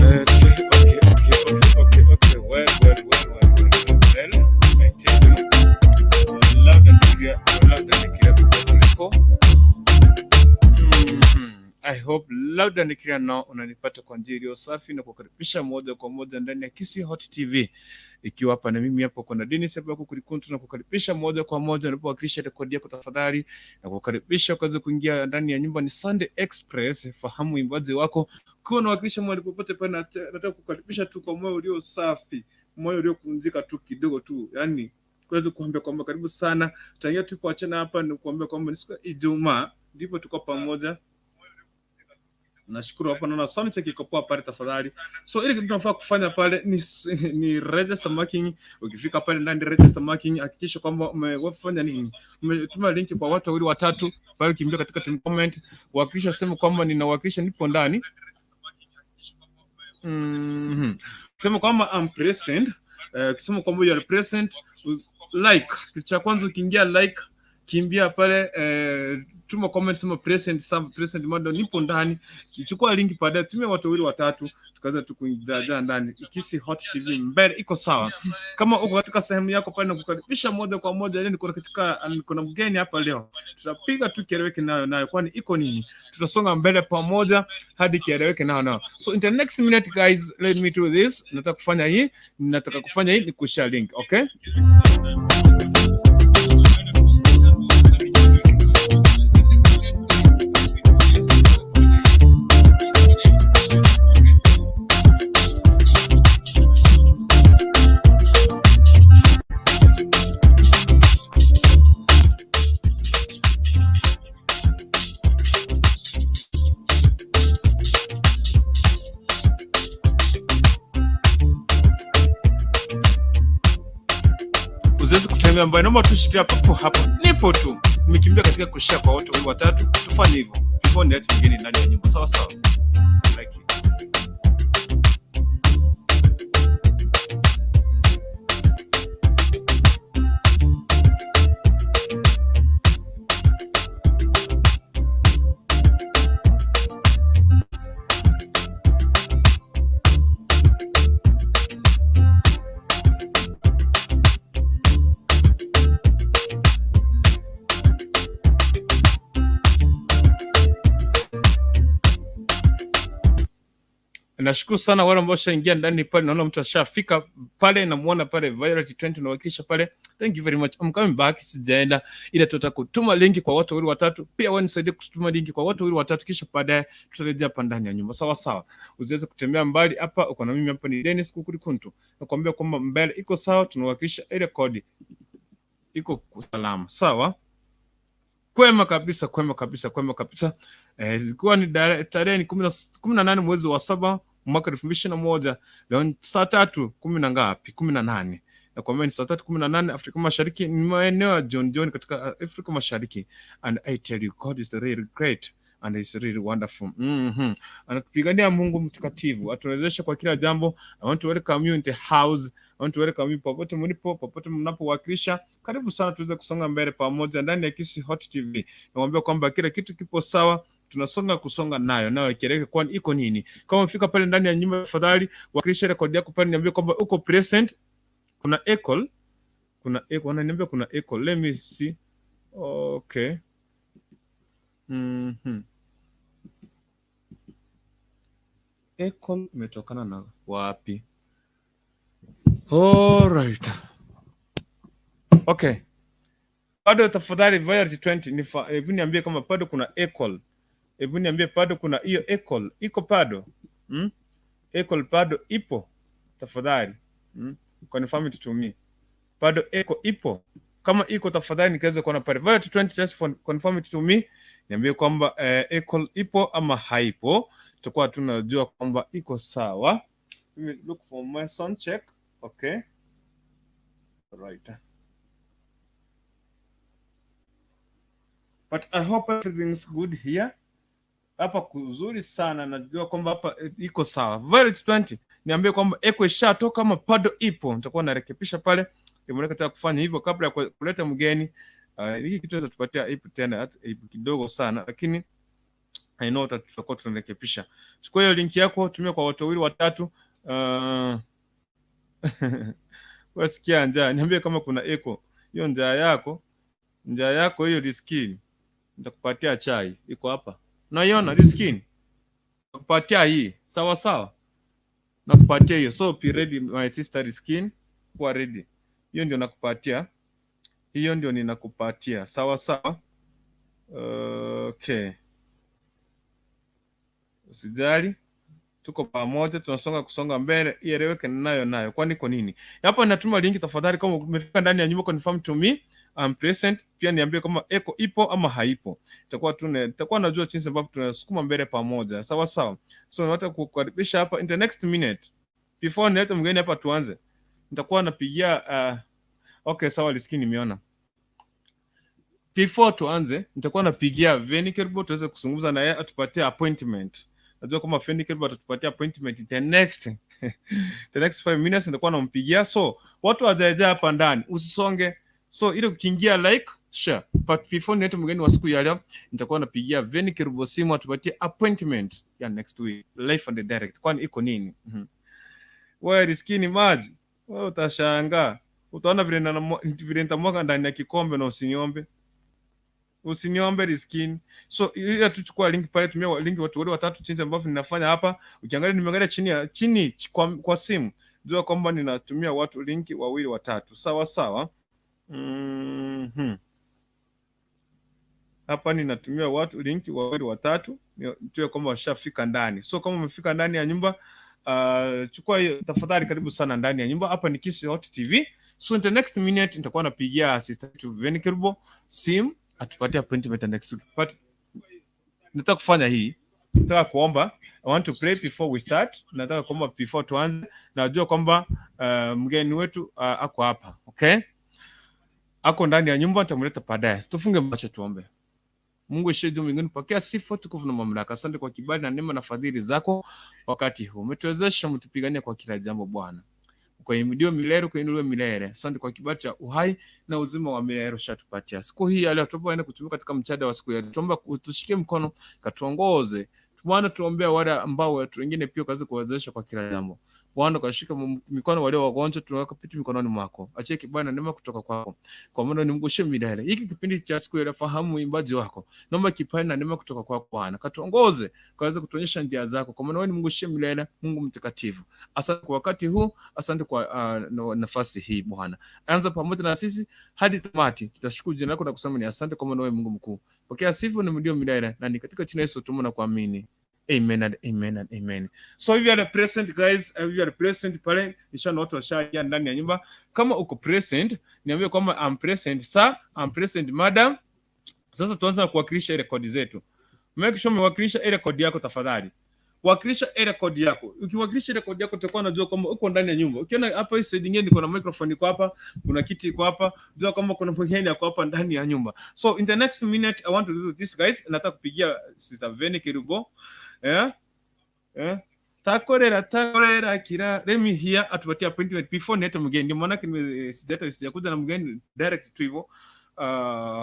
Alright. Okay. Well, well, well, well, well, well, well. I tell you, loud and clear, loud and clear popote ulipo. I hope loud and clear now unanipata kwa njia iliyo safi na kukaribisha moja kwa moja ndani ya Kisii Hot TV. Ikiwa hapa na mimi hapo kuna Dennis hapa huko kulikuntu na kukaribisha moja kwa moja unapowakilisha rekodi yako tafadhali, na kukaribisha ukaweze kuingia ndani ya nyumba. Ni Sunday Express, fahamu mwimbaji wako ukiwa unawakilisha mahali popote pale, nataka kukaribisha tu kwa moyo ulio safi, moyo uliokunjika tu kidogo tu, yani kuweza kuambia kwamba karibu sana. Tangia tulipoachana hapa ni kuambia kwamba ni siku ya Ijumaa ndipo tuko pamoja. Nashukuru hapa naona sound check iko poa pale tafadhali. So ile kitu tunafaa kufanya pale ni register marking. Ukifika pale ndani register marking, hakikisha kwamba umefanya nini, umetuma link kwa watu wawili watatu pale, kimbia katika team comment, wakilisha sema kwamba ninawakilisha, nipo ndani. Sema kwamba I'm present. Kusema kwamba you are present, like kitu cha kwanza ukiingia like, kimbia pale, tuma comment, sema present, sub present bado nipo ndani. Chukua link baadaye, tumia watu wawili watatu, tukaweza tu kujaja ndani. Kisii Hot TV mbele iko sawa. Kama uko katika sehemu yako pale, nakukaribisha moja kwa moja. Leo niko katika, niko na mgeni hapa leo, tutapiga tu kieleweke nayo nayo, kwani iko nini? Tutasonga mbele pamoja hadi kieleweke nayo nayo. So in the next minute guys, let me do this. Nataka kufanya hii, nataka kufanya hii ni kushare link, okay? Usiwezi kutembea mbali, naomba tushikilia papo hapo. Nipo tu nimekimbia katika kushare kwa watu wawili watatu, tufanye hivyo before niache mgeni ndani ya nyumba. Sawa sawa, like it. Nashukuru sana wale ambao washaingia ndani pale, naona mtu ashafika pale, namuona pale Violet 20 unawakilisha pale. Thank you very much. I'm coming back, sijaenda ila tutataka kutuma linki kwa watu wawili watatu. Pia wewe nisaidie kutuma linki kwa watu wawili watatu, kisha baadaye tutarejea hapa ndani ya nyumba. Sawa sawa, usiweze kutembea mbali hapa. Uko na mimi hapa ni Dennis Kukuri Kuntu, nakwambia kwamba mbele iko sawa, tunawakilisha ile kodi iko salama. Sawa, kwema kabisa, kwema kabisa, kwema kabisa. Ilikuwa ni tarehe ni 18 mwezi wa saba mwaka 2021. Leo ni saa tatu kumi na ngapi? 18. Nakwambia ni saa 3:18 Afrika Mashariki, ni maeneo ya John John katika Afrika Mashariki. And I tell you God is really great and is really wonderful. Anatupigania Mungu mtakatifu, atuwezeshe kwa kila jambo. I want to welcome you in the house. I want to welcome you popote mlipo, popote mnapowakilisha. Karibu sana tuweze kusonga mbele pamoja ndani ya Kisii Hot TV. Nakwambia kwamba kila kitu kipo sawa, tunasonga kusonga nayo nayo ikieleweke, kwani iko nini? Kama umefika pale ndani ya nyumba, tafadhali wakilisha rekodi yako pale, niambie kwamba uko present. Kuna echo, kuna echo, wananiambia kuna echo. Let me see. Okay. Echo imetokana na wapi? Alright. Okay. Bado tafadhali Violet 20 nifa, hebu niambie kama bado kuna echo. Hebu niambie bado kuna hiyo echo. Iko bado? Echo bado ipo? Tafadhali. Confirm it to me. Bado echo ipo? Kama iko tafadhali nikiweza kuona pale. Violet 20 just for, confirm it to me. Niambie kwamba echo ipo ama haipo. Tutakuwa tunajua kwamba iko sawa. Let me look for my sound check. Okay. Right. But I hope everything's good here. Hapa kuzuri sana, najua kwamba hapa iko sawa. Violet 20 niambie kwamba echo ishatoka ama bado ipo. Nitakuwa narekebisha pale. Ndio nataka kufanya hivyo kabla ya kuleta mgeni. Hiki kitu tunaweza tupatia ipo tena hata ipo kidogo sana, lakini I know that tutakuwa tunarekebisha. Chukua hiyo link yako, tumia kwa watu wawili watatu. Wasikia njaa, niambie kama kuna echo. Hiyo njaa yako hiyo riskini. Nitakupatia chai, iko hapa. Unaiona riskini? Nakupatia hii. Sawa sawa. Nakupatia hiyo. So be ready, my sister Riskin. Kuwa ready. Hiyo ndio nakupatia. Hiyo ndio ninakupatia. Sawa sawa. Okay. Usijali, tuko pamoja, tunasonga kusonga mbele, ieleweke nayo nayo. Kwani kwa nini? Hapa natuma link tafadhali, kama umefika ndani ya nyumba confirm to me I'm present. Pia niambie kama echo ipo ama haipo. Itakuwa najua jinsi ambavyo tunasukuma mbele pamoja. Sawa sawa. So nataka kukukaribisha hapa in the next minute. Before nilete mgeni hapa tuanze. Nitakuwa napigia okay, sawa, lisikini nimeona. Before tuanze, nitakuwa napigia Veni Kerubo tuweze kuzungumza na yeye atupatie appointment. Najua kama Veni Kerubo atatupatia appointment the next 5 minutes nitakuwa nampigia. So watu wajaejaa hapa ndani, usisonge. So ile ukiingia like, share. But before nilete mgeni wa siku ya leo, nitakuwa napigia Veni Kerubo simu atupatie appointment ya next week live and direct. Kwani iko nini? Wewe riskini maji, wewe utashangaa. Utaona vile nitamwaga ndani ya kikombe na usiniombe. Usiniombe riskini. So ile tuchukua link pale, tumia link watu wale watatu jinsi ambavyo ninafanya hapa. Ukiangalia nimeangalia chini ya chini kwa simu, jua kwamba ninatumia watu link wawili watatu. Sawa sawa. Hapa ninatumia watu link wawili watatu, jua kwamba washafika ndani. So kama umefika ndani ya nyumba, chukua hiyo tafadhali, karibu sana ndani ya nyumba. Hapa ni Kisii Hot TV. So in the next minute nitakuwa napigia sister yetu Veni Kerubo simu atupatie appointment next week. But nataka kufanya hii, nataka kuomba. I want to pray before we start. Nataka kuomba before tuanze. Najua kwamba mgeni wetu ako hapa, okay? Ako ndani ya nyumba, nitamleta baadaye. Tufunge macho tuombe. Mungu ishiye juu mbinguni, pokea sifa, tukufu na mamlaka. Asante kwa kibali na neema na fadhili zako wakati huu. Umetuwezesha, umetupigania kwa kila jambo Bwana. Ukainuliwe milele, ukainuliwe milele. Asante kwa kibali cha uhai na uzima wa milele ushatupatia. Siku hii ya leo tunapoenda kutumika katika mchada wa siku ya leo, tuomba utushike mkono, katuongoze. Bwana, tuombea wale ambao watu wengine pia ukaweze kuwezesha kwa kila jambo. Bwana, ukashika mikono walio wagonjwa, tunaweka pitu mikononi mwako. Achie kibali na neema kutoka kwako. Kwa maana ni Mungu milele. Hiki kipindi cha siku ya leo, fahamu mwimbaji wako. Naomba kibali na neema kutoka kwako Bwana. Katuongoze, kaweze kutuonyesha njia zako. Kwa maana wewe ni Mungu milele, Mungu mtakatifu. Asante kwa wakati huu, asante kwa nafasi hii Bwana. Anza pamoja na sisi hadi tamati. Tutashukuru jina lako na kusema ni asante kwa maana wewe Mungu mkuu. Pokea sifa na mdio milele na ni katika jina la Yesu tumeomba na kuamini. Amen and amen and amen. So if you are present guys, if you are present pale, nishaona watu washaingia ndani ya nyumba. Kama uko present, niambie kwamba I'm present sir, I'm present madam. Sasa tuanze na kuwakilisha ile kodi zetu. Make sure umewakilisha ile kodi yako tafadhali. Wakilisha ile kodi yako. Ukiwakilisha ile kodi yako utakuwa unajua kwamba uko ndani ya nyumba. Ukiona hapa hii side nyingine niko na microphone iko hapa, kuna kiti iko hapa, jua kwamba kuna mwingine yuko hapa ndani ya nyumba. So in the next minute I want to do this guys, nataka kupigia Sister Veni Kerubo. Eh? Eh? Takorera takorera kira, let me hear atupatie appointment before nilete mgeni. Ndio maana nime sijakuja na mgeni direct tu hivyo.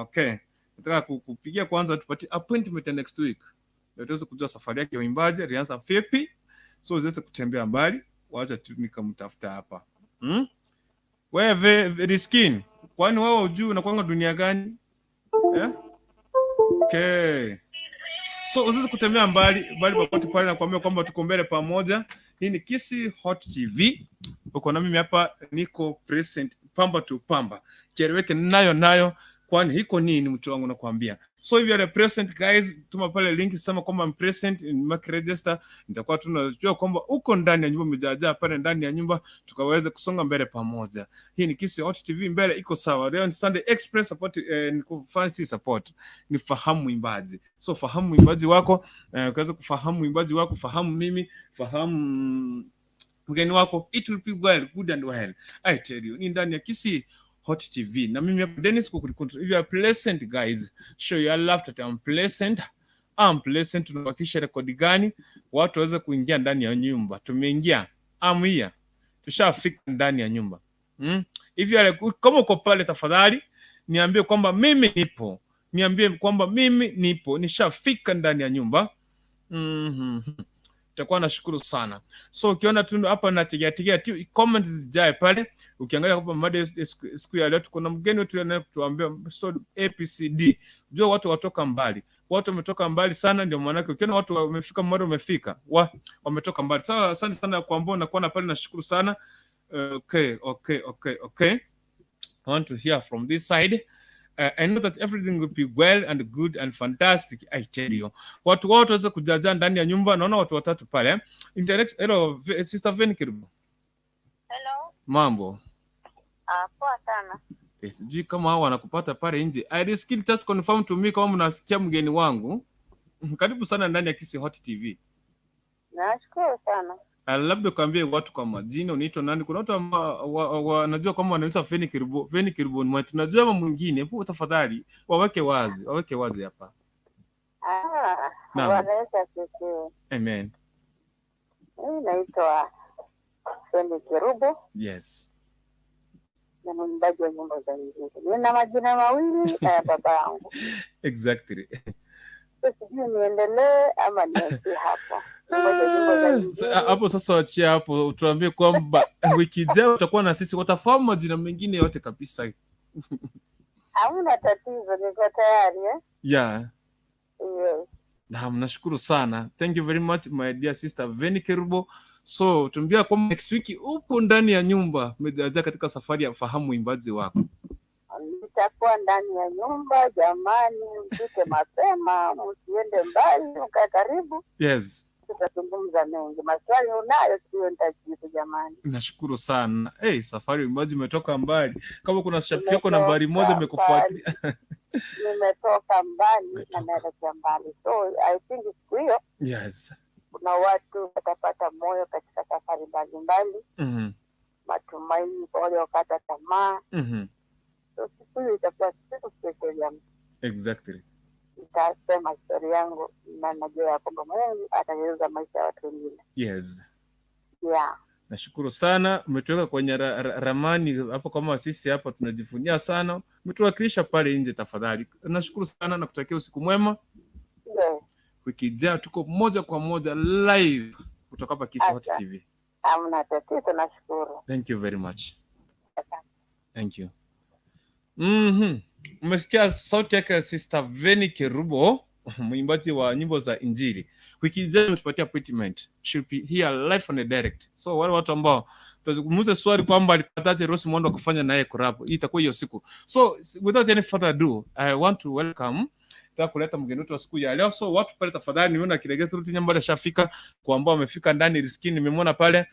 Okay. Nataka kupigia kwanza tupatie appointment ya next week. Ndio tuweze kujua safari yake ya uimbaji alianza vipi. So ziweze kutembea mbali. Wacha tu nikamtafuta hapa. Wewe Riskin, kwani wewe hujui unakuanga dunia gani? Eh? Okay. So usiweze kutembea mbali bali popote pale, nakwambia kwamba tuko mbele pamoja. Hii ni Kisii Hot TV. Uko na mimi hapa, niko present pamba tu pamba. Kieleweke nayo nayo, kwani hiko nini mtu wangu nakwambia. So if you are present guys, tuma pale link, sema kwamba I'm present, make register. Nitakuwa tunajua kwamba uko ndani ya nyumba, umejaajaa pale ndani ya nyumba, tukaweze kusonga mbele pamoja. Hii ni Kisii Hot TV, mbele iko sawa. Leo ni Sunday Express support, ni fancy support, ni fahamu mwimbaji. So fahamu mwimbaji wako, ukaweza kufahamu mwimbaji wako, fahamu mimi, fahamu mgeni wako, it will be well, good and well. I tell you, ni ndani ya Kisii Hot TV na mimi hapa Dennis Kukulikuntu. If you are pleasant guys, show your love that I'm pleasant. I'm pleasant. Tunabakisha rekodi gani watu waweze kuingia ndani ya nyumba? Tumeingia, I'm here, tushafika ndani ya nyumba. If you are, kama uko pale tafadhali niambie kwamba mimi nipo, niambie kwamba mimi nipo, nishafika ndani ya nyumba. Tutakuwa nashukuru sana. So ukiona tu hapa nategeategea tu comments zijae pale. Ukiangalia hapa mada siku ya leo tuko na mgeni wetu anayetuambia story APCD. Jua watu watoka mbali, watu wametoka mbali sana, ndio maanake ukiona watu wamefika mahali wamefika, wametoka mbali. Sawa, asante sana kwa ambao nakuona pale, nashukuru sana. Okay. I want to hear from this side. I know that everything will be well and good and fantastic. I tell you. Watu wote waweze kujaza ndani ya nyumba. Naona watu watatu pale. Interact. Hello, Sister Ven Kirubo. Hello. Mambo. Ah, poa sana. Sijui kama hao wanakupata pale nje. I risk just confirm to me kama mnasikia mgeni wangu. Karibu sana ndani ya Kisi Hot TV. Nashukuru sana. Labda ukaambie watu kwa majina, unaitwa nani? Kuna watu ambao wanajua kwamba wanaitwa Feni Kirubo, Feni Kirubo ni mwetu. Tunajua ama mwingine, hebu tafadhali waweke wazi, waweke wazi hapa. Ah, Naam. Bwana Yesu asifiwe. Amen. Mimi naitwa Feni Kerubo na mwimbaji wa nyimbo za Injili. Nina majina mawili na ya baba yangu. So, sijui niendelee ama niachie hapo. Mwimbaji wa nyimbo za Injili. Hapo sasa wachia hapo, tuambie kwamba wiki ijayo utakuwa na sisi, watafahamu majina mengine yote kabisa. Hamna tatizo, niko tayari, eh? Yeah. Yes. Naam, nashukuru sana. Thank you very much, my dear sister Veni Kerubo. So tuambia kwamba next week upo ndani ya nyumba, umejaza katika safari ya fahamu mwimbaji wako. Nitakuwa ndani ya nyumba jamani, mfike mapema, msiende mbali, mkae karibu. Tutazungumza mengi. Maswali unayo, sio nitajibu jamani. Nashukuru sana. Hey, safari ya uimbaji imetoka mbali. Kama kuna shabiki yako nambari moja Nimetoka imekufuatilia. Nimetoka mbali na Umetoka. Naelekea mbali, so I think siku hiyo kuna watu watapata moyo katika safari mbalimbali, matumaini kwa wale wakata tamaa. So siku hiyo itakuwa siku special ya nitasema historia yangu na najua ya kwamba Mungu atageuza maisha ya watu wengine. Yeah. Nashukuru sana, umetuweka kwenye ramani hapo, kama sisi hapa tunajivunia sana. Umetuwakilisha pale nje, tafadhali. Nashukuru sana na kutakia usiku mwema. Wiki ijayo tuko moja kwa moja live kutoka hapa Kisi Hot Asante. TV. Hamna tatizo, nashukuru. Thank you very much. Asante. Thank you. Umesikia sauti yake Sister Veni Kerubo, mwimbaji wa nyimbo za Injili. Wiki ijayo ametupatia appointment. She'll be here live on the direct. So wale watu ambao tutamuuliza swali kwamba alipataje Rose Muhando kufanya naye collab, hii itakuwa hiyo siku. So without any further ado, I want to welcome, nataka kuleta mgeni wetu wa siku ya leo. So watu pale tafadhali, nimeona Kilegezi Ruti Nyambada shafika, kwa ambao wamefika ndani riskini nimemwona pale,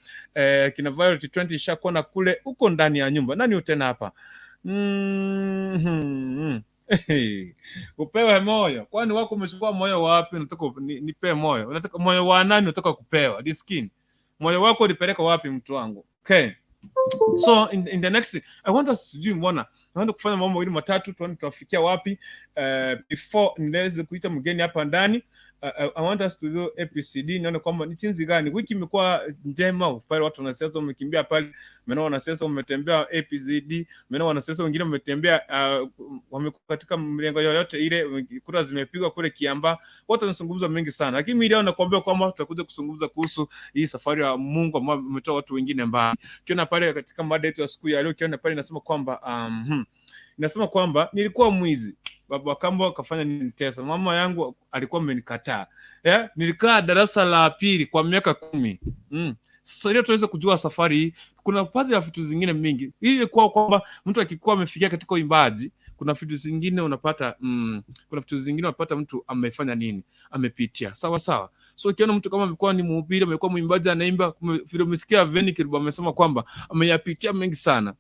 kina Violet 20 ishakuona kule huko ndani ya nyumba. Nani tena hapa? Hey, upewe moyo. Kwani wako umechukua moyo wapi? Unataka nipe moyo? Unataka moyo wa nani? Unataka kupewa diskini? Moyo wako ulipeleka wapi, mtu wangu? Okay. So in the next, I want us, sijui mbona naenda kufanya mambo mawili matatu, tuone tutafikia wapi. Before niweze kuita mgeni hapa ndani, I want us to do APCD, nione kwamba ni jinsi gani wiki imekuwa njema pale, watu wanasiasa wamekimbia pale, mena wanasiasa wametembea APCD, mena wanasiasa wengine wametembea, wamekuwa katika mlengo yoyote ile, kura zimepigwa kule Kiambaa, watu wanazungumza mengi sana, lakini mimi leo nakuambia kwamba tutakuja kuzungumza kuhusu hii safari ya Mungu ambayo ametoa watu wengine mbali. Ukiona pale katika mada yetu ya siku ya leo, ukiona pale inasema kwamba inasema kwamba nilikuwa mwizi, baba wa kambo akafanya nitesa, mama yangu alikuwa amenikataa. Yeah? Nilikaa darasa la pili kwa miaka 10. Sasa ili tuweze kujua safari hii, kuna baadhi ya vitu zingine mingi. Hii kwa kwamba mtu akikuwa amefikia katika uimbaji, kuna vitu zingine unapata, kuna vitu zingine unapata mtu amefanya nini, amepitia. Sawa sawa. So ukiona mtu kama amekuwa ni mhubiri, amekuwa mwimbaji, anaimba, vile umesikia Veni Kiruba amesema kwamba ameyapitia mengi sana.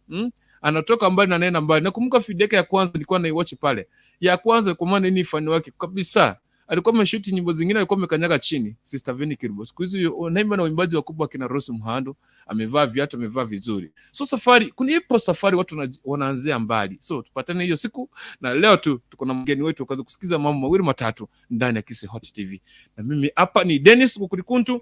Anatoka mbali na nena mbali. Nakumbuka video yake ya kwanza nilikuwa naiwatch pale. Ya kwanza kwa maana ni fan wake kabisa. Alikuwa ameshoot nyimbo zingine, alikuwa amekanyaga chini. Sister Veni Kirubo. Siku hizi unaimba na waimbaji wakubwa kina Rose Muhando, amevaa viatu, amevaa vizuri. So safari, kuna ipo safari watu wanaanzia mbali. So tupatane hiyo siku, na leo tu tuko na mgeni wetu ukaanza kusikiza mambo mawili matatu ndani ya Kisi Hot TV. Na mimi hapa ni Dennis Kukurikuntu.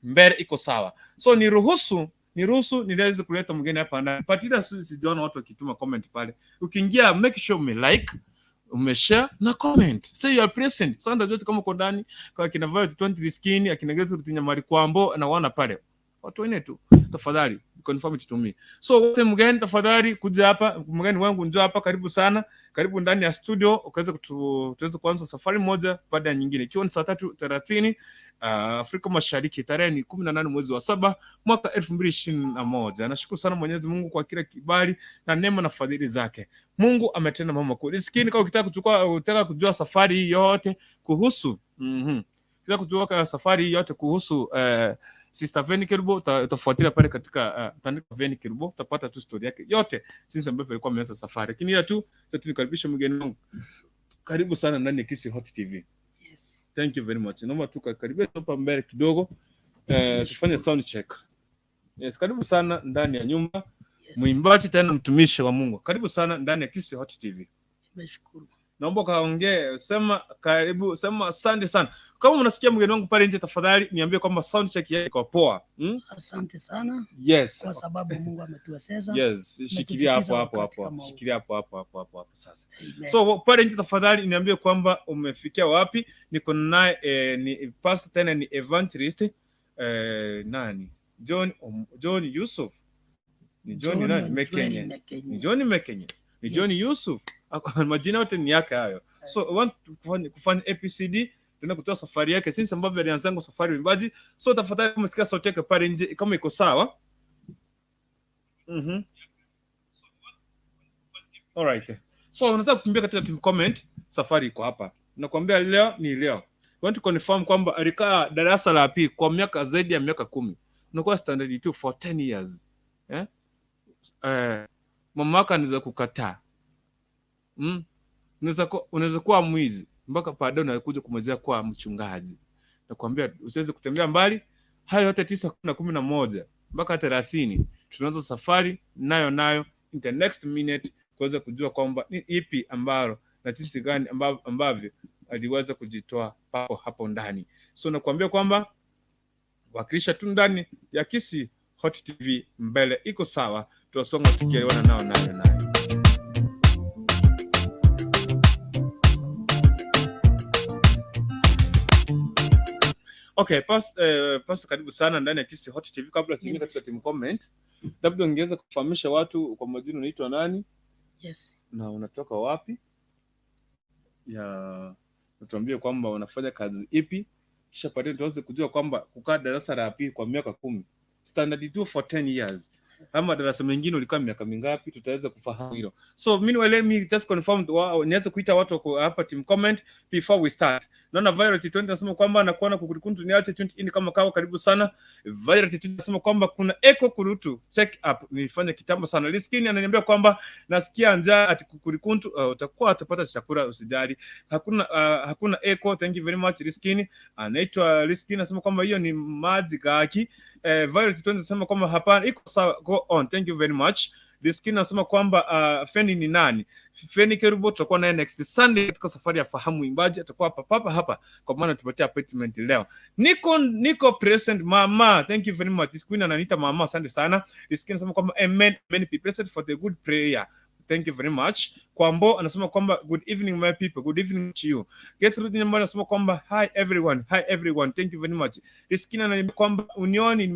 Mbele iko sawa. So niruhusu niweze kuleta mgeni hapa ndani. Patila sijaona watu wakituma comment pale. Ukiingia make sure ume like, Umeshare na comment. Say you are present. Sasa ndio kama uko ndani kwa kina Violet 20 Skin, akina Gertrude Nyamari Kwambo na wana pale. Watu wengine tu, tafadhali confirm it to me. So wote mgeni, tafadhali kuja hapa, mgeni wangu njoo hapa, karibu sana. Karibu ndani ya studio ukaweza tuweze kuanza safari moja baada ya nyingine. Ikiwa ni saa 3:30 Afrika Mashariki, tarehe ni 18 mwezi wa 7 mwaka 2021. Nashukuru sana Mwenyezi Mungu kwa kila kibali na neema na fadhili zake. Mungu ametenda mambo makuu. Lisikini kama ukitaka kuchukua, ukitaka kujua safari hii yote kuhusu ukitaka kujua safari hii yote kuhusu Sister Veni Kerubo, utafuatilia pale katika utaandika Veni Kerubo, utapata tu story yake yote jinsi ambavyo alikuwa ameanza safari. Lakini ila tu sasa tukaribishe mgeni wangu. Karibu sana ndani ya Kisii Hot TV. Yes. Thank you very much. Naomba tu karibia hapa mbele kidogo. Tufanye sound check. Yes, karibu sana ndani ya nyumba. Yes. Mwimbaji tena mtumishi wa Mungu. Karibu sana ndani ya Kisii Hot TV. Nimeshukuru. Naomba kaongee, sema karibu, sema asante sana. Kama unasikia mgeni wangu pale nje, tafadhali niambie kwamba sound check yake iko poa. Asante sana. Yes. Kwa sababu Mungu ametuwezesha. Yes, shikilia hapo hapo hapo. Shikilia hapo hapo hapo hapo hapo sasa. Amen. So pale nje tafadhali niambie kwamba umefikia wapi. Niko naye ni pastor tena ni evangelist nani? John Yusuf. Ni John nani? Mekenye. Ni John Mekenye. Ni John Yusuf. Majina yote ni yake hayo. So I want kufanya APCD, tena kutoa safari yake since ambavyo alianza safari uimbaji. So tafadhali kama sikia sauti yake pale nje kama iko sawa. All right. So unataka kukimbia katika team comment, safari iko hapa. Nakwambia leo ni leo. I want to confirm kwamba alikaa darasa la pili kwa miaka zaidi ya miaka 10. Unakuwa standard 2 for 10 years. Mama yako anaweza kukataa. Unaweza kuwa mwizi mpaka baadaye unakuja kumwezea kuwa mchungaji. Nakwambia usiweze kutembea mbali. Hayo yote 9 na 11 mpaka 30 tunaanza safari nayo in the next minute kuweza kujua kwamba ni ipi ambalo na jinsi gani ambavyo aliweza kujitoa papo hapo ndani. So nakwambia kwamba wakilisha tu ndani ya Kisii Hot TV, mbele iko sawa, tutasonga tukielewana nao nayo. Okay, Pastor, karibu sana ndani ya Kisii Hot TV. Kabla tuingie katika team comment, labda ungeweza kufahamisha watu kwa majina, unaitwa nani? Yes. Na unatoka wapi? Ya, tuambie kwamba unafanya kazi ipi, kisha baadaye tuweze kujua kwamba kukaa darasa la pili kwa miaka 10, standard 2 for 10 years, ama darasa mengine ulikaa miaka mingapi, tutaweza kufahamu hilo. So meanwhile let me just confirm, niweze kuita watu hapa team comment before we start. Naona Violet 20 anasema kwamba anakuona kukurukuntu niache 20 in kama kawa, karibu sana. Violet 20 anasema kwamba kuna echo kurutu check up nilifanya kitambo sana. Liskini ananiambia kwamba nasikia njaa ati kukurukuntu, utakuwa utapata chakula usijali. Hakuna echo, thank you very much Liskini. Anaitwa Liskini anasema kwamba hiyo ni maji gaki. Violet 20 anasema kwamba hapana, iko sawa, go on, thank you very much. Liskini anasema kwamba Feni ni nani? Feni Kerubo tutakuwa naye next Sunday katika safari ya fahamu uimbaji, atakuwa hapa hapa kwa maana tupatia appointment leo. Niko present mama, thank you very much. Liskini ananiita mama, asante sana. Liskini anasema kwamba amen, amen, be present for the good prayer. Thank you very much. Kwambo anasema kwamba good evening my people, good evening to you. Gertrude Nyambo anasema kwamba hi everyone, thank you very much. Liskini ananiambia kwamba unioni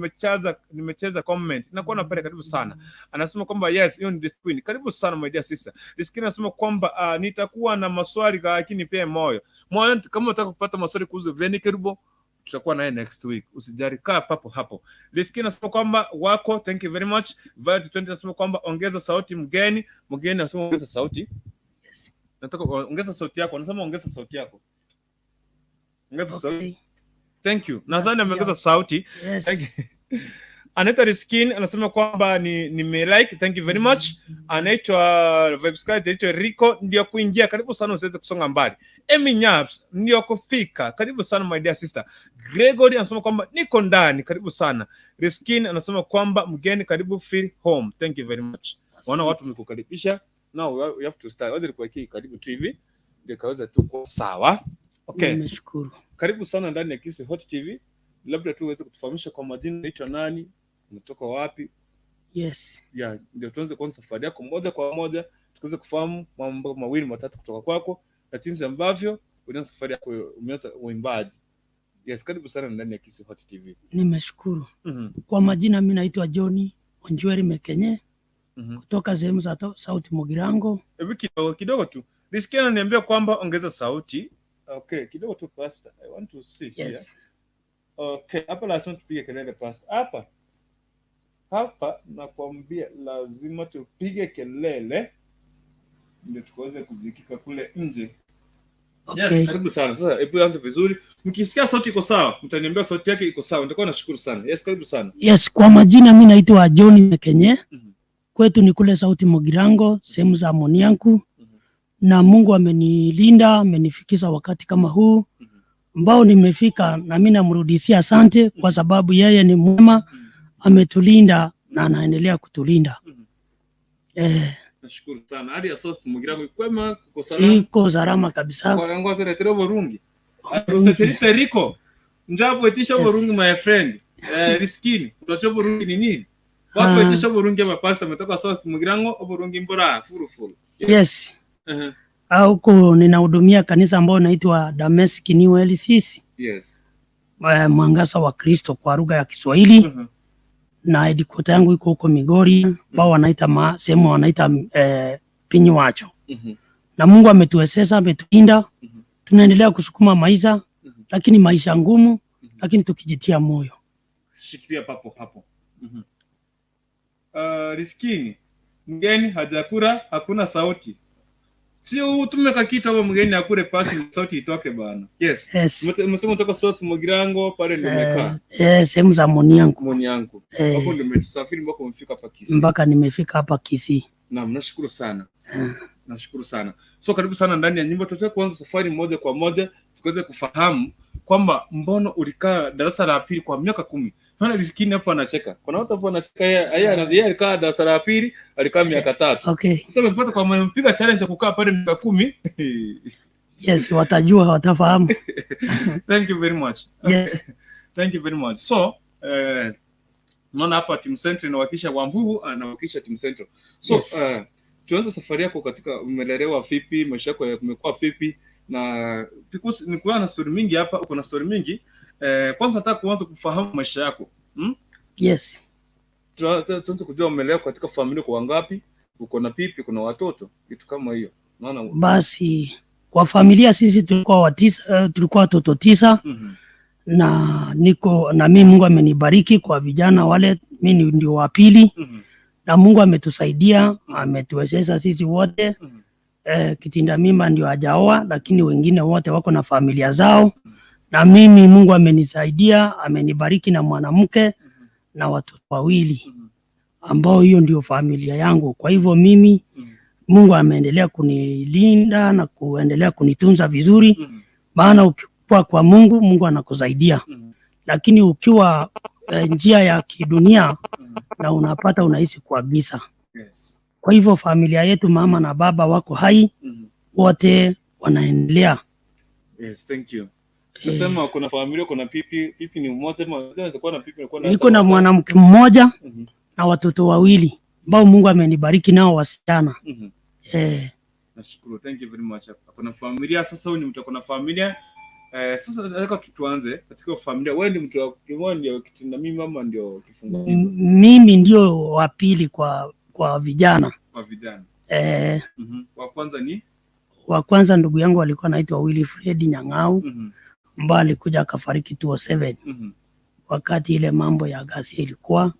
nimecheza comment. Nakuwa na pale karibu sana. Anasema kwamba yes, hiyo ni the queen. Karibu sana my dear sister. Liskini anasema kwamba nitakuwa na maswali lakini pia moyo. Moyo, kama unataka kupata maswali kuhusu Veni Kerubo, tutakuwa naye next week. Usijali, kaa papo hapo. Liskini anasema kwamba wako, thank you very much. Violet 20 anasema kwamba ongeza sauti mgeni. Mgeni anasema ongeza sauti. Yes. Nataka ongeza sauti yako. Anasema ongeza sauti yako. Ongeza sauti. Okay. Thank you. Nadhani ameongeza sauti. Yes. Thank you. Anaitwa Riskin anasema kwamba ni nimelike, thank you very much. Anaitwa Vibes Sky, anaitwa Rico, ndio kuingia, karibu sana, usiweze kusonga mbali. Emi Nyaps ndio kufika, karibu sana my dear sister. Gregory anasema kwamba niko ndani, karibu sana. Riskin anasema kwamba mgeni, karibu, feel home, thank you very much. Wana watu wamekukaribisha. Now we have to start. Waje kuwekea karibu tu hivi ndio kaweza tu kwa sawa. Okay. Nimeshukuru. Karibu sana ndani ya Kisii Hot TV. Labda tu uweze kutufahamisha kwa majina, unaitwa nani, umetoka wapi? Yes. Ya, ndio tuanze kuanza safari yako moja kwa moja, tuweze kufahamu mambo mawili matatu kutoka kwako, na jinsi ambavyo ulianza safari yako, umeanza uimbaji. Yes, karibu sana ndani ya Kisii Hot TV. Nimeshukuru. Kwa majina mimi naitwa John Onjweri Mekenye kutoka sehemu za South Mugirango. Hebu kidogo kidogo tu. Nisikia ananiambia kwamba ongeza sauti. Okay, kidogo tu, pastor. I want to see here. Yes. Okay, hapa lazima tupige kelele, pastor. Hapa. Hapa nakwambia lazima tupige kelele ndio tukaweze kuzikika kule nje. Okay. Yes, karibu sana. Sasa hebu anze vizuri. Mkisikia sauti iko sawa, mtaniambia sauti yake iko sawa. Nitakuwa nashukuru sana. Yes, karibu sana. Yes, kwa majina mimi naitwa John Mekenye. Kwetu ni kule South Mugirango, sehemu za Monianku. Na Mungu amenilinda, amenifikisha wakati kama huu ambao nimefika, na mimi namrudishia asante kwa sababu yeye ni mwema, ametulinda na anaendelea kutulinda. Nashukuru sana. Hali ya South Mugirango kwema, kuko salama? Iko salama kabisa. Kwa ngo turetere burungi. Useterite riko. Njapo itisha burungi, my friend. Riskini. Utacho burungi ni nini? Watu waitisha burungi ama pastor ametoka South Mugirango, burungi mbora furu furu. Yes. Huko ninahudumia kanisa ambayo inaitwa Dameski New LCC. Mwangaza wa Kristo kwa lugha ya Kiswahili. Na headquarter yangu iko huko Migori, ambao wanaita sehemu wanaita Pinywacho. Na Mungu ametuwezesha, ametulinda. Tunaendelea kusukuma maisha, lakini maisha ngumu, lakini tukijitia moyo. Shikilia papo hapo. Riskini. Mgeni hajakura, hakuna sauti. Sio utume kakitu hapo mgeni akure pasi sauti itoke bana. Yes. Yes. Umesema kutoka South Mugirango pale ndio umekaa. Sehemu za Monianku. Monianku. Hapo ndio umesafiri mpaka umefika hapa Kisii. Mpaka nimefika hapa Kisii. Naam, nashukuru sana. Nashukuru sana. So karibu sana ndani ya nyumba. Tunataka kuanza safari moja kwa moja tukaweze kufahamu kwamba mbona ulikaa darasa la pili kwa miaka 10. Maana Rizikini hapo anacheka. Kuna watu hapo wanacheka, yeye alikaa darasa la pili, alikaa miaka 3. Sasa amepata kwa mpiga challenge ya kukaa pale miaka 10. Yes, watajua, watafahamu. Thank you very much. Yes. Thank you very much. So, unaona hapa Team Central inawakilisha Wambugu, anawakilisha Team Central. So, Yes. Tuanze safari yako katika, umelelewa vipi, maisha yako yamekuwa vipi, na because nikuwa na story mingi hapa, uko na story mingi. Kwanza nataka kuanza kufahamu maisha yako. Yes. Tuanze kujua umelelewa katika familia kwa wangapi, uko na pipi, kuna watoto, kitu kama hiyo. Unaona? Basi kwa familia sisi tulikuwa tulikuwa watoto 9. Na niko na mimi, Mungu amenibariki kwa vijana wale, mimi ndio wa pili. Na Mungu ametusaidia, ametuwezesha sisi wote. Kitinda mimba ndio hajaoa, lakini wengine wote wako na familia zao. Na mimi Mungu amenisaidia, amenibariki na mwanamke na watoto 2 ambao hiyo ndio familia yangu. Kwa hivyo mimi Mungu ameendelea kunilinda na kuendelea kunitunza vizuri. Maana ukikuwa kwa Mungu, Mungu anakusaidia. Lakini ukiwa njia ya kidunia na unapata unahisi kwa giza. Kwa hivyo familia yetu, mama na baba wako hai, wote wanaendelea. Yes, thank you. Nasema kuna familia, kuna pipi, pipi ni mmoja, ama unaweza kuwa na pipi, unakuwa na Niko na mwanamke mmoja na watoto 2 ambao Mungu amenibariki nao wasichana. Nashukuru, thank you very much. Kuna familia sasa, huyu ni mtu kuna familia. Sasa nataka tuanze katika familia. Wewe ni mtu wa wewe ndio kitinda mimi ama ndio kifungo mimba? Mimi ndio wa pili kwa vijana. Kwa vijana. Wa kwanza ni? Wa kwanza ndugu yangu alikuwa anaitwa Wilfred Nyang'au, ambaye alikuja akafariki 2007. Wakati ile mambo ya ghasia ilikuwa,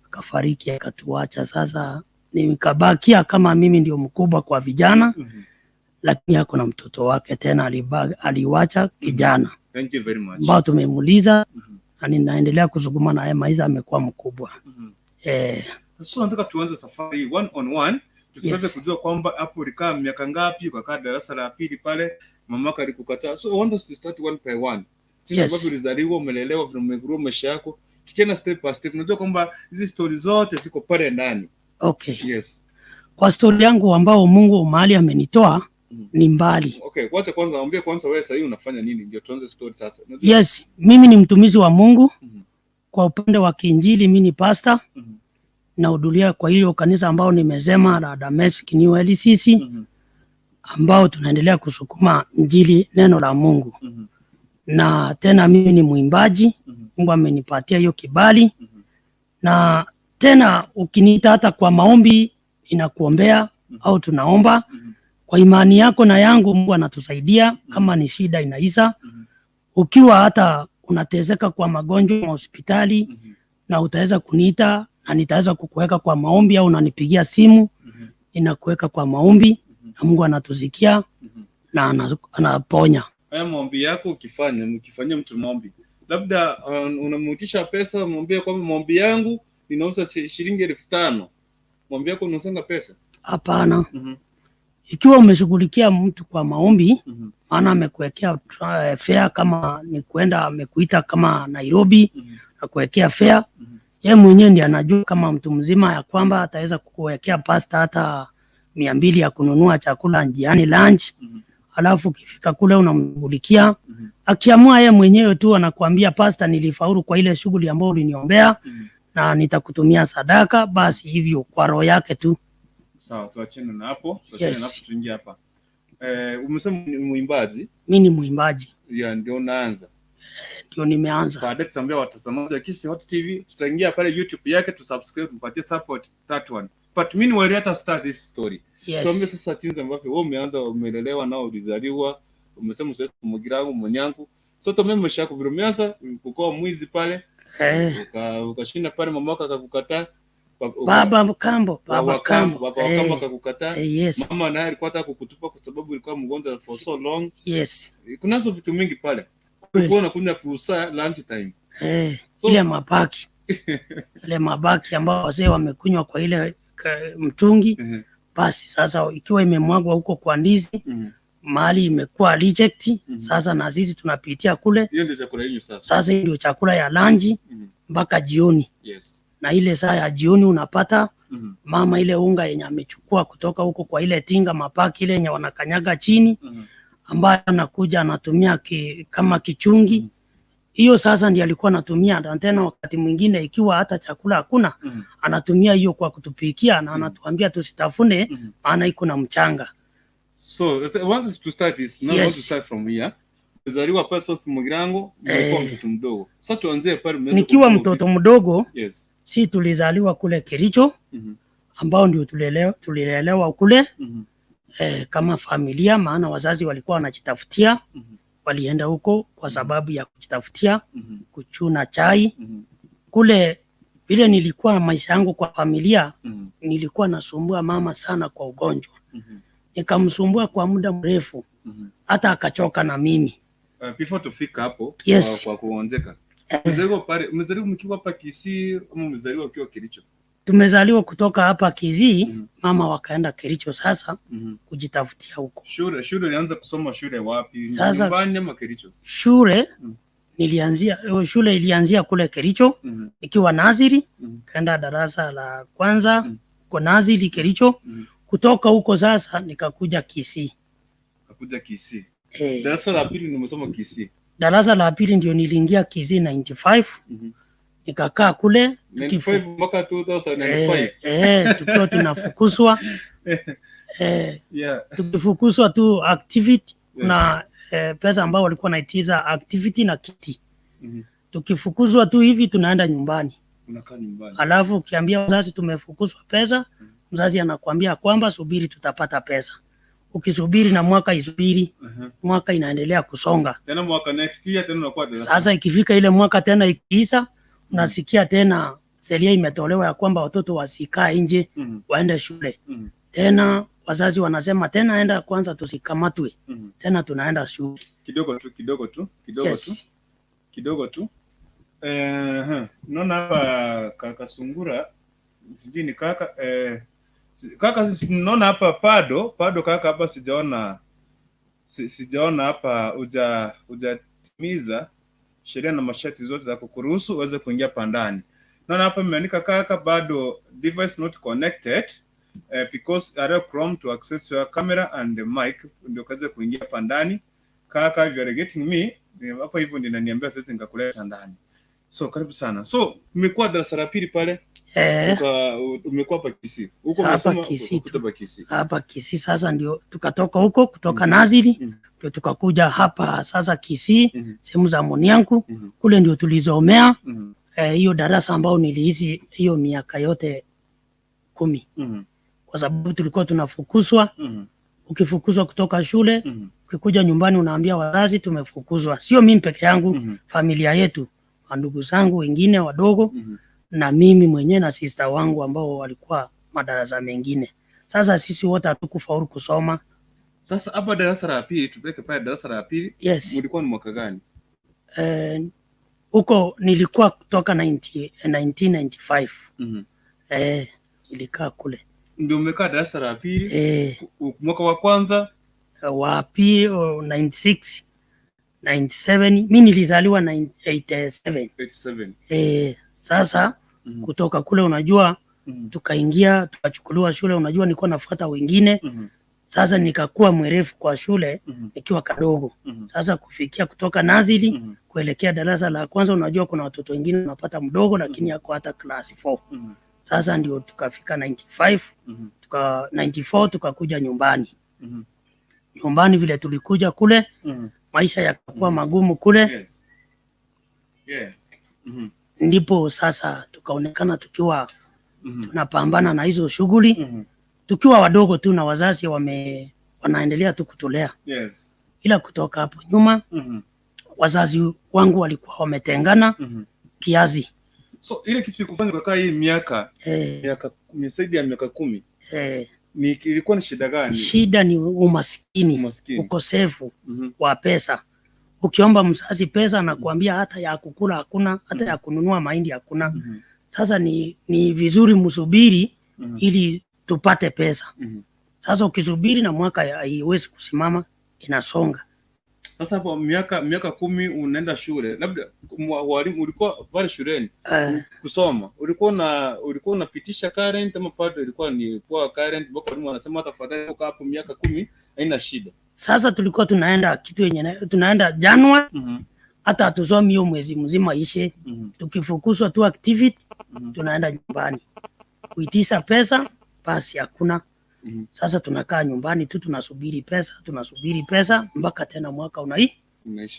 akafariki akatuacha. Sasa nikabakia kama mimi ndio mkubwa kwa vijana, lakini ako na mtoto wake tena aliwacha kijana. Thank you very much. Ambao tumemuuliza na ninaendelea kuzungumza naye, maisha amekuwa mkubwa. Sasa nataka tuanze safari one on one, tukiweza kujua kwamba hapo ulikaa miaka ngapi, ukakaa darasa la pili pale, mamako alikukataa. So I want us to start one by one. Sisi ambavyo ulizaliwa, umelelewa, vile umegrow maisha yako, tukienda step by step, unajua kwamba hizi story zote ziko pale ndani. Yes. Kwa story yangu ambao Mungu mahali amenitoa ni mbali. Okay, wacha kwanza ambie kwanza wewe sasa hivi unafanya nini ndio tuanze story sasa. Unajua? Yes, mimi ni mtumishi wa Mungu. Kwa upande wa kiinjili mimi ni pastor. Nahudhuria kwa hiyo kanisa ambao nimesema la Dameski New LCC. Ambao tunaendelea kusukuma Injili, neno la Mungu. Na tena mimi ni mwimbaji. Mungu amenipatia hiyo kibali. Na tena ukiniita hata kwa maombi inakuombea au tunaomba kwa imani yako na yangu, Mungu anatusaidia. Kama ni shida inaisha. Ukiwa hata unateseka kwa magonjwa ya hospitali na utaweza kuniita na nitaweza kukuweka kwa maombi au unanipigia simu, ninakuweka kwa maombi na Mungu anatusikia na anaponya. Haya maombi yako ukifanya, mkifanyia mtu maombi, labda unamuitisha pesa, mwambie kwamba maombi yangu ninauza shilingi 5,000. Maombi yako unausanga pesa? Hapana. Ikiwa umeshughulikia mtu kwa maombi, maana amekuwekea fare, kama ni kuenda amekuita kama Nairobi akuwekea fare, yeye mwenyewe ndiye anajua kama mtu mzima ya kwamba ataweza kukuwekea pasta hata 200 ya kununua chakula njiani, lunch. Alafu ukifika kule unamshughulikia. Akiamua yeye mwenyewe tu anakuambia, "Pasta, nilifaulu kwa ile shughuli ambayo uliniombea na nitakutumia sadaka," basi hivyo kwa roho yake tu. Sawa, tuachane na hapo, tuachane Yes. na hapo, tuingie hapa. Umesema ni mwimbaji? Mi ni mwimbaji. Ya ndio unaanza? Ndio nimeanza. Baadaye tutaambia watazamaji wa Kisii Hot TV, tutaingia pale YouTube yake tu subscribe, tumpatie support that one. But meanwhile, let us start this story. Tuambie sasa jinsi ambavyo wewe umeanza, umelelewa nao, ulizaliwa, umesema usiwezi kumugirangu mwenyangu. So tuambie maisha yako vile umeanza kukoa mwizi pale, ukashinda pale, mama yako akakukataa. Baba Kambo, baba wa Kambo, Kambo. Baba wa Kambo akakukataa. Yes. Mama naye alikuwa anataka kukutupa kwa sababu ulikuwa mgonjwa for so long. Kunazo vitu mingi pale. Ulikuwa unakunywa kusa lunch time. So, ile mabaki ambao wazee wamekunywa kwa ile mtungi, basi sasa ikiwa imemwagwa huko kwa ndizi, mahali imekuwa reject, sasa na sisi tunapitia kule. Hiyo ndio chakula yenu sasa. Sasa hii ndio chakula ya lunch mpaka jioni. Na ile saa ya jioni unapata mama ile unga yenye amechukua kutoka huko kwa ile tinga, mapaki ile yenye wanakanyaga chini, ambayo anakuja anatumia kama kichungi hiyo sasa ndiyo alikuwa anatumia. Na tena wakati mwingine ikiwa hata chakula hakuna, anatumia hiyo kwa kutupikia na anatuambia tusitafune, maana iko na mchanga. So, I want us to start this. Now I want to start from here. Umezaliwa pale South Mugirango, umekuwa mtoto mdogo. Sasa tuanzie pale umeanza Nikiwa kukua. mtoto mdogo, si tulizaliwa kule Kericho, ambao ndio tulilelewa kule kama familia, maana wazazi walikuwa wanajitafutia, walienda huko kwa sababu ya kujitafutia, kuchuna chai kule. Vile nilikuwa maisha yangu kwa familia, nilikuwa nasumbua mama sana kwa ugonjwa, nikamsumbua kwa muda mrefu hata akachoka na mimi. Before tufika hapo kwa kuonzeka. Umezaliwa pale, umezaliwa mkiwa hapa Kisii ama umezaliwa ukiwa Kericho? Tumezaliwa kutoka hapa Kisii, mama wakaenda Kericho sasa kujitafutia huko. Shule ulianza kusoma shule wapi? Sasa- Nyumbani ama Kericho? Shule nilianzia, shule ilianzia kule Kericho ikiwa nursery, kaenda darasa la kwanza kwa nursery Kericho. Kutoka huko sasa nikakuja Kisii. Kakuja Kisii. Eh, Darasa la pili nimesoma Kisii. Darasa la pili ndio niliingia Kisii 95, nikakaa kule 95 mpaka 2005. Tukiwa tunafukuzwa tukifukuzwa tu activity na pesa ambao walikuwa naitiza activity na kiti. Tukifukuzwa tu hivi tunaenda nyumbani. Unakaa nyumbani. Alafu ukiambia wazazi tumefukuzwa pesa, mzazi anakuambia kwamba subiri, tutapata pesa. Ukisubiri na mwaka isubiri, mwaka inaendelea kusonga. Tena mwaka next year tena unakuwa darasa. Sasa ikifika ile mwaka tena ikiisha, unasikia tena sheria imetolewa ya kwamba watoto wasikae nje, waende shule. Tena wazazi wanasema tena enda kwanza tusikamatwe, tena tunaenda shule. Kidogo tu, kidogo tu, kidogo tu. Kidogo tu. Naona hapa kaka Sungura, sijui ni kaka kaka naona hapa pado kaka hapa sijaona sijaona hapa hujatimiza sheria na masharti zote za kukuruhusu uweze kuingia hapa ndani. Naona hapa imeandika kaka bado device not connected because allow Chrome to access your camera and the mic ndio kaze kuingia hapa ndani. Kaka, if you are getting me hapa hivyo ndio inaniambia sasa nikakuleta ndani. So karibu sana. So mmekuwa darasa la pili pale. Umekuwa hapa Kisii. Huko Hapa umesoma Kisii tu. kutoka Kisii. Hapa Kisii sasa ndio tukatoka huko kutoka nursery ndio tukakuja hapa sasa Kisii, sehemu za Monianku. Kule ndio tulizomea hiyo darasa ambao nilihisi hiyo miaka yote 10 kwa sababu tulikuwa tunafukuzwa. Ukifukuzwa kutoka shule, ukikuja nyumbani unaambia wazazi tumefukuzwa. Sio mimi peke yangu, familia yetu, ndugu zangu wengine wadogo na mimi mwenyewe na sister wangu ambao walikuwa madarasa mengine. Sasa sisi wote hatukufaulu kusoma. Sasa hapa darasa la pili, tupeleke pale darasa la pili. Yes. Ulikuwa ni mwaka gani? Huko nilikuwa kutoka 1995. Nilikaa kule. Ndio umekaa darasa la pili. Mwaka wa kwanza? Wa pili, 96, 97. Mimi nilizaliwa 87. 87. Sasa kutoka kule unajua tukaingia tukachukuliwa shule, unajua nilikuwa nafuata wengine. Sasa nikakuwa mwerevu kwa shule nikiwa kadogo. Sasa kufikia kutoka nursery kuelekea darasa la kwanza, unajua kuna watoto wengine wanapata mdogo lakini yako hata class 4. Sasa ndio tukafika 95, tuka 94 tukakuja nyumbani. Nyumbani vile tulikuja kule, maisha yakakuwa magumu kule. Yes. Yeah. Ndipo sasa tukaonekana tukiwa tunapambana na hizo shughuli tukiwa wadogo tu na wazazi wanaendelea tu kutulea. Ila kutoka hapo nyuma wazazi wangu walikuwa wametengana kiasi. So ile kitu ilikufanya ukakaa hii miaka miaka zaidi ya miaka 10 ni ilikuwa ni shida gani? Shida ni umaskini, Umaskini. ukosefu wa pesa. Ukiomba mzazi pesa anakuambia hata ya kukula hakuna, hata ya kununua mahindi hakuna. Sasa ni vizuri msubiri ili tupate pesa. Sasa ukisubiri na mwaka haiwezi kusimama, inasonga. Sasa hapo miaka 10 unaenda shule, labda walimu ulikuwa pale shuleni kusoma, ulikuwa unapitisha current ama bado ilikuwa ni poa current mpaka walimu wanasema tafadhali ukaa hapo miaka 10 haina shida? Sasa tulikuwa tunaenda kitu yenye tunaenda Januari, hata hatusomi hiyo mwezi mzima ishe. Tukifukuzwa tu activity tunaenda nyumbani kuitisha pesa, basi hakuna. Sasa tunakaa nyumbani tu tunasubiri pesa, tunasubiri pesa mpaka tena mwaka Unaisha.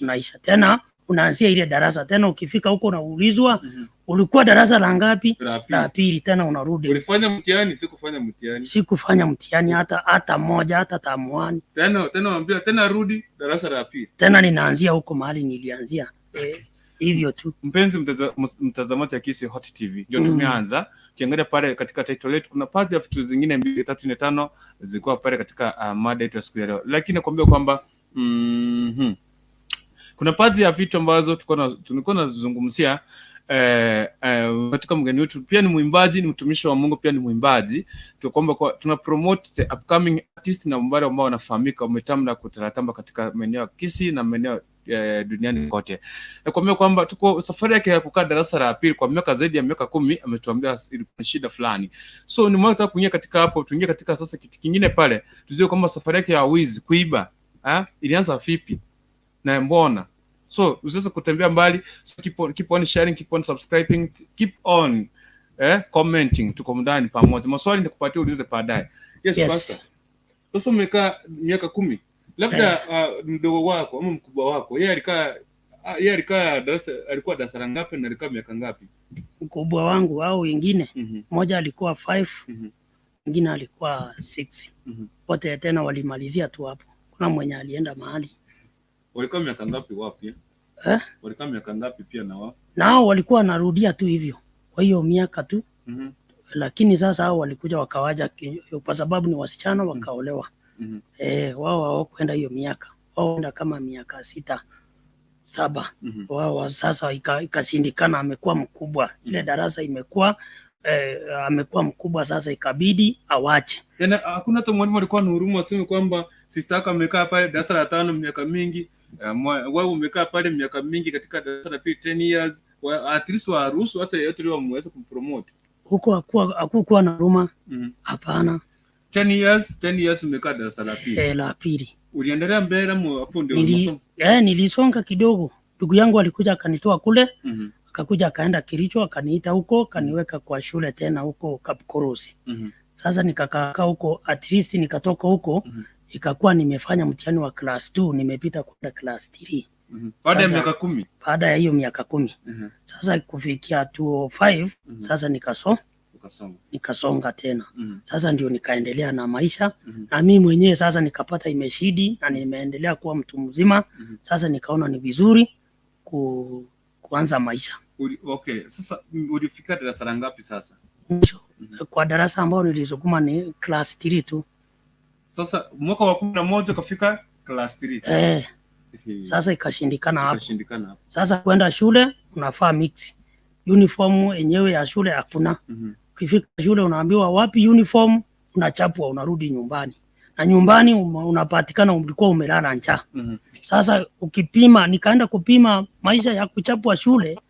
unaisha tena, unaanzia ile darasa tena. Ukifika huko unaulizwa ulikuwa darasa la ngapi? La pili. La pili, tena unarudi. Ulifanya mtihani? Sikufanya mtihani. Sikufanya mtihani hata moja, hata term 1. Tena tena waambia tena rudi darasa la pili. Tena ninaanzia huko mahali nilianzia. Hivyo tu. Mpenzi mtazamaji wa Kisii Hot TV, ndio tumeanza. Ukiangalia pale katika title letu kuna baadhi ya vitu zingine 2, 3, 4, 5 zilikuwa pale katika mada yetu ya siku ya leo. Lakini nakwambia kwamba kuna baadhi ya vitu ambazo tulikuwa tunazungumzia katika mgeni wetu pia ni mwimbaji, ni mtumishi wa Mungu pia ni mwimbaji. Tunaomba kwa tuna promote the upcoming artist na wale ambao wanafahamika wametamba kutaratamba katika maeneo ya Kisii na maeneo duniani kote. Nakwambia kwamba tuko safari yake ya kukaa darasa la pili kwa miaka zaidi ya miaka 10, ametuambia ilikuwa shida fulani. So ni mwana kuingia katika hapo, tuingie katika sasa kitu kingine pale, tujue kwamba safari yake ya wizi kuiba, ilianza vipi na mbona. So usiweze kutembea mbali. So keep on sharing, keep on subscribing, keep on commenting. Tuko ndani pamoja. Maswali nitakupatia ulize baadaye. Yes, Yes. Pastor. Sasa umekaa miaka 10. Labda mdogo wako ama mkubwa wako, yeye alikaa darasa, alikuwa darasa la ngapi na alikaa miaka ngapi? Mkubwa wangu au wengine, mmoja alikuwa 5, mwingine alikuwa 6. Wote tena walimalizia tu hapo. Kuna mwenye alienda mahali. Walikuwa miaka ngapi wapi? Eh? Walikuwa miaka ngapi pia na wao? Nao walikuwa wanarudia tu hivyo. Kwa hiyo miaka tu. Lakini sasa hao walikuja wakawaja kwa sababu ni wasichana wakaolewa. Wao hawakwenda hiyo miaka. Wao wenda kama miaka 6, 7. Wao sasa ikashindikana, amekuwa mkubwa. Ile darasa imekuwa amekuwa mkubwa sasa ikabidi awache. Yaani hakuna hata mwalimu alikuwa na huruma aseme kwamba sister yako amekaa pale darasa la 5 miaka mingi, wewe umekaa pale miaka mingi katika darasa la pili 10 years, at least waruhusu hata yeyote leo wameweza kumpromote. Huko hakukuwa na huruma. Hapana. 10 years, 10 years umekaa darasa la pili. La pili. Uliendelea mbele hapo ndio masomo? Nilisonga kidogo. Ndugu yangu alikuja akanitoa kule. Akakuja akaenda Kericho, akaniita huko, akaniweka kwa shule tena huko Kapkorosi. Sasa nikakaa huko, at least nikatoka huko, ikakuwa nimefanya mtihani wa class 2, nimepita kwenda class 3. Baada ya Sasa- miaka 10. Baada ya hiyo miaka 10. Sasa kufikia 205, sasa Ukasonga. nikasonga tena. Sasa ndio nikaendelea na maisha, na mimi mwenyewe sasa nikapata imeshidi na nimeendelea kuwa mtu mzima. Sasa nikaona ni vizuri kuanza maisha. Okay, sasa ulifika darasa la ngapi sasa? Mwisho kwa darasa ambao nilisukuma ni class 3 tu. Sasa mwaka wa 11 ukafika class 3. Sasa ikashindikana hapo. Ikashindikana hapo. Sasa kwenda shule unafaa mix. Uniform yenyewe ya shule hakuna. Ukifika shule unaambiwa wapi uniform, unachapwa, unarudi nyumbani. Na nyumbani unapatikana ulikuwa umelala njaa. Sasa ukipima, nikaenda kupima maisha ya kuchapwa shule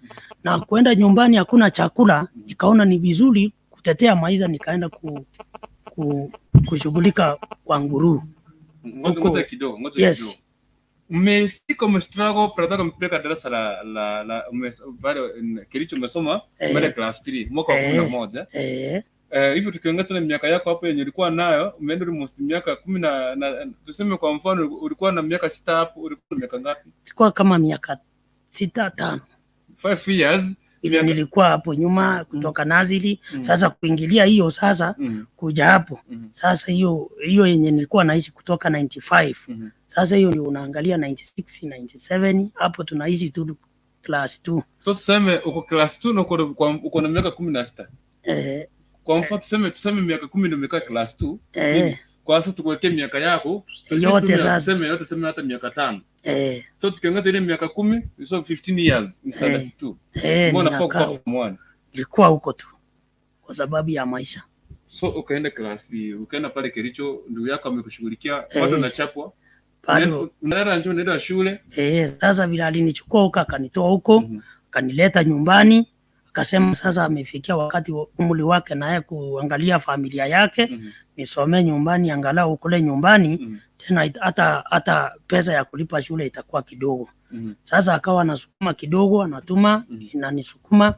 na kwenda nyumbani hakuna chakula, nikaona ni vizuri kutetea maisha, nikaenda kushughulika kwa nguru. Ngoja ngoja kidogo, ngoja kidogo. Mmefika umestruggle, brother mpeleka darasa la la la bado Kericho umesoma mbele class 3 mwaka wa 11. Hivyo tukiongeza na miaka yako hapo yenye ulikuwa nayo, umeenda almost miaka 10 na tuseme kwa mfano ulikuwa na miaka 6 hapo, ulikuwa na miaka ngapi? Ilikuwa kama miaka 6 5. 5 years. Ile nilikuwa hapo nyuma kutoka Nazili. Sasa kuingilia hiyo sasa kuja hapo. Sasa hiyo yenye nilikuwa naishi kutoka 95. Sasa hiyo ndio unaangalia 96, 97 hapo tunaishi tu class 2. So tuseme uko class 2 na uko na miaka 16. Kwa mfano tuseme miaka 10 ndio umekaa class 2. Kwa sasa tukuwekee miaka yako yote sasa. Tuseme yote, tuseme hata miaka 5. So tukiongeza ile miaka 10, so 15 years instead of 2. Mbona unafaa kuwa form 1? Nilikuwa huko tu kwa sababu ya maisha. So ukaenda class, ukaenda pale Kericho, ndugu yako amekushughulikia, watu wanachapwa. Unaenda njoo, unaenda shule. Sasa vile alinichukua huko akanitoa huko, akanileta nyumbani, akasema sasa amefikia wakati umri wake naye kuangalia familia yake. Nisomee nyumbani angalau kule nyumbani. Tena hata pesa ya kulipa shule itakuwa kidogo. Sasa akawa anasukuma kidogo, anatuma, inanisukuma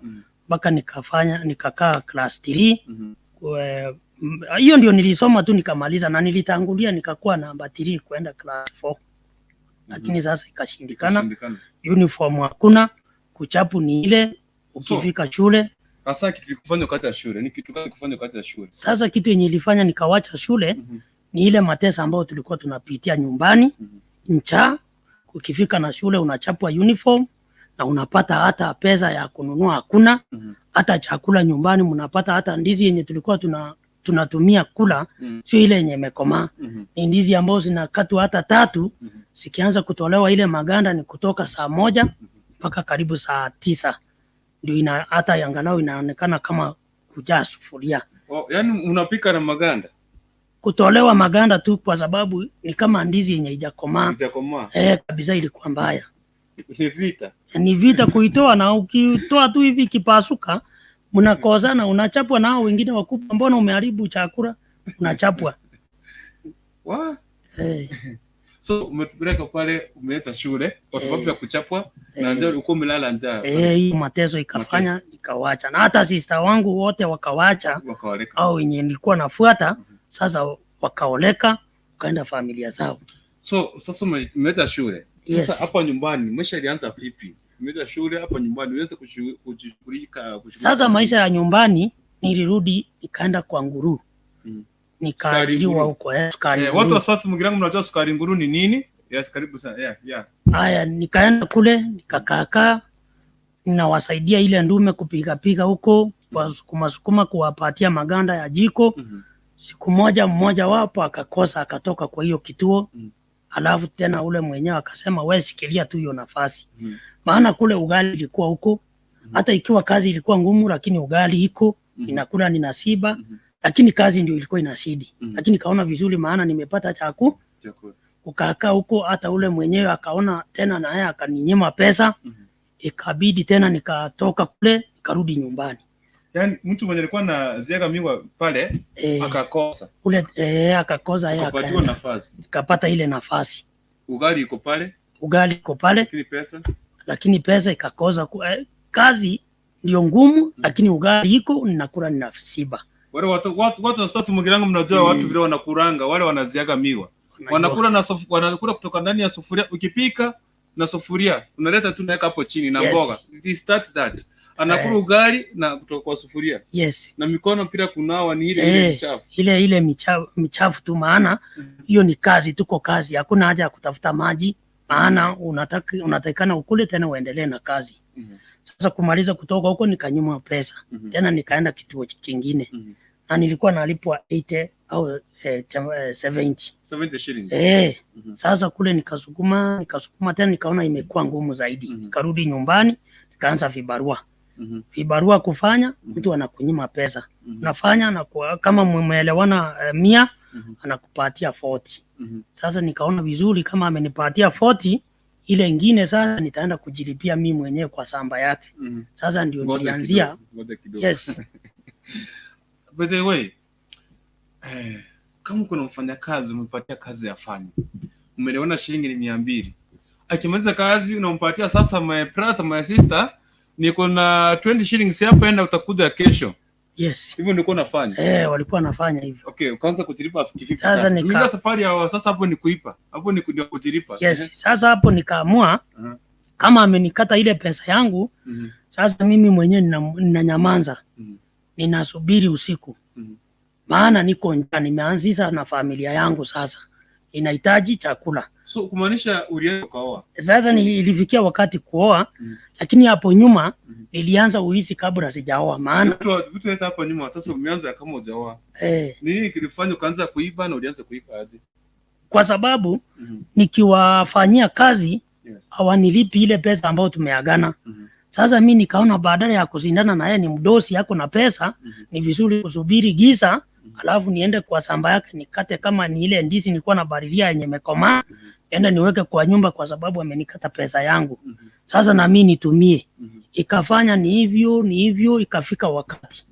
mpaka nikafanya nikakaa class 3. Hiyo ndio nilisoma tu nikamaliza, na nilitangulia nikakuwa namba 3 kwenda class 4. Lakini sasa ikashindikana. Uniform hakuna, kuchapu ni ile ukifika shule. Sasa kitu kufanya wakati ya shule ni kitu gani kufanya wakati ya shule? Sasa kitu yenye ilifanya nikawacha shule ni ile mateso ambayo tulikuwa tunapitia nyumbani. Njaa, ukifika na shule unachapwa uniform na unapata hata pesa ya kununua hakuna. Hata chakula nyumbani mnapata, hata ndizi yenye tulikuwa tunatumia kula sio ile yenye imekomaa. Ni ndizi ambazo zinakatwa hata 3, zikianza kutolewa ile maganda ni kutoka saa 1 mpaka karibu saa 9. Ndio ina hata angalau inaonekana kama kujaa sufuria. Oh, yani unapika na maganda? Kutolewa maganda tu kwa sababu ni kama ndizi yenye haijakomaa. Haijakomaa. Kabisa ilikuwa mbaya. Ni vita. Ni vita kuitoa, na ukitoa tu hivi kipasuka mnakozana, unachapwa na hao wengine wakubwa, mbona umeharibu chakula, unachapwa. Wa? So umetupeleka pale, umeleta shule kwa sababu ya kuchapwa na njaa, ulikuwa umelala njaa. Hiyo mateso ikafanya nikawacha. Na hata sister wangu wote wakawacha, wakaoleka. Au wenye nilikuwa nafuata sasa wakaoleka, wakaenda familia zao. So sasa umeleta shule. Sasa hapa nyumbani maisha ilianza vipi? Umeleta shule hapa nyumbani uweze kushughulika. Sasa maisha ya nyumbani nilirudi nikaenda kwa nguru. Nikaajiriwa huko, sukari nguru. Watu wa South Mugirango mnajua sukari nguru ni nini? Yes, karibu sana. Yeah, yeah. Haya, nikaenda kule nikakaakaa, ninawasaidia ile ndume kupiga piga huko, kwa sukuma kuwapatia maganda ya jiko. Siku moja mmoja wapo akakosa, akatoka kwa hiyo kituo. Alafu tena ule mwenyewe akasema wewe shikilia tu hiyo nafasi. Maana kule ugali ilikuwa huko. Hata ikiwa kazi ilikuwa ngumu lakini ugali iko, ninakula ninasiba. Lakini kazi ndio ilikuwa inasidi. Lakini kaona vizuri maana nimepata chakula. Kukaa huko hata ule mwenyewe akaona tena na yeye akaninyima pesa. Ikabidi tena nikatoka kule nikarudi nyumbani. Yaani mtu mwenye alikuwa na ziaga miwa pale akakosa. Ule akakosa yeye akapatiwa nafasi. Nikapata ile nafasi. Ugali iko pale. Ugali iko pale. Lakini pesa. Lakini pesa ikakosa. Kazi ndio ngumu, lakini ugali iko, ninakula ninasiba. Wale watu wa South Mugirango mnajua watu vile wanakuranga, wale wanaziaga miwa. Wanakula na wanakula kutoka ndani ya sufuria. Ukipika na sufuria unaleta tu naweka hapo chini na mboga. It is start that. Anakula ugali na kutoka kwa sufuria. Yes. Na mikono pia kunawa ni ile ile michafu. Ile ile michafu tu, maana hiyo ni kazi, tuko kazi. Hakuna haja ya kutafuta maji, maana unatakikana ukule tena uendelee na kazi. Sasa kumaliza kutoka huko nikanyimwa pesa. Tena nikaenda kituo kingine. Na nilikuwa nalipwa 80 au 70. 70 shillings. Sasa kule nikasukuma tena nikaona imekuwa ngumu zaidi. Nikarudi nyumbani, nikaanza vibarua. Vibarua kufanya, mtu anakunyima pesa. Unafanya na kama mmeelewana 100, anakupatia 40. Sasa nikaona vizuri kama amenipatia 40, ile ingine sasa nitaenda kujilipia mimi mwenyewe kwa samba yake. Sasa ndio nilianzia. Yes. By the way, kama kuna mfanyakazi umempatia kazi afanye, umeelewana shilingi ni 200, akimaliza kazi unampatia sasa, my brother, my sister, niko na 20 shillings hapa, enda utakuja kesho. Yes. Hivyo ndiko nafanya. Walikuwa nafanya hivyo. Okay, ukaanza kujilipa kivipi sasa? Sasa safari ya sasa hapo ni kuipa. Hapo ni ndio kujilipa. Yes. Sasa hapo nikaamua kama amenikata ile pesa yangu, sasa mimi mwenyewe ninanyamanza. Ninasubiri usiku. Maana niko njaa, nimeanzisha na familia yangu sasa. Inahitaji chakula. So kumaanisha ulianza kuoa? Sasa nilifikia wakati kuoa, lakini hapo nyuma nilianza uizi kabla sijaoa, maana vitu hata hapo nyuma sasa umeanza kama hujaoa. Nini kilifanya ukaanza kuiba na ulianza kuiba aje? Kwa sababu nikiwafanyia kazi hawanilipi ile pesa ambayo tumeagana. Sasa mimi nikaona badala ya kushindana na yeye, ni mdosi yako na pesa, ni vizuri kusubiri giza, alafu niende kwa samba yake nikate kama ni ile ndizi nilikuwa nabarilia yenye imekomaa, niende niweke kwa nyumba kwa sababu amenikata pesa yangu. Sasa na mimi nitumie. Ikafanya ni hivyo, ikafika wakati.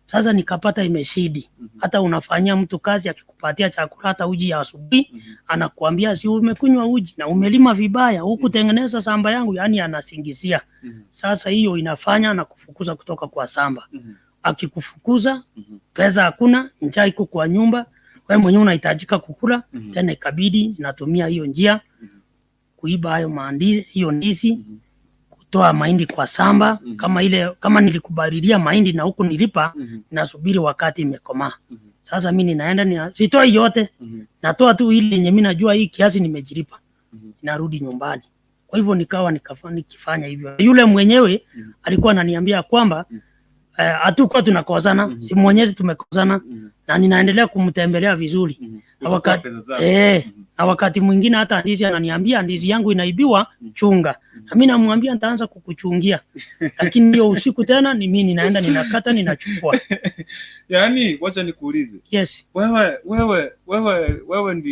Sasa nikapata imeshidi. Hata unafanyia mtu kazi akikupatia chakula hata uji ya asubuhi, anakuambia si umekunywa uji na umelima vibaya, hukutengeneza samba yangu, yani anasingizia. Sasa hiyo inafanya na kufukuza kutoka kwa samba. Akikufukuza, pesa hakuna, njaa iko kwa nyumba, wewe mwenyewe unahitajika kukula, tena ikabidi natumia hiyo njia kuiba hayo maandizi, hiyo ndizi, kutoa mahindi kwa samba, kama ile kama nilikubalilia mahindi na huku nilipa, nasubiri wakati imekomaa. Sasa mimi ninaenda sitoi yote, natoa tu ile yenye mimi najua hii kiasi nimejilipa. Narudi nyumbani. Kwa hivyo nikawa nikifanya hivyo. Yule mwenyewe alikuwa ananiambia kwamba hatukuwa tunakozana, si mwenyezi tumekozana, na ninaendelea kumtembelea vizuri. Na wakati mwingine hata ndizi ananiambia ndizi yangu inaibiwa, chunga. Na mimi namwambia nitaanza kukuchungia. Lakini hiyo usiku tena ni mimi ninaenda ninakata ninachukua. Yaani wacha nikuulize. Yes. Wewe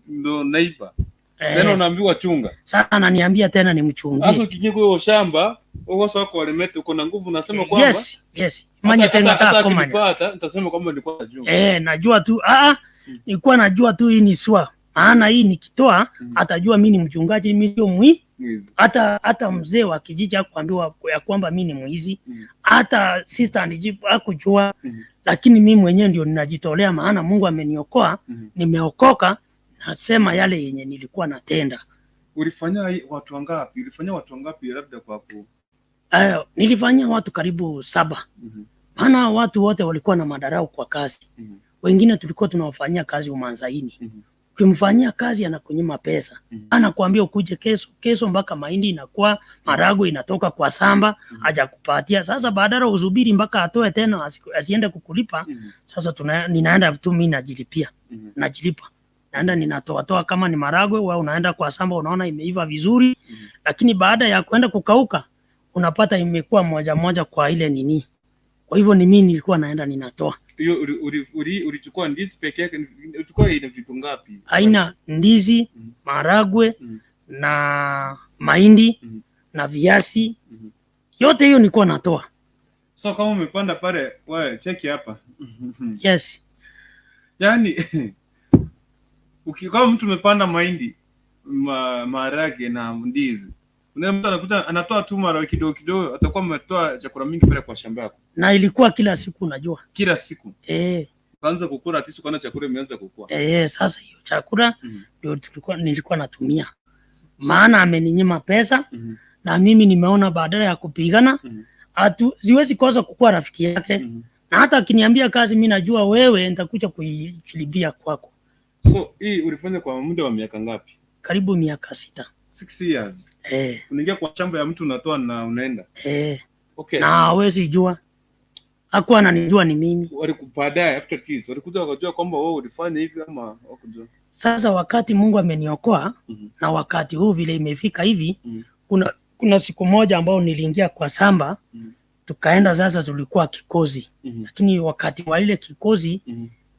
ndo naiba. Tena unaambiwa chunga. Sasa ananiambia tena nimchungie. Sasa ukiingia kwa shamba, wewe sasa wako walemete, uko na nguvu, unasema kwamba yes, yes. Manya tena hata nikipata nitasema kwamba nilikuwa najua. Najua tu. Nilikuwa najua tu hii ni swa. Maana hii nikitoa atajua mimi ni mchungaji, mimi sio mwizi. Hata mzee wa kijiji hakuambiwa ya kwamba mimi ni mwizi. Hata sister anijibu hakujua. Lakini mimi mwenyewe ndio ninajitolea, maana Mungu ameniokoa, nimeokoka, nasema yale yenye nilikuwa natenda. Ulifanya watu wangapi? Ulifanya watu wangapi labda kwa ku? Nilifanya watu karibu 7. Maana watu wote walikuwa na madarau kwa kazi. Wengine tulikuwa tunawafanyia kazi umanzaini. Ukimfanyia kazi anakunyima pesa. Anakuambia ukuje kesho, kesho mpaka mahindi inakuwa, marago inatoka kwa samba, hajakupatia. Sasa badala usubiri mpaka atoe tena asiende kukulipa. Sasa ninaenda tu mimi najilipia. Najilipa. Naenda ninatoa toa kama ni maragwe, wewe unaenda kwa samba unaona imeiva vizuri. Lakini baada ya kwenda kukauka unapata imekuwa moja moja kwa ile nini. Kwa hivyo ni mimi nilikuwa naenda ninatoa. Hiyo ulichukua ndizi peke yake, ulichukua ile vitu ngapi? Aina ndizi, maragwe, na mahindi, na viazi. Yote hiyo nilikuwa natoa. So kama umepanda pale, wewe cheki hapa. Yes. Yaani kama mtu umepanda mahindi, maharage na ndizi, Mtu anakuta anatoa tu mara kidogo kidogo, atakuwa ametoa chakula mingi pale kwa shamba yako. Na ilikuwa kila siku unajua. Kila siku. Kaanza kukula tisu kana chakula imeanza kukua. Sasa hiyo chakula ndio nilikuwa natumia. Maana ameninyima pesa na mimi nimeona badala ya kupigana siwezi kosa kukuwa rafiki yake. Na hata akiniambia kazi mimi najua wewe nitakuja kuilibia kwako. So hii ulifanya kwa muda wa miaka ngapi? Karibu miaka 6. 6 years. Unaingia kwa shamba ya mtu unatoa na unaenda. Okay. Na hawezi jua. Hakuwa ananijua ni mimi. Baadaye after this walikuja wakajua kwamba wewe ulifanya hivi ama hawakujua? Sasa wakati Mungu ameniokoa na wakati huu vile imefika hivi, kuna siku moja ambao niliingia kwa shamba, tukaenda sasa, tulikuwa kikozi. Lakini wakati wa ile kikozi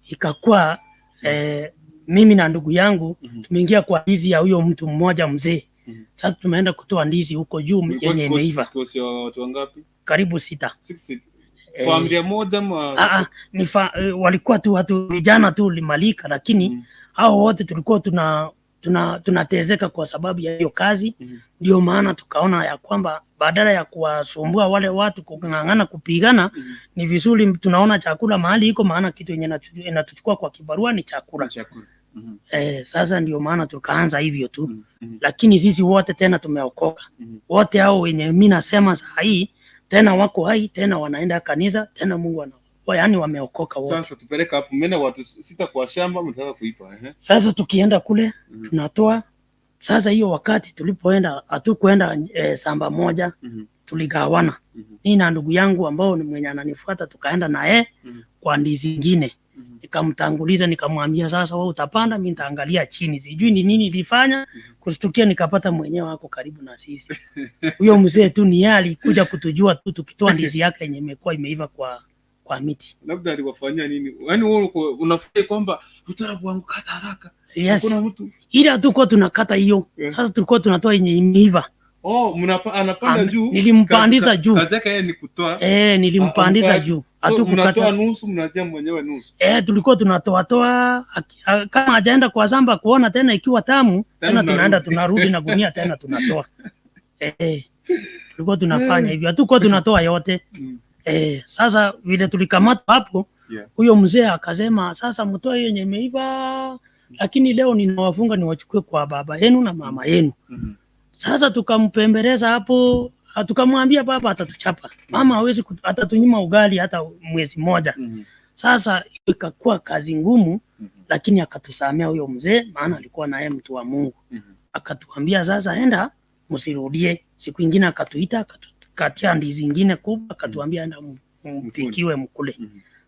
ikakuwa mimi na ndugu yangu tumeingia kwa ndizi ya huyo mtu mmoja mzee. Sasa tumeenda kutoa ndizi huko juu yenye imeiva. Kikosi ya watu wangapi? Karibu 6. 6. Familia moja ama? Walikuwa tu watu vijana tu limalika, lakini hao wote tulikuwa tunatezeka kwa sababu ya hiyo kazi. Ndio maana tukaona ya kwamba badala ya kuwasumbua wale watu kung'ang'ana kupigana, ni vizuri tunaona chakula mahali iko, maana kitu yenye inatuchukua kwa kibarua ni chakula. Sasa ndio maana tukaanza hivyo tu. Lakini sisi wote tena tumeokoka. Wote hao wenye mimi nasema saa hii tena wako hai, tena wanaenda kanisa, tena Mungu ana, yaani wameokoka wote. Sasa tupeleka hapo, mimi na watu 6 kwa shamba mtaka kuipa. Sasa tukienda kule tunatoa. Sasa hiyo wakati tulipoenda hatukwenda shamba moja, tuligawana. Mimi na ndugu yangu ambao ni mwenye ananifuata tukaenda na yeye kwa ndizi nyingine. Nikamtanguliza nikamwambia sasa wewe utapanda, mimi nitaangalia chini. Sijui ni nini nilifanya, kustukia nikapata mwenyewe wako karibu na sisi. Huyo mzee tu ni yeye alikuja kutujua tu tukitoa ndizi yake yenye imekuwa imeiva kwa miti. Labda aliwafanyia nini? Yaani wewe unafikiri kwamba utarabu wangu kata haraka. Yes. Hakuna mtu. Ila tulikuwa tunakata hiyo. Sasa tulikuwa tunatoa yenye imeiva. Oh, anapanda juu. Nilimpandisha juu. Kazi yake yeye ni kutoa. Nilimpandisha juu. Hatukukata. Mnatoa nusu, mnatia mwenyewe nusu. Tulikuwa tunatoa toa, kama hajaenda kwa shamba kuona tena ikiwa tamu, tena tunaenda tunarudi na gunia tena tunatoa. Tulikuwa tunafanya hivyo. Hatukuwa tunatoa yote. Sasa vile tulikamata hapo, huyo mzee akasema sasa mtoe yenye imeiva, lakini leo ninawafunga niwachukue kwa baba yenu na mama yenu. Sasa tukampembeleza hapo, tukamwambia baba atatuchapa. Mama hawezi atatunyima ugali hata mwezi mmoja. Sasa ikakuwa kazi ngumu, lakini akatusamea huyo mzee, maana alikuwa naye mtu wa Mungu. Akatuambia sasa enda msirudie. Siku nyingine akatuita, akatukatia ndizi nyingine kubwa, akatuambia enda mpikiwe mkule.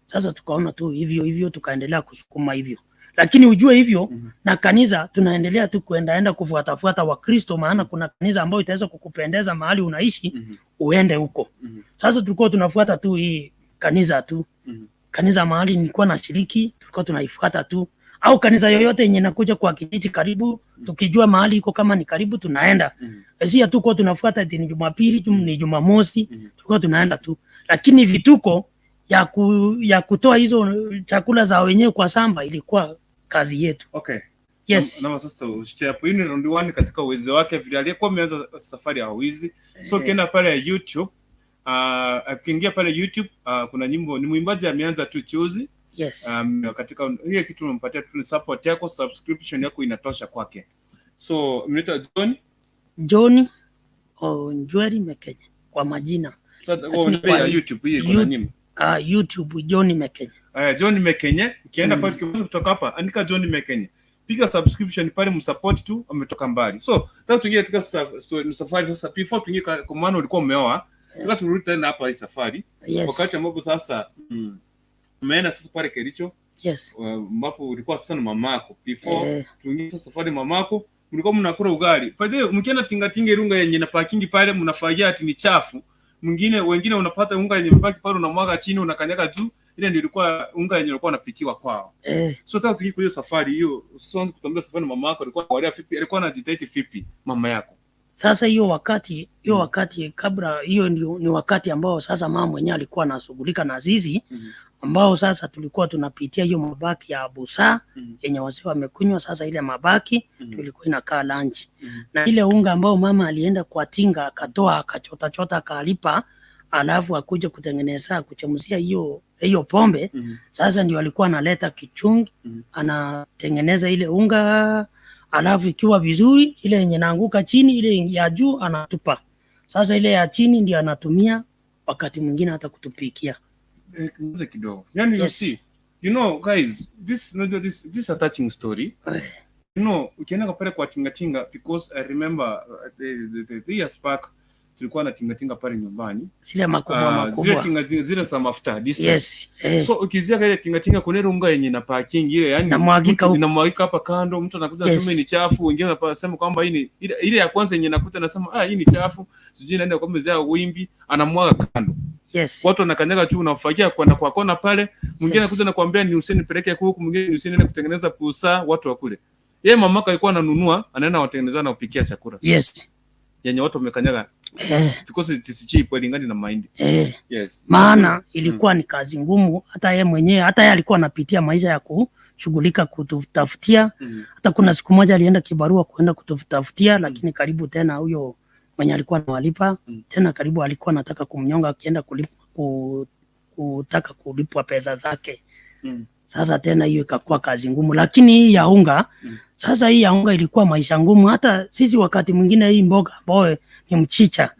Sasa tukaona tu hivyo hivyo, tukaendelea kusukuma hivyo. Lakini ujue hivyo na kanisa tunaendelea tu kuendaenda kufuatafuata Wakristo, maana kuna kanisa ambayo itaweza kukupendeza mahali unaishi, uende huko. Sasa tulikuwa tunafuata tu hii kanisa tu. Kanisa mahali nilikuwa nashiriki, tulikuwa tunaifuata tu. Au kanisa yoyote yenye inakuja kwa kijiji karibu, tukijua mahali iko kama ni karibu tunaenda. Si hatukuwa tunafuata eti ni Jumapili, ni Jumamosi, tulikuwa tunaenda tu. Lakini vituko ya kutoa hizo chakula za wenyewe kwa shamba ilikuwa kazi yetu. Okay. Yes. Na sasa usiche hapo. Hii ni round 1 katika uwezo wake vile aliyekuwa ameanza safari ya wizi. So ukienda pale YouTube, ukiingia pale YouTube, kuna nyimbo ni mwimbaji ameanza tu chuzi. Yes. Katika hiyo kitu unampatia tu support yako, subscription yako inatosha kwake. So mnaitwa John John Onjweri Mekenye kwa majina. Sasa kwa YouTube hii kuna nyimbo. YouTube John Mekenye. John Mekenye, ukienda pale kutoka hapa andika John Mekenye. Piga subscription pale, msupport tu, ametoka mbali. So nataka tuingie katika safari sasa. Before tuingie kwa maana ulikuwa umeoa, nataka turudi tena hapa hii safari. Yes. Wakati ambapo sasa umeenda sasa pale Kericho. Yes. Ambapo ulikuwa sasa na mamako. Before tuingie sasa safari mamako, mlikuwa mnakula ugali. Pale mkienda tinga tinga irunga yenye na parking pale mnafagia ati ni chafu. Mwingine wengine unapata unga yenye mpaki pale unamwaga chini unakanyaga juu. Ile ndio ilikuwa unga yenye ilikuwa inapikiwa kwao. So nataka tuingie kwa hiyo safari hiyo. Sio kutambia safari mama yako alikuwa angalia vipi, alikuwa anajitahidi vipi mama yako. Sasa hiyo wakati, hiyo wakati kabla hiyo ndio ni wakati ambao sasa mama mwenyewe alikuwa anashughulika na zizi. Ambao sasa tulikuwa tunapitia hiyo mabaki ya busaa yenye wazee wamekunywa. Sasa ile mabaki ilikuwa inakaa lunch. Na ile unga ambao mama alienda kwa tinga akatoa, akachota chota, akalipa, alafu akuja kutengeneza, kuchemshia hiyo pombe. Sasa ndio alikuwa analeta kichungi, anatengeneza ile unga, alafu ikiwa vizuri, ile yenye inaanguka chini, ile ya juu anatupa. Sasa ile ya chini ndio anatumia wakati mwingine hata kutupikia. Eh, ngoja kidogo. Yani you see, guys, this no, this this a touching story. Ukienda pale kwa tinga tinga, because I remember the years back tulikuwa na tinga tinga pale nyumbani. Zile makubwa Ah, zile makubwa. Tinga zile za mafuta diesel. So ukizia ile tinga tinga, kuna ile unga yenye na parking ile, yani Inamwagika huko. Inamwagika hapa kando, mtu anakuja anasema hii ni chafu, wengine wanasema kwamba hii ni ile ya kwanza yenye nakuta anasema, "Ah, hii ni chafu," sijui naenda kwa mzee wimbi, anamwaga kando. Watu wanakanyaga juu, unafagia kwenda kwa kona pale, mwingine anakuja nakwambia ni useni nipeleke huku, mwingine ni useni niende kutengeneza pusa, watu wa kule. Yeye mamaka alikuwa ananunua, anaenda watengeneza na kupikia chakula yenye watu wamekanyaga because it is cheap ilingani na mahindi. Maana ilikuwa ni kazi ngumu, hata yeye mwenyewe, hata yeye alikuwa anapitia maisha ya kushughulika kututafutia. Hata kuna siku moja alienda kibarua kuenda kututafutia, lakini karibu tena huyo mwenye alikuwa anawalipa tena karibu alikuwa anataka kumnyonga akienda kutaka kulipwa pesa zake. Sasa tena hiyo ikakuwa kazi ngumu, lakini hii ya unga sasa hii ya unga ilikuwa maisha ngumu. Hata sisi wakati mwingine hii mboga ambayo ni mchicha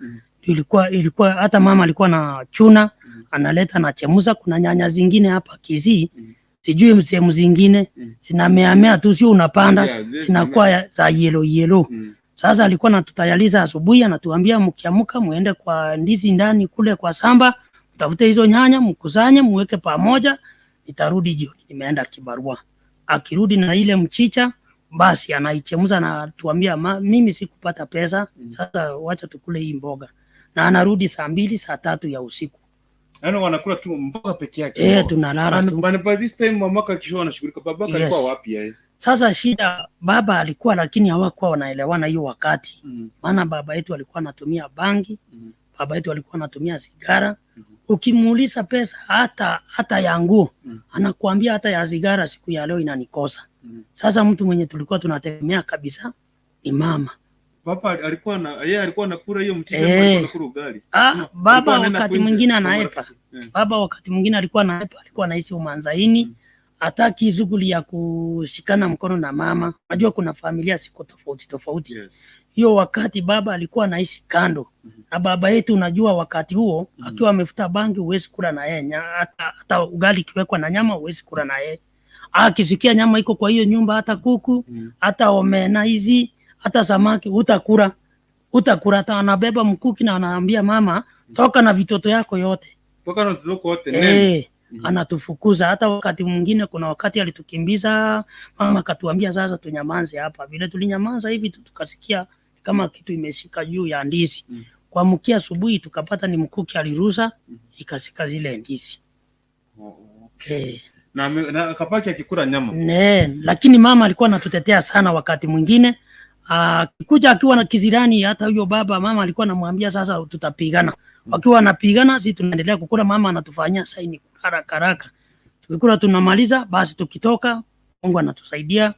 ilikuwa hata mama alikuwa na chuna analeta, anachemuza. Kuna nyanya zingine hapa Kisii sijui sehemu zingine zinameamea tu, sio unapanda, Yeah, zile zinakuwa za yellow yellow. Sasa alikuwa anatutayariza asubuhi, anatuambia, "Mkiamka muende kwa ndizi ndani kule kwa samba, mtafute hizo nyanya, mkusanye, muweke pamoja, nitarudi jioni, nimeenda kibarua." Akirudi na ile mchicha, basi anaichemsha na tuambia, "Mimi sikupata pesa, sasa wacha tukule hii mboga." Na anarudi saa 2, saa 3 ya usiku. Yaani wanakula tu mboga peke yake. Eh, tunalala tu. And by this time mamaka kisha anashughulika, babaka alikuwa wapi yeye? Sasa shida, baba alikuwa, lakini hawakuwa wanaelewana hiyo wakati. Maana baba yetu alikuwa anatumia bangi, baba yetu alikuwa anatumia sigara. Ukimuuliza pesa hata ya nguo, anakuambia, "Hata ya sigara siku ya leo inanikosa." Sasa mtu mwenye tulikuwa tunategemea kabisa ni mama. Baba alikuwa na yeye alikuwa anakula hiyo mchicha, alikuwa anakula ugali. Ah, baba Alikuwa anaenda wakati kwinje mwingine kwa anaepa. marafiki. Baba wakati mwingine alikuwa anaepa, alikuwa anaishi umanzaini, hataki shughuli ya kushikana mkono na mama. Unajua kuna familia ziko tofauti tofauti. Hiyo wakati baba alikuwa anaishi kando na baba yetu, unajua wakati huo akiwa amefuta bangi huwezi kula na yeye, hata ugali ikiwekwa na nyama huwezi kula na yeye. Akisikia nyama iko kwa hiyo nyumba, hata kuku, hata omena hizi, hata samaki, utakula utakula. Hata anabeba mkuki na anaambia mama, "Toka na vitoto yako yote." Toka na watoto wote nene. Eh, anatufukuza. Hata wakati mwingine, kuna wakati alitukimbiza, mama akatuambia sasa tunyamanze hapa. Vile tulinyamaza hivi tu, tukasikia kama kitu imeshika juu ya ndizi. Kuamkia asubuhi tukapata ni mkuki alirusa, ikashika zile ndizi. Oh. Eh, Na akabaki akikula nyama. Ne, lakini mama alikuwa anatutetea sana wakati mwingine akikuja akiwa na kisirani, hata huyo baba, mama alikuwa anamwambia, "Sasa tutapigana." Wakiwa wanapigana, sisi tunaendelea kukula, mama anatufanyia saini haraka haraka. Tukikula tunamaliza, basi tukitoka, Mungu anatusaidia,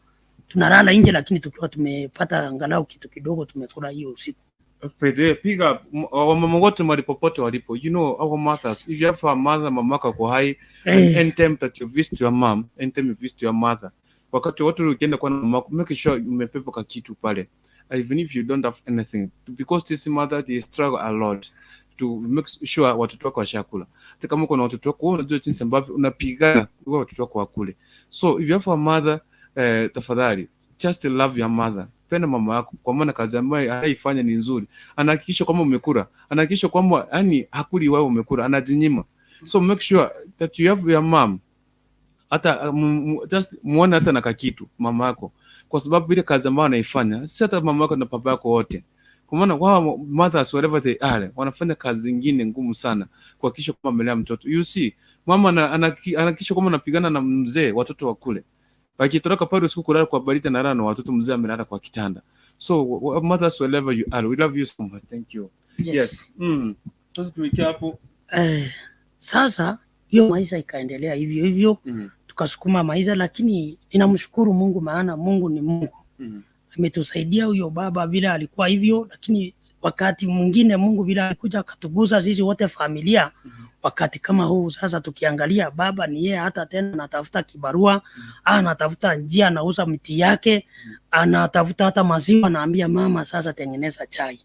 tunalala nje, lakini tukiwa tumepata angalau kitu kidogo tumekula hiyo usiku. Pede, piga wamama wote mahali popote walipo. Our mothers, if you have a mother, mamako ako hai, and anytime that you visit your mom, anytime you visit your mother, wakati wote ukienda kwa mamako, make sure umebeba ka kitu pale. Even if you don't have anything, because this mother, they struggle a lot to make sure watoto wako washakula. Hata kama uko na watoto wako, wewe unajua jinsi ambavyo unapigana kwa watoto wako wakule. So if you have a mother, tafadhali just love your mother. Penda mama yako, kwa maana kazi ambayo anaifanya ni nzuri. Anahakikisha kwamba umekula, anahakikisha kwamba yani hakuli wewe umekula, anajinyima. So make sure that you have your mom, hata just muone hata na kakitu mama yako, kwa sababu ile kazi ambayo anaifanya, si hata mama yako na baba yako wote, kwa maana wao mothers, whatever they are, wanafanya kazi zingine ngumu sana kuhakikisha kwamba amelea mtoto. You see, mama anahakikisha kwamba anapigana na mzee watoto wakule, wakitoroka pale usiku kulala kwa baridi na na watoto, mzee amelala kwa kitanda. So mothers, wherever you are, we love you so much. Thank you. Yes. Yes. Sasa tumekia hapo. Eh, sasa Hiyo maisha ikaendelea hivyo hivyo, tukasukuma maisha, lakini ninamshukuru Mungu maana Mungu ni Mungu. Ametusaidia huyo baba vile alikuwa hivyo, lakini wakati mwingine Mungu vile alikuja akatugusa sisi wote familia. Wakati kama huu sasa tukiangalia baba ni yeye, hata tena anatafuta kibarua, anatafuta njia, anauza miti yake, anatafuta hata maziwa, anaambia mama sasa tengeneza chai.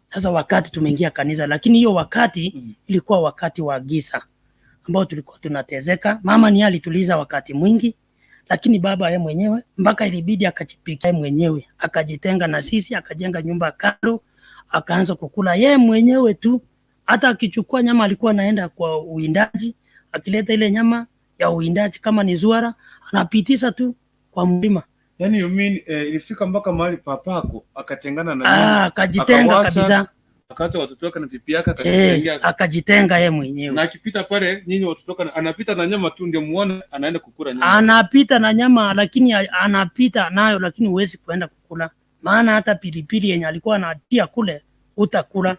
Sasa wakati tumeingia kanisa, lakini hiyo wakati ilikuwa wakati wa giza ambao tulikuwa tunatezeka. Mama ni alituliza wakati mwingi, lakini baba yeye mwenyewe mpaka ilibidi akajipikia mwenyewe, akajitenga na sisi, akajenga nyumba kando, akaanza kukula yeye mwenyewe tu. Hata akichukua nyama alikuwa anaenda kwa uwindaji, akileta ile nyama ya uwindaji kama ni zuara, anapitisha tu kwa mlima. Yani you mean ilifika mpaka mahali papako akatengana na Ah, akajitenga kabisa. Akaacha watoto wake na pipi yake akajitengea. Akajitenga yeye mwenyewe. Na akipita pale nyinyi watoto wake anapita na nyama tu ndio muone anaenda kukula nyama. Anapita na nyama lakini anapita nayo, lakini huwezi kuenda kukula, maana hata pilipili yenye alikuwa anatia kule utakula.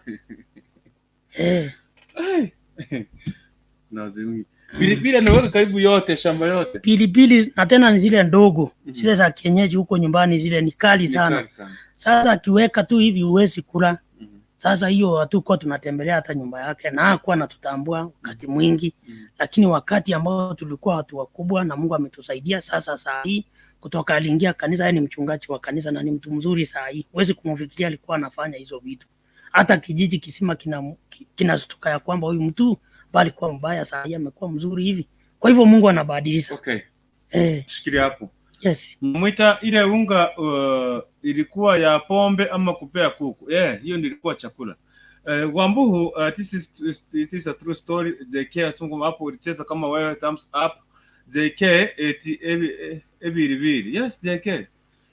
Na zingi. Pilipili anaweka karibu yote shamba yote. Pilipili na tena ni zile ndogo, zile za kienyeji huko nyumbani, zile ni kali sana. Ni kali sana. Sasa akiweka tu hivi huwezi kula. Sasa hiyo hatukuwa tunatembelea hata nyumba yake na hakuwa anatutambua wakati mwingi. Lakini wakati ambao tulikuwa watu wakubwa na Mungu ametusaidia sasa, saa hii kutoka aliingia kanisa, yeye ni mchungaji wa kanisa na ni mtu mzuri saa hii. Huwezi kumfikiria alikuwa anafanya hizo vitu. Hata kijiji kisima kinastuka ya kwamba huyu mtu bali alikuwa mbaya, saa hii amekuwa mzuri hivi. Kwa hivyo Mungu anabadilisha. Okay. Shikilia hapo. Yes. Mwita ile unga ilikuwa ya pombe ama kupea kuku. Hiyo ndio ilikuwa chakula. Wambuhu, this is a true story. JK asungu hapo ulicheza kama wewe, thumbs up. JK eti ebiribiri. Yes, JK.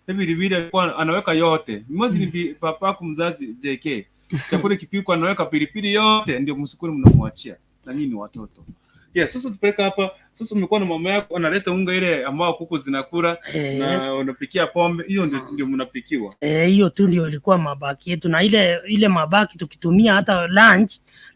Ebiribiri alikuwa anaweka yote. Imagine papako mzazi JK. Chakula kipikwa anaweka pilipili yote, ndio msukuru mnamwachia. Na nyinyi ni watoto. Yes, sasa tupeleka hapa. Sasa umekuwa na mama yako analeta unga ile ambao kuku zinakula na unapikia pombe, hiyo ndio mnapikiwa. Hiyo tu ndio ilikuwa mabaki yetu, na ile mabaki tukitumia hata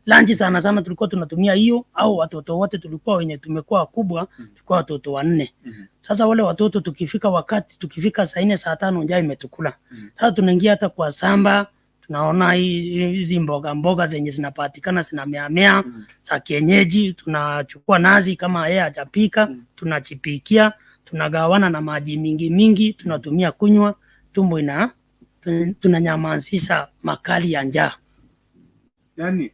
lunch sana sana tulikuwa tunatumia hiyo, au watoto wote tulikuwa wenye tumekuwa wakubwa, tulikuwa watoto wanne. Sasa wale watoto tukifika wakati tukifika saa 4 saa 5 njaa imetukula. Sasa tunaingia hata kwa samba, tunaona hizi mboga mboga zenye zinapatikana zinameamea za kienyeji, tunachukua nazi kama yeye hajapika, tunachipikia, tunagawana na maji mingi mingi, tunatumia kunywa, tumbo ina tunanyamazisha makali ya njaa. Yani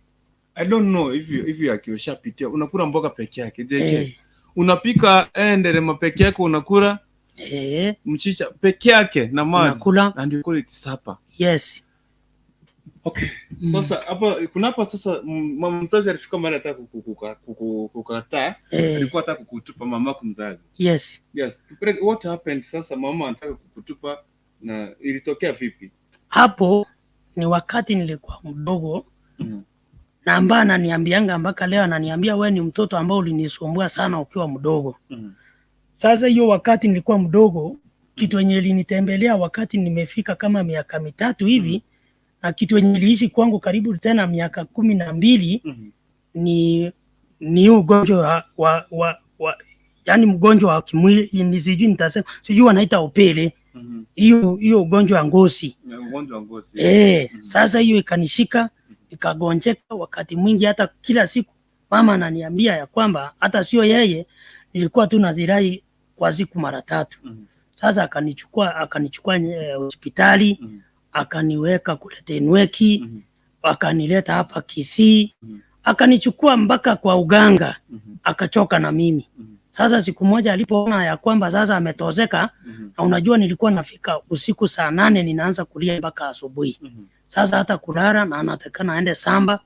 I don't know if you akioshapitia unakula mboga peke yake JK. Unapika enderema peke yake unakula mchicha peke yake na maji. Unakula. And you call it supper. Yes. Okay. Sasa hapa kuna hapa sasa mama mzazi alifika mahali anataka kukataa. Alikuwa anataka kukutupa mamako mzazi. Yes. Yes. What happened sasa mama anataka kukutupa na ilitokea vipi? Hapo ni wakati nilikuwa mdogo. Na ambaye ananiambianga mpaka leo, ananiambia wewe ni mtoto ambao ulinisumbua sana ukiwa mdogo. Sasa hiyo wakati nilikuwa mdogo, kitu yenye ilinitembelea wakati nimefika kama miaka 3 hivi, na kitu yenye iliishi kwangu karibu tena miaka 12, ni ugonjwa wa yani mgonjwa wa kimwili, ni sijui nitasema, sijui wanaita upele. Hiyo ugonjwa wa ngozi. Ugonjwa wa ngozi. Sasa hiyo ikanishika, nikagonjeka wakati mwingi, hata kila siku mama ananiambia ya kwamba hata sio yeye, nilikuwa tu nazirai kwa siku mara 3. Sasa akanichukua hospitali, akaniweka kule Tenweki, akanileta hapa Kisii, akanichukua mpaka kwa uganga, akachoka na mimi. Sasa siku moja alipoona ya kwamba sasa ametozeka, na unajua nilikuwa nafika usiku saa 8 ninaanza kulia mpaka asubuhi. Sasa hata kulala, na anatakana aende samba,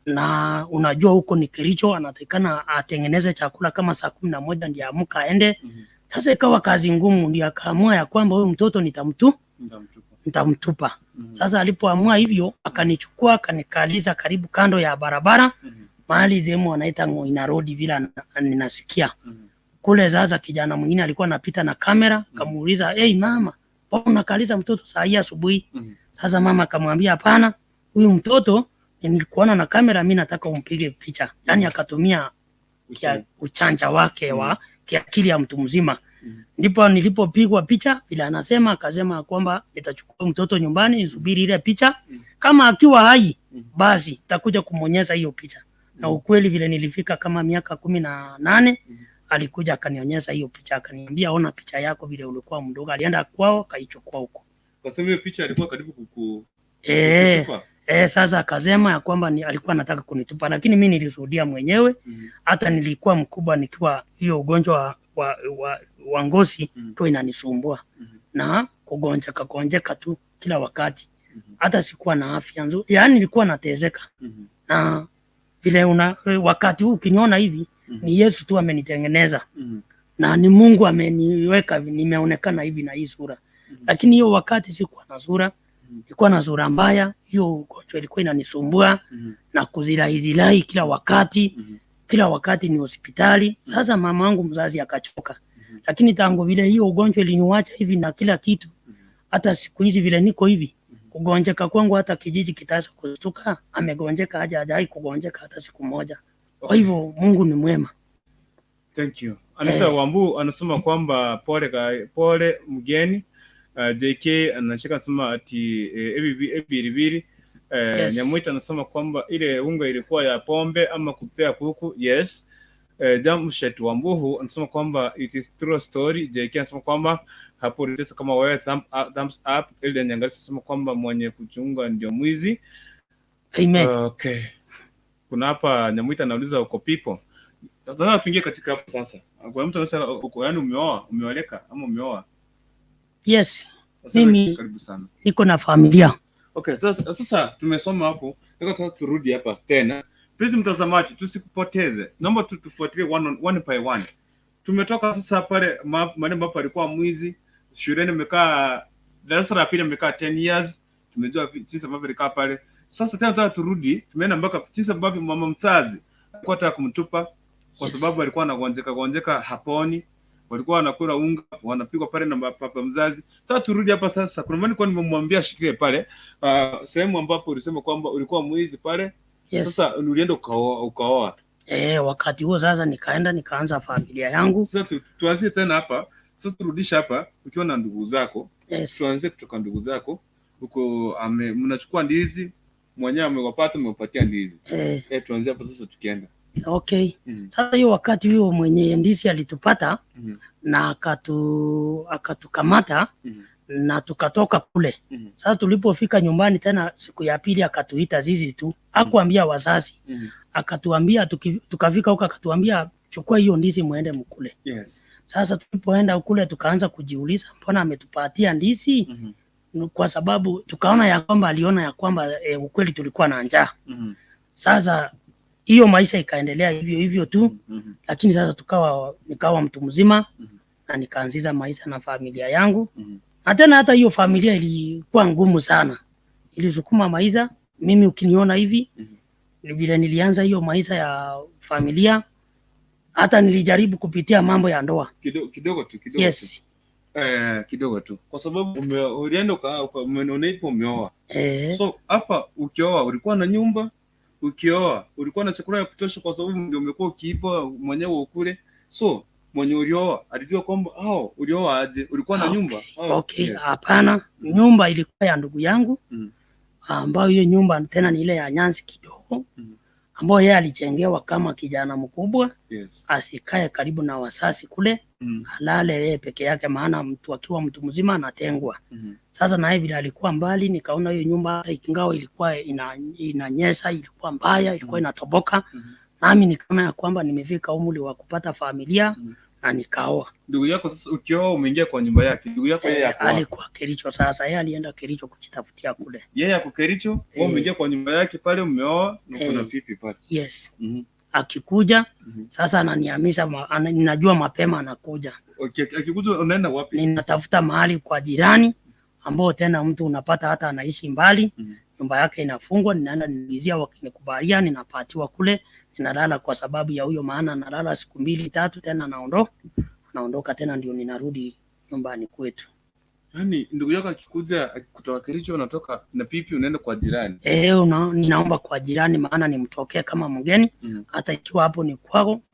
na unajua huko ni Kericho, anatakana atengeneze chakula kama saa 11 ndiye amka aende. Sasa ikawa kazi ngumu, ndio akaamua ya kwamba huyu mtoto nitamtupa. Sasa alipoamua hivyo akanichukua akanikaliza karibu kando ya barabara, mahali sehemu wanaita Ngoina Road vile ninasikia. Kule sasa kijana mwingine alikuwa anapita na kamera, akamuuliza, "Hey mama, mbona unakaliza mtoto saa hii asubuhi?" Sasa mama akamwambia, "Hapana, huyu mtoto nilikuona na kamera, mimi nataka umpige picha." Yani akatumia uchanja wake wa kiakili ya mtu mzima. Ndipo nilipopigwa picha vile anasema, akasema kwamba nitachukua mtoto nyumbani nisubiri ile picha, kama akiwa hai basi nitakuja kumwonyesha hiyo picha. Na ukweli vile nilifika kama miaka 18 alikuja akanionyesha hiyo picha, akaniambia ona picha yako vile ulikuwa mdogo. Alienda kwao akaichukua huko. Kwa sababu hiyo picha alikuwa karibu kuku Sasa akasema ya kwamba alikuwa anataka kunitupa, lakini mimi nilishuhudia mwenyewe. Hata nilikuwa mkubwa nikiwa hiyo ugonjwa wa ngozi kwa inanisumbua na kugonjeka gonjeka tu kila wakati. Hata sikuwa na afya nzuri, yaani nilikuwa natezeka. Na vile wakati huu ukiniona hivi ni Yesu tu amenitengeneza. Na ni Mungu ameniweka nimeonekana hivi na hii sura. Lakini hiyo wakati sikuwa na sura, nilikuwa na sura mbaya. Hiyo ugonjwa ilikuwa inanisumbua na kuzilahi kila wakati. Kila wakati ni hospitali. Sasa mama yangu mzazi akachoka. Lakini tangu vile hiyo ugonjwa iliniacha hivi na kila kitu, hata siku hizi vile niko hivi, kugonjeka kwangu hata kijiji kitaweza kustuka, amegonjeka hajawahi kugonjeka hata siku moja. Kwa hivyo Mungu ni mwema. Thank you. Anita Wambu anasema kwamba pole mgeni. JK anashika anasema ati ebiribiri. Yes. Nyamwita anasema kwamba ile unga ilikuwa ya pombe ama kupea kuku. Yes. Jamshet Wambuhu anasema kwamba it is true story. JK anasema kwamba hapo ulitesa kama wewe, thumbs up. Ile Nyangasi anasema kwamba mwenye kuchunga ndio mwizi. Amen. Okay. Kuna hapa Nyamwita anauliza uko pipo. Sasa tuingie katika hapo sasa. Kwa mtu anasema uko, yani umeoa, umeoleka ama umeoa? Yes. Sasa Mimi karibu sana. niko na familia. Okay, sasa tumesoma hapo. Nataka sasa turudi hapa tena. Please mtazamaji, tusikupoteze. Naomba tu tufuatilie one by one. Tumetoka sasa pale mahali ambapo alikuwa mwizi. Shuleni umekaa darasa la pili umekaa 10 years. Tumejua jinsi ambavyo alikaa pale. Sasa tena tunataka turudi, tumeenda mpaka jinsi ambavyo mama mzazi alikuwa anataka kumtupa kwa sababu alikuwa anagonjeka gonjeka haponi. Walikuwa wanakula unga, wanapigwa pale na baba mzazi. Sasa turudi hapa sasa. Kuna mahali nilikuwa nimemwambia shikilie pale, sehemu ambapo ulisema kwamba ulikuwa mwizi pale. Yes. Sasa ulienda ukaoa. Wakati huo sasa nikaenda nikaanza familia yangu. Sasa tuanzie tena hapa. Sasa turudisha hapa ukiwa na ndugu zako. Yes. Tuanzie kutoka ndugu zako. Uko mnachukua ndizi, mwenyewe amewapata, amewapatia ndizi. Tuanzie hapo sasa tukienda. Okay. Sasa hiyo wakati huo mwenye ndizi alitupata na akatukamata na tukatoka kule. Sasa tulipofika nyumbani tena siku ya pili akatuita zizi tu. Hakuambia wazazi. Akatuambia tukafika huko akatuambia chukua hiyo ndizi muende mkule. Yes. Sasa tulipoenda kule tukaanza kujiuliza mbona ametupatia ndizi? Kwa sababu tukaona ya kwamba aliona ya kwamba ukweli tulikuwa na njaa. Sasa hiyo maisha ikaendelea hivyo hivyo tu. Lakini sasa nikawa mtu mzima na nikaanzisha maisha na familia yangu. Na tena hata hiyo familia ilikuwa ngumu sana. Ilisukuma maisha. Mimi ukiniona hivi, ni vile nilianza hiyo maisha ya familia. Hata nilijaribu kupitia mambo ya ndoa. Kidogo tu. Yes. Kidogo tu. Kwa sababu ulienda umeoa. So hapa ukioa ulikuwa na nyumba, ukioa ulikuwa na chakula ya kutosha kwa sababu ndio umekuwa ukiipa mwenyewe ukule. So mwenye ulioa alijua kwamba ulioa aje, ulikuwa na nyumba? Okay. Yes. Hapana, nyumba ilikuwa ya ndugu yangu, ambayo hiyo nyumba tena ni ile ya nyansi kidogo, ambayo yeye alichengewa kama kijana mkubwa. Yes. Asikae karibu na wasasi kule, alale yeye peke yake, maana mtu akiwa mtu mzima anatengwa. Sasa naye vile alikuwa mbali, nikaona hiyo nyumba hata ingawa ilikuwa inanyesha, ilikuwa mbaya, ilikuwa inatoboka. Nami nikaona ya kwamba nimefika umri wa kupata familia na nikaoa. Ndugu yako sasa ukioa umeingia kwa nyumba yake. Ndugu yako yeye ako wapi? Alikuwa Kericho sasa, yeye alienda Kericho kujitafutia kule. Yeye ako Kericho, wewe umeingia kwa nyumba yake pale umeoa na kuna pipi pale. Yes. Akikuja sasa ananihamisha, ninajua mapema anakuja. Okay, akikuja unaenda wapi? Ninatafuta mahali kwa jirani ambao tena mtu unapata hata anaishi mbali, nyumba yake inafungwa, ninaenda nilizia, wakinikubalia ninapatiwa kule, ninalala kwa sababu ya huyo, maana nalala siku 2-3 tena naondoka tena ndio ninarudi nyumbani kwetu. Yaani ndugu yako akikuja kutoka Kericho unatoka na pipi unaenda kwa jirani. Ninaomba kwa jirani, maana nimtokee kama mgeni hata ikiwa hapo ni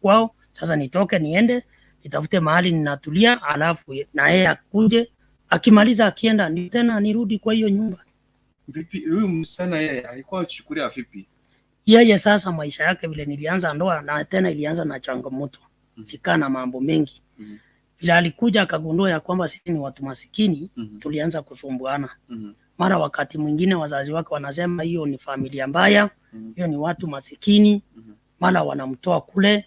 kwao. Sasa nitoke niende nitafute mahali ninatulia, alafu na yeye akuje, akimaliza akienda ni tena nirudi kwa hiyo nyumba. Vipi huyu msichana yeye alikuwa achukulia vipi? Yeye sasa maisha yake vile nilianza ndoa na tena ilianza na changamoto, ikaa na mambo mengi. Vile alikuja akagundua ya kwamba sisi ni watu masikini, tulianza kusumbuana. Mara wakati mwingine wazazi wake wanasema hiyo ni familia mbaya, hiyo ni watu masikini. Mara wanamtoa kule,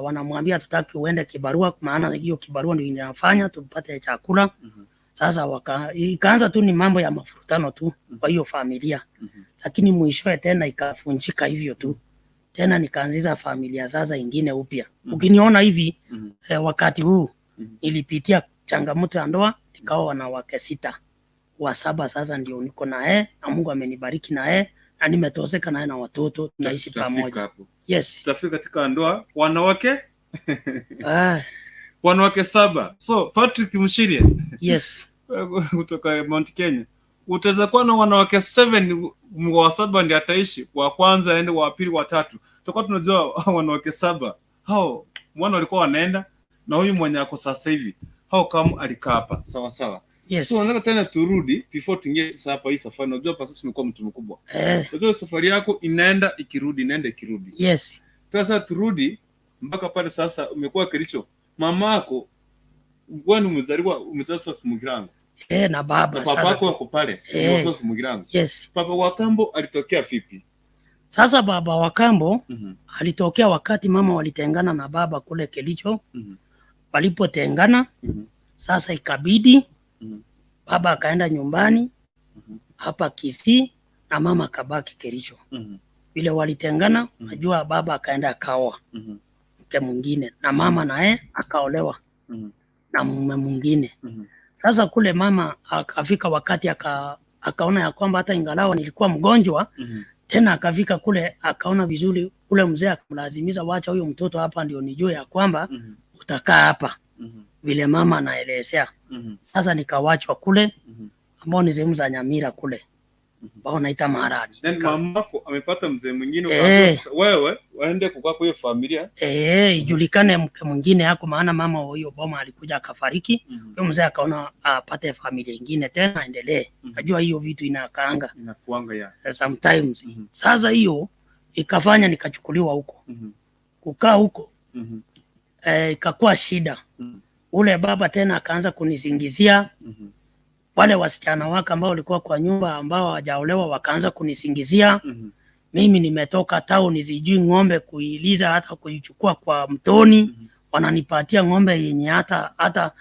wanamwambia tutaki uende kibarua, maana hiyo kibarua ndio inafanya tupate chakula. Sasa ikaanza tu ni mambo ya mafurutano tu kwa hiyo familia. Lakini mwishowe tena ikafunjika hivyo tu. Tena nikaanzisha familia sasa ingine upya. Ukiniona hivi wakati huu nilipitia changamoto ya ndoa, nikaoa wanawake 6. Wa 7 sasa ndio niko naye na Mungu amenibariki naye na nimetoseka naye na watoto tunaishi pamoja. Yes. Tutafika katika ndoa wanawake wanawake 7. So Patrick Mshiria. Yes. Kutoka Mount Kenya. Utaweza kuwa na wanawake 7, wa 7 ndiye ataishi, wa kwanza aende, wa pili, wa tatu. Tutakuwa tunajua wanawake 7. Hao mwana walikuwa wanaenda na huyu mwenye ako sasa hivi. Hao kama alikaa hapa. Sawa sawa. Yes. So nataka tena turudi before tuingie sasa hapa hii safari. Unajua hapa sasa umekuwa mtu mkubwa. Unajua safari yako inaenda ikirudi, inaenda ikirudi. Yes. Sasa turudi mpaka pale sasa umekuwa Kericho. Mamako wewe ni mzaliwa, umezaliwa sasa Mugirango. Na baba Na baba yako wako pale. Sasa Mugirango. Yes. Baba wa kambo alitokea vipi? Sasa baba wa kambo alitokea wakati mama walitengana na baba kule Kericho. Walipotengana, sasa ikabidi baba akaenda nyumbani hapa Kisii na mama akabaki Kericho. Vile walitengana, unajua baba akaenda akaoa mke mwingine na mama naye akaolewa na mume mwingine. Sasa kule mama akafika wakati akaona ya kwamba hata ingalau nilikuwa mgonjwa, tena akafika kule akaona vizuri, ule mzee akamlazimisha wacha huyo mtoto hapa ndio nijue ya kwamba utakaa hapa. Vile mama anaelezea. Sasa nikawachwa kule ambao ni sehemu za Nyamira kule. Ambao naita Marani. Then mamako amepata mzee mwingine, wewe waende kukaa kwa hiyo familia. Ijulikane mke mwingine yako, maana mama wa hiyo boma alikuja akafariki. Huyo mzee akaona apate familia nyingine tena aendelee. Najua hiyo vitu inakaanga. Inakuanga ya. Sometimes. Sasa hiyo ikafanya nikachukuliwa huko. Kukaa huko. Ikakuwa shida. Ule baba tena akaanza kunisingizia. Wale wasichana wake ambao walikuwa kwa nyumba ambao hawajaolewa wakaanza kunisingizia. Mimi nimetoka town sijui ng'ombe kuiliza hata kuichukua kwa mtoni. Wananipatia ng'ombe yenye hata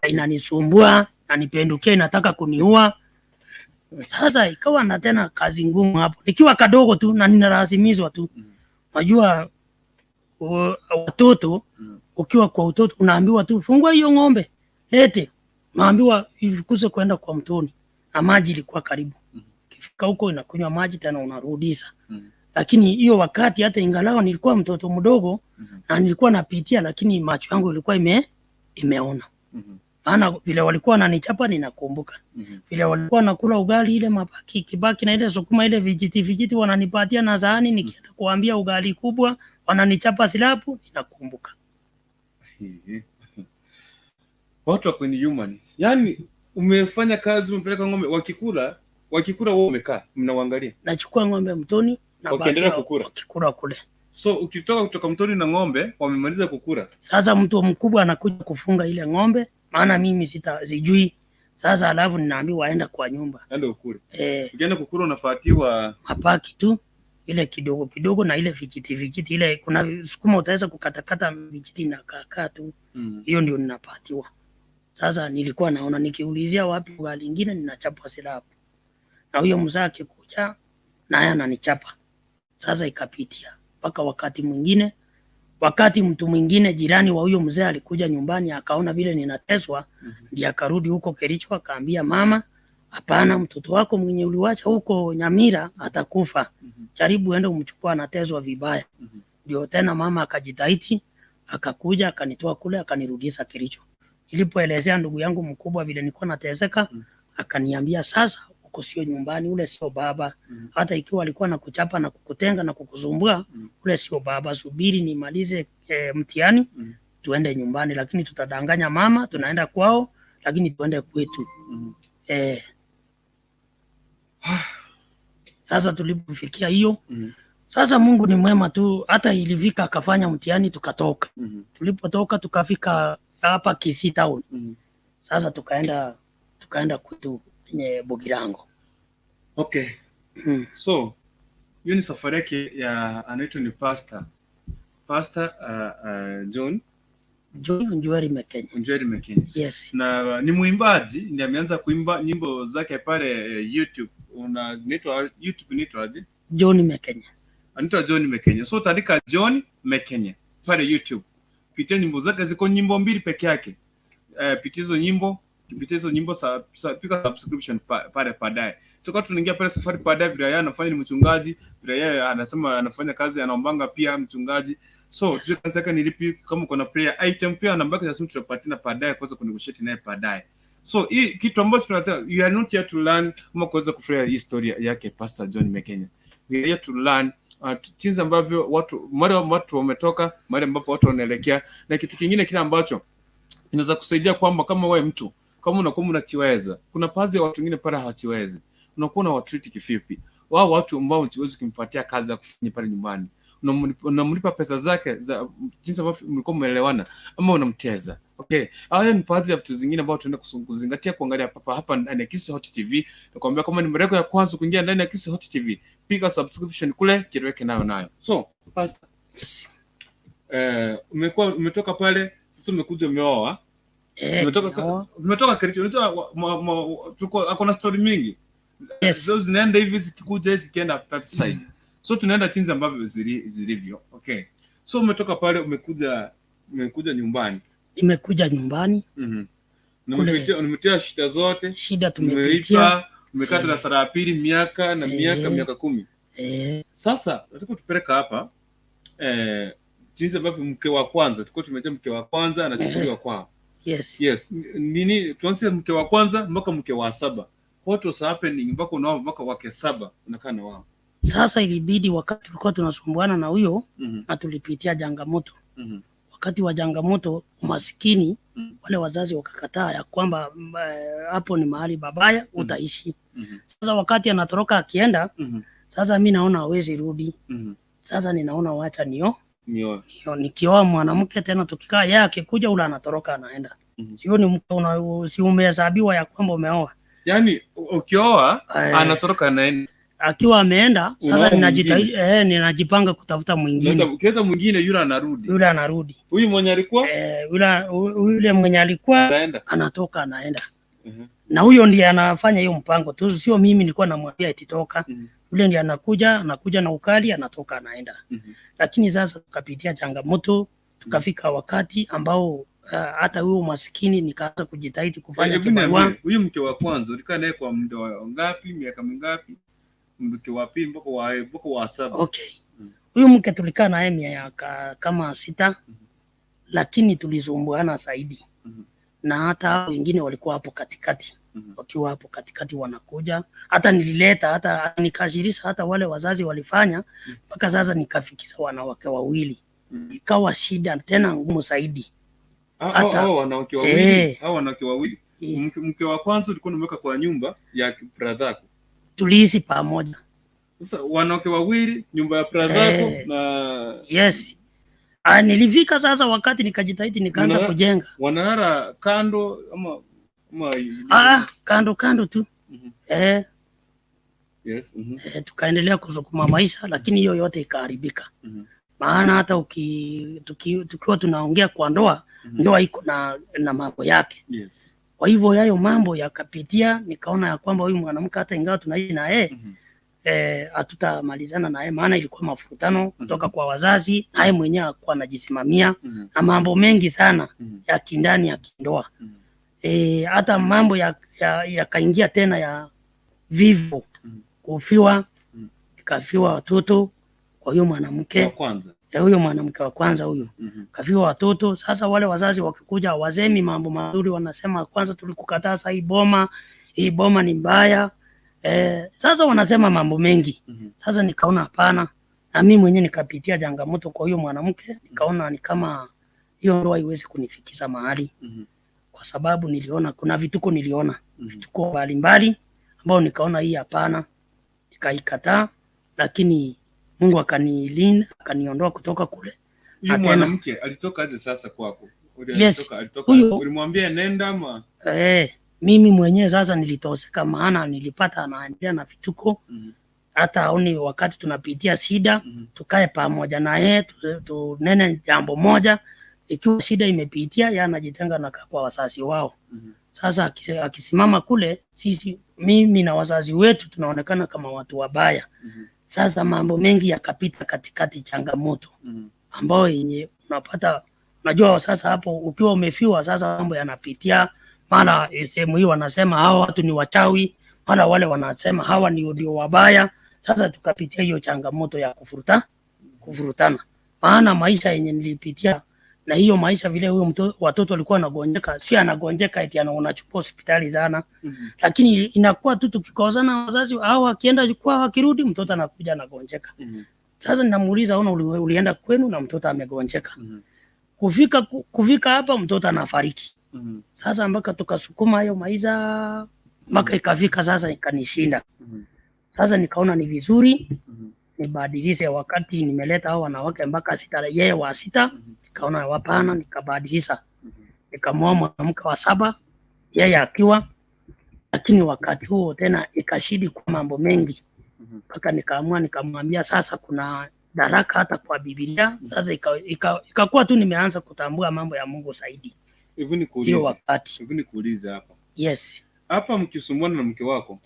inanisumbua na nipendukia inataka kuniua. Sasa ikawa na tena kazi ngumu hapo. Nikiwa kadogo tu na ninalazimishwa tu. Unajua watoto ukiwa kwa utoto unaambiwa tu fungua hiyo ng'ombe lete, unaambiwa ifukuse kwenda kwa mtoni na maji ilikuwa karibu. Ukifika huko inakunywa maji tena unarudisha. Lakini hiyo wakati hata ingalao nilikuwa mtoto mdogo na nilikuwa napitia, lakini macho yangu ilikuwa imeona. Maana vile walikuwa wananichapa ninakumbuka. Vile walikuwa nakula ugali ile mabaki kibaki na ile sukuma ile vijiti vijiti wananipatia na sahani, nikienda kuambia ugali kubwa wananichapa silapu ninakumbuka. Watu wako ni human. Yaani umefanya kazi umepeleka ng'ombe wakikula wewe umekaa mnaangalia. Nachukua ng'ombe mtoni na wakiendelea kukula. Wakikula kule. So ukitoka kutoka mtoni na ng'ombe wamemaliza kukula. Sasa mtu mkubwa anakuja kufunga ile ng'ombe maana mimi sijui. Sasa alafu ninaambiwa aenda kwa nyumba. Aende ukule. Ukienda kukula unapatiwa mapaki tu ile kidogo kidogo na ile vijiti vijiti ile kuna sukuma utaweza kukatakata vijiti na kaka tu. Hiyo ndio ninapatiwa. Sasa nilikuwa naona nikiulizia wapi ugali nyingine ninachapwa silabu. Na huyo mzee akikuja naye ananichapa. Sasa ikapitia mpaka wakati mwingine, wakati mtu mwingine jirani wa huyo mzee alikuja nyumbani akaona vile ninateswa, ndiye akarudi huko Kericho akaambia mama, hapana, mtoto wako mwenye uliwacha huko Nyamira atakufa. Jaribu uende umchukue, anateswa vibaya. Ndio tena mama akajitahidi akakuja akanitoa kule akanirudisha Kericho. Nilipoelezea ndugu yangu mkubwa vile nilikuwa nateseka, akaniambia sasa uko sio nyumbani, ule sio baba. Hata ikiwa alikuwa nakuchapa na kukutenga na kukusumbua, ule sio baba. Subiri nimalize mtihani, tuende nyumbani, lakini tutadanganya mama, tunaenda kwao, lakini tuende kwetu. Sasa tulipofikia hiyo, sasa Mungu ni mwema tu, hata ilifika akafanya mtihani tukatoka. Tulipotoka tukafika hapa Kisii town. Sasa tukaenda kwetu kwenye Bogirango. Okay. So hiyo ni safari yake ya anaitwa ni Pastor John John Njweri Mekenya. Njweri Mekenya. Yes. Na ni mwimbaji, ndiye ameanza kuimba nyimbo zake pale YouTube. Una inaitwa YouTube inaitwa aje? John Mekenya. Anaitwa John Mekenya. So utaandika John Mekenya pale YouTube. Pitia nyimbo zake, ziko nyimbo mbili peke yake. Pitia hizo nyimbo, pitia hizo nyimbo pika subscription pale baadaye. Tukawa tunaingia pale safari baadaye, vile yeye anafanya ni mchungaji, vile yeye anasema anafanya kazi, anaombanga pia mchungaji. So yes, kazi yake ni lipi? Kama uko na prayer item pia namba yake ya simu tutapatina baadaye kuweza kunegotiate naye baadaye. So hii kitu ambacho tunataka, you are not here to learn ama kuweza kufurahia historia yake Pastor John Mekenya. We are here to learn jinsi ambavyo watu mahali watu wametoka, mahali ambapo watu wanaelekea, na kitu kingine kile ambacho inaweza kusaidia kwamba kama wewe mtu kama unakuwa unachiweza, kuna baadhi ya watu wengine pale hawachiwezi, unakuwa unawatreat kivipi wao watu ambao huwezi kumpatia kazi ya kufanya pale nyumbani, unamlipa pesa zake za jinsi ambavyo mlikuwa mmeelewana, ama unamteza? Okay, haya ni baadhi ya vitu zingine ambao tunaenda kuzingatia kuangalia hapa hapa ndani ya Kisii Hot TV. Nakwambia kama ni mara yako ya kwanza kuingia ndani ya Kisii Hot TV, piga subscription kule, kiweke nayo nayo. So Pastor, Yes. Umekuwa umetoka pale sasa, umekuja umeoa. Eh, Umetoka nimeoa. Umetoka Kericho, unajua tuko akona story mingi. Yes. So zinaenda hivi zikikuja hizi zikienda that side. So tunaenda jinsi ambavyo zilivyo. Okay. So umetoka pale umekuja nyumbani. Nimekuja nyumbani. Na Kule- umepitia shida zote. Shida tumepitia. Umelipa, umekaa darasa la pili miaka na miaka, miaka 10. Sasa nataka tupeleka hapa jinsi ambavyo mke wa kwanza tulikuwa tumejua mke wa kwanza anachukuliwa kwao. Yes. Yes, nini tuanze mke wa kwanza mpaka mke wa saba. What was happening mpaka unao mpaka wake saba unakaa na wao? Sasa ilibidi wakati tulikuwa tunasumbuana na huyo na tulipitia changamoto. Wakati wa changamoto umasikini, wale wazazi wakakataa ya kwamba hapo ni mahali babaya utaishi. Sasa wakati anatoroka akienda, sasa mi naona hawezi rudi. Sasa ninaona wacha nio Nioe. nio nikioa mwanamke tena tukikaa, yeye akikuja ule anatoroka anaenda. Sio ni mke una, si umehesabiwa ya kwamba umeoa. Yaani ukioa anatoroka anaenda. Akiwa ameenda sasa Unaoa ninajitahidi, ninajipanga kutafuta mwingine. Ukileta mwingine yule anarudi. Yule anarudi. Huyu mwenye alikuwa yule mwenye alikuwa anaenda. Anatoka anaenda. Na huyo ndiye anafanya hiyo mpango tu, sio mimi nilikuwa namwambia eti toka. Yule ndiye anakuja na ukali, anatoka anaenda. Lakini sasa tukapitia changamoto, tukafika wakati ambao hata huyo maskini nikaanza kujitahidi kufanya Hebu kibarua. niambie, huyu mke wa kwanza ulikaa naye kwa muda wa ngapi, miaka mingapi? Mke wa pili mpaka wa saba. Okay. Huyu mke tulikaa naye miaka kama 6, lakini tulisumbuana zaidi. Na hata wengine walikuwa hapo katikati. Wakiwa hapo katikati wanakuja, hata nilileta, hata nikashirisha, hata wale wazazi walifanya mpaka sasa nikafikisha wanawake wawili. Ikawa shida tena ngumu zaidi. Hao wanawake wawili, hao wanawake wawili. Mke wa kwanza ulikuwa umeweka kwa nyumba ya brother yako. Tuliishi pamoja. Sasa wanawake wawili, nyumba ya brother yako na Yes. Nilifika sasa wakati nikajitahidi nikaanza kujenga. Wanalala kando ama Kando kando tu. Yes. Tukaendelea kusukuma maisha, lakini hiyo yote ikaharibika. Maana hata tukiwa tunaongea kwa ndoa, ndoa iko na mambo yake. Kwa hivyo hayo mambo yakapitia, nikaona ya kwamba huyu mwanamke hata ingawa tunaishi na yeye, hatutamalizana naye, maana ilikuwa mafurutano kutoka kwa wazazi, naye mwenyewe hakuwa anajisimamia na mambo mengi sana ya kindani ya kindoa. Hata mambo yakaingia tena ya vivo, kufiwa, ikafiwa watoto kwa hiyo mwanamke. Wa kwanza. Huyo mwanamke wa kwanza huyo kafiwa watoto. Sasa wale wazazi wakikuja wazemi mambo mazuri, wanasema kwanza tulikukataza hii boma ni mbaya. Sasa wanasema mambo mengi. Sasa nikaona hapana, na mimi mwenyewe nikapitia changamoto kwa huyo mwanamke, nikaona ni kama hiyo ndoa haiwezi kunifikisha mahali, kwa sababu niliona kuna vituko, niliona vituko mbalimbali ambao nikaona hii hapana, nikaikataa, lakini Mungu akanilinda akaniondoa kutoka kule. Huyu mwanamke alitoka aje sasa kwako? Yes. Alitoka, ulimwambia nenda ama? Mimi mwenyewe sasa nilitoseka, maana nilipata anaendelea na vituko. Hata aoni wakati tunapitia shida, tukae pamoja na yeye tunene jambo moja. Ikiwa shida imepitia, yeye anajitenga na kwa wazazi wao. Sasa akisimama kule, sisi mimi na wazazi wetu tunaonekana kama watu wabaya. Sasa mambo mengi yakapita katikati, changamoto ambayo yenye unapata, unajua sasa hapo ukiwa umefiwa, sasa mambo yanapitia mara sehemu hii wanasema hawa watu ni wachawi, mara wale wanasema hawa ni ndio wabaya. Sasa tukapitia hiyo changamoto ya kufurutana, maana maisha yenye nilipitia na hiyo maisha vile huyo watoto walikuwa wanagonjeka, si anagonjeka eti anachukua hospitali sana, lakini inakuwa tu tukikozana wazazi au akienda kwa akirudi mtoto anakuja anagonjeka. Sasa ninamuuliza, ona ulienda kwenu na mtoto amegonjeka. Kufika hapa mtoto anafariki. Sasa mpaka tukasukuma hayo maisha mpaka ikafika sasa ikanishinda. Sasa nikaona ni vizuri nibadilishe. Wakati nimeleta hao wanawake mpaka sita, yeye wa sita, nikaona hapana, nikabadilisha. Nikamwoa mwanamke wa saba yeye akiwa, lakini wakati huo tena ikashidi kwa mambo mengi mpaka nikaamua nikamwambia sasa kuna daraka hata kwa Biblia. Sasa ikakuwa tu nimeanza kutambua mambo ya Mungu zaidi. Hebu nikuulize. Hiyo wakati. Hebu nikuulize hapa. Yes. Hapa mkisumbuana na mke wako.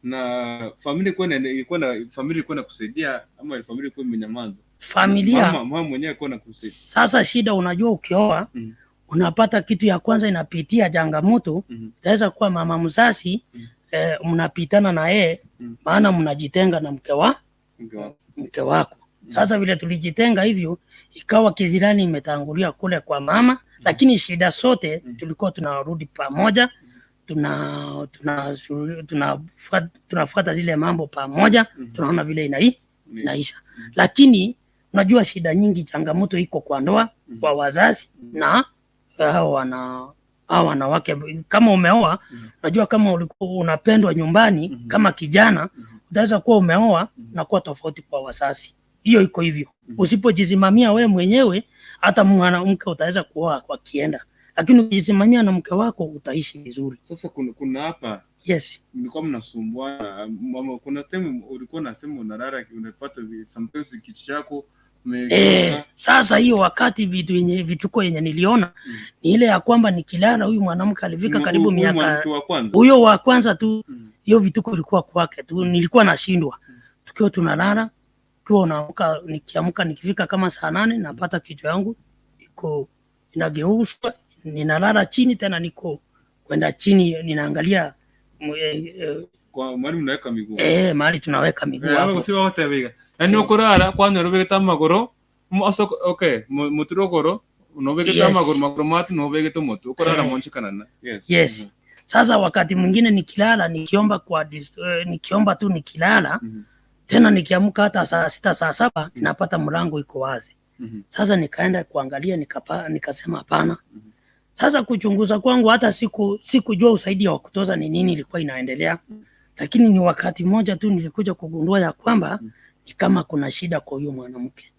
Na familia ilikuwa na familia ilikuwa inakusaidia ama familia ilikuwa imenyamaza? Familia. Mama mwenyewe alikuwa anakusaidia. Sasa shida, unajua ukioa unapata kitu ya kwanza inapitia changamoto. Itaweza kuwa mama mzazi, mnapitana na yeye, maana mnajitenga na mke wako. Sasa vile tulijitenga hivyo, ikawa kizirani imetangulia kule kwa mama, lakini shida sote tulikuwa tunarudi pamoja, tunafuata zile mambo pamoja, tunaona vile inaisha. Lakini unajua shida nyingi, changamoto iko kwa ndoa, kwa wazazi na hao wanawake. Kama umeoa, unajua kama ulikuwa unapendwa nyumbani kama kijana, utaweza kuwa umeoa na kuwa tofauti kwa wazazi. Hiyo iko hivyo. Usipojisimamia wewe mwenyewe, hata mwanamke utaweza kuoa kwa kienda, lakini ukijisimamia na mke wako utaishi vizuri. Sasa kuna hapa, yes, mlikuwa mnasumbuana. Kuna time ulikuwa unasema unalala unapata sometimes kitu chako. Sasa hiyo wakati vitu yenye vituko yenye niliona ni ile ya kwamba nikilala huyu mwanamke alifika karibu miaka huyo wa kwanza tu, hiyo vituko ilikuwa kwake tu, nilikuwa nashindwa. Tukiwa tunalala, tukiwa unaamka, nikiamka nikifika kama 8:00 napata kichwa yangu iko inageuzwa, ninalala chini tena niko kwenda chini ninaangalia kwa mahali mnaweka miguu. Mahali tunaweka miguu hapo. Sio wote biga. Yani ukurara kwanya rubegeta amaguru, okay, muturogoro unobegeta amaguru, maguru matu nobegeta moto ukurara monchikanana. Yes. Yes. Sasa wakati mwingine nikilala nikiomba kwa nikiomba tu nikilala, tena nikiamka hata 6:00 7:00 napata mlango iko wazi. Sasa nikaenda kuangalia nikasema hapana. Sasa kuchunguza kwangu hata sikujua usaidi wa kutoza ni nini ilikuwa inaendelea. Lakini ni wakati mmoja tu nilikuja kugundua ya kwamba ni kama kuna shida kwa huyo mwanamke.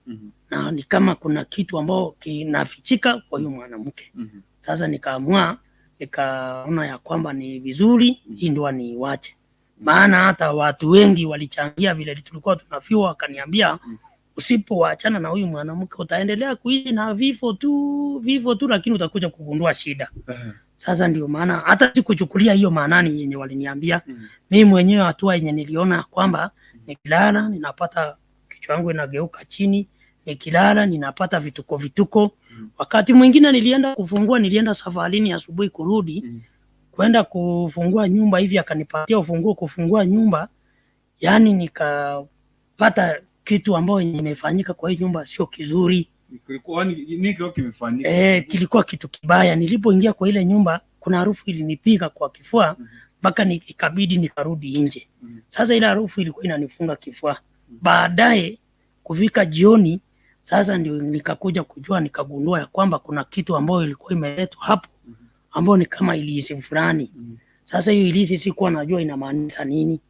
Na ni kama kuna kitu ambao kinafichika kwa huyo mwanamke. Sasa nikaamua, nikaona ya kwamba ni vizuri hii ndoa niiache. Maana hata watu wengi walichangia vile tulikuwa tunafiwa, wakaniambia usipoachana na huyu mwanamke utaendelea kuishi na vifo tu, lakini utakuja kugundua shida. Sasa ndio maana hata sikuchukulia hiyo maanani yenye waliniambia. Mimi mwenyewe hatua yenye niliona kwamba nikilala ninapata kichwa yangu inageuka chini, nikilala ninapata vituko. Wakati mwingine nilienda kufungua, nilienda safarini asubuhi kurudi, kwenda kufungua nyumba hivi, akanipatia ufunguo kufungua nyumba. Yani nikapata Kitu ambayo imefanyika kwa hii nyumba sio kizuri. Kilikuwa nini kilikuwa kimefanyika? Kilikuwa kitu kibaya. Nilipoingia kwa ile nyumba kuna harufu ilinipiga kwa kifua mpaka ikabidi nikarudi nje. Sasa ile harufu ilikuwa inanifunga kifua. Baadaye kufika jioni sasa ndio nikakuja kujua, nikagundua ya kwamba kuna kitu ambayo ilikuwa imeletwa hapo ambayo ni kama ilisi fulani. Sasa hiyo ilisi sikuwa najua inamaanisha nini.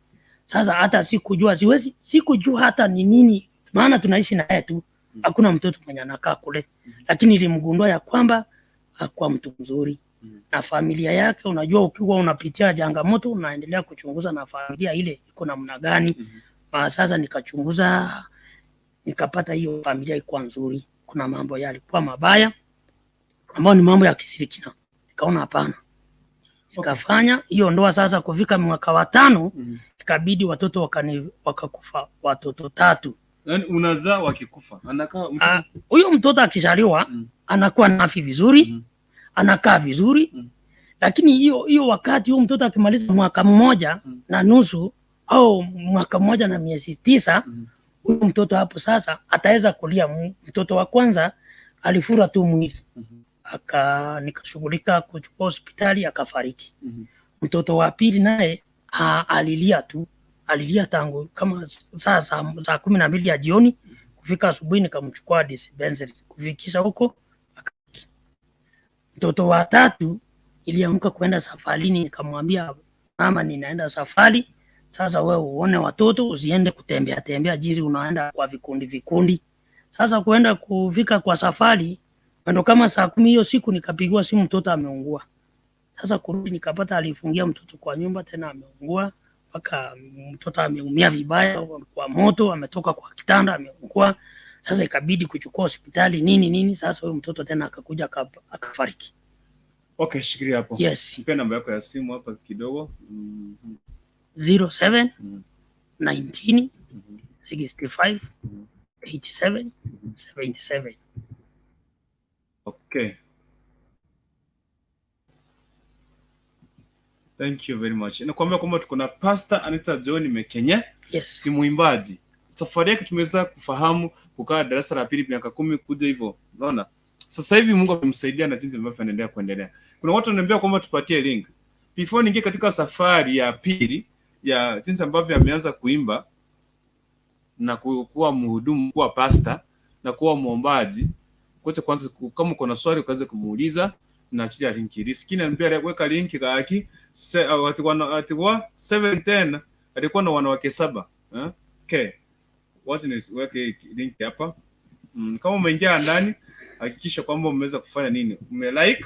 Sasa hata sikujua, siwezi sikujua hata ni nini, maana tunaishi na yeye tu, hakuna mtoto mwenye anakaa kule, lakini nilimgundua ya kwamba hakuwa mtu mzuri na familia yake. Unajua, ukiwa unapitia changamoto unaendelea kuchunguza na familia ile iko namna gani. Sasa nikachunguza nikapata hiyo familia ikuwa nzuri, kuna mambo yalikuwa mabaya ambayo ni mambo ya kishirikina, nikaona hapana, nikafanya hiyo ndoa. Sasa kufika mwaka wa 5 ikabidi watoto wakakufa watoto 3. Yaani unazaa wakikufa. Anakaa Huyo mtoto akizaliwa anakuwa na afya vizuri, anakaa vizuri, lakini hiyo wakati huyo mtoto akimaliza mwaka mmoja na nusu au mwaka mmoja na miezi 9, huyo mtoto hapo sasa ataweza kulia. Mtoto wa kwanza alifura tu mwili, nikashughulika kuchukua hospitali, akafariki. Mtoto wa pili naye alilia tu, alilia tangu kama saa 12 ya jioni kufika asubuhi, nikamchukua dispensary kufikisha huko. Mtoto wa tatu iliamka kwenda safarini, nikamwambia mama, ninaenda safari sasa, wewe uone watoto, usiende kutembea tembea jinsi unaenda kwa vikundi vikundi. Sasa kuenda kufika kwa safari ndo kama saa 10 hiyo siku nikapigiwa simu, mtoto ameungua. Sasa kurudi nikapata alifungia mtoto kwa nyumba tena ameungua, mpaka mtoto ameumia vibaya kwa moto, ametoka kwa kitanda ameungua. Sasa ikabidi kuchukua hospitali nini nini. Sasa huyo mtoto tena akakuja akafariki. Okay, shikilia hapo. Yes. Nipe namba yako ya simu hapa kidogo. 07 19 65 87 77. Okay. Thank you very much. Nakwambia kwamba tuko na Pastor Anita John Mekenya. Yes. Si muimbaji. Safari yake tumeweza kufahamu kukaa darasa la pili miaka 10 kuja hivyo. Unaona? Sasa hivi Mungu amemsaidia na jinsi ambavyo anaendelea kuendelea. Kuna watu wananiambia kwamba tupatie link. Before niingie katika safari ya pili ya jinsi ambavyo ameanza kuimba na kuwa mhudumu, kuwa pastor na kuwa muombaji, kocha kwanza kama uko na swali ukaanza kumuuliza na achilia link. Riskini anambia weka link kaki alikuwa 710 alikuwa na wanawake 7. Okay. Wacha niweke link hapa. Kama umeingia ndani hakikisha kwamba umeweza kufanya nini? Ume like.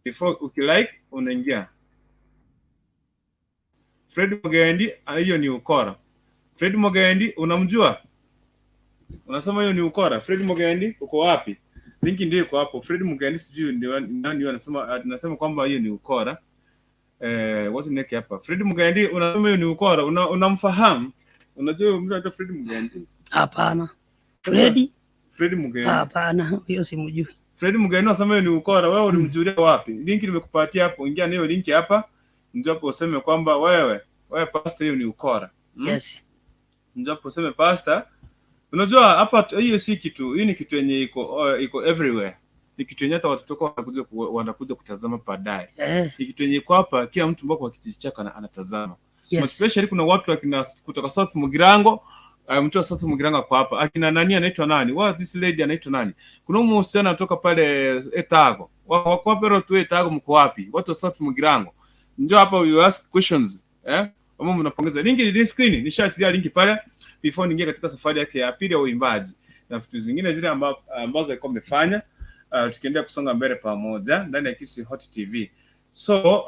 Before ukilike unaingia. Fred Mugendi, hiyo ni ukora. Fred Mugendi unamjua? Unasema hiyo ni ukora. Fred Mugendi uko wapi? Link ndio iko hapo. Fred Mugendi sijui ndio nani anasema kwamba hiyo ni ukora. Wacha niweke hapa. Fred Mugendi unasema hiyo ni ukora. Unamfahamu? Unajua mtu anaitwa Fred Mugendi? Hapana. Fred Mugendi. Hapana, hiyo simjui. Fred Mugendi unasema hiyo ni ukora. Wewe ulimjulia wapi? Link nimekupatia hapo. Ingia na hiyo link hapa. Njoo hapo useme kwamba wewe pastor hiyo ni ukora. Yes. Njoo hapo useme pastor. Unajua hapa hiyo si kitu, hii ni kitu yenye iko everywhere. Ni kitu yenye hata watoto wanakuja kutazama baadaye. Ni kitu yenye iko hapa kila mtu mbako kwa kijiji chake anatazama. Yes. Especially kuna watu akina kutoka South Mugirango, mtu wa South Mugirango kwa hapa. Akina nani anaitwa nani? What this lady anaitwa nani? Kuna msichana anatoka pale Etago. Wako hapa tu Etago, mko wapi? Watu wa South Mugirango. Njoo hapa you ask questions. Kama mnapongeza link ni screen, nishaatilia link pale before niingie katika safari yake ya pili ya uimbaji na vitu zingine zile ambazo alikuwa amefanya, tukiendelea kusonga mbele pamoja ndani ya Kisii Hot TV. So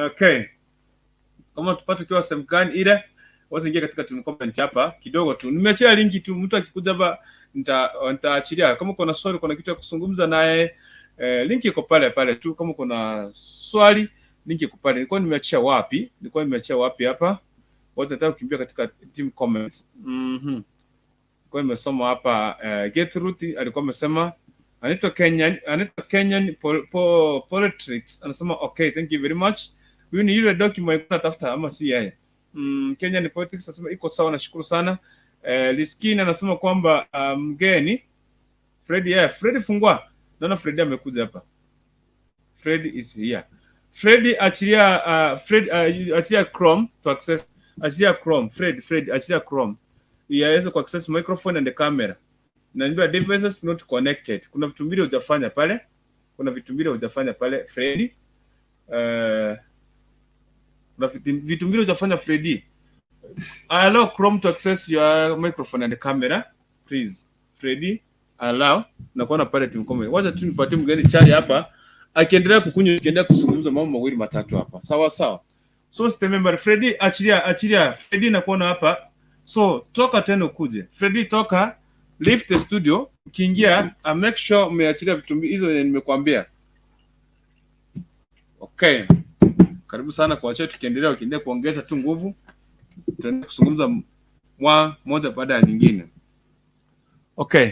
okay, kama tupate ukiwa sehemu gani ile, wacha ingia katika team comment hapa kidogo tu. Nimeachia linki tu, mtu akikuja hapa nitaachilia. Kama kuna swali, kuna kitu ya kuzungumza naye, linki iko pale pale tu. Kama kuna swali, linki iko pale. Nilikuwa nimeachia wapi? Nilikuwa nimeachia wapi hapa? Wote nataka kukimbia katika team comments. Kwa nimesoma hapa Gertrude alikuwa amesema anaitwa Kenyan Politics anasema okay, thank you very much. Huyu ni yule document nilikuwa natafuta ama si yeye? Kenyan Politics anasema iko sawa, nashukuru sana. Liskini anasema kwamba mgeni Fred, yeah, Fred fungua. Naona Fred amekuja hapa. Fred is here. Fred achilia, Fred achilia Chrome to access, achilia Chrome. Fred achilia Chrome. Yaweze ku access microphone and the camera. Na niambia devices not connected. Kuna vitu mbili hujafanya pale. Kuna vitu mbili hujafanya pale Fred. Kuna vitu mbili hujafanya Freddy. Allow Chrome to access your microphone and camera, please. Freddy, allow. Na kuona pale tumkome. Wacha tu nipatie mgeni chai hapa. Akiendelea kukunywa, akiendelea kuzungumza mambo mawili matatu hapa. Sawa sawa. So remember Freddy, achilia achilia Freddy, nakuona hapa. So toka tena ukuje. Freddy toka, leave the studio. Ukiingia, make sure umeachilia vitu hizo yenye nimekuambia. Okay. Karibu sana kwa chai, tukiendelea ukiendelea kuongeza tu nguvu. Tunaendelea kuzungumza moja baada ya nyingine. Okay.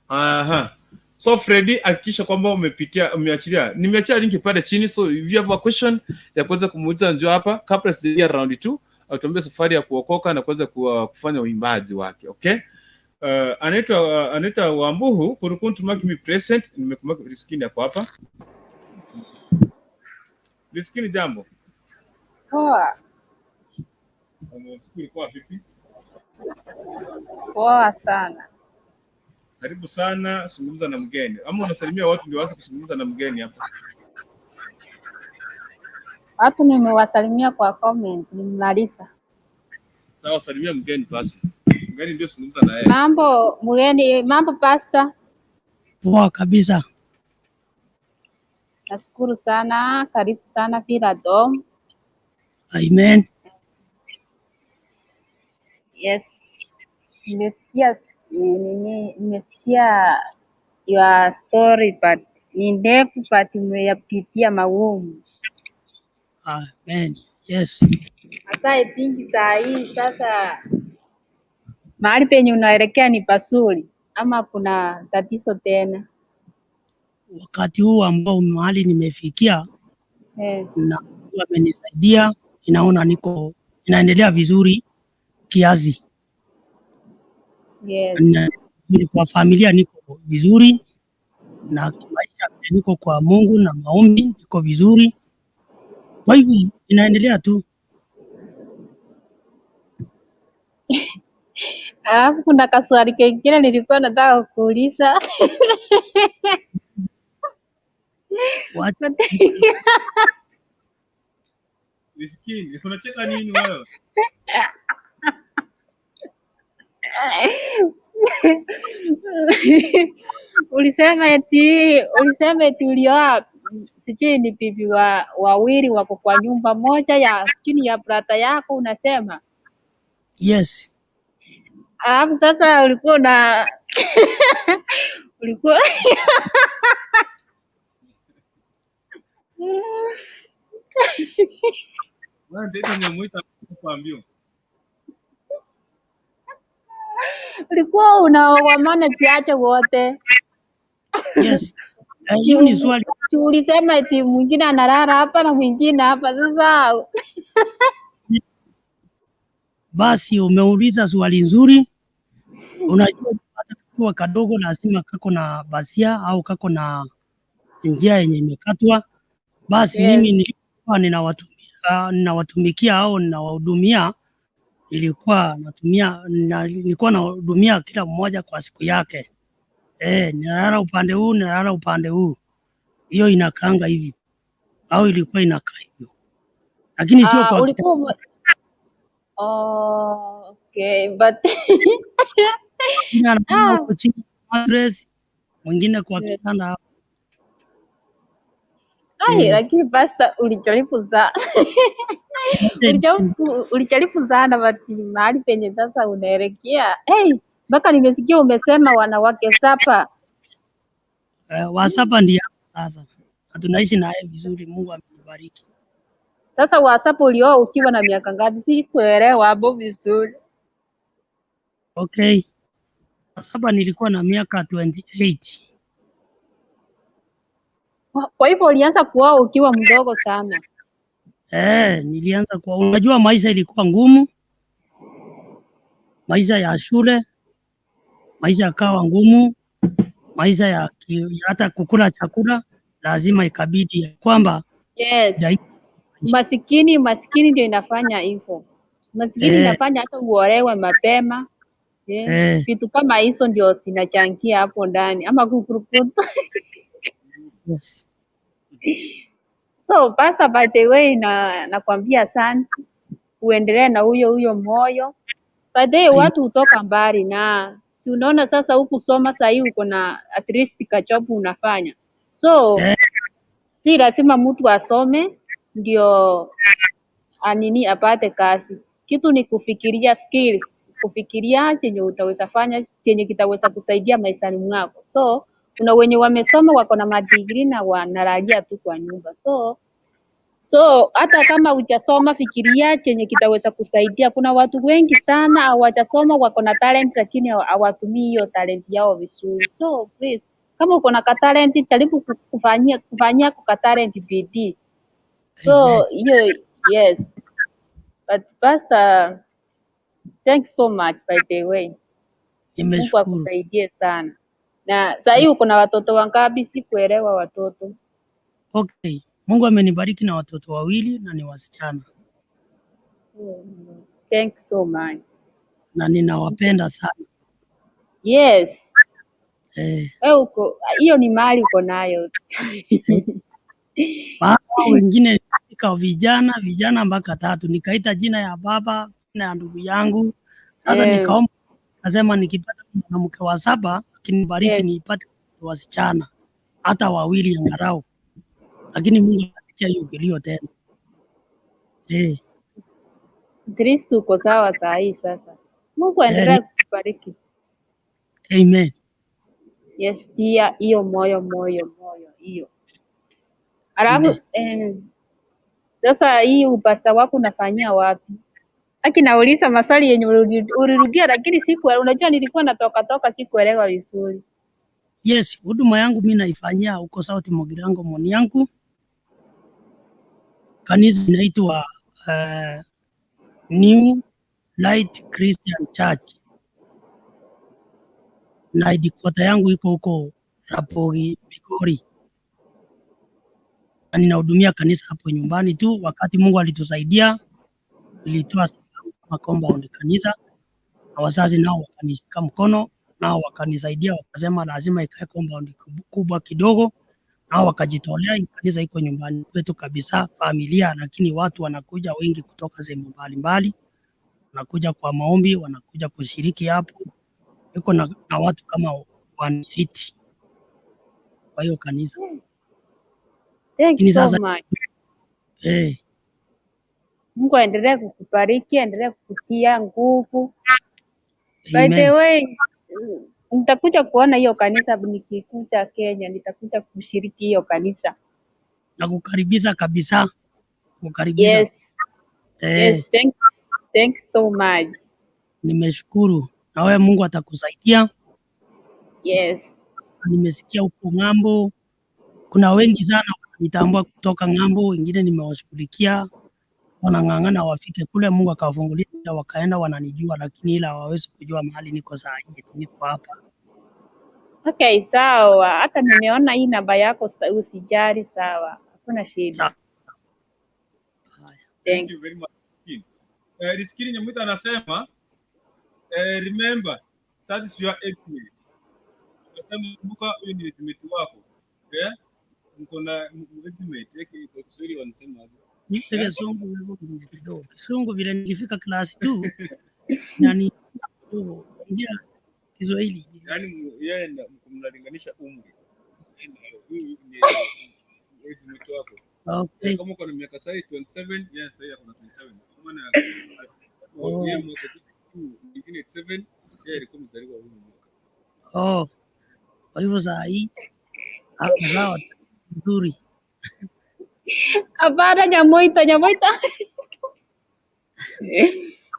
Aha. So Freddy, hakikisha kwamba umepitia umeachilia. Nimeachia link pale chini, so if you have a question ya kuweza kumuuliza njoo hapa kabla sijaingia round 2, atuambie safari ya kuokoka na kuweza kufanya uimbaji wake. Okay? Anaitwa Wambuhu Kurukuntu, mark me present. Nimekumbuka Riskini yako hapa. Riskini, jambo. Poa. Siku ilikuwa vipi? Poa sana. Karibu sana, zungumza na mgeni. Ama unasalimia watu ndio waanze kuzungumza na mgeni hapa. Watu nimewasalimia kwa comment, nimemaliza. Sawa, salimia mgeni basi. Mgeni ndio zungumza na yeye. Mambo mgeni, mambo pastor. Poa kabisa. Nashukuru sana, karibu sana Villa Dom. Amen. Yes. Nimesikia nini, nimesikia your story but ni ndefu but umeyapitia magumu. Amen. Yes. Sasa I think saa hii sasa mahali penye unaelekea ni pazuri ama kuna tatizo tena? Wakati huu ambao mahali nimefikia na Mungu amenisaidia, ninaona niko inaendelea vizuri kiasi. Kwa familia niko vizuri na kimaisha pia niko kwa Mungu na maombi niko vizuri. Kwa hivyo inaendelea tu. Alafu kuna kaswali kengine nilikuwa nataka kuuliza. Wacha Miskini, unacheka nini wewe? Ulisema eti ulioa sijui ni bibi wa wawili wako kwa nyumba moja ya sijui ni ya brother yako unasema. Yes. Alafu sasa ulikuwa una ulikuwa Wewe ndio nimemuita kuambia. Ulikuwa unawamanage aje wote? Yes. Hiyo ni swali. Ulisema eti mwingine analala hapa na mwingine hapa. Sasa Basi umeuliza swali nzuri. Unajua hata kakiwa kadogo lazima kako na basia au kako na njia yenye imekatwa. Basi mimi nilikuwa ninawatumikia au ninawahudumia, nilikuwa natumia nilikuwa nahudumia kila mmoja kwa siku yake. Ninalala upande huu, ninalala upande huu. Hiyo inakaanga hivi au ilikuwa inakaa hivyo, lakini sio kwa ulikuwa Oh, okay, but mwingine analala huko chini mattress, mwingine kwa kitanda hapo. Ai, lakini pastor ulijaribu sana. Ulijaribu sana but mahali penye sasa unaelekea. Hey, mpaka nimesikia umesema wanawake 7. Wa 7 ndiye sasa. Na tunaishi naye vizuri, Mungu amenibariki. Sasa wa 7 ulioa ukiwa na miaka ngapi? Sikuelewa hapo vizuri. Okay. Wa 7 nilikuwa na miaka 28. Kwa hivyo ulianza kuoa ukiwa mdogo sana. Nilianza kuoa. Unajua maisha ilikuwa ngumu. Maisha ya shule, maisha yakawa ngumu, maisha ya hata kukula chakula lazima ikabidi ya kwamba Yes. jai- Umasikini ndio inafanya hivyo. Umasikini inafanya hata uolewe mapema. Yeah. Vitu kama hizo ndio zinachangia hapo ndani ama kukuruputa. Yes. So Pastor, by the way, na nakwambia asante, uendelee na huyo huyo moyo. By the way, watu hutoka mbali na si unaona sasa huku soma sahii uko na at least kajob unafanya, so si lazima mtu asome ndio anini apate kazi. Kitu ni kufikiria skills, kufikiria chenye utaweza fanya, chenye kitaweza kusaidia maishani mwako. So kuna wenye wamesoma wako na madigrii na wanalalia tu kwa nyumba. So hata kama hujasoma, fikiria chenye kitaweza kusaidia. Kuna watu wengi sana hawajasoma wako na talent, lakini hawatumii hiyo talent yao vizuri. So please, kama uko na ka talent, jaribu kufanyia kwa talent bidii. So Amen. hiyo, yes. But Pastor, thanks so much by the way. Mungu Nimeshukuru. akusaidie sana. Na saa hii uko na watoto wangapi? Sikuelewa watoto. Okay. Mungu amenibariki na watoto wawili na ni wasichana. Thanks so much. Na ninawapenda sana. Yes. Eh. Wewe uko, hiyo ni mali uko nayo. Baba wengine nika vijana mpaka tatu, nikaita jina ya baba, jina ya ndugu yangu. Sasa nikaomba, nasema nikipata mwanamke wa saba akinibariki nipate wasichana hata wawili angalau, lakini Mungu akasikia hiyo kilio tena. At least uko sawa saa hii sasa. Mungu aendelee kukubariki. Amen. Yes, tia hiyo moyo moyo moyo hiyo. Alafu Amen. Sasa hii upasta wako unafanyia wapi? Aki nauliza maswali yenye ulirudia, lakini siku unajua nilikuwa natoka toka sikuelewa vizuri. Yes, huduma yangu mi naifanyia huko South Mugirango Moniangu. Kanisa inaitwa New Light Christian Church na headquarter yangu iko huko Rapogi Migori, na ninahudumia kanisa hapo nyumbani tu. Wakati Mungu alitusaidia, nilitoa sehemu kama compound kanisa, na wazazi nao wakanishika mkono, nao wakanisaidia, wakasema lazima ikae compound kubwa kidogo, nao wakajitolea. Kanisa iko nyumbani kwetu kabisa, familia, lakini watu wanakuja wengi kutoka sehemu mbalimbali, wanakuja kwa maombi, wanakuja kushiriki hapo. Iko na watu kama 180 kwa hiyo kanisa. Thank Lakini you so sasa much. Eh. Mungu aendelee kukubariki, aendelee kukutia nguvu. By the Amen. way, nitakuja kuona hiyo kanisa nikikuja Kenya, nitakuja kushiriki hiyo kanisa. Nakukaribisha kabisa, kukaribisha. Yes. Eh. Yes, thanks. Thanks so much. Nimeshukuru. Na wewe Mungu atakusaidia. Yes. Nimesikia huko ng'ambo kuna wengi sana wananitambua kutoka ng'ambo, wengine nimewashughulikia, wanang'ang'ana wafike kule, Mungu akawafungulia wakaenda, wananijua, lakini ila hawawezi kujua mahali niko saa hii, eti niko hapa. Okay, sawa. Hata nimeona hii namba yako, usijali, sawa. Hakuna shida. Sawa. Thank Thanks. you very much. Riskini Nyamwita anasema remember that is your age mate. Anasema kumbuka huyu ni age mate wako. Eh? Mko na age mate. Kwa Kiswahili wanasema aje? Nipe Eh? Kizungu hivyo kidogo. Kizungu vile nikifika class 2 na ni kidogo ongea Kiswahili. Yaani yeye mnalinganisha umri. Yaani, huyu ni age mate wako. Okay. Kama uko na miaka sasa 27, yeye sasa ako na 27. Kwa maana Oh. yeye mwaka 1987, yeye alikuwa mzaliwa huyu mwaka. Oh. Kwa hivyo saa hii hapo sawa nzuri. Hapana, Nyamoita, Nyamoita.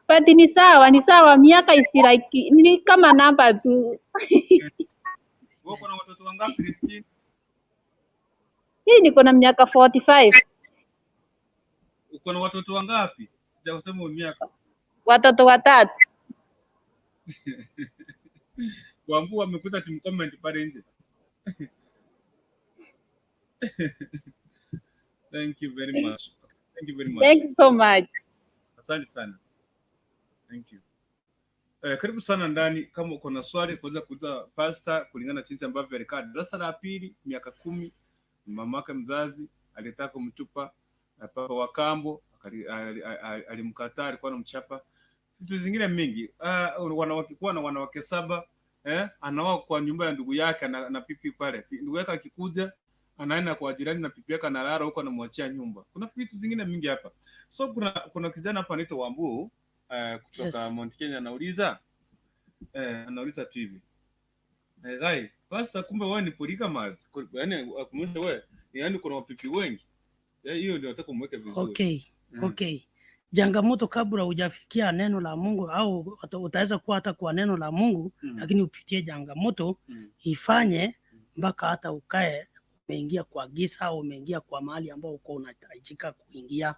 But ni sawa, ni sawa. Miaka is like ni kama namba tu. Wewe uko na watoto wangapi Riskini? Hii niko na miaka 45. Uko na watoto wangapi? Sijakusema miaka. Watoto watatu. Wambu amekuta team comment pale nje. Thank you very much. Thank you very much. Thank you so much. Asante sana. Thank you. Karibu sana ndani kama uko na swali kuweza kuuliza pastor kulingana na jinsi ambavyo alikaa darasa la pili miaka 10, mamake mzazi alitaka kumtupa na papa wa kambo alimkataa, alikuwa anamchapa, vitu zingine mingi. Wanawake kuwa na wanawake 7, anaoa kwa nyumba ya ndugu yake na pipi pale. Ndugu yake akikuja anaenda kwa jirani na pipi yake analala huko, anamwachia nyumba. Kuna vitu zingine mingi hapa. So kuna kijana hapa anaitwa Wambu kutoka Mount Kenya anauliza anauliza tu hivi. Guy, pastor, kumbe wewe ni polygamous. Yaani kumbe wewe, yaani kuna wapipi wengi. Hiyo ndio nataka umweke vizuri. Okay. Okay. Changamoto kabla hujafikia neno la Mungu au utaweza kuwa hata kwa neno la Mungu lakini upitie changamoto ifanye mpaka hata ukae umeingia kwa giza au umeingia kwa mahali ambao uko unahitajika kuingia.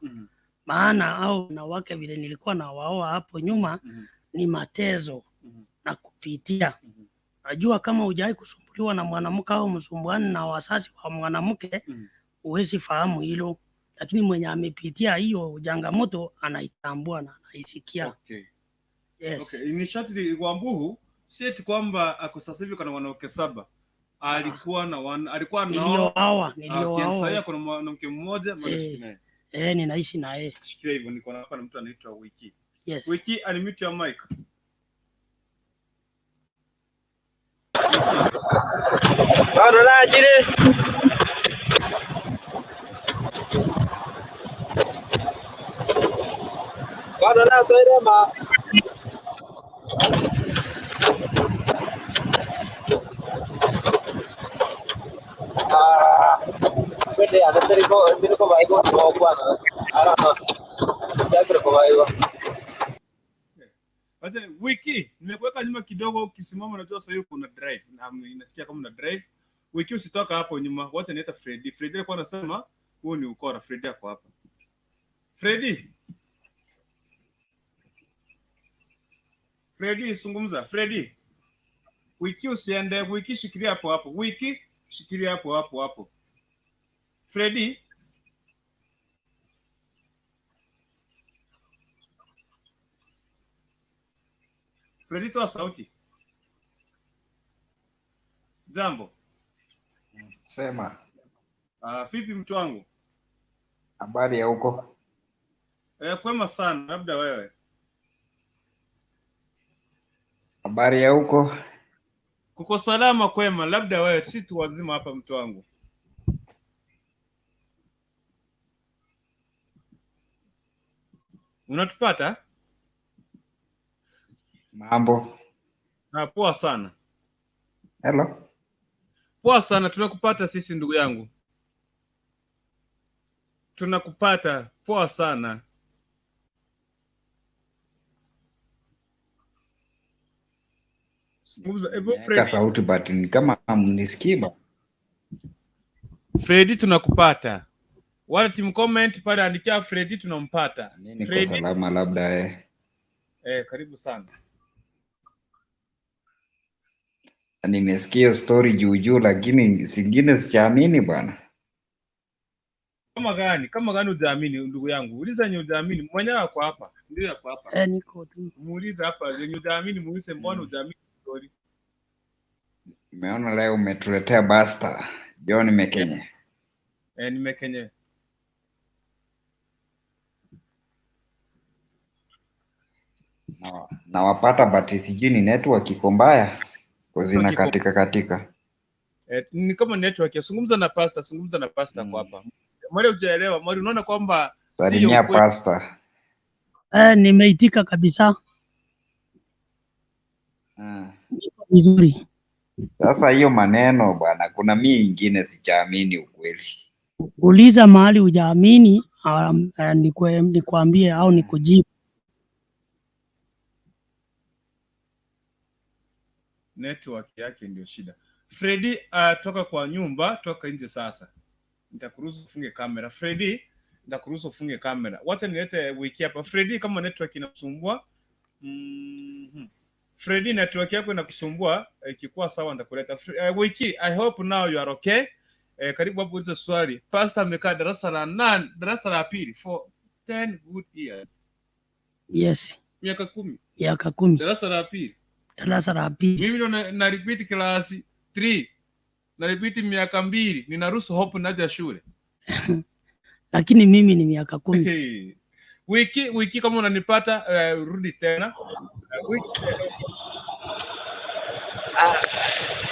Maana au wanawake vile nilikuwa na waoa hapo nyuma ni matezo na kupitia. Najua kama hujawahi kusumbuliwa na mwanamke au msumbuani na wazazi wa mwanamke huwezi fahamu hilo, lakini mwenye amepitia hiyo changamoto anaitambua na anaisikia. Yes. Okay. Ni shati Wambuhu si eti kwamba ako sasa hivi kuna wanawake 7. Alikuwa na alikuwa na Nilioawa, nilioawa. Kuna mwanamke mmoja mwanamke naye. Ninaishi na yeye. Shikilia hivyo, niko hapa na mtu anaitwa Wiki. Yes. Wiki, unmute your mic. Bado la jire. Bado la soire ma. Kwende anateriko ndiriko baigo kwa ara jakro baigo. Acha Wiki, nimekuweka nyuma kidogo, ukisimama unajua sasa hiyo kuna drive. Na inasikia kama una drive. Wiki usitoka hapo nyuma. Wacha niita Freddy. Freddy alikuwa anasema huo ni ukora. Freddy ako hapa. Freddy. Freddy zungumza. Freddy. Wiki usiende, Wiki shikilia hapo hapo. Wiki shikilia hapo hapo hapo. Freddy. Freddy, toa sauti. Jambo. Sema. Vipi mtu wangu? Habari ya huko? Kwema sana, labda wewe. Habari ya huko? Kuko salama kwema, labda wewe, sisi tu wazima hapa mtu wangu. Unatupata? Mambo. Poa sana. Hello. Poa sana, tunakupata sisi ndugu yangu. Tunakupata, poa sana. Nimeweka sauti but ni kama hamnisikii ba. Freddy tunakupata. Wale team comment pale andikia Freddy tunampata. Mimi niko salama labda Karibu sana. Nimesikia story juu juu lakini zingine sijaamini bwana. Kama gani? Kama gani hujaamini ndugu yangu? Uliza yenye hujaamini. Mwenyewe ako hapa. Ndio ako hapa. Niko tu. Muulize hapa yenye hujaamini, muulize mbona hujaamini story. Nimeona leo umetuletea Basta John Mekenye. Nimekenye. Nawapata but sijui ni network iko mbaya. Kwa zina katika katika. Ni kama network. Zungumza na pastor, zungumza na pastor kwa hapa. Mwale hujaelewa, mwale unaona kwamba salimia pastor. Nimeitika kabisa. Niko vizuri. Sasa hiyo maneno bwana, kuna mimi nyingine sijaamini ukweli. Uliza mahali hujaamini, nikuambie au nikujibu. Network yake ndio shida. Freddy, toka kwa nyumba, toka nje sasa. Nitakuruhusu ufunge kamera. Freddy, nitakuruhusu ufunge kamera. Wacha nilete wiki hapa. Freddy, kama network inasumbua. Freddy, network yako inakusumbua, ikikuwa sawa nitakuleta. Wiki, I hope now you are okay. Karibu hapo ulize swali. Pastor amekaa darasa la nane, darasa la pili for 10 good years. Yes. Miaka 10. Miaka 10. Darasa la pili. Darasa la pili. Mimi ndo na repeat class 3. Na repeat miaka 2, ninaruhusu hope naja shule. Lakini mimi ni miaka 10. Hey. Wiki kama unanipata, rudi tena. Wiki, Ah,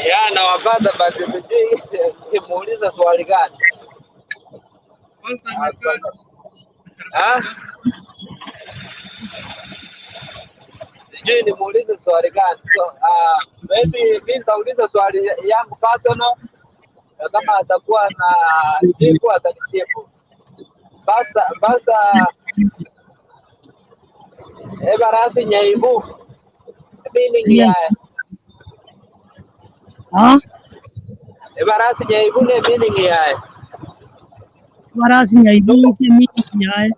ya nawapata, basi sijui nimuulize swali gani. Pastor amekaa Ah? Sijui nimuulize swali gani. So, maybe mi nitauliza swali yangu personal, na kama atakuwa na jibu atanijibu. Basa ebarasi nyaibu meaning Yes. yae. Ah? Ebarasi nyaibu ne meaning yae. Barasi nyaibu ne meaning yae.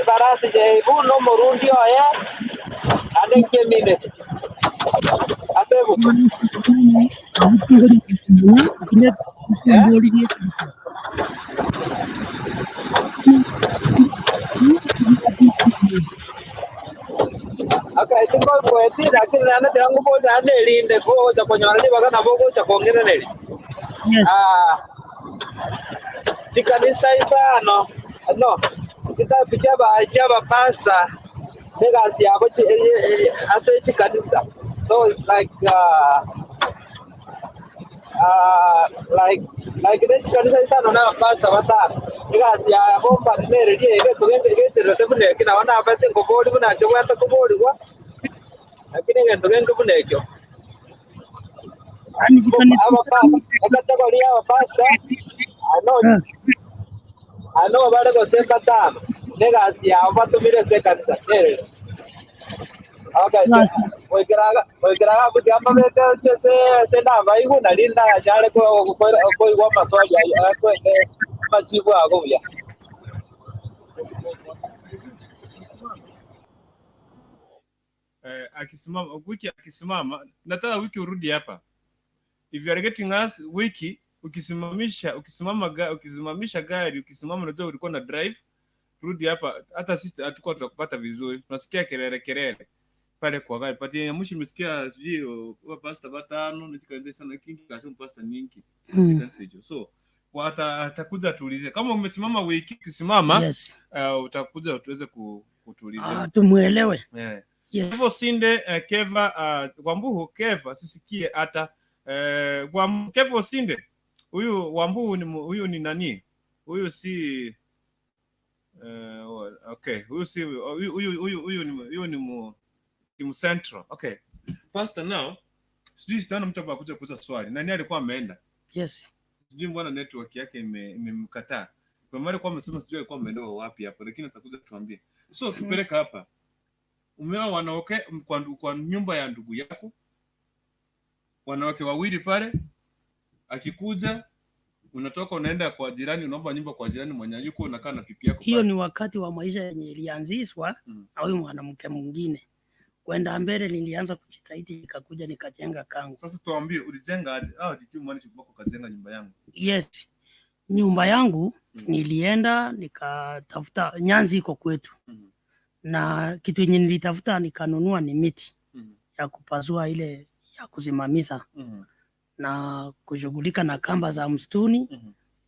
Ebarasi nyaibu no murundi oye ane kemine. Asebu. Eh? Okay, tingo kweti lakini nana tirangu boda ane linde ko cha konyora ni bagana bogo cha kongera neli. Yes. Ah. Chikanisa isano. No. Kitabu chaba pastor nigasi yabo ase chikanisa. So it's like like this kanisa isano na pastor batano. Nigasi yabo mba nere rie ge ge ge kina wana basi ngobori buna chobwata kobori kwa. Lakini ngendo ngendo bunekyo. Ani chikanisa. Aba pastor. Ano bale go seka tano. Nigasi yabo batumire seka kanisa. Nere. Okay. Oikiraga kuti amabete se namba igu na linda nyare ko ko igwa maswali akwende majibu ago buya. Akisimama wiki, akisimama nataka wiki urudi hapa. If you are getting us wiki, ukisimamisha ukisimamisha gari, ukisimama unajua ulikuwa na drive, rudi hapa. Hata sisi hatukuwa tunakupata vizuri, tunasikia kelele kelele pale kwa gari. Pati ya mwisho nimesikia sijui wa pastor batano nikaanza sana kingi kasema pastor nyingi. So atakuja tuulize kama umesimama wiki, ukisimama Yes. Utakuja tuweze kutuuliza. Tumuelewe. Yeah. Yes. Hivyo sinde Keva Wambuhu Keva sisikie hata Keva usinde. Huyu Wambuhu ni huyu ni nani? Huyu si okay, huyu si huyu ni huyu ni Central. Okay. Pastor now sijui sitaona mtu hapa akuja kuuliza swali. Nani alikuwa ameenda? Yes. Sijui mbona network yake imemkataa. Kwa maana alikuwa amesema sijui alikuwa ameenda wapi hapo, lakini atakuja kutuambia. So tupeleka hapa. Umeoa wanawake kwa nyumba ya ndugu yako, wanawake wawili pale, akikuja unatoka unaenda kwa jirani, unaomba nyumba kwa jirani mwenye yuko, unakaa na pipi yako. Hiyo ni wakati wa maisha yenye ilianzishwa na huyu mwanamke mwingine. Kwenda mbele nilianza kujitahidi, nikakuja nikajenga kangu. Sasa tuambie ulijenga aje? Did you manage kujenga nyumba yangu? Yes. Nyumba yangu nilienda nikatafuta nyanzi iko kwetu. Na kitu yenye nilitafuta nikanunua ni miti ya kupazua ile ya kusimamisha na kushughulika na kamba za msituni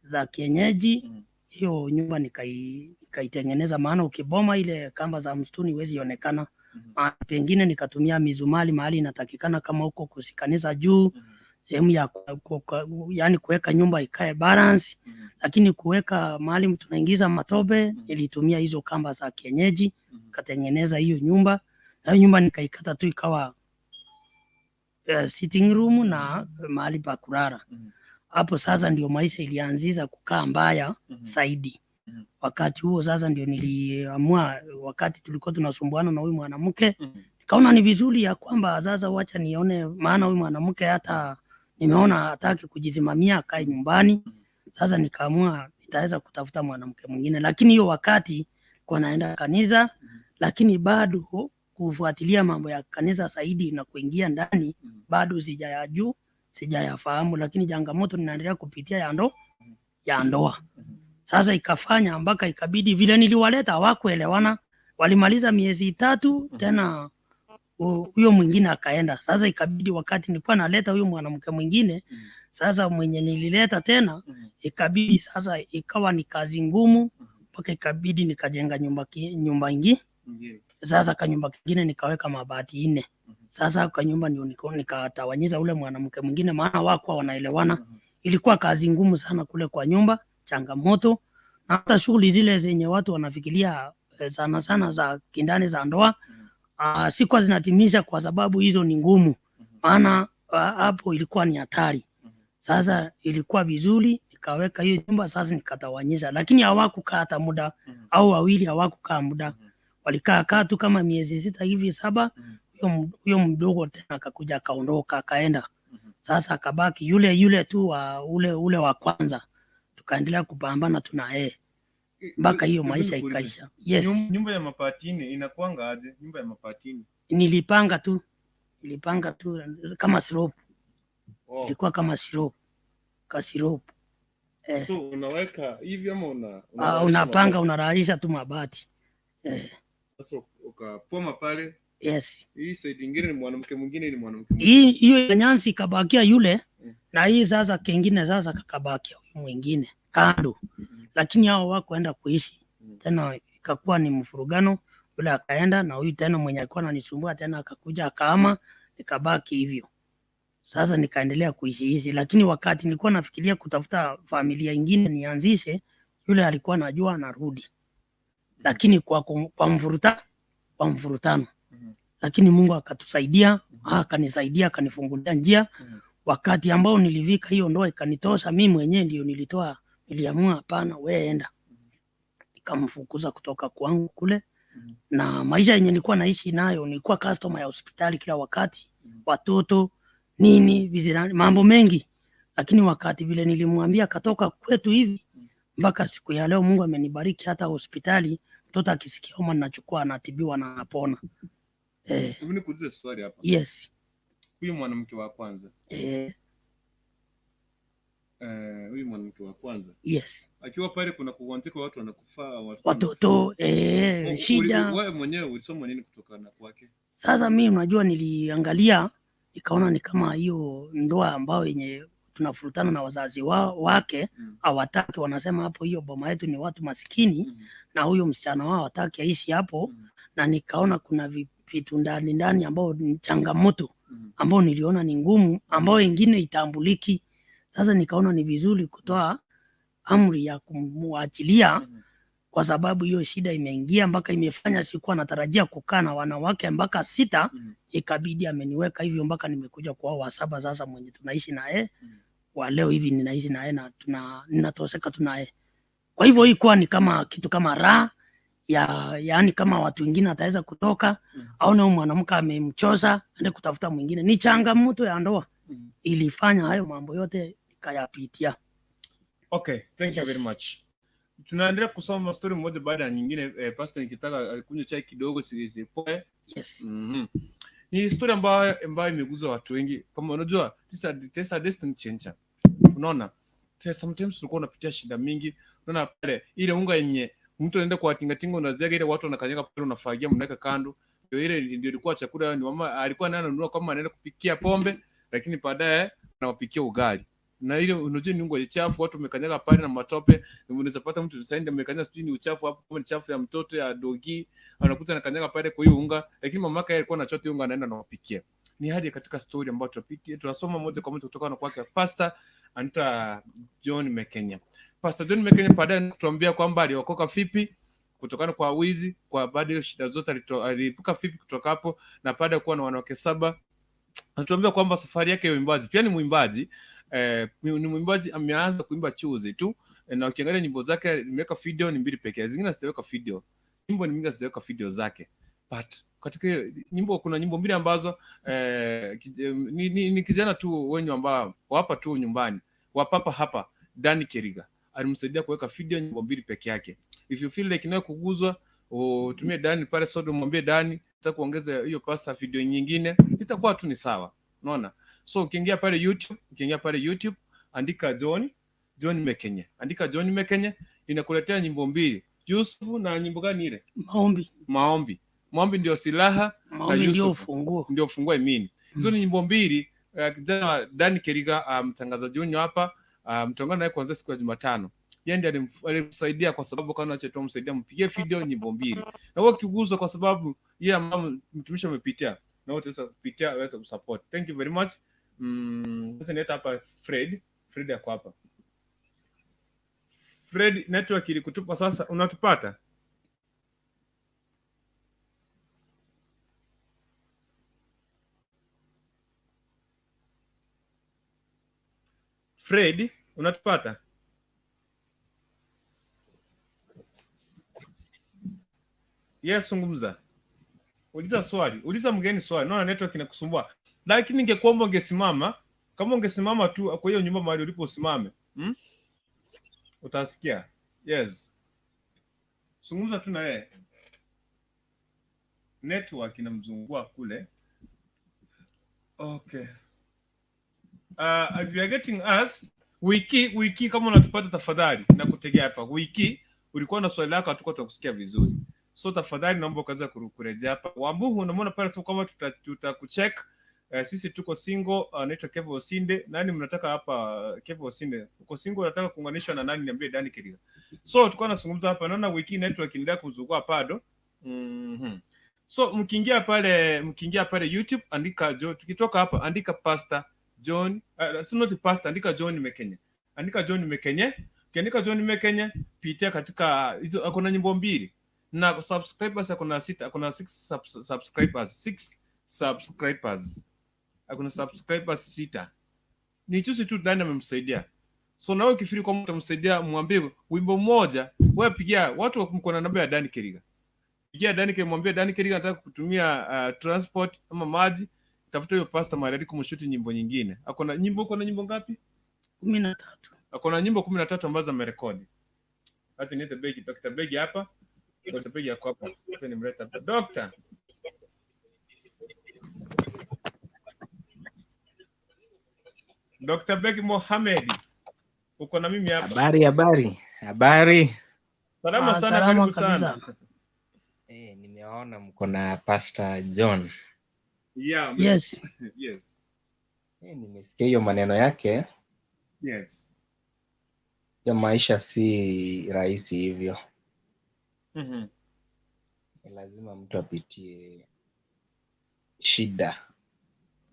za kienyeji. Hiyo nyumba nikaitengeneza, maana ukiboma ile kamba za msituni huwezi onekana. Pengine nikatumia mizumali mahali inatakikana, kama huko kusikanisa juu sehemu ya yani kuweka nyumba ikae balance. Lakini kuweka mahali tunaingiza matope nilitumia hizo kamba za kienyeji, katengeneza hiyo nyumba. Na hiyo nyumba nikaikata tu ikawa sitting room na mahali pa kulala. Hapo sasa ndio maisha ilianzisha kukaa mbaya zaidi. Wakati huo sasa ndio niliamua, wakati tulikuwa tunasumbuana na huyu mwanamke, nikaona ni vizuri ya kwamba sasa wacha nione, maana huyu mwanamke hata nimeona hataki kujisimamia, akae nyumbani. Sasa nikaamua nitaweza kutafuta mwanamke mwingine, lakini hiyo wakati kwa naenda kanisa, lakini bado Kufuatilia mambo ya kanisa zaidi na kuingia ndani bado sijayajua, sijayafahamu, lakini changamoto ninaendelea kupitia ya ndoa. Sasa ikafanya mpaka ikabidi vile niliwaleta hawakuelewana, walimaliza miezi 3 tena huyo mwingine akaenda. Sasa ikabidi wakati nilikuwa naleta huyo mwanamke mwingine, sasa mwenye nilileta tena, ikabidi sasa ikawa ni kazi ngumu mpaka ikabidi nikajenga nyumba ingine. Sasa kanyumba kingine nikaweka mabati 4. Sasa kanyumba ndio nikatawanyiza ule mwanamke mwingine, maana hawakuwa wanaelewana. Ilikuwa kazi ngumu sana kule kwa nyumba, changamoto, na hata shughuli zile zenye watu wanafikiria sana sana za kindani za ndoa sikuwa zinatimisha kwa sababu hizo ni ngumu, maana hapo ilikuwa ni hatari. Sasa ilikuwa vizuri nikaweka hiyo nyumba, sasa nikatawanyiza, lakini hawakukaa hata muda au wawili hawakukaa muda, walikaa kaa tu kama miezi 6 hivi 7. Huyo mdogo tena akakuja akaondoka akaenda. Sasa akabaki yule yule tu wa ule wa kwanza, tukaendelea kupambana tuna mpaka hiyo maisha ikaisha. Yes. Nyumba ya mapatini inakuanga aje? Nyumba ya mapatini nilipanga tu kama slope. Ilikuwa kama slope, ka slope. So unaweka hivi ama unapanga, unarahisha tu mabati. Sasa ukapoma pale. Yes. Hii side nyingine ni mwanamke mwingine, ni mwanamke mwingine. Hiyo nyansi ikabakia yule na hii sasa kingine sasa kakabakia huyu mwingine kando. Lakini hao hawakuenda kuishi. Tena ikakuwa ni mfurugano, yule akaenda na huyu tena mwenye alikuwa ananisumbua tena akakuja akahama, nikabaki hivyo. Sasa nikaendelea kuishi hizi, lakini wakati nilikuwa nafikiria kutafuta familia nyingine nianzishe, yule alikuwa anajua anarudi. Lakini kwa mvurutano. Lakini Mungu akatusaidia, akanisaidia, akanifungulia njia. Wakati ambao nilivika hiyo ndoa ikanitosha mimi mwenyewe, ndio niliamua hapana, wewe enda. Nikamfukuza kutoka kwangu kule. Na maisha yenye nilikuwa naishi nayo, nilikuwa customer ya hospitali kila wakati, watoto nini, vizirani, mambo mengi. Lakini wakati vile nilimwambia katoka kwetu hivi, mpaka siku ya leo Mungu amenibariki, hata hospitali mtoto akisikia homa ninachukua anatibiwa na anapona. Hebu nikuulize swali hapa. Yes. Huyu mwanamke wa kwanza. Huyu mwanamke wa kwanza. Yes. Akiwa pale kuna kuanzika watu wanakufa, watoto shida. Wewe mwenyewe ulisoma nini kutokana kwake? Sasa mimi unajua niliangalia nikaona ni kama hiyo ndoa ambayo yenye tunafurutana na wazazi wake hawataki, wanasema hapo hiyo boma yetu ni watu masikini na huyo msichana wao hataki aishi hapo. Na nikaona kuna vitu ndani ndani ambao ni changamoto ambao niliona ni ngumu, ambao wengine itambuliki. Sasa nikaona ni vizuri kutoa amri ya kumwachilia kwa sababu hiyo shida imeingia mpaka imefanya sikuwa natarajia kukaa na wanawake mpaka 6. Ikabidi ameniweka hivyo mpaka nimekuja kwa wa 7 sasa mwenye tunaishi naye. Wa leo hivi ninaishi naye na ninatoseka tu naye. Kwa hivyo hii kwa ni kama kitu kama raha ya, yaani kama watu wengine ataweza kutoka au na mwanamke amemchosa aende kutafuta mwingine. Ni changamoto ya ndoa. Ilifanya hayo mambo yote nikayapitia. Okay, thank you very much. Tunaendelea kusoma story moja baada ya nyingine. Pastor nikitaka kunywa chai kidogo sipoe. Yes. Ni story ambayo imeguza watu wengi. Kama unajua this a destiny changer. Unaona? Sometimes tulikuwa tunapitia shida mingi. Unaona pale ile unga yenye mtu anaenda kwa tinga tinga unaziaga ile watu wanakanyaga pale, unafagia mnaweka kando. Ndio ile ndio ilikuwa chakula, ni mama alikuwa ananunua kama anaenda kupikia pombe, lakini baadaye anawapikia ugali. Na ile unajua ni unga chafu, watu wamekanyaga pale na matope. Unaweza pata mtu sasa ndio amekanyaga sijui ni uchafu hapo, kama ni chafu ya mtoto ya dogi, anakuta anakanyaga pale kwa hiyo unga, lakini mamake alikuwa anachota unga anaenda anawapikia. Ni hadi katika story ambayo tunapitia, tunasoma moja kwa moja kutoka na kwake Pastor anaitwa John Mekenya. Pastor John Mekenya baadaye kutuambia kwamba aliokoka vipi kutokana kwa wizi, kwa baada ya shida zote aliepuka vipi kutoka hapo, na baada ya kuwa na wanawake 7. Anatuambia kwamba safari yake ya uimbaji, pia ni mwimbaji, ni mwimbaji ameanza kuimba chuzi tu, na ukiangalia nyimbo zake nimeweka video ni 2 pekee, zingine hazijaweka video. Nyimbo ni mingi hazijaweka video zake. But katika nyimbo kuna nyimbo 2 ambazo ni kijana tu wenye ambao wapa tu nyumbani, wapapa hapa Dani Keriga alimsaidia kuweka video nyimbo 2 peke yake. If you feel like nayo kuguzwa, Utumie Dani pale sodo, mwambie Dani nataka kuongeza hiyo pasta video nyingine, itakuwa tu ni sawa. Unaona? So ukiingia pale YouTube, ukiingia pale YouTube andika John Mekenye. Andika John Mekenye, inakuletea nyimbo mbili. Yusufu na nyimbo gani ile? Maombi. Maombi. Maombi ndio silaha na Maombi ndio Yusufu ufunguo. ndio funguo imini. Hizo ni nyimbo mbili. Kijana Dan Keriga, mtangazaji wenu hapa, mtaungana naye kuanzia siku ya Jumatano. Yeye ndiye alimsaidia kwa sababu kana acha msaidia mpigie video nyimbo mbili. Na wewe ukiguswa kwa sababu yeye ambaye mtumishi amepitia, na wewe utaweza kupitia, uweze kusupport. Thank you very much. Sasa nieta hapa Fred. Fred yako hapa. Fred, network ilikutupa sasa, unatupata? Fred, unatupata? Yes, zungumza. Uliza swali, uliza mgeni swali. Naona network inakusumbua. Lakini ningekuomba ungesimama, kama ungesimama tu kwa hiyo nyumba mahali ulipo usimame. Utasikia. Yes. Zungumza tu na yeye. Network inamzungua kule. Okay. If you are getting us, wiki kama unatupata tafadhali na kutegea hapa. Wiki ulikuwa na swali lako hatukuwa tunakusikia vizuri. So tafadhali naomba ukaweza kurejea hapa. Wambuhu unamwona pale, sio kama tutakucheck. Sisi tuko single, naitwa Kevo Osinde. Nani mnataka hapa Kevo Osinde? Uko single unataka kuunganishwa na nani? Niambie Dani Kiriga. So tulikuwa tunazungumza hapa, naona wiki network inaendelea kuzungua bado. So mkiingia pale YouTube andika John, tukitoka hapa andika Pastor John, not Pastor, andika John Mekenye. Andika John Mekenye. Ukiandika John Mekenye, pitia katika hizo, kuna nyimbo mbili. Na subscribers kuna sita, kuna 6 subscribers, 6 subscribers. Kuna subscribers 6. Ni chusi tu ndani amemsaidia. So na wewe ukifikiri kwamba utamsaidia, mwambie wimbo mmoja, wewe pigia watu mko na namba ya Dani Keriga. Pigia Dani Keriga, mwambie Dani Keriga nataka kutumia transport ama maji, tafuta hiyo pastor mahali kumshuti nyimbo nyingine. Ako na nyimbo, uko na nyimbo ngapi? 13. Ako na nyimbo 13 ambazo amerekodi. Hata niite Begi, Dr. Begi hapa. Dr. Begi yako hapa. Hata nimlete hapa. Doctor. Dr. Begi Mohamed. Uko na mimi hapa. Habari. Salama sana, karibu sana. Nimeona mko na Pastor John. Yeah. Yes. Yes. Nimesikia hiyo maneno yake. Yes. Ya maisha si rahisi hivyo. Lazima mtu apitie shida.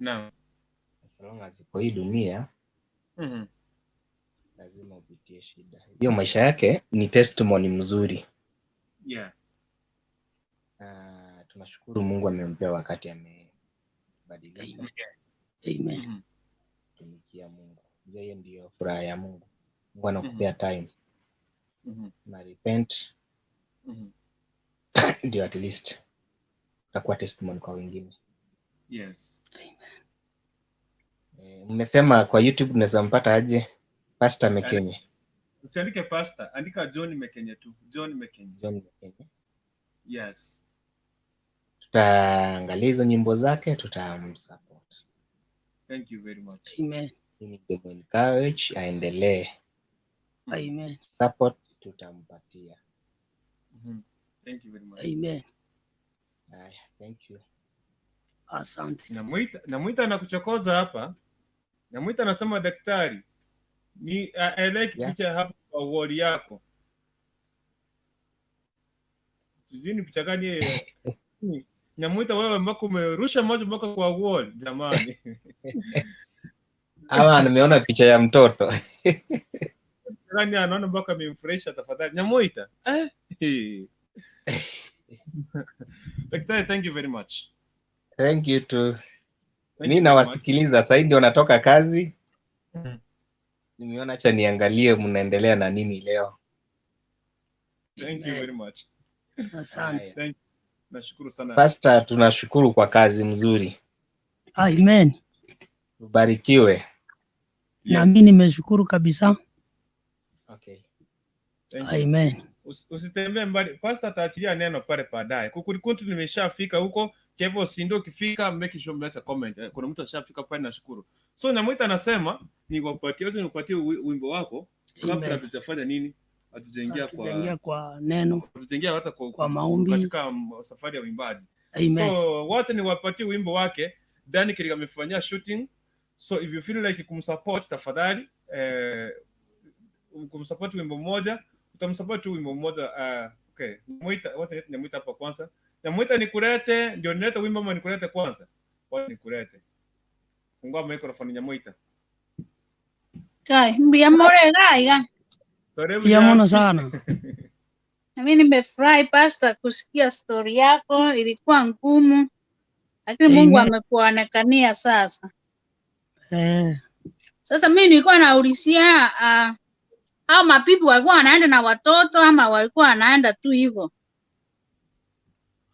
Naam. As long as iko hii dunia, lazima upitie shida. Hiyo maisha yake ni testimony mzuri. Yeah. Tunashukuru Mungu amempea wakati amebadilika. Amen. Tumikia Mungu. Hiyo ndio furaha ya Mungu. Mungu anakupea time. Na repent. Ndio at least utakuwa testimony kwa wengine. Yes. Amen. Mmesema kwa YouTube unaweza mpata aje? Pastor Mekenye. Usiandike pastor, andika John Mekenye tu. John Mekenye. John Mekenye. Yes. Tutaangalia hizo nyimbo zake, tutamsupport. Thank you very much. Amen. Mimi encourage aendelee. Amen. Support tutampatia. Thank you very much. Amen. Thank you. Asante. Namuita na kuchokoza hapa. Namuita anasema daktari, ni I like picha hapa kwa wall yako. Sijui ni picha gani hiyo. Namuita wewe mpaka umerusha macho mpaka kwa wall jamani. Ama nimeona picha ya mtoto. Gani anaona mpaka amemfurahisha tafadhali. Namuita. Daktari, thank you very much. Thank you too. Mimi nawasikiliza sasa ndio natoka kazi. Nimeona acha niangalie mnaendelea na nini leo. Thank you very much. Asante. Thank you. Nashukuru sana. Pastor, tunashukuru kwa kazi mzuri. Amen. Ubarikiwe. Yes. Na mimi nimeshukuru kabisa. Okay. Thank you. Amen. Usitembee mbali. Pastor ataachilia neno pale baadaye. Kukurikuntu nimeshafika huko. Kevo Sindo ukifika make sure mmeacha comment. Kuna mtu ashafika pale, nashukuru. So Nyamwita anasema nikupatie, wacha nikupatie wimbo wako kabla Amen. Hatujafanya nini? Hatujaingia kwa Hatujaingia kwa neno, hatujaingia hata kwa maombi. Katika safari ya uimbaji. Amen. So wacha niwapatie wimbo wake. Danny Kiriga amefanyia shooting. So if you feel like kumsupport, tafadhali kumsupport wimbo mmoja, utamsupport tu wimbo mmoja. Okay. Nyamwita, wacha nilete Nyamwita hapa kwanza. Nyamwita, nikulete ndio nilete wimbo ama nikulete kwanza? Wacha nikulete. Fungua microphone, Nyamwita. Kai, mbuya more gaiga. Karibu. Ya mono Nyamwita. Sana. Na mimi nimefurahi, Pastor, kusikia story yako, ilikuwa ngumu lakini Mungu Amen. Amekuonekania sasa. Sasa mimi nilikuwa naulizia, hao mapipi walikuwa wanaenda na watoto ama walikuwa wanaenda tu hivyo?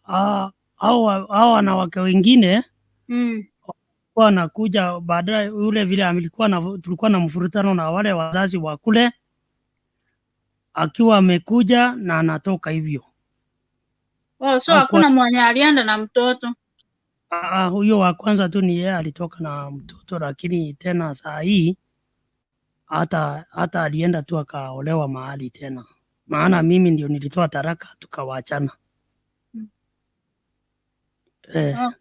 Ah, hao wanawake wengine walikuwa wanakuja baadaye, yule vile alikuwa na, tulikuwa na mfurutano na wale wazazi wa kule, akiwa amekuja na anatoka hivyo. Oh, so Hakuwa hakuna mwenye alienda na mtoto. Ah, huyo wa kwanza tu ni yeye alitoka na mtoto, lakini tena saa hii hata alienda tu akaolewa mahali tena, maana mimi ndio nilitoa taraka tukawaachana. Oh.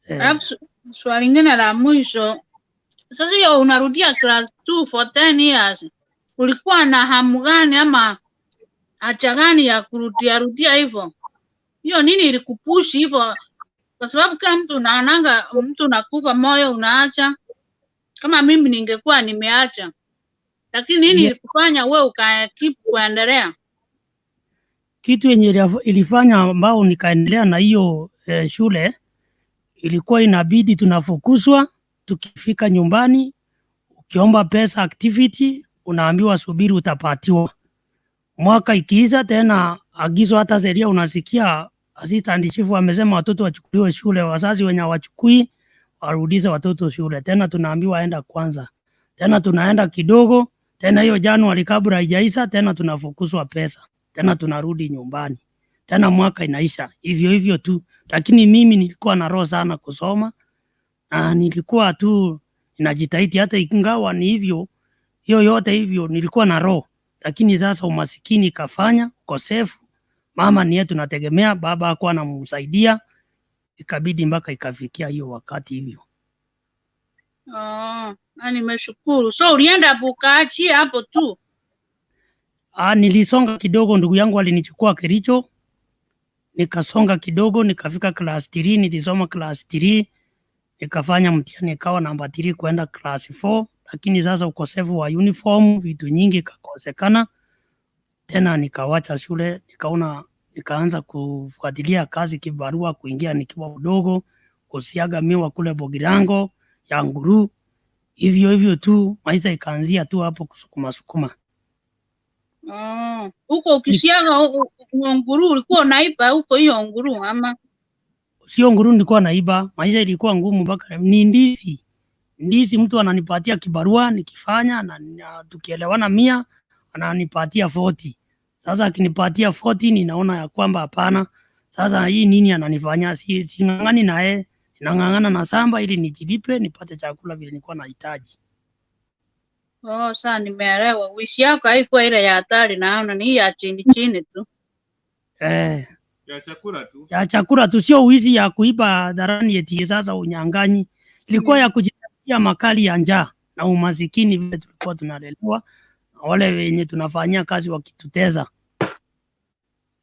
Alafu swali lingine la mwisho, sasa hiyo unarudia class 2 for 10 years, ulikuwa na hamu gani ama hacha gani ya kurudia rudia hivyo? Hiyo nini ilikupush hivyo? Kwa sababu kila mtu unaonanga mtu unakufa moyo unaacha. Kama mimi ningekuwa nimeacha, lakini nini ilikufanya wewe uka keep kuendelea? Kitu yenye ilifanya ambao nikaendelea na hiyo shule, ilikuwa inabidi tunafukuzwa tukifika nyumbani, ukiomba pesa activity unaambiwa subiri utapatiwa. Mwaka ikiisha tena agizo, hata sheria unasikia assistant chief amesema watoto wachukuliwe shule, wazazi wenye hawachukui warudishe watoto shule. Tena tunaambiwa enda kwanza, tena tunaenda kidogo tena, hiyo Januari kabla haijaisha tena tunafukuzwa pesa, tena tunarudi nyumbani, tena mwaka inaisha hivyo hivyo tu. Lakini mimi nilikuwa na roho sana kusoma na nilikuwa tu ninajitahidi, hata ingawa ni hivyo hiyo yote hivyo, nilikuwa na roho, lakini sasa umasikini ikafanya ukosefu, mama ni yeye tunategemea, baba hakuwa anamsaidia, ikabidi mpaka ikafikia hiyo wakati hivyo. Oh, na nimeshukuru. So ulienda ukaachia hapo tu? Ah, nilisonga kidogo, ndugu yangu alinichukua Kericho, nikasonga kidogo, nikafika class 3, nilisoma class 3, nikafanya mtihani ikawa namba 3 kwenda class 4, lakini sasa ukosefu wa uniform, vitu nyingi ikakosekana. Tena nikawacha shule, nikaona nikaanza kufuatilia kazi kibarua, kuingia nikiwa mdogo, kusiaga miwa kule Bogirango ya Nguru, hivyo hivyo tu, maisha ikaanzia tu hapo kusukuma sukuma. Oh, huko ukisiaga nguru ulikuwa unaiba huko hiyo nguru ama? Sio nguru nilikuwa naiba, maisha ilikuwa ngumu mpaka ni ndizi. Ndizi mtu ananipatia kibarua nikifanya na tukielewana 100 ananipatia 40. Sasa akinipatia 40 ninaona ya kwamba hapana. Sasa hii nini ananifanya? Si sing'ang'ani na yeye, nang'ang'ana na samba ili nijilipe nipate chakula vile nilikuwa nahitaji. Oh, sasa nimeelewa. Wishi yako haikuwa ile ya hatari, naona ni hii ya chini chini tu. Eh, Ya chakula tu. Ya chakula tu, sio wizi ya kuiba hadharani eti sasa unyang'anyi. Ilikuwa ya kujitakia makali ya njaa na umasikini vile tulikuwa tunalelewa na wale wenye tunafanyia kazi wakituteza.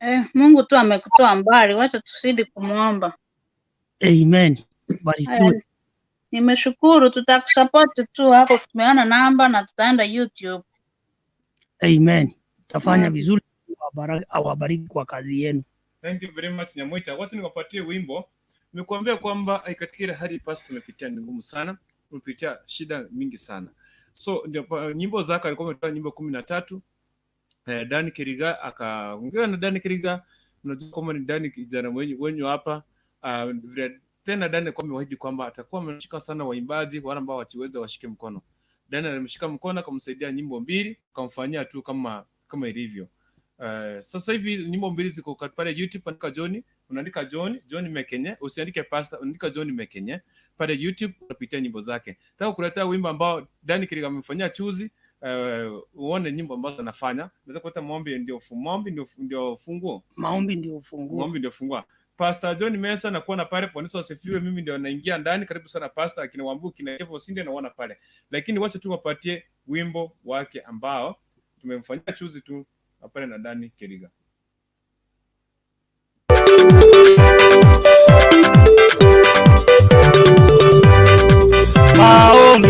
Eh, Mungu tu amekutoa mbali, wacha tuzidi kumuomba. Amen. Barikiwe. Haya, nimeshukuru, tutakusupport tu hapo, tumeona namba na tutaenda YouTube. Amen. Tafanya vizuri, awabariki kwa kazi yenu. Thank you very much, Nyamwita. Wacha nikupatie wimbo. Nimekuambia kwamba katika ile hali past tumepitia ni ngumu sana, tumepitia shida mingi sana. So ndio nyimbo zake alikuwa ametoa nyimbo 13. Dan Kiriga akaongea na Dan Kiriga, unajua kwamba ni Dan kijana wenyu hapa. Vile tena Dan alikuwa amewaahidi kwamba atakuwa ameshika sana waimbaji wale ambao wachiweza washike mkono. Dan alimshika mkono akamsaidia nyimbo mbili, akamfanyia tu kama ilivyo. Sasa hivi nyimbo mbili ziko pale YouTube, andika John, unaandika John Mekenye, usiandike pastor, unaandika John Mekenye pale YouTube, unapitia nyimbo zake. Nataka kukuletea wimbo ambao Dani Kiriga amemfanyia chuzi, uone nyimbo ambazo anafanya. Naweza kuleta maombi ndio maombi ndio funguo. Maombi ndio ufunguo. Maombi ndio funguo. Pastor John Mesa nakuona pale, Bwana Yesu asifiwe. Mimi ndio naingia ndani. Karibu sana pastor, akina Wambu, kina Kevo Sinde naona pale. Lakini wacha tu wapatie wimbo wake ambao tumemfanyia chuzi tu pale na Dani Kiriga. Maombi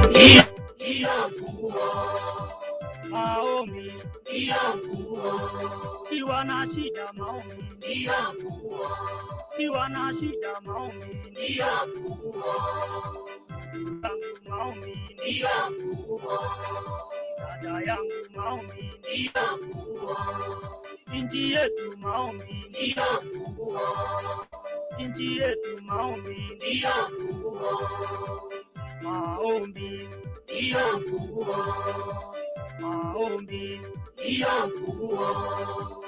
ndio ufunguo. Maombi ndio ufunguo. Kiwa na shida maombi ndio ufunguo. Kiwa na shida maombi ndio ufunguo. Yangu maombi ndio ufunguo. Dada yangu maombi ndio ufunguo. Inchi yetu maombi ndio ufunguo. Inchi yetu maombi ndio ufunguo. Maombi ndio ufunguo. Maombi ndio ufunguo.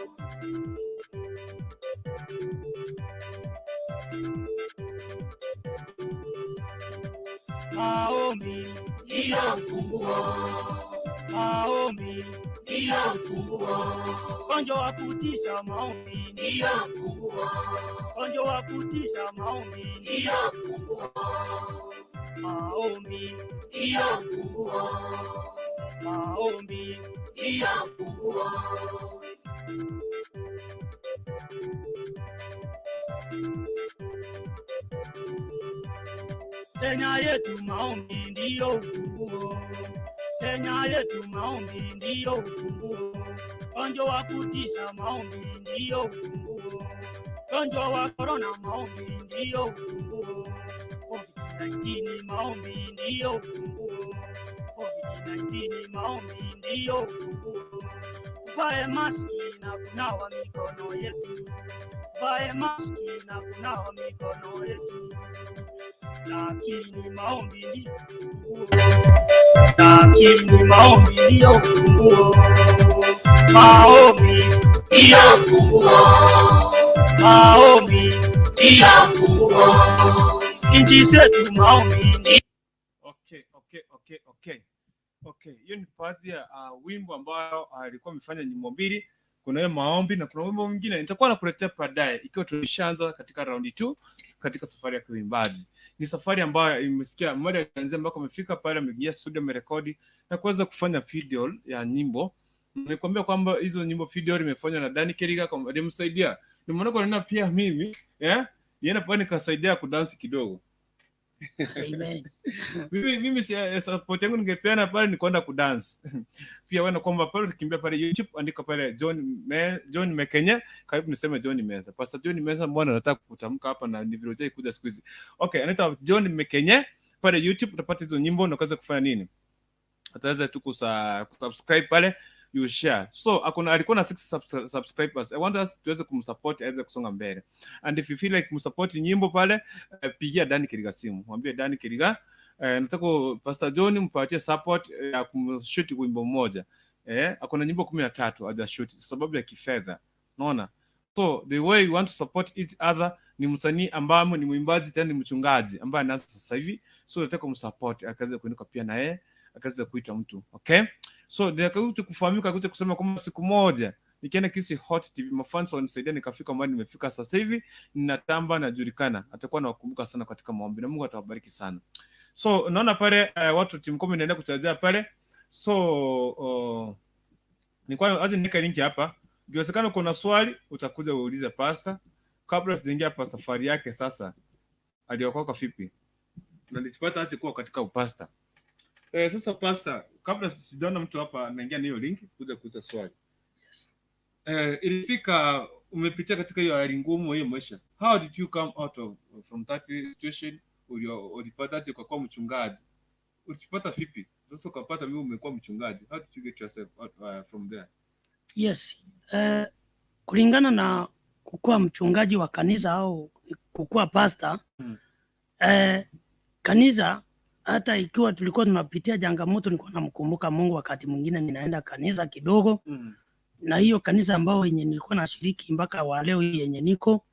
Maombi ndio ufunguo. Maombi ndio ufunguo. Ugonjwa wa kutisha maombi ndio ufunguo. Ugonjwa wa kutisha maombi ndio ufunguo. Maombi ndio ufunguo. Maombi ndio ufunguo. Kenya yetu maombi ndio ufunguo. Kenya yetu maombi ndio ufunguo. Ugonjwa wa kutisha maombi ndio ufunguo. Ugonjwa wa corona maombi ndio ufunguo. COVID-19 maombi ndio ufunguo. COVID-19 maombi ndio ufunguo. Tuvae maski na kunawa mikono yetu. Tuvae maski na kunawa mikono yetu. Lakini maombi ndio ufunguo. Lakini maombi ndio ufunguo. Maombi ndio ufunguo. Maombi ndio ufunguo. Inchi zetu maombi ndio. Okay. Hiyo ni baadhi ya wimbo ambayo alikuwa amefanya nyimbo mbili. Kuna hiyo maombi na kuna wimbo mwingine nitakuwa nakuletea baadaye, ikiwa tulishaanza katika raundi 2 katika safari ya kiuimbaji. Ni safari ambayo imesikia mmoja alianzia ambako amefika pale, ameingia studio, amerekodi na kuweza kufanya video ya nyimbo. Nikwambia kwamba hizo nyimbo video imefanywa na Dani Keriga, kwa alimsaidia. Ni maana kwa nini pia mimi yeye pale nikasaidia kudansi kidogo. Amen. Mimi support yangu ningepeana pale ni kwenda kudance. Pia wewe kwamba pale ukikimbia pale YouTube andika pale John Mekenye, karibu niseme John Meza. Pastor John Meza, mbona nataka kutamka hapa na ni vile hujai kuja siku hizi. Okay, anaitwa John Mekenye pale YouTube utapata hizo nyimbo na ukaweza kufanya nini? Utaweza tu kusubscribe pale, you share. So alikuwa na 6 subscribers. I want us tuweze kumsupport aweze kusonga mbele. And if you feel like kumsupport nyimbo pale, pigia Dani Kiriga simu. Mwambie Dani Kiriga, nataka Pastor John mpatie support ya kumshoot wimbo mmoja. Akona nyimbo 13 hajashoot sababu ya kifedha. Unaona? So the way we want to support each other, ni msanii ambaye ni mwimbaji tena ni mchungaji ambaye anaanza sasa hivi. So nataka kumsupport akaweze kuinuka pia na yeye akaweze kuitwa mtu. Okay? So nikakuja kufahamika, kuja kusema kwamba siku moja nikienda Kisii Hot TV mafans wanisaidia nikafika mahali nimefika sasa hivi, ninatamba najulikana. Atakuwa nawakumbuka sana katika maombi na Mungu atawabariki sana. So naona pale watu timu kumi inaenda kuchezea pale. So nilikuwa aje niweke link hapa. Ikiwezekana kuna swali utakuja uulize pastor kabla sijaingia hapa safari yake sasa aliokoka vipi? Na nilipata aje kuwa katika upasta. Sasa pastor, kabla sijaona mtu hapa anaingia na hiyo link kuja kuuliza swali. Yes. Ilifika umepitia katika hiyo hali ngumu hiyo maisha. How did you come out of from that situation? Ulipata aje kwa kuwa mchungaji? Ulipata vipi? Sasa ukapata mimi umekuwa mchungaji. How did you get yourself out from there? Yes. Kulingana na kukuwa mchungaji wa kanisa au kukuwa pastor, kanisa hata ikiwa tulikuwa tunapitia changamoto, nilikuwa namkumbuka Mungu. Wakati mwingine ninaenda kanisa kidogo, Na hiyo kanisa ambao yenye nilikuwa nashiriki mpaka wa leo hii yenye niko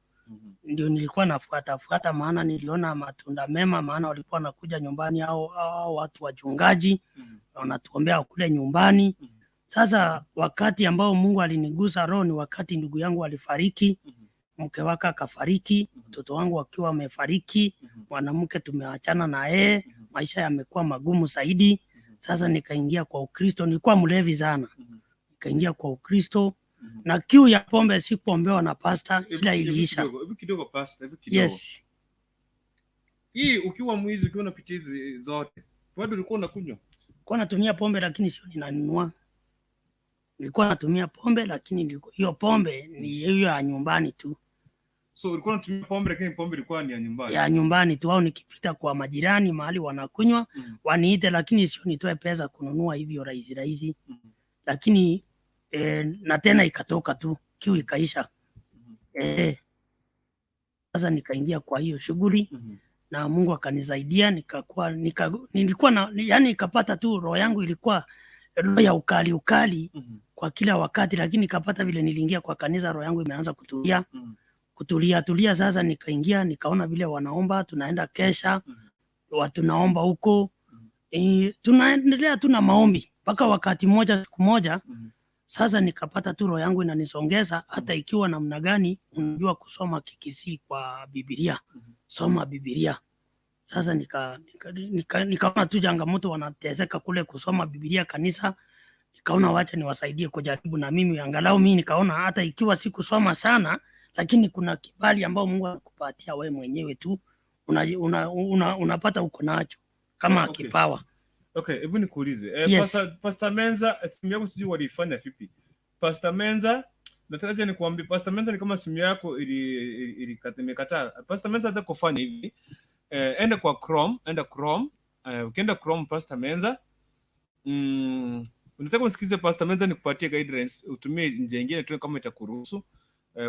ndio nilikuwa nafuata fuata, maana niliona matunda mema, maana walikuwa wanakuja nyumbani au watu wachungaji wanatuombea kule nyumbani. Sasa wakati ambao Mungu alinigusa roho ni wakati ndugu yangu alifariki, mke wake akafariki, mtoto wangu akiwa amefariki, mwanamke tumeachana na yeye, maisha yamekuwa magumu zaidi. Sasa nikaingia kwa Ukristo, nilikuwa mlevi sana, nikaingia kwa Ukristo na kiu ya pombe sikuombewa na pasta, ila iliisha. Hebu kidogo pastor, hebu kidogo. Yes. Hii ukiwa mwizi, ukiwa unapitia hizi zote, bado ulikuwa unakunywa? Nilikuwa natumia pombe lakini sio ninanunua. Nilikuwa natumia pombe lakini hiyo pombe ni hiyo ya nyumbani tu. So ulikuwa unatumia pombe lakini pombe ilikuwa ni ya nyumbani? Ya nyumbani tu, au nikipita kwa majirani mahali wanakunywa waniite, lakini sio nitoe pesa kununua hivyo rahisi rahisi. Lakini na tena ikatoka tu, kiu ikaisha. Sasa nikaingia kwa hiyo shughuli na Mungu akanisaidia, nikakuwa nilikuwa na yani nikapata tu roho yangu ilikuwa roho ya ukali ukali kwa kila wakati, lakini nikapata vile niliingia kwa kanisa roho yangu imeanza kutulia. Kutulia tulia. Sasa nikaingia nikaona vile wanaomba, tunaenda kesha, watu naomba huko, tunaendelea tu na maombi mpaka wakati mmoja, siku moja sasa nikapata tu roho yangu inanisongeza, hata ikiwa namna gani, unajua kusoma Kikisii kwa Biblia, soma Biblia. Sasa nikaona tu changamoto wanateseka kule kusoma Biblia kanisa, nikaona wacha niwasaidie kujaribu na mimi angalau mimi nikaona hata ikiwa sikusoma sana, lakini kuna kibali ambao Mungu anakupatia wewe mwenyewe tu unapata uko nacho kama kipawa. Okay, hebu nikuulize. Yes. Pastor Menza, simu yako sijui walifanya vipi. Pastor Menza, nataka je nikuambie Pastor Menza ni kama simu yako imekataa. Pastor Menza hata kufanya hivi. Enda kwa Chrome, enda Chrome. Ukienda Chrome Pastor Menza, unataka usikize Pastor Menza nikupatie guidance, utumie njia nyingine tu kama itakuruhusu.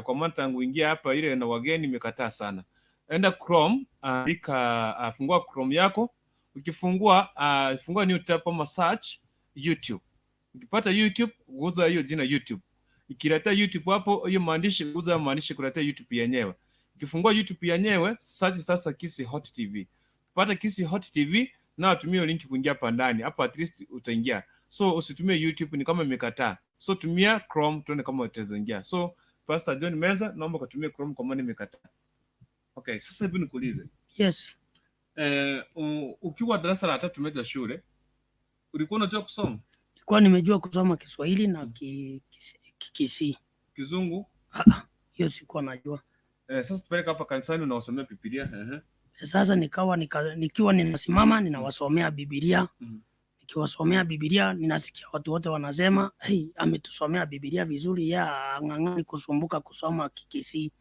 Kwa maana tangu ingia hapa ile na wageni imekataa sana. Enda Chrome, andika, fungua Chrome yako. Ukifungua, fungua new tab ama search YouTube. Ukipata YouTube, guza hiyo jina YouTube. Ikileta YouTube hapo, hiyo maandishi, guza maandishi kuletea YouTube yenyewe. Ukifungua YouTube yenyewe, search sasa Kisii Hot TV. Pata Kisii Hot TV na tumia link kuingia hapa ndani. Hapo at least utaingia. So usitumie YouTube ni kama imekataa. So tumia Chrome tuone kama utaingia. So Pastor John Menza, naomba kutumia Chrome kwa maana imekataa. Okay, sasa hebu nikuulize. Yes. Ukiwa darasa la 3 umeja shule, ulikuwa unajua kusoma? Nilikuwa nimejua kusoma Kiswahili na Kikisii. Kizungu? Hiyo sikuwa najua. Sasa tupeleka hapa kanisani unawasomea Biblia. Sasa nikawa nikiwa ninasimama ninawasomea Biblia. Nikiwasomea Biblia ninasikia watu wote wanasema, "Hey, ametusomea Biblia vizuri, ya ng'ang'ani kusumbuka kusoma Kikisii."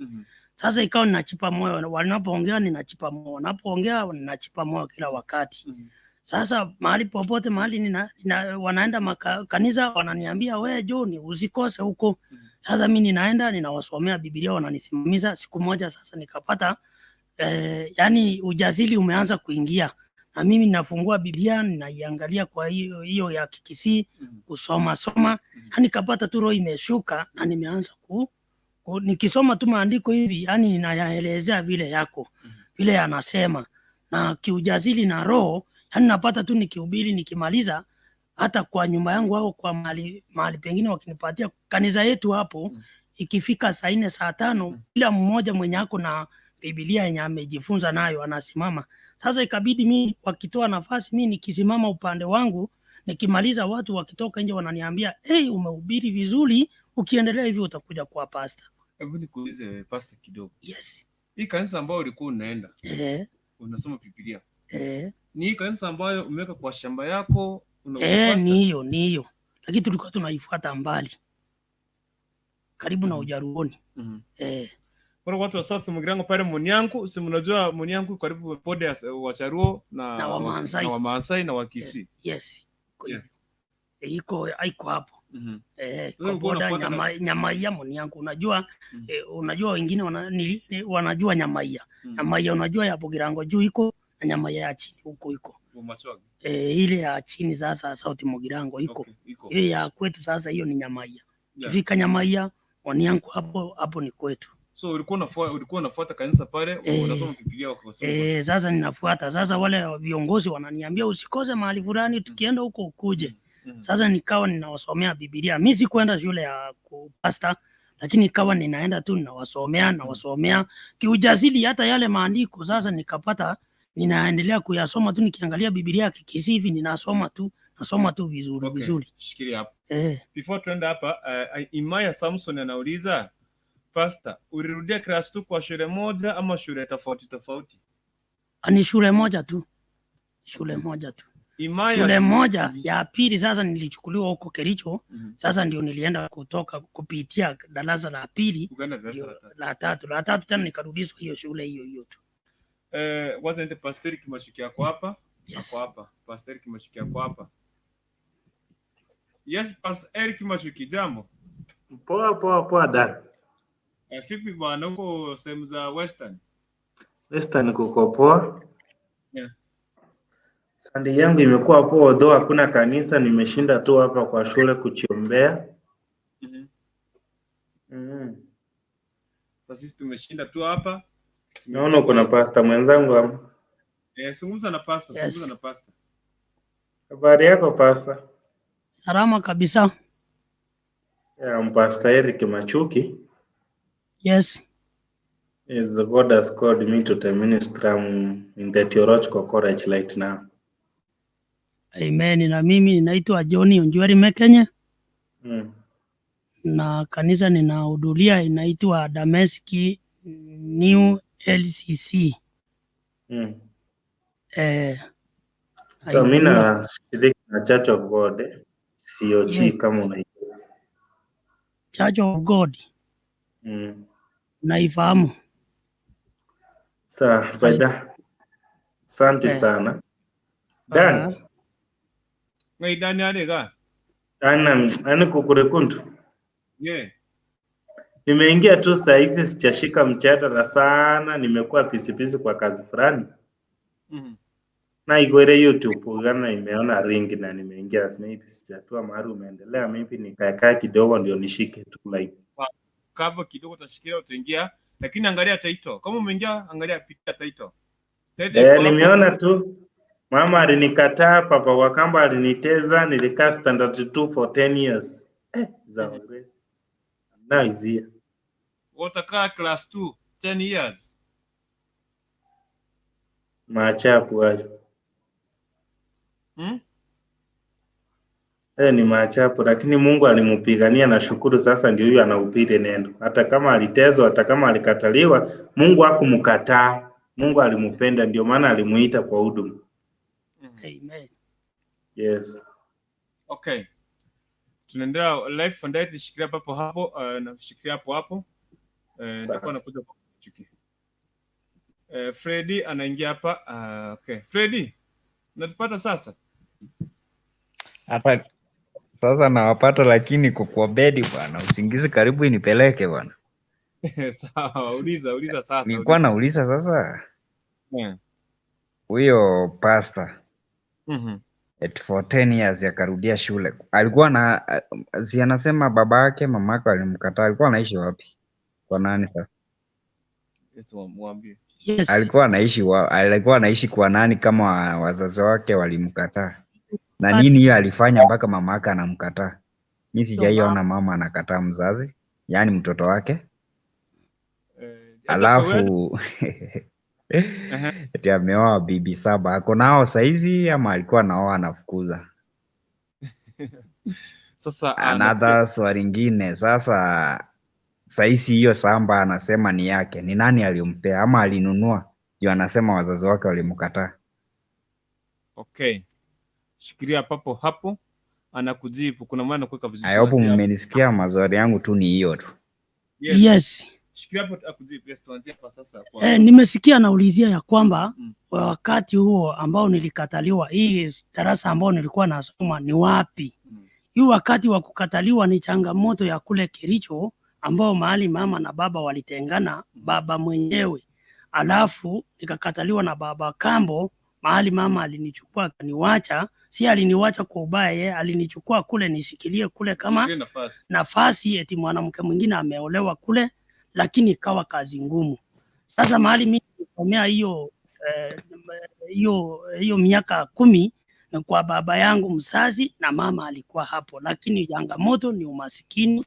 Sasa ikawa ninachipa moyo, wanapoongea ninachipa moyo, wanapoongea ninachipa moyo kila wakati. Sasa mahali popote mahali wanaenda kanisa wananiambia, "We John, usikose huko." Sasa mimi ninaenda ninawasomea Biblia, wananisimamisha. Siku moja sasa nikapata yani ujasiri umeanza kuingia. Na mimi ninafungua Biblia ninaiangalia kwa hiyo ya Kikisii kusoma soma. Nikapata tu roho imeshuka na nimeanza nikisoma tu maandiko hivi, yani ninayaelezea vile yako vile yanasema na kiujasiri na roho, yani napata tu nikihubiri nikimaliza, hata kwa nyumba yangu au kwa mahali pengine wakinipatia kanisa yetu hapo, ikifika saa 4 saa 5 kila mmoja mwenye ako na Biblia yenye amejifunza nayo anasimama. Sasa ikabidi mimi wakitoa nafasi mimi nikisimama upande wangu, nikimaliza watu wakitoka nje wananiambia, "Hey, umehubiri vizuri, ukiendelea hivi utakuja kuwa pastor." Hebu nikuulize pastor kidogo. Yes. Hii kanisa ambayo ulikuwa unaenda, unasoma Biblia. Ni hii kanisa ambayo umeweka kwa shamba yako, Ni hiyo, ni hiyo. Lakini tulikuwa tunaifuata mbali. Karibu na Ujaruoni. Kwa watu wa South Mugirango pale Munyanku, si mnajua Munyanku karibu pode ya Wacharuo na Wamaasai. Na Wamaasai na Wakisii. Yes. Iko haiko hapo. Wewe Kwa boda Nyamaiya Munyanku, unajua unajua wengine wanajua Nyamaiya. Nyamaiya unajua ya Bugirango juu iko na Nyamaiya ya chini huko iko. Ile ya chini sasa South Mugirango iko. Okay, iko. Ile ya kwetu sasa hiyo ni Nyamaiya. Kifika Nyamaiya Onianku, hapo hapo ni kwetu. So ulikuwa unafuata kanisa pale, unasoma Biblia wakasoma. Eh, sasa ninafuata. Sasa wale viongozi wananiambia usikose mahali fulani, tukienda huko ukuje. Sasa nikawa ninawasomea Biblia. Mi sikuenda shule ya kupasta, lakini ikawa ninaenda tu ninawasomea, nawasomea kiujasiri hata yale maandiko. Sasa nikapata ninaendelea kuyasoma tu, nikiangalia Biblia ya Kikisii hivi ninasoma tu, nasoma tu vizuri vizuri. Shikilia hapo. Eh. Before tuende hapa, Imaya Samson anauliza, "Pastor, ulirudia class 2 kwa shule moja ama shule tofauti tofauti?" Ni shule moja tu, shule moja tu. Imaya Shule moja ya pili sasa nilichukuliwa huko Kericho. Sasa ndio nilienda kutoka kupitia darasa la pili Ukaenda darasa ndio la tatu. La tatu, la tatu tena nikarudishwa hiyo shule hiyo hiyo tu. Eh, kwanza niite Pastor Eric Machuki yako hapa. Yes. Ako hapa. Pastor Eric Machuki yako hapa. Yes, Pastor Eric Machuki, jambo. Poa poa poa, Dan. Eh, vipi bwana, huko sehemu za Western? Western kuko poa. Sunday yangu imekuwa poa, though hakuna kanisa, nimeshinda tu hapa kwa shule kuchiombea. Sasa sisi tumeshinda tu hapa. Naona uko na pasta mwenzangu hapa. Eh, zungumza na pastor, Yes. zungumza na pastor. Habari yako, pasta? Salama kabisa. Yeah, I'm Pastor Eric Machuki. Yes. Yes, God has called me to the ministry. I'm in the theological college right now. Amen. Na mimi ninaitwa John Onjweri Mekenye na kanisa ninahudhuria inaitwa Dameski New LCC. Eh, So mi haidunia. Nashiriki na Church of God, eh, COG kama unaijua. Church of God naifahamu. Sawa, baida. Asante sana. Dan, Ngai Dani alega. ana ani kukurekundu. Yeah. Nimeingia tu saa hizi, sijashika mjadala sana, nimekuwa busy kwa kazi fulani. Na iko ile YouTube gana nimeona link na nimeingia, maybe sijatua mahali umeendelea, maybe nikaekaa kidogo ndio nishike tu like. Kava kidogo utashikilia utaingia, lakini angalia title. Kama umeingia angalia pitia title. Title Eh, iko hapo. nimeona tu mama alinikataa, papa Wakamba aliniteza, nilikaa standard 2 for 10 years. Eh, za now is here. Utakaa class 2 10 years. Maajabu hayo. Hmm? Eh, ni maajabu, lakini Mungu alimpigania na shukuru. Sasa ndio huyu anahubiri neno, hata kama alitezwa, hata kama alikataliwa, Mungu hakumkataa. Mungu alimpenda, ndio maana alimuita kwa huduma. Amen. Yes. Okay. Tunaendelea live and direct, shikilia papo hapo, na shikilia hapo hapo. Nitakuwa nakuja kwa chuki. Freddy anaingia hapa. Okay. Freddy, unatupata sasa? Hata sasa nawapata, lakini kwa bedi bwana, usingizi karibu inipeleke bwana. Sawa, uliza uliza sasa. Nilikuwa Uliza. nauliza sasa, huyo pastor at for 10 years akarudia shule, alikuwa na si anasema baba yake mama yake alimkataa, alikuwa anaishi wapi? Kwa nani sasa? Yes, mwambie. Yes. Alikuwa anaishi kwa nani kama wazazi wake walimkataa? Na nini hiyo alifanya mpaka mama yake anamkataa? Mi sijaiona mama anakataa mzazi, yaani mtoto wake. Eh, hata kwa wewe- Alafu eti ameoa bibi saba, ako nao saizi ama alikuwa naoa anafukuza? Sasa nasikia Another swali ingine sasa, saizi hiyo samba anasema ni yake, ni nani alimpea ama alinunua? Ndio anasema wazazi wake walimkataa. Okay. Shikilia papo hapo, anakujibu. Kuna maana kuweka vizuri. I hope Tuanzie hapo. mmenisikia, maswali yangu tu ni hiyo tu. Yes. Yes. Shikilia hapo akujibu. Yes, tuanzie hapa sasa kwa Eh, nimesikia naulizia ya kwamba wakati huo ambao nilikataliwa hii darasa ambao nilikuwa nasoma ni wapi? Hii wakati wa kukataliwa ni changamoto ya kule Kericho ambao mahali mama na baba walitengana, baba mwenyewe, alafu nikakataliwa na baba kambo, mahali mama alinichukua akaniwacha. Si aliniwacha kwa ubaya, yeye alinichukua kule nishikilie kule kama Shikilia nafasi. Nafasi eti mwanamke mwingine ameolewa kule, lakini ikawa kazi ngumu. Sasa mahali mimi nilisomea hiyo hiyo miaka 10 ni kwa baba yangu mzazi na mama alikuwa hapo, lakini changamoto ni umasikini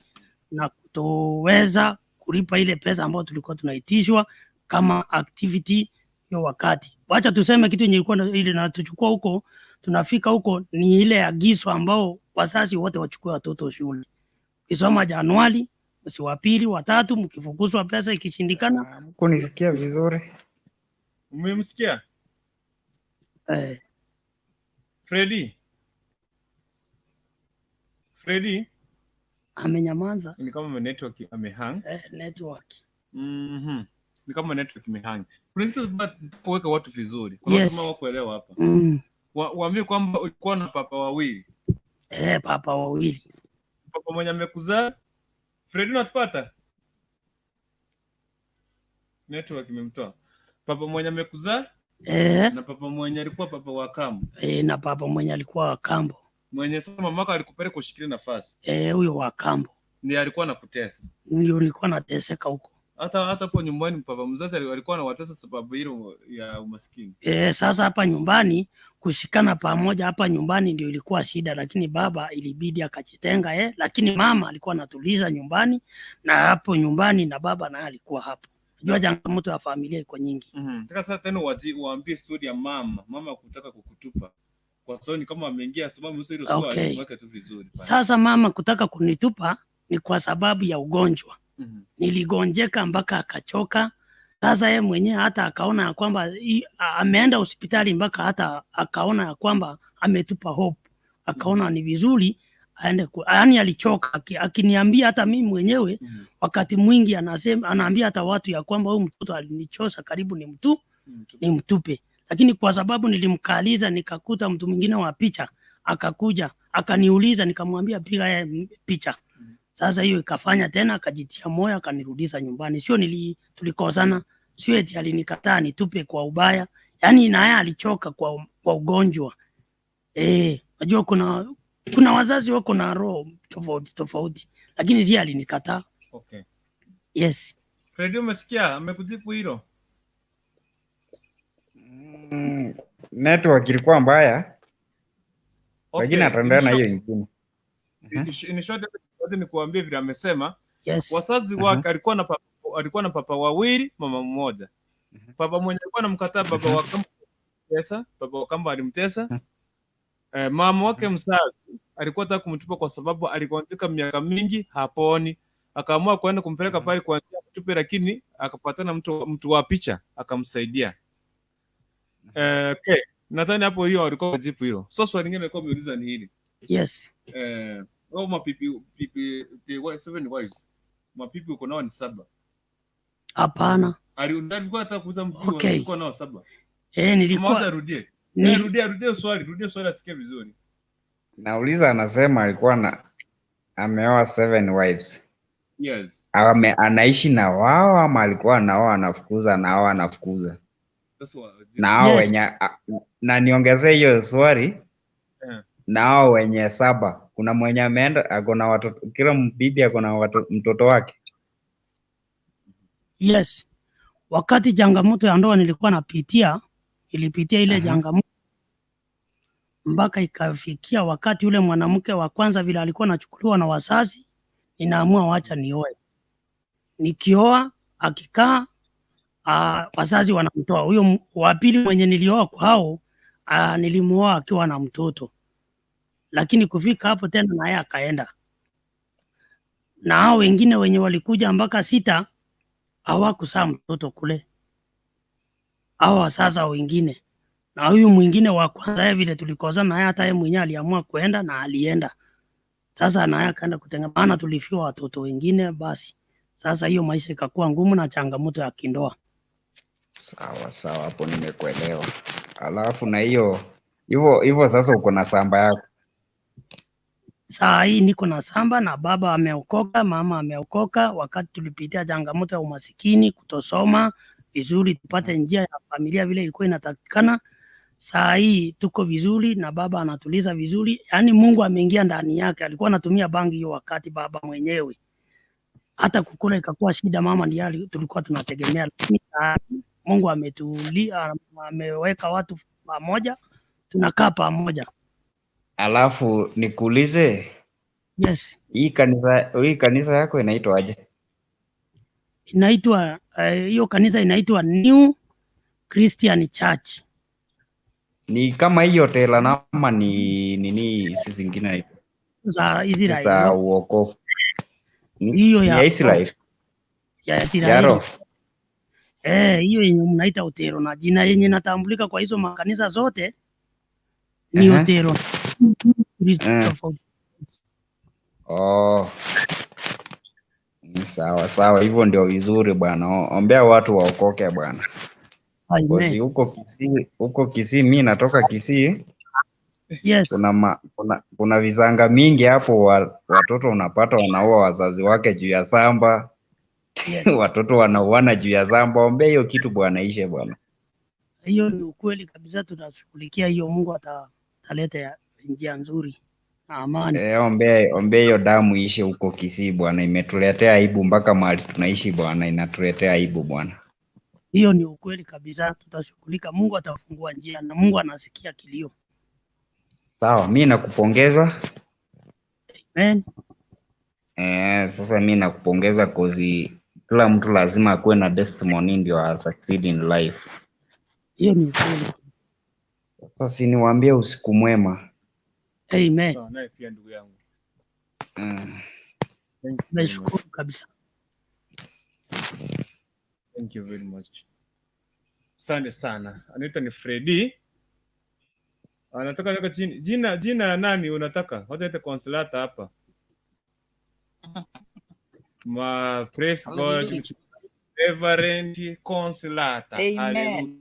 na kutoweza kulipa ile pesa ambayo tulikuwa tunaitishwa kama activity hiyo wakati. Wacha tuseme kitu yenye ilikuwa ile natuchukua huko, tunafika huko ni ile agizo ambao wazazi wote wachukue watoto shule. Ukisoma Januari, mwezi wa pili, wa tatu, mkifukuzwa pesa ikishindikana. Kunisikia vizuri? Umemsikia? Eh. Freddy? Freddy? Amenyamaza. Ni kama network amehang. Eh, network. Ni kama network imehang. Kuna kitu kuweka watu vizuri. Kuna watu ambao kuelewa hapa. Waambie kwamba ulikuwa na papa wawili. Eh, papa wawili. Papa mwenye amekuzaa. Freddy, unatupata? Network imemtoa. Papa mwenye amekuzaa na papa mwenye alikuwa papa wa kambo. Eh, na papa mwenye alikuwa wa kambo. Mwenye sasa mamako alikupeleka kushikilia nafasi. Eh, huyo wa kambo. Ndiye alikuwa anakutesa. Ndio nilikuwa nateseka huko. Hata hapo nyumbani papa mzazi alikuwa anawatesa sababu hilo ya umaskini. Eh, sasa hapa nyumbani kushikana pamoja hapa nyumbani ndio ilikuwa shida, lakini baba ilibidi akajitenga lakini mama alikuwa anatuliza nyumbani na hapo nyumbani na baba naye alikuwa hapo. Unajua changamoto ya familia iko nyingi. Nataka sasa tena waambie story ya mama kutaka kukutupa. Kwa sababu ni kama ameingia sababu sasa hilo swali weke tu vizuri pale. Sasa mama kutaka kunitupa ni kwa sababu ya ugonjwa. Niligonjeka mpaka akachoka. Sasa yeye mwenyewe hata akaona ya kwamba ameenda hospitali mpaka hata akaona ya kwamba ametupa hope, akaona ni vizuri aende yaani alichoka akiniambia hata mimi mwenyewe wakati mwingi anasema, anaambia hata watu ya kwamba huyu mtoto alinichosa karibu ni mtupe, lakini kwa sababu nilimkaliza nikakuta mtu mwingine wa picha akakuja akaniuliza, nikamwambia piga yeye picha. Sasa hiyo ikafanya tena akajitia moyo akanirudisha nyumbani. Sio tulikosana, sio eti alinikataa nitupe kwa ubaya, yaani naye alichoka kwa ugonjwa. Eh, unajua kuna wazazi wako na roho tofauti tofauti, lakini si alinikataa. Yes. Freddy, umesikia amekujibu hilo? Network ilikuwa mbaya. Lakini ataendelea na hiyo ingine. In short, wacha nikuambie vile amesema. Wazazi wake alikuwa na papa wawili, mama mmoja. Papa mwenye alikuwa anamkataa baba wa kambo pesa, baba wa kambo alimtesa. Mama wake mzazi alikuwa anataka kumtupa kwa sababu aligonjeka miaka mingi haponi. Akaamua kwenda kumpeleka pale kuanzia mtupe, lakini akapatana mtu wa picha akamsaidia. Okay. Nadhani hapo hiyo alikuwa amejibu hilo. So swali lingine alikuwa ameuliza ni hili. Wao mapipi pipi seven wives. Mapipi uko nao ni 7. Hapana. Alikuwa anataka kuuza mpipi alikuwa nao 7. Nilikuwa Mmoja arudie. Rudia swali, rudia swali asikie vizuri. Nauliza, anasema alikuwa na ameoa 7 wives. Yes. Anaishi na wao ama alikuwa anaoa anafukuza na hao anafukuza? Na hao wenye na niongezee hiyo swali. Na hao wenye 7, kuna mwenye ameenda ako na watoto, kila bibi ako na mtoto wake. Yes. Wakati changamoto ya ndoa nilikuwa napitia, nilipitia ile changamoto mpaka ikafikia wakati ule mwanamke wa kwanza vile alikuwa anachukuliwa na wazazi, ninaamua wacha nioe. Nikioa akikaa, wazazi wanamtoa. Huyo wa pili mwenye nilioa kwao, nilimuoa akiwa na mtoto. Lakini kufika hapo tena naye akaenda. Na hao wengine wenye walikuja mpaka 6 hawakuzaa mtoto kule. Hawa sasa wengine. Na huyu mwingine wa kwanza yeye vile tulikozana naye, hata yeye mwenyewe aliamua kuenda na alienda. Sasa naye akaenda kutenga, maana tulifiwa watoto wengine basi. Sasa hiyo maisha ikakuwa ngumu na changamoto ya kindoa. Sawa sawa, hapo nimekuelewa. Alafu na hiyo hivyo hivyo sasa uko na samba yako. Saa hii niko na samba na baba ameokoka, mama ameokoka. Wakati tulipitia changamoto ya umasikini, kutosoma vizuri, tupate njia ya familia vile ilikuwa inatakikana. Saa hii tuko vizuri na baba anatuliza vizuri, yaani Mungu ameingia ndani yake. Alikuwa anatumia bangi hiyo wakati baba mwenyewe, hata kukula ikakuwa shida, mama ndiye tulikuwa tunategemea, lakini saa hii Mungu ametulia, ameweka watu pamoja, tunakaa pamoja. Alafu nikuulize, Yes, hii kanisa yako inaitwa aje? Inaitwa hiyo kanisa inaitwa New Christian Church. Ni kama hiyo tela ama ni nini hizi zingine za Israel za uokovu? Ni, hiyo ni ya ya Israel ya ya Israeli. roho. Eh, hiyo yenye mnaita Utero na jina yenye natambulika kwa hizo makanisa zote ni Utero. Kristo tofauti. Oh, ni sawa sawa, hivyo ndio vizuri bwana. Ombea watu waokoke bwana. Kozi Amen. huko Kisii, mi natoka Kisii. Yes. Kuna visanga mingi hapo watoto unapata wanaua wazazi wake juu ya samba. Watoto wanauana juu ya samba. Ombea hiyo kitu bwana, ishe bwana. Hiyo ni ukweli kabisa, tunashughulikia hiyo. Mungu ataleta njia nzuri na amani. E, ombea hiyo damu ishe huko Kisii bwana, imetuletea aibu mpaka mahali tunaishi bwana, inatuletea aibu bwana. Hiyo ni ukweli kabisa, tutashughulika. Mungu atafungua njia na Mungu anasikia kilio. Sawa, mi nakupongeza. Amen. Sasa mi nakupongeza 'cause kila mtu lazima akuwe na testimony ndio a succeed in life. Hiyo ni ukweli. Sasa si niwaambie usiku mwema. Amen. Sawa, naye pia ndugu yangu. Thank you very much. Nashukuru kabisa. Thank you very much. Asante sana. Anaitwa ni Freddy. Anataka toka chini. Jina ya nani unataka? Wacha ite Consolata hapa. Ma praise God. Hallelujah. Reverend Consolata. Amen. Hallelujah.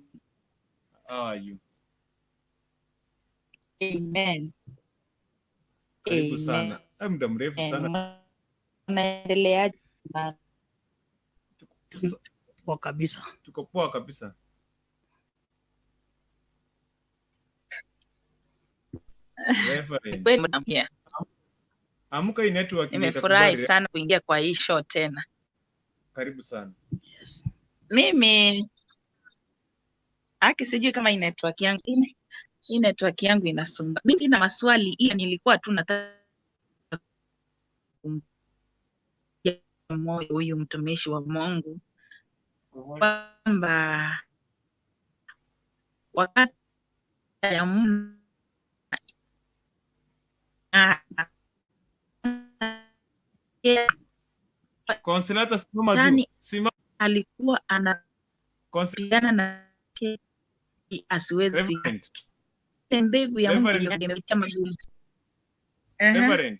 How are you? Amen. Karibu sana. Muda mrefu sana. Mnaendeleaje? Poa kabisa. Tuko poa kabisa. Reverend. Kweli I'm here. Amka, hii network ndio Nimefurahi itakubali. sana kuingia kwa hii show tena. Karibu sana. Yes. Mimi aki sijui kama hii network yangu hii network yangu inasumba. Mimi sina maswali, ila nilikuwa tu nataka kumtia moyo huyu mtumishi wa Mungu kwamba wakati ya Mungu Consolata, simama juu. Shetani Simama. Alikuwa anapigana na asiweze Reverend. Ile mbegu ya Mungu Reverend. imepitia magumu. Reverend.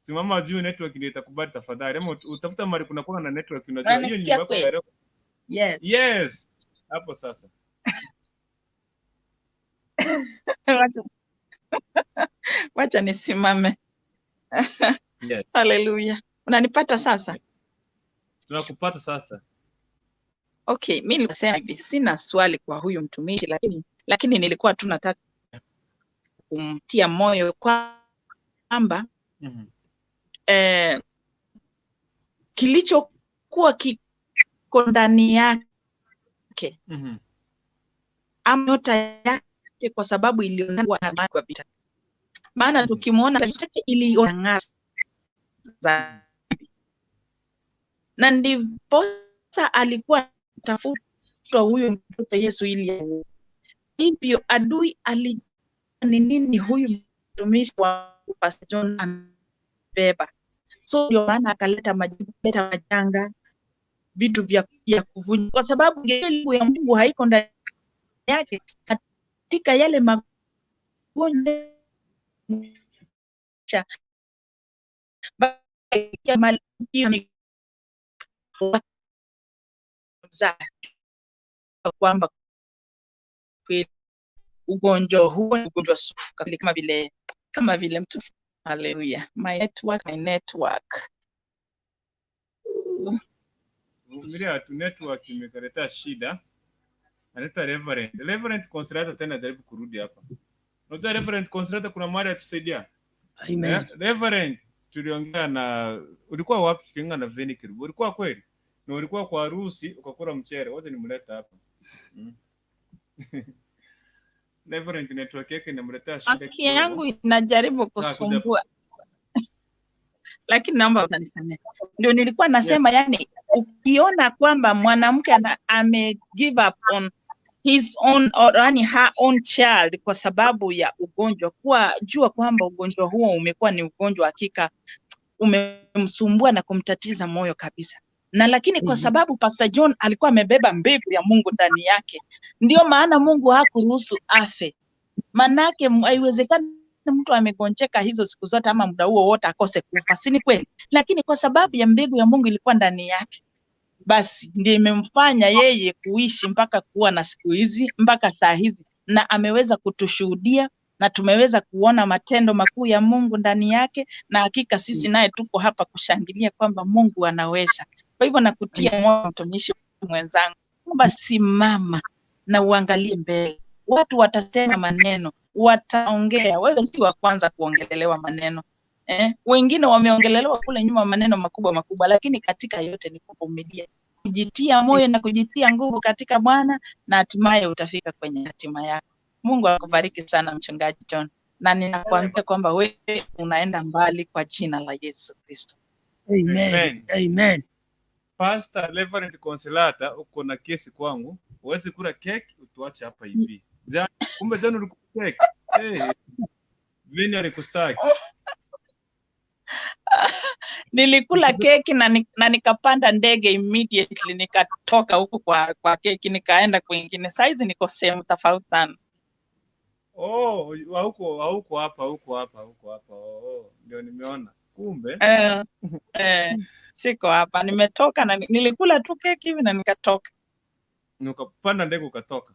Simama juu, network ndio itakubali tafadhali. Ama utafuta mahali kuna kuwa na network, unajua hiyo Unanisikia nyumba yako kweli? direct. Yes. Yes. Hapo sasa. Wacha nisimame. Yes. Haleluya. Unanipata sasa? Tunakupata sasa. Okay, mi nilisema hivi, sina swali kwa huyu mtumishi, lakini nilikuwa tu nataka kumtia moyo kwamba kilichokuwa kiko ndani yake ama nyota yake, kwa sababu ilionekana kwa vita, maana tukimwona chake iliyong'aa zaidi, na ndiposa alikuwa tafutwa huyo mtoto Yesu ili hivyo adui alijua ni nini huyu mtumishi wa Pastor John amebeba, so ndio maana akaleta majibu, leta majanga, vitu vya ya kuvunja, kwa sababu ile ya Mungu haiko ndani yake katika yale magonjwa ya mali hiyo za kwamba kweli ugonjwa huo ni ugonjwa sugu kama vile mtu. Haleluya, my network, my network. Vumilia tu, network imekaletea shida. Anaitwa Reverend. Reverend Consolata tena jaribu kurudi hapa. Unajua Reverend Consolata kuna mahali atusaidia. Amen. Eh, Reverend tuliongea na, ulikuwa wapi tukiongea na Veni Kirubo? Ulikuwa kweli? Na ulikuwa kwa harusi ukakula mchere. Wote nimleta hapa. Reverend network yake inamletea shida Haki kidogo. yangu inajaribu Nataka kuja kusumbua, lakini naomba utanisamehe. Ndio nilikuwa nasema, yani ukiona kwamba mwanamke ame give up on his own or yani her own child kwa sababu ya ugonjwa, kuwa jua kwamba ugonjwa huo umekuwa ni ugonjwa hakika umemsumbua na kumtatiza moyo kabisa. Na lakini kwa sababu Pastor John alikuwa amebeba mbegu ya Mungu ndani yake, ndio maana Mungu hakuruhusu afe. Manake haiwezekani mtu amegonjeka hizo siku zote ama muda huo wote akose kufa, si ni kweli? Lakini kwa sababu ya mbegu ya Mungu ilikuwa ndani yake, basi ndio imemfanya yeye kuishi mpaka kuwa na siku hizi mpaka saa hizi, na ameweza kutushuhudia na tumeweza kuona matendo makuu ya Mungu ndani yake, na hakika sisi naye tuko hapa kushangilia kwamba Mungu anaweza. Kwa hivyo nakutia moyo mtumishi mwenzangu kwamba simama na uangalie mbele. Watu watasema maneno, wataongea. Wewe si wa kwanza kuongelelewa maneno. Wengine wameongelelewa kule nyuma maneno makubwa makubwa, lakini katika yote ni kuvumilia, kujitia moyo na kujitia nguvu katika Bwana, na hatimaye utafika kwenye hatima yako. Mungu akubariki sana Mchungaji John, na ninakuambia kwamba wewe unaenda mbali kwa jina la Yesu Kristo. Amen. Amen. Amen. Pastor Reverend Consolata, uko na kesi kwangu. Huwezi kula keki utuache hapa hivi. Jana, kumbe jana ulikula keki. Hey, Vini alikustaki. Nilikula keki na nikapanda ndege immediately, nikatoka huku kwa keki nikaenda kwingine. Saizi niko sehemu tofauti sana. Oh, hauko hapa, hauko hapa, hauko hapa. Oh, ndio nimeona. Kumbe Siko hapa, nimetoka na nilikula tu keki hivi na nikatoka. Nikapanda ndege ukatoka.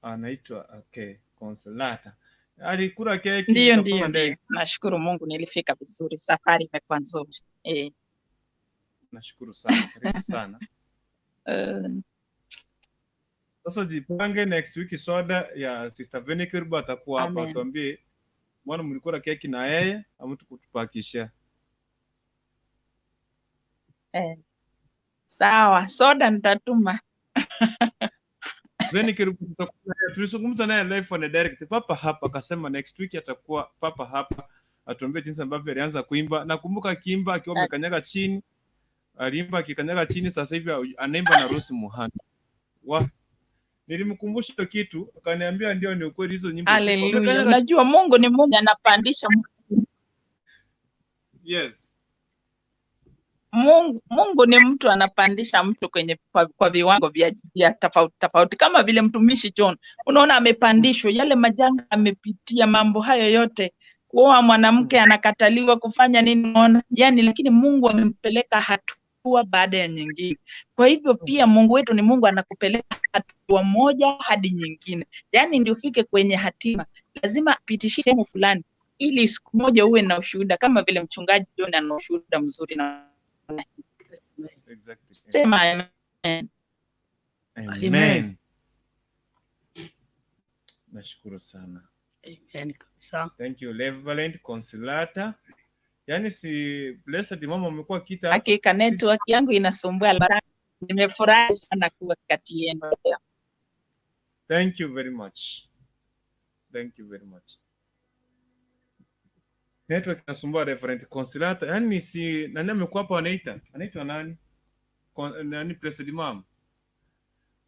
Anaitwa okay, Consolata. Alikula keki Ndio, ikapanda ndio, ndio. ndege. Nashukuru Mungu nilifika vizuri, safari imekuwa nzuri. Nashukuru sana, karibu sana. Sasa jipange next week soda ya Sister Veni Kiruba atakuwa hapa, atuambie mbona mlikula keki na yeye ama tukutupakisha. Sawa, soda nitatuma. Veni Kiruba tutakuwa tulizungumza naye live on direct papa hapa, akasema next week atakuwa papa hapa atuambie jinsi ambavyo alianza kuimba. Nakumbuka akiimba akiwa amekanyaga chini, aliimba akikanyaga chini, sasa hivi anaimba na Rose Muhando. Wa nilimkumbusha hiyo kitu akaniambia ndio, ni ukweli hizo nyimbo. Haleluya. Unajua Mungu ni Mungu anapandisha. Yes. Mungu ni mtu anapandisha mtu kwenye kwa viwango vya tofauti tofauti, kama vile mtumishi John, unaona amepandishwa, yale majanga amepitia, mambo hayo yote, kuoa mwanamke anakataliwa, kufanya nini, unaona yani, lakini Mungu amempeleka hatua baada ya nyingine. Kwa hivyo pia Mungu wetu ni Mungu anakupeleka hatua moja hadi nyingine, yani ndio ufike kwenye hatima, lazima apitishie sehemu fulani ili siku moja uwe na ushuhuda, kama vile mchungaji John ana ushuhuda mzuri na Exactly. Sema amen. Amen. Nashukuru sana. Amen kabisa. Thank you Reverend Consolata. Yani si Blessed mama umekuwa kita. Hakika network yangu inasumbua. Nimefurahi sana kuwa kati yenu leo. Thank you very much. Thank you very much. Network inasumbua Reverend Consolata. Yani si nani amekuwa hapa anaita? Anaitwa nani? Nani Blessed mama?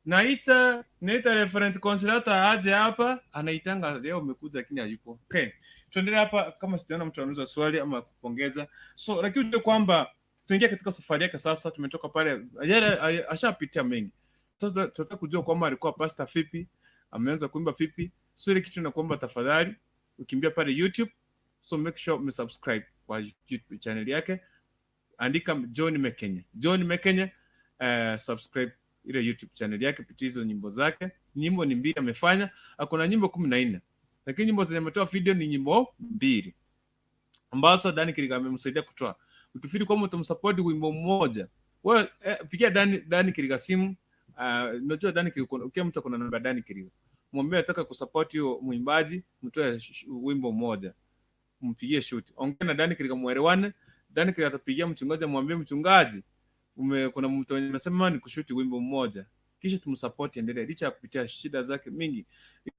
Naita Reverend Consolata aje hapa, anaitanga leo umekuja lakini hayupo. Okay. Tuendelee hapa kama sijaona mtu anauliza swali ama kupongeza. So lakini ujue kwamba tuingia katika safari yake sasa, tumetoka pale ashapitia mengi. Sasa tunataka kujua kwamba alikuwa pastor vipi, ameanza kuimba vipi. So ile kitu nakuomba tafadhali ukimbia pale YouTube, so make sure umesubscribe kwa YouTube channel yake. Andika John Mekenye. John Mekenye, subscribe ile YouTube channel yake, pitia hizo nyimbo zake. Nyimbo ni 2 amefanya, akona nyimbo 14. Lakini nyimbo zenye ametoa video ni nyimbo 2 ambazo Dani Kiriga amemsaidia kutoa. Ukifikiri kwamba utamsupport wimbo mmoja, wewe pigia Dani Kiriga simu, Unajua Dani Kirigo, kila mtu akona namba ya Dani Kirigo. Mwambie ataka kusupport hiyo mwimbaji, mtoe wimbo mmoja, mpigie shoot. Ongea na Dani Kirigo muelewane. Dani Kirigo atapigia mchungaji, amwambie mchungaji, kuna mtu amesema ni kushoot wimbo mmoja, kisha tumsupport endelee licha ya kupitia shida zake mingi.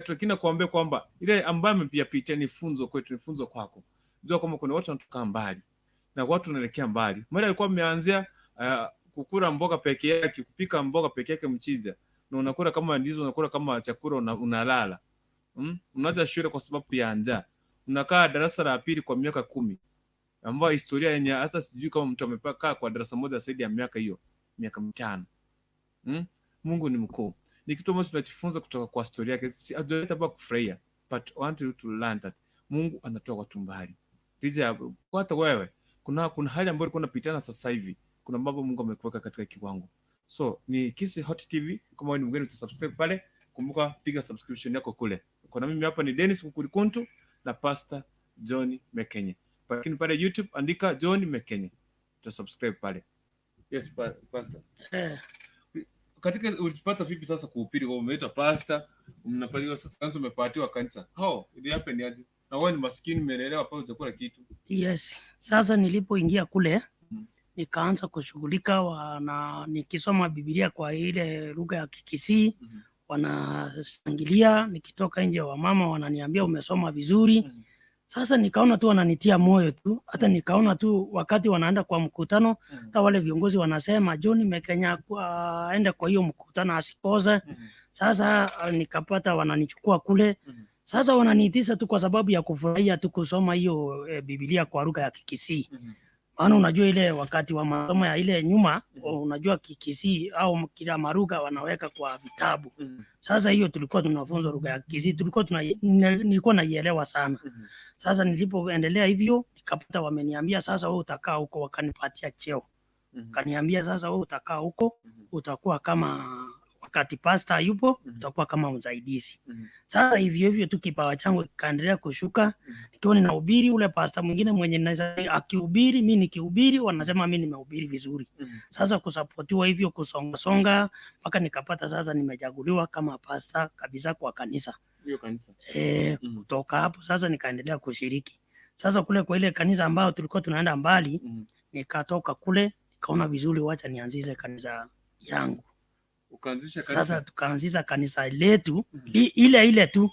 Lakini kuambia kwamba ile ambayo amepitia ni funzo kwetu, ni funzo kwako. Jua kwamba kuna watu wanatoka mbali na watu wanaelekea mbali. Mara alikuwa ameanzia kukula mboga peke yake, kupika mboga peke yake, mchicha, na unakula kama ndizi, unakula kama chakula, unalala. Unaacha shule kwa sababu ya njaa, unakaa darasa la pili kwa miaka 10, ambayo historia yenye hata sijui kama mtu amekaa kwa darasa moja zaidi ya miaka hiyo, miaka 5. Mungu ni mkuu. Ni kitu ambacho tunajifunza kutoka kwa historia yake. Hatujaleta hapa kufurahia, but I want you to learn that Mungu anatoa watu mbali. Licha ya hata wewe kuna hali ambayo ulikuwa unapitana sasa hivi, kuna mambo Mungu amekuweka katika kiwango. So ni Kisii Hot TV. Kama wewe ni mgeni utasubscribe pale, kumbuka piga subscription yako kule. Kuna mimi hapa ni Dennis Kukurikuntu na Pastor John Mekenye. Lakini pale YouTube andika John Mekenye, utasubscribe pale. Yes, Pastor. Katika ulipata vipi sasa kuhubiri? Kwa umeitwa pastor, mnapatiwa sasa kanisa, umepatiwa kanisa. How it happened aje? Na wewe ni maskini, umeelewa pale utakula kitu. Yes. Sasa nilipoingia kule nikaanza kushughulika nikisoma Biblia kwa ile lugha ya Kikisii, wanashangilia. Nikitoka nje wamama wananiambia umesoma vizuri. Sasa nikaona tu wananitia moyo tu, hata nikaona tu wakati wanaenda kwa mkutano, hata wale viongozi wanasema John Mekenya aende kwa hiyo mkutano asikose. Sasa nikapata wananichukua kule. Sasa wananiitisha tu kwa sababu ya kufurahia tu kusoma hiyo Biblia kwa lugha ya Kikisii. Maana unajua ile wakati wa masomo ya ile nyuma, unajua Kikisii au kila marugha wanaweka kwa vitabu. Sasa hiyo tulikuwa tunafunzwa lugha ya Kikisii, nilikuwa naielewa sana. Sasa nilipoendelea hivyo nikapata wameniambia sasa wewe utakaa huko, wakanipatia cheo. Kaniambia sasa wewe utakaa huko, utakuwa kama wakati pastor yupo, utakuwa kama msaidizi. Sasa hivyo hivyo tu kipawa changu kikaendelea kushuka, nikiwa ninahubiri, ule pastor mwingine mwenye naweza akihubiri, mi nikihubiri, wanasema mi nimehubiri vizuri. Sasa kusapotiwa hivyo kusonga songa mpaka nikapata sasa nimechaguliwa kama pastor kabisa kwa kanisa. Hiyo kanisa. Kutoka hapo sasa nikaendelea kushiriki. Sasa kule kwa ile kanisa ambayo tulikuwa tunaenda mbali, nikatoka kule nikaona vizuri, wacha nianzishe kanisa yangu. Ukaanzisha kanisa. Sasa tukaanzisha kanisa letu, ile ile tu,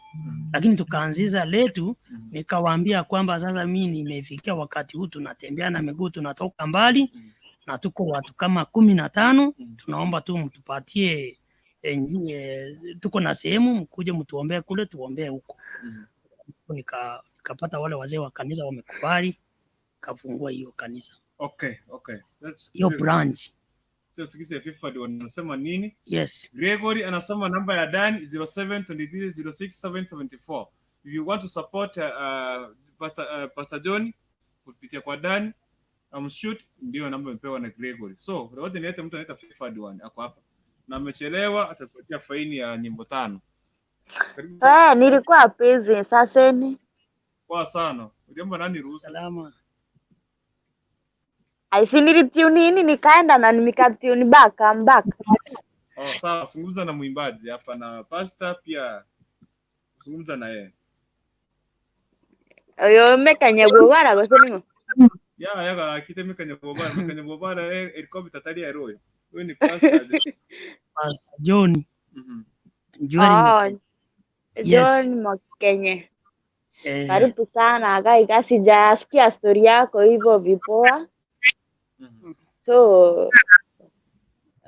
lakini tukaanzisha letu. Nikawaambia kwamba sasa mi nimefikia wakati huu tunatembea na miguu, tunatoka mbali na tuko watu kama 15, tunaomba tu mtupatie tuko na sehemu mkuje mtuombee kule, tuombee huko. Nikapata wale wazee wa kanisa wamekubali, kafungua hiyo kanisa. Okay, okay. Hiyo branch. Tusikize FIFA wanasema nini? Yes. Gregory anasema namba ya Dan 0723067774. If you want to support Pastor John kupitia kwa Dan shoot, ndio namba imepewa na Gregory. So, wacha niite mtu anaitwa FIFA one ako hapa. Na amechelewa, atatupatia faini ya nyimbo 5. Karibu sana. Nilikuwa busy saseni. Poa sana. Uliomba nani ruhusa? Salama. I si nilitune in nikaenda na nikatune back, I'm back. Oh, sawa, zungumza na mwimbaji hapa na pastor pia, zungumza na yeye. Oyo mekanya bwara gose. Ya ya kite mekanya bobara, mekanya bobara helicopter tali ya royo. Huyu ni pastor. Pastor John. John Mekenye. John Mekenye. Karibu sana kai, sijasikia story yako hivyo vipoa. So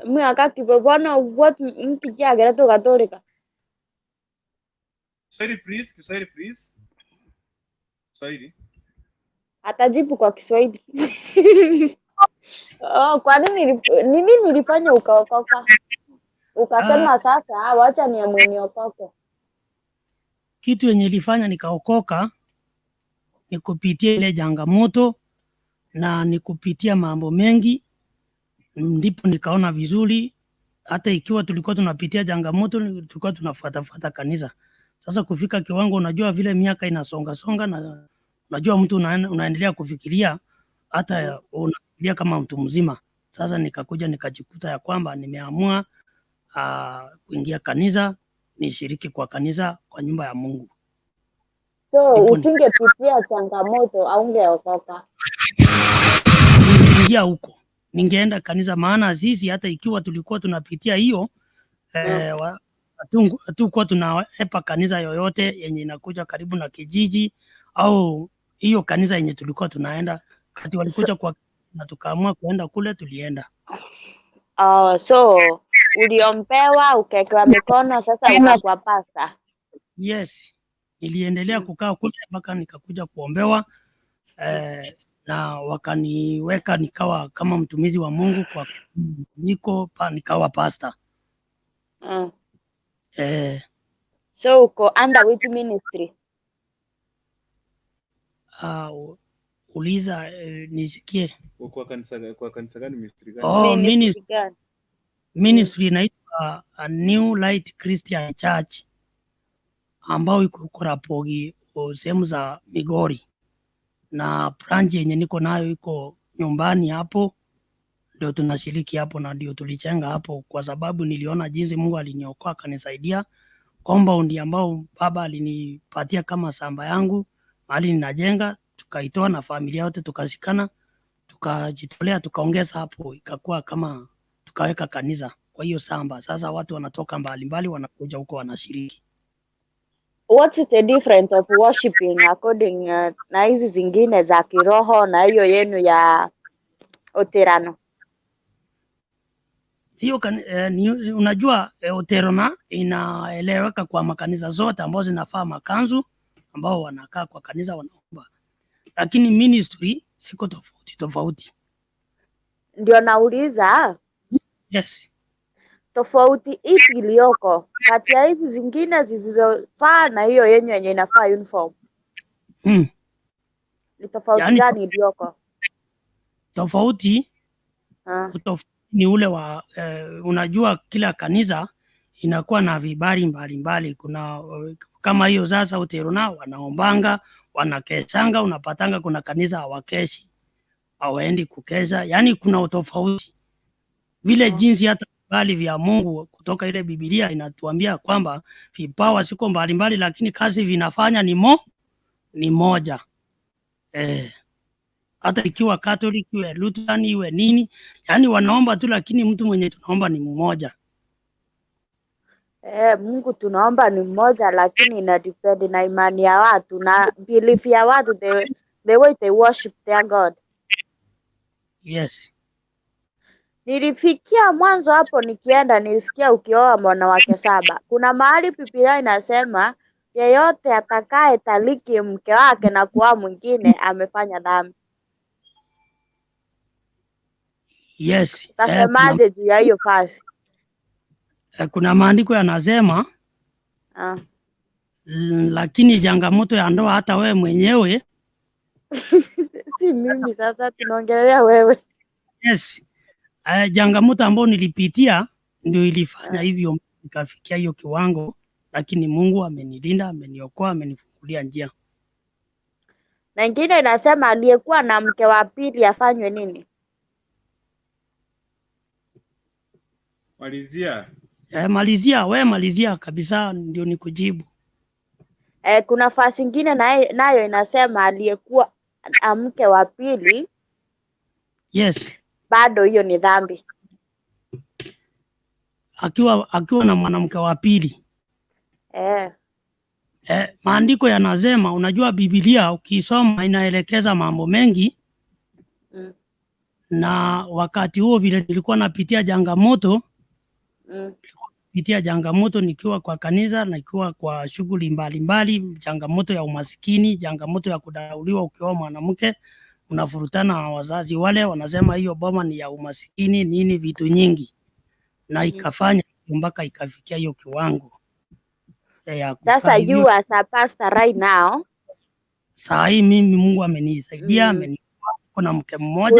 mwaka kibobona what mkijagira tu Katolika. Kiswahili please, Kiswahili please. Kiswahili. Atajibu kwa Kiswahili. Oh, kwa nini nini nilifanya ukaokoka? Ukasema sasa wacha niamue niokoke. Kitu yenye ilifanya nikaokoka ni kupitia ile changamoto na ni kupitia mambo mengi, ndipo nikaona vizuri. Hata ikiwa tulikuwa tunapitia changamoto, tulikuwa tunafuatafuata kanisa. Sasa kufika kiwango, unajua vile miaka inasonga songa, na unajua mtu unaendelea kufikiria, hata unafikiria kama mtu mzima. Sasa nikakuja nikajikuta ya kwamba nimeamua kuingia kanisa, nishiriki kwa kanisa, kwa nyumba ya Mungu. So Ndipo usingepitia changamoto aungeokoka. Ningeingia huko, ningeenda kanisa, maana sisi hata ikiwa tulikuwa tunapitia hiyo hatukuwa tunaepa kanisa yoyote yenye inakuja karibu na kijiji au hiyo kanisa yenye tulikuwa tunaenda. Kati So, walikuja kwa na tukaamua kuenda kule, tulienda. oh, so uliompewa ukaekewa mikono, sasa ukakuwa pasta. Yes, niliendelea kukaa kule mpaka nikakuja kuombewa na wakaniweka nikawa kama mtumizi wa Mungu kwa niko pa, nikawa pasta. So uko under which ministry? Uliza nisikie. Kwa kanisa gani, ministry gani? Oh, Ministry ministry, gani? Ministry inaitwa New Light Christian Church ambao iko huko Rapogi, sehemu za Migori, na branch yenye niko nayo iko nyumbani hapo, ndio tunashiriki hapo na ndio tulichenga hapo, kwa sababu niliona jinsi Mungu aliniokoa akanisaidia. Compound ambao baba alinipatia kama samba yangu mahali ninajenga, tukaitoa na familia yote tukashikana, tukajitolea, tukaongeza hapo, ikakuwa kama tukaweka kanisa kwa hiyo samba. Sasa watu wanatoka mbalimbali wanakuja huko wanashiriki. What's the difference of worshiping according na hizi zingine za kiroho na hiyo yenu ya Oterano? Sio unajua Oterona inaeleweka kwa makanisa zote ambao zinafaa makanzu ambao wanakaa kwa kanisa wanaomba, lakini ministry siko tofauti tofauti. Ndio nauliza. Yes. Tofauti ipi iliyoko kati ya hizi zingine zisizofaa na hiyo yenyu yenye inafaa uniform? Ni tofauti Yaani gani iliyoko? Tofauti Ah. utofauti ni ule wa unajua kila kanisa inakuwa na vibali mbalimbali. Kuna kama hiyo sasa Oterona wanaombanga, wanakesanga, unapatanga kuna kanisa hawakeshi, hawaendi kukesha, yaani kuna utofauti vile jinsi hata vibali vya Mungu kutoka ile Biblia inatuambia kwamba vipawa siko mbalimbali, lakini kazi vinafanya ni moja. Hata ikiwa Catholic iwe Lutheran iwe nini, yaani wanaomba tu, lakini mtu mwenye tunaomba ni mmoja. Eh, Mungu tunaomba ni mmoja, lakini ina depend na imani ya watu na belief ya watu, the way they worship their God. Yes. Nilifikia mwanzo hapo nikienda nilisikia ukioa wanawake saba. Kuna mahali Biblia inasema yeyote atakaye taliki mke wake na kuoa mwingine amefanya dhambi. Yes. Utasemaje juu ya hiyo fasi? Kuna maandiko yanasema lakini changamoto ya ndoa hata wewe mwenyewe Si mimi sasa, tunaongelea wewe. Yes. Changamoto ambayo nilipitia ndio ilifanya hivyo nikafikia hiyo kiwango, lakini Mungu amenilinda, ameniokoa, amenifungulia njia. Na ingine inasema aliyekuwa na mke wa pili afanywe nini? Malizia. Malizia we, malizia kabisa ndio nikujibu. Eh, kuna fasi ingine nayo inasema aliyekuwa na mke wa pili bado hiyo ni dhambi. Akiwa na mwanamke wa pili. Maandiko yanasema, unajua Biblia ukisoma inaelekeza mambo mengi na wakati huo vile nilikuwa napitia changamoto pitia changamoto nikiwa kwa kanisa, nikiwa kwa shughuli mbalimbali, changamoto ya umasikini, changamoto ya kudharauliwa ukiwa mwanamke, unavurutana na wazazi wale wanasema hiyo boma ni ya umasikini nini, vitu nyingi, na ikafanya mpaka ikafikia hiyo kiwango ya kukaa Sasa hivyo. you as a pastor right now, Saa hii mimi Mungu amenisaidia, kuna mke mmoja.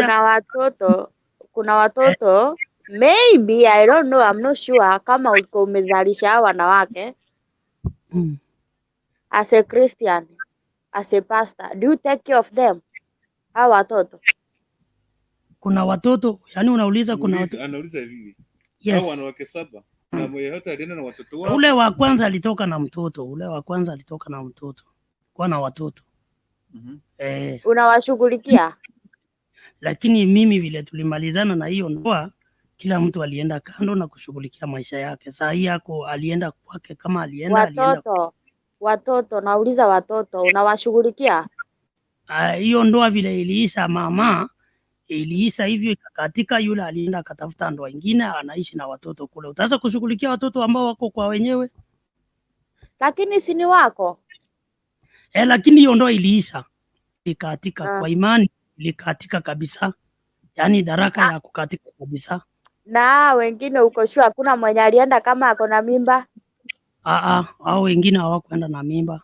Kuna watoto maybe, I don't know, I'm not sure kama uko umezalisha hawa wanawake. As a Christian, as a pastor, do you take care of them, hawa watoto? Kuna watoto, yani unauliza kuna Muulize, watoto? anauliza hivi. Yes. Hao wanawake saba. Kuna yeyote alienda na watoto wako? Ule wa kwanza alitoka na mtoto, ule wa kwanza alitoka na mtoto, kwa na watoto. Eh, Unawashughulikia? Lakini mimi vile tulimalizana na hiyo ndoa, kila mtu alienda kando na kushughulikia maisha yake. Saa hii yako alienda kwake, kama alienda. Watoto, watoto, nauliza watoto, unawashughulikia? Ah, hiyo ndoa vile iliisha, mama, iliisha hivyo ikakatika. Yule alienda akatafuta ndoa ingine, anaishi na watoto kule. Utaweza kushughulikia watoto ambao wako kwa wenyewe? Lakini si ni wako? Eh, lakini hiyo ndoa iliisha, ikatika. Ah. Kwa imani ilikatika kabisa, yaani daraka ya kukatika kabisa. Na wengine uko sure hakuna mwenye alienda kama ako na mimba? Ah, ah, hao wengine hawakuenda na mimba.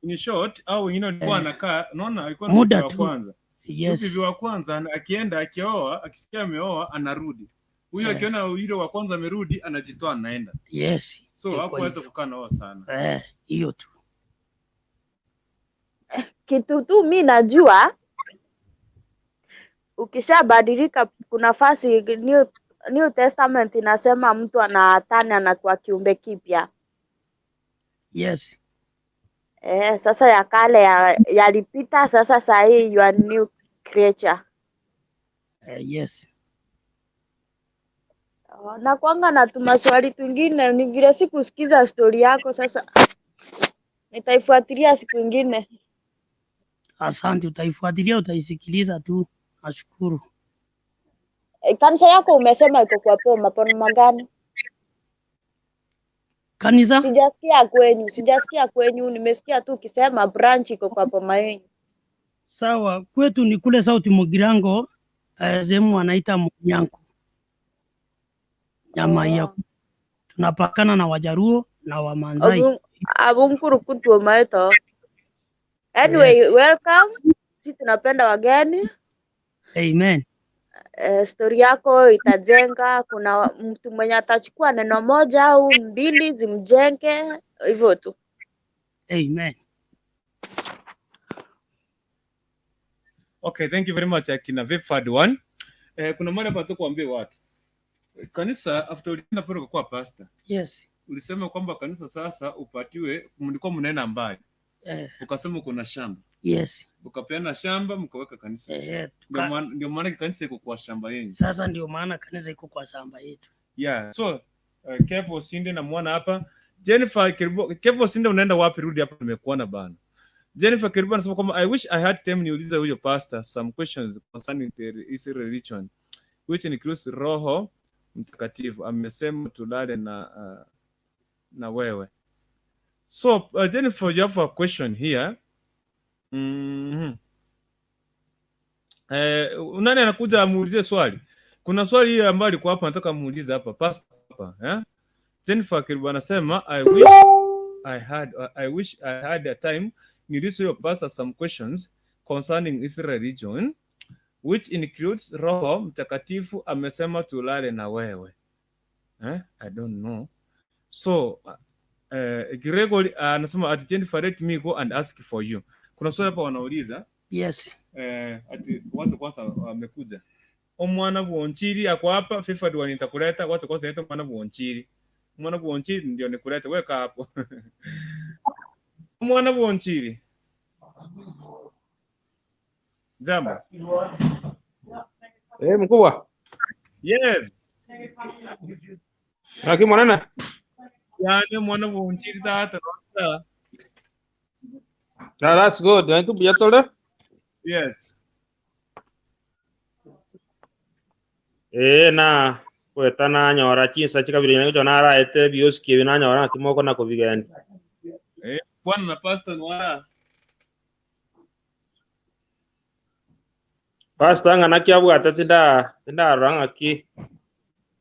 In short, au wengine walikuwa Eh, wanakaa, unaona, alikuwa na muda mke wa tu. kwanza. Huyu bibi wa kwanza akienda akioa, akisikia ameoa anarudi. Huyu akiona yule wa kwanza amerudi, anajitoa anaenda. So Ilikuwa hakuweza hivyo. kukaa nao sana. Eh, hiyo tu. Kitu tu mi najua ukishabadilika kuna fasi New Testament inasema mtu anaatani anakuwa kiumbe kipya. Eh, sasa ya kale yalipita, sasa saa hii you are new creature. Eh, yes. Oh, na kwanga na tumaswali twingine, ni vile sikusikiza stori yako, sasa nitaifuatilia siku ingine. Asante, utaifuatilia, utaisikiliza tu. Nashukuru. Eh, kanisa yako umesema iko kwa Poma, Poma gani? Kanisa? Sijasikia kwenyu, sijasikia kwenyu, nimesikia tu ukisema branch iko kwa Poma yenyu. Sawa, kwetu ni kule Sauti Mugirango, sehemu wanaita Munyanku. Nyama Oh. Tunapakana na Wajaruo na Wamanzai. Abunkuru kutuomaeto. Anyway, welcome. Si tunapenda wageni. Amen. Eh, story yako itajenga. Kuna mtu mwenye atachukua neno moja au mbili zimjenge, hivyo tu. Amen. Okay, thank you very much, akina Vifad one. Eh, kuna mara hapa kuambia watu. Kanisa after ulienda pale ukakuwa pastor. Ulisema kwamba kanisa sasa upatiwe, mlikuwa mnaenda mbali. Ukasema kuna shamba. Ukapeana shamba mkaweka kanisa. Ndio maana kanisa iko kwa shamba yenu. Sasa ndio maana kanisa iko kwa shamba yetu. Yeah. So Kevo Osinde namuona hapa. Jennifer Kerubo, Kevo Osinde unaenda wapi? Rudi hapa nimekuona bana. Jennifer Kerubo anasema kwamba I wish I had time niulize huyo pastor some questions concerning the his religion which includes Roho Mtakatifu. Amesema tulale na wewe. So Jennifer, you have a question here. Eh, nani anakuja amuulizie swali? Kuna swali hiyo ambayo alikuwa hapa nataka muulize hapa pastor hapa, eh? Jennifer Kerubo anasema I wish I had a time niulize your pastor some questions concerning his religion which includes Roho Mtakatifu amesema tulale na wewe. Eh? I don't know. So Gregory anasema ati Jennifer, let me go and ask for you. Kuna swali hapa wanauliza. Eh, ati watu kwanza wamekuja. Omwana Bwonchiri ako hapa, FIFA ndio nitakuleta, wacha kwanza leta mwana Bwonchiri. Mwana Bwonchiri ndio nikulete, weka hapo. Mwana Bwonchiri. Jambo. Eh, mkubwa. Yes. Lakini mwanana. Yani mwana Bwonchiri tata. Nah, that's good. Na tu biyatole? Yes. Eh, na kweta na nyora chinsa chikabiri nyo nara ete bioski bina nyora kimoko na kubigenda. Eh, bwana na pastor nwara. Pastor nga nakiabwate tinda ranga ki.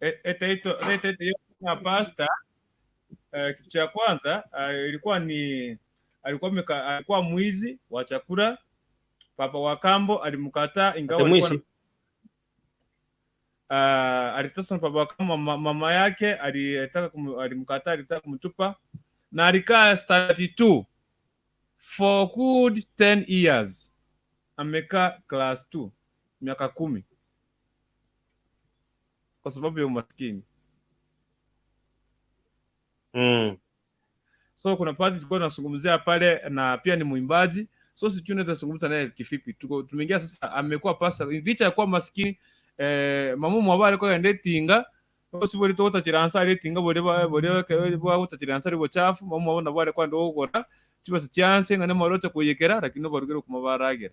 Ete ito na pastor. Kitu cha kwanza ilikuwa ni alikuwa mwizi wa chakula. Papa wa kambo alimkataa ingawa Ate alikuwa mwizi. Aliteswa na papa wa kambo, mama yake alimkataa, alitaka kumtupa na alikaa 32 for good 10 years. Amekaa class 2 miaka 10 kwa sababu ya umaskini. So kuna baadhi tulikuwa tunazungumzia pale na pia ni mwimbaji. So sijui unaweza zungumza naye kivipi. Tuko tumeingia sasa, amekuwa pasa licha ya kuwa maskini, mamu mwabale ko yende tinga osibori to chiransa ale tinga bore ba bore ba gutachiransa ribo chafu mamu mwabona bwale kwa ndo gukora chibasa chanse ngane marocha kuyekera, lakini barugero kumabaragera.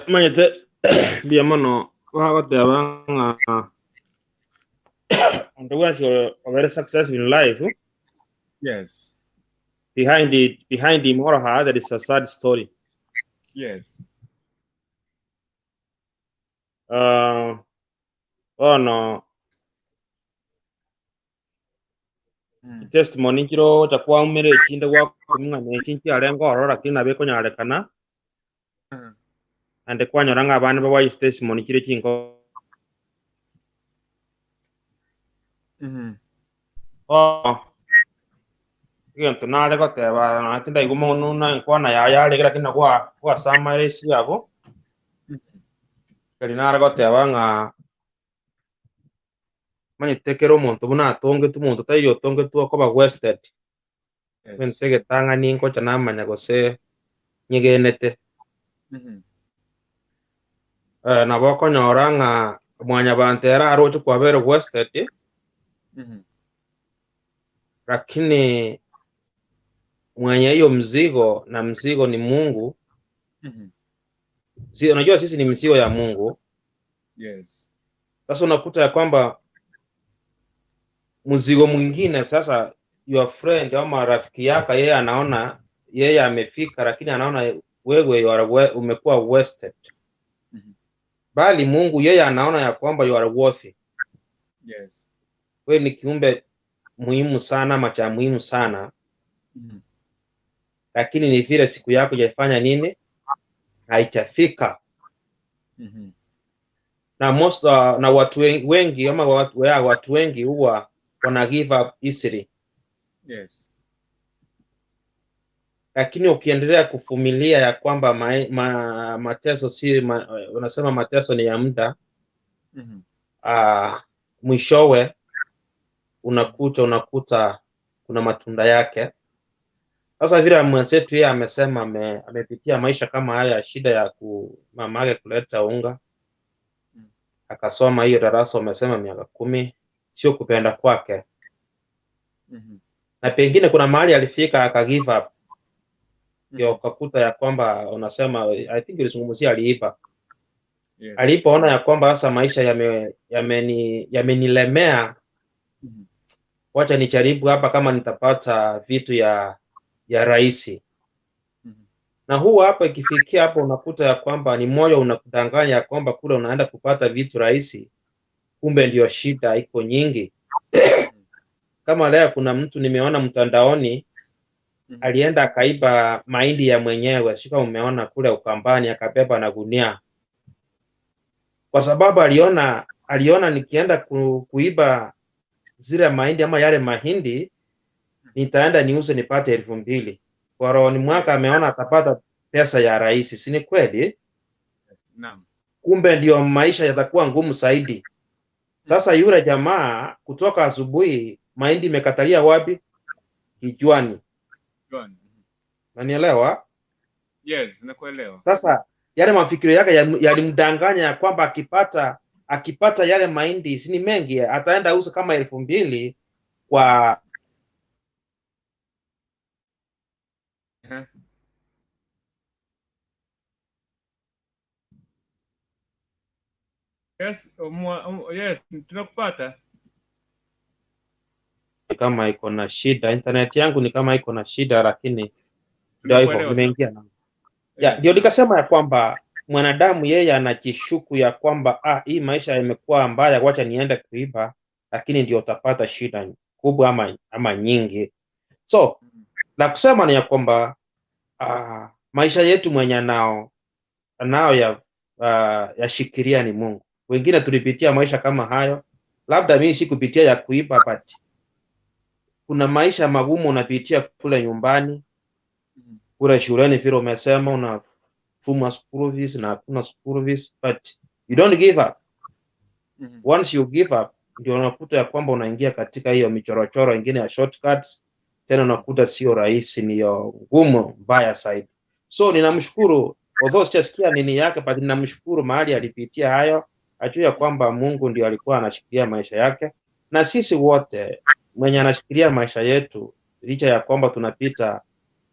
Manyete bia mono bagoteba ng'a and once you're very successful in life, Yes. behind it, behind him or her, there is a sad story. Yes. Oh no. Testimony kiro chakwa umere chinde gwa kumng'ana echi arengo orora lakini nabe konyarekana. Ande kwanyora ng'a abana bawa testimony kire chinko. Oh. Gento nare goteba natinda igumo nuna nkwana ya yare lakini kwa kwa samare yabo. Kari nare goteba ng'a manyitekero omonto buna atongetu omonto taiyo otongetu okoba wasted. Yes. Ntegetanga ninkocha namanya gose nyegenete. Nabo okonyora ng'a mwanyabanto era aroche kwabere wasted. Lakini mwenye hiyo mzigo, na mzigo ni Mungu. Si unajua sisi ni mzigo ya Mungu. Yes. Sasa unakuta ya kwamba mzigo mwingine sasa your friend ama rafiki yako yeye anaona yeye amefika, lakini anaona wewe you are umekuwa wasted. Bali Mungu yeye anaona ya kwamba you are worthy. Yes. Wewe ni kiumbe muhimu sana, macha muhimu sana. Lakini ni vile siku yako haijafanya nini? Haijafika. Na most na watu wengi ama watu wengi huwa wana give up easily. Yes. Lakini ukiendelea kuvumilia ya kwamba mateso si unasema mateso ni ya muda. Mwishowe unakuta kuna matunda yake. Sasa vile mwenzetu yeye amesema amepitia maisha kama haya, shida ya mama yake kuleta unga. Akasoma hiyo darasa amesema miaka 10, sio kupenda kwake. Na pengine kuna mahali alifika aka give up. Ndio ukakuta ya kwamba unasema I think ulizungumzia aliiba. Yes. Alipoona ya kwamba sasa maisha yamenilemea, wacha nijaribu hapa kama nitapata vitu ya rahisi. Na huu hapa ikifikia hapo unakuta ya kwamba ni moyo unakudanganya ya kwamba kule unaenda kupata vitu rahisi, kumbe ndio shida iko nyingi. Kama leo kuna mtu nimeona mtandaoni alienda akaiba mahindi ya mwenyewe, shika umeona kule Ukambani, akabeba na gunia. Kwa sababu aliona nikienda kuiba zile mahindi ama yale mahindi nitaenda niuze nipate 2000. Kwa roho ni mwaka ameona atapata pesa ya rahisi, si ni kweli? Naam. Kumbe ndio maisha yatakuwa ngumu zaidi. Sasa yule jamaa kutoka asubuhi mahindi imekatalia wapi? Kichwani. Unanielewa? Yes, nakuelewa. Sasa yale mafikiri yake yalimdanganya ya kwamba akipata yale mahindi si ni mengi, ataenda uza kama 2000 kwa Yes, yes, tunakupata. Kama iko na shida, internet yangu ni kama iko na shida, lakini ndio hivyo nimeingia. Ya, ndio nikasema ya kwamba mwanadamu yeye anajishuku ya kwamba hii maisha imekuwa mbaya, wacha niende kuiba, lakini ndio utapata shida kubwa ama nyingi. So, la kusema ni ya kwamba maisha yetu mwenye nao yashikilia ni Mungu. Wengine tulipitia maisha kama hayo, labda mimi sikupitia ya kuiba, but kuna maisha magumu unapitia kule nyumbani, kule shuleni vile umesema unafuma school fees na hakuna school fees, but you don't give up. Once you give up, Ndio unakuta ya kwamba unaingia katika hiyo michorochoro ingine ya shortcuts, tena unakuta sio rahisi, ni yo ngumu mbaya zaidi. So ninamshukuru, although sijasikia nini yake, but ninamshukuru mahali alipitia hayo, ajue ya kwamba Mungu ndio alikuwa anashikilia maisha yake, na sisi wote mwenye anashikilia maisha yetu, licha ya kwamba tunapita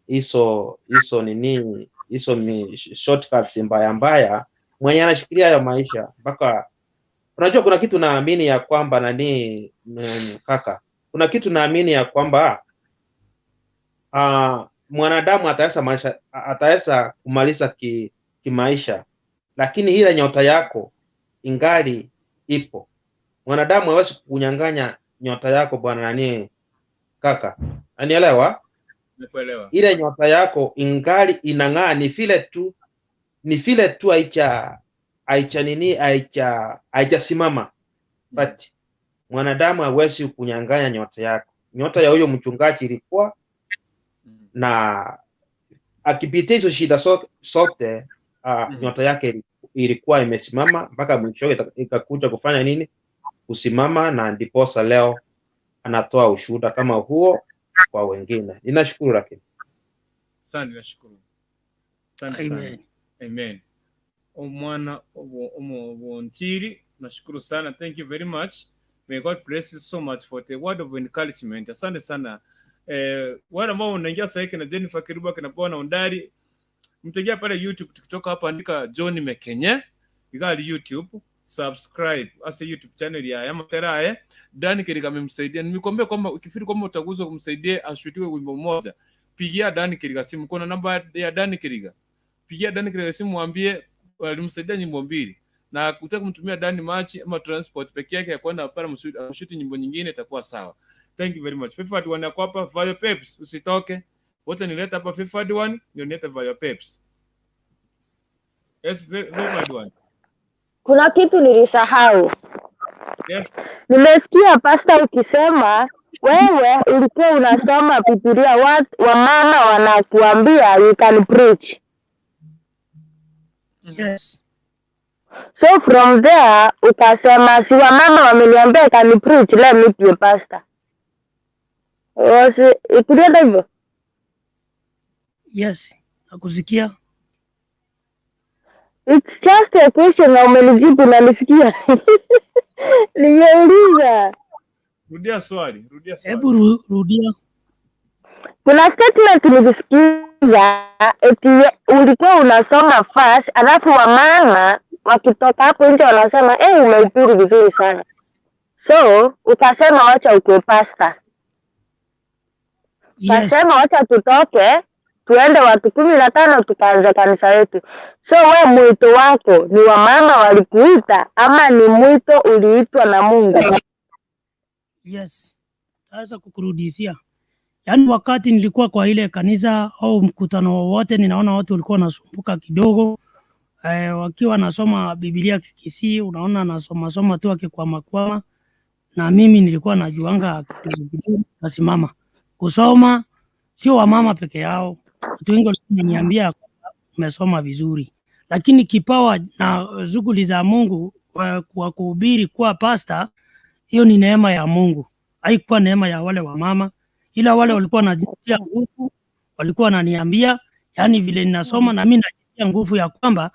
hizo nini hizo shortcuts mbaya mbaya, mwenye anashikilia hayo maisha mpaka, unajua kuna kitu naamini ya kwamba nani, kaka, kuna kitu naamini ya kwamba mwanadamu ataweza kumaliza kimaisha, lakini ile nyota yako ingali ipo. Mwanadamu hawezi kukunyang'anya nyota yako bwana nani kaka, anielewa? Nakuelewa. Ile nyota yako ingali inang'aa, ni vile tu haicha nini haijasimama, but mwanadamu hawezi kunyang'anya nyota yako. Nyota ya huyo mchungaji ilikuwa na akipitia hizo shida zote, nyota yake ilikuwa imesimama mpaka mwisho ikakuja kufanya nini? Kusimama, na ndiposa leo anatoa ushuhuda kama huo kwa wengine. Ninashukuru lakini. Asante, nashukuru. Asante sana. Amen. Amen. Omwana omo Bontiri, nashukuru sana. Thank you very much. May God bless you so much for the word of encouragement. Asante sana. Wale ambao unaingia sasa hivi na Jennifer Kiruba kina Bwana Undari, mtaingia pale YouTube tukitoka hapa, andika John Mekenye igali YouTube, subscribe ase YouTube channel ya Yamaterae Dan Kiriga amemsaidia. Nimekuambia kwamba ukifikiri kwamba utaguswa kumsaidia ashutiwe wimbo mmoja, pigia Dan Kiriga simu. Kuna namba ya Dan Kiriga, pigia Dan Kiriga simu, mwambie alimsaidia nyimbo mbili, na kutaka kumtumia Dani machi ama transport peke yake ya kwenda pale mshuti nyimbo nyingine itakuwa sawa. Thank you very much. Fifad one yako hapa Vayo Peps, usitoke. Wote nileta hapa Fifad one, ndio nileta Vayo Peps. Yes, Fifad one. Kuna kitu nilisahau. Yes. Nimesikia pasta ukisema wewe ulikuwa unasoma Biblia, wamama wanakuambia you can preach. Yes. So from there ukasema si wamama wameniambia I can preach, let me be a pastor. Kulienda hivyo? Yes. Nakusikia. It's just a question na umenijibu na nisikia. Nimeuliza. Rudia swali, rudia swali. Hebu rudia. Kuna statement nilisikiza eti ulikuwa unasoma first, alafu wamama wakitoka hapo nje wanasema eh, umehubiri vizuri sana. So ukasema wacha ukuwe pastor. Yes. Ukasema wacha tutoke tuende watu 15 tukaanza kanisa yetu. So we mwito wako ni wamama walikuita ama ni mwito uliitwa na Mungu? Yes. Naweza kukurudishia. Yaani wakati nilikuwa kwa ile kanisa au mkutano wowote, ninaona watu walikuwa wanasumbuka kidogo wakiwa nasoma Biblia Kikisii, unaona nasoma soma tu akikwama kwama, na mimi nilikuwa najuanga kidogo kidogo, nasimama kusoma. Sio wamama peke yao, watu wengi walikuwa wananiambia umesoma vizuri, lakini kipawa na shughuli za Mungu kwa kuhubiri kuwa pasta, hiyo ni neema ya Mungu, haikuwa neema ya wale wamama, ila wale walikuwa wanajitia nguvu, walikuwa wananiambia, yani vile ninasoma na mimi najitia nguvu ya kwamba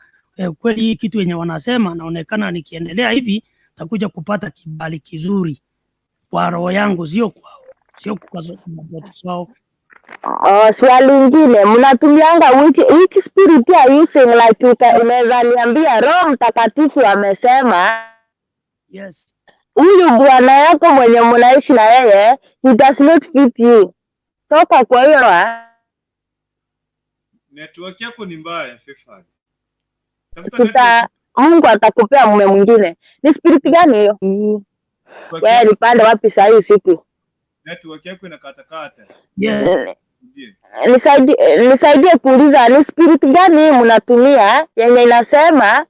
kweli hii kitu yenye wanasema naonekana nikiendelea hivi takuja kupata kibali kizuri kwa roho yangu, sio kwa wao. Oh, swali ingine mnatumianga which spirit are using, like unaweza niambia Roho Mtakatifu amesema huyu bwana yako mwenye mnaishi na yeye, he does not fit you, toka kwa hiyo ndoa. Network yako ni mbaya, Fefan. Tafuta Tuta Mungu atakupea mume mwingine. Ni spirit gani hiyo? Network Wewe yako, nipande wapi saa hii usiku? Network yako inakatakata. Yes. Ndiyo. Nisaidie kuuliza ni spirit gani hii mnatumia yenye inasema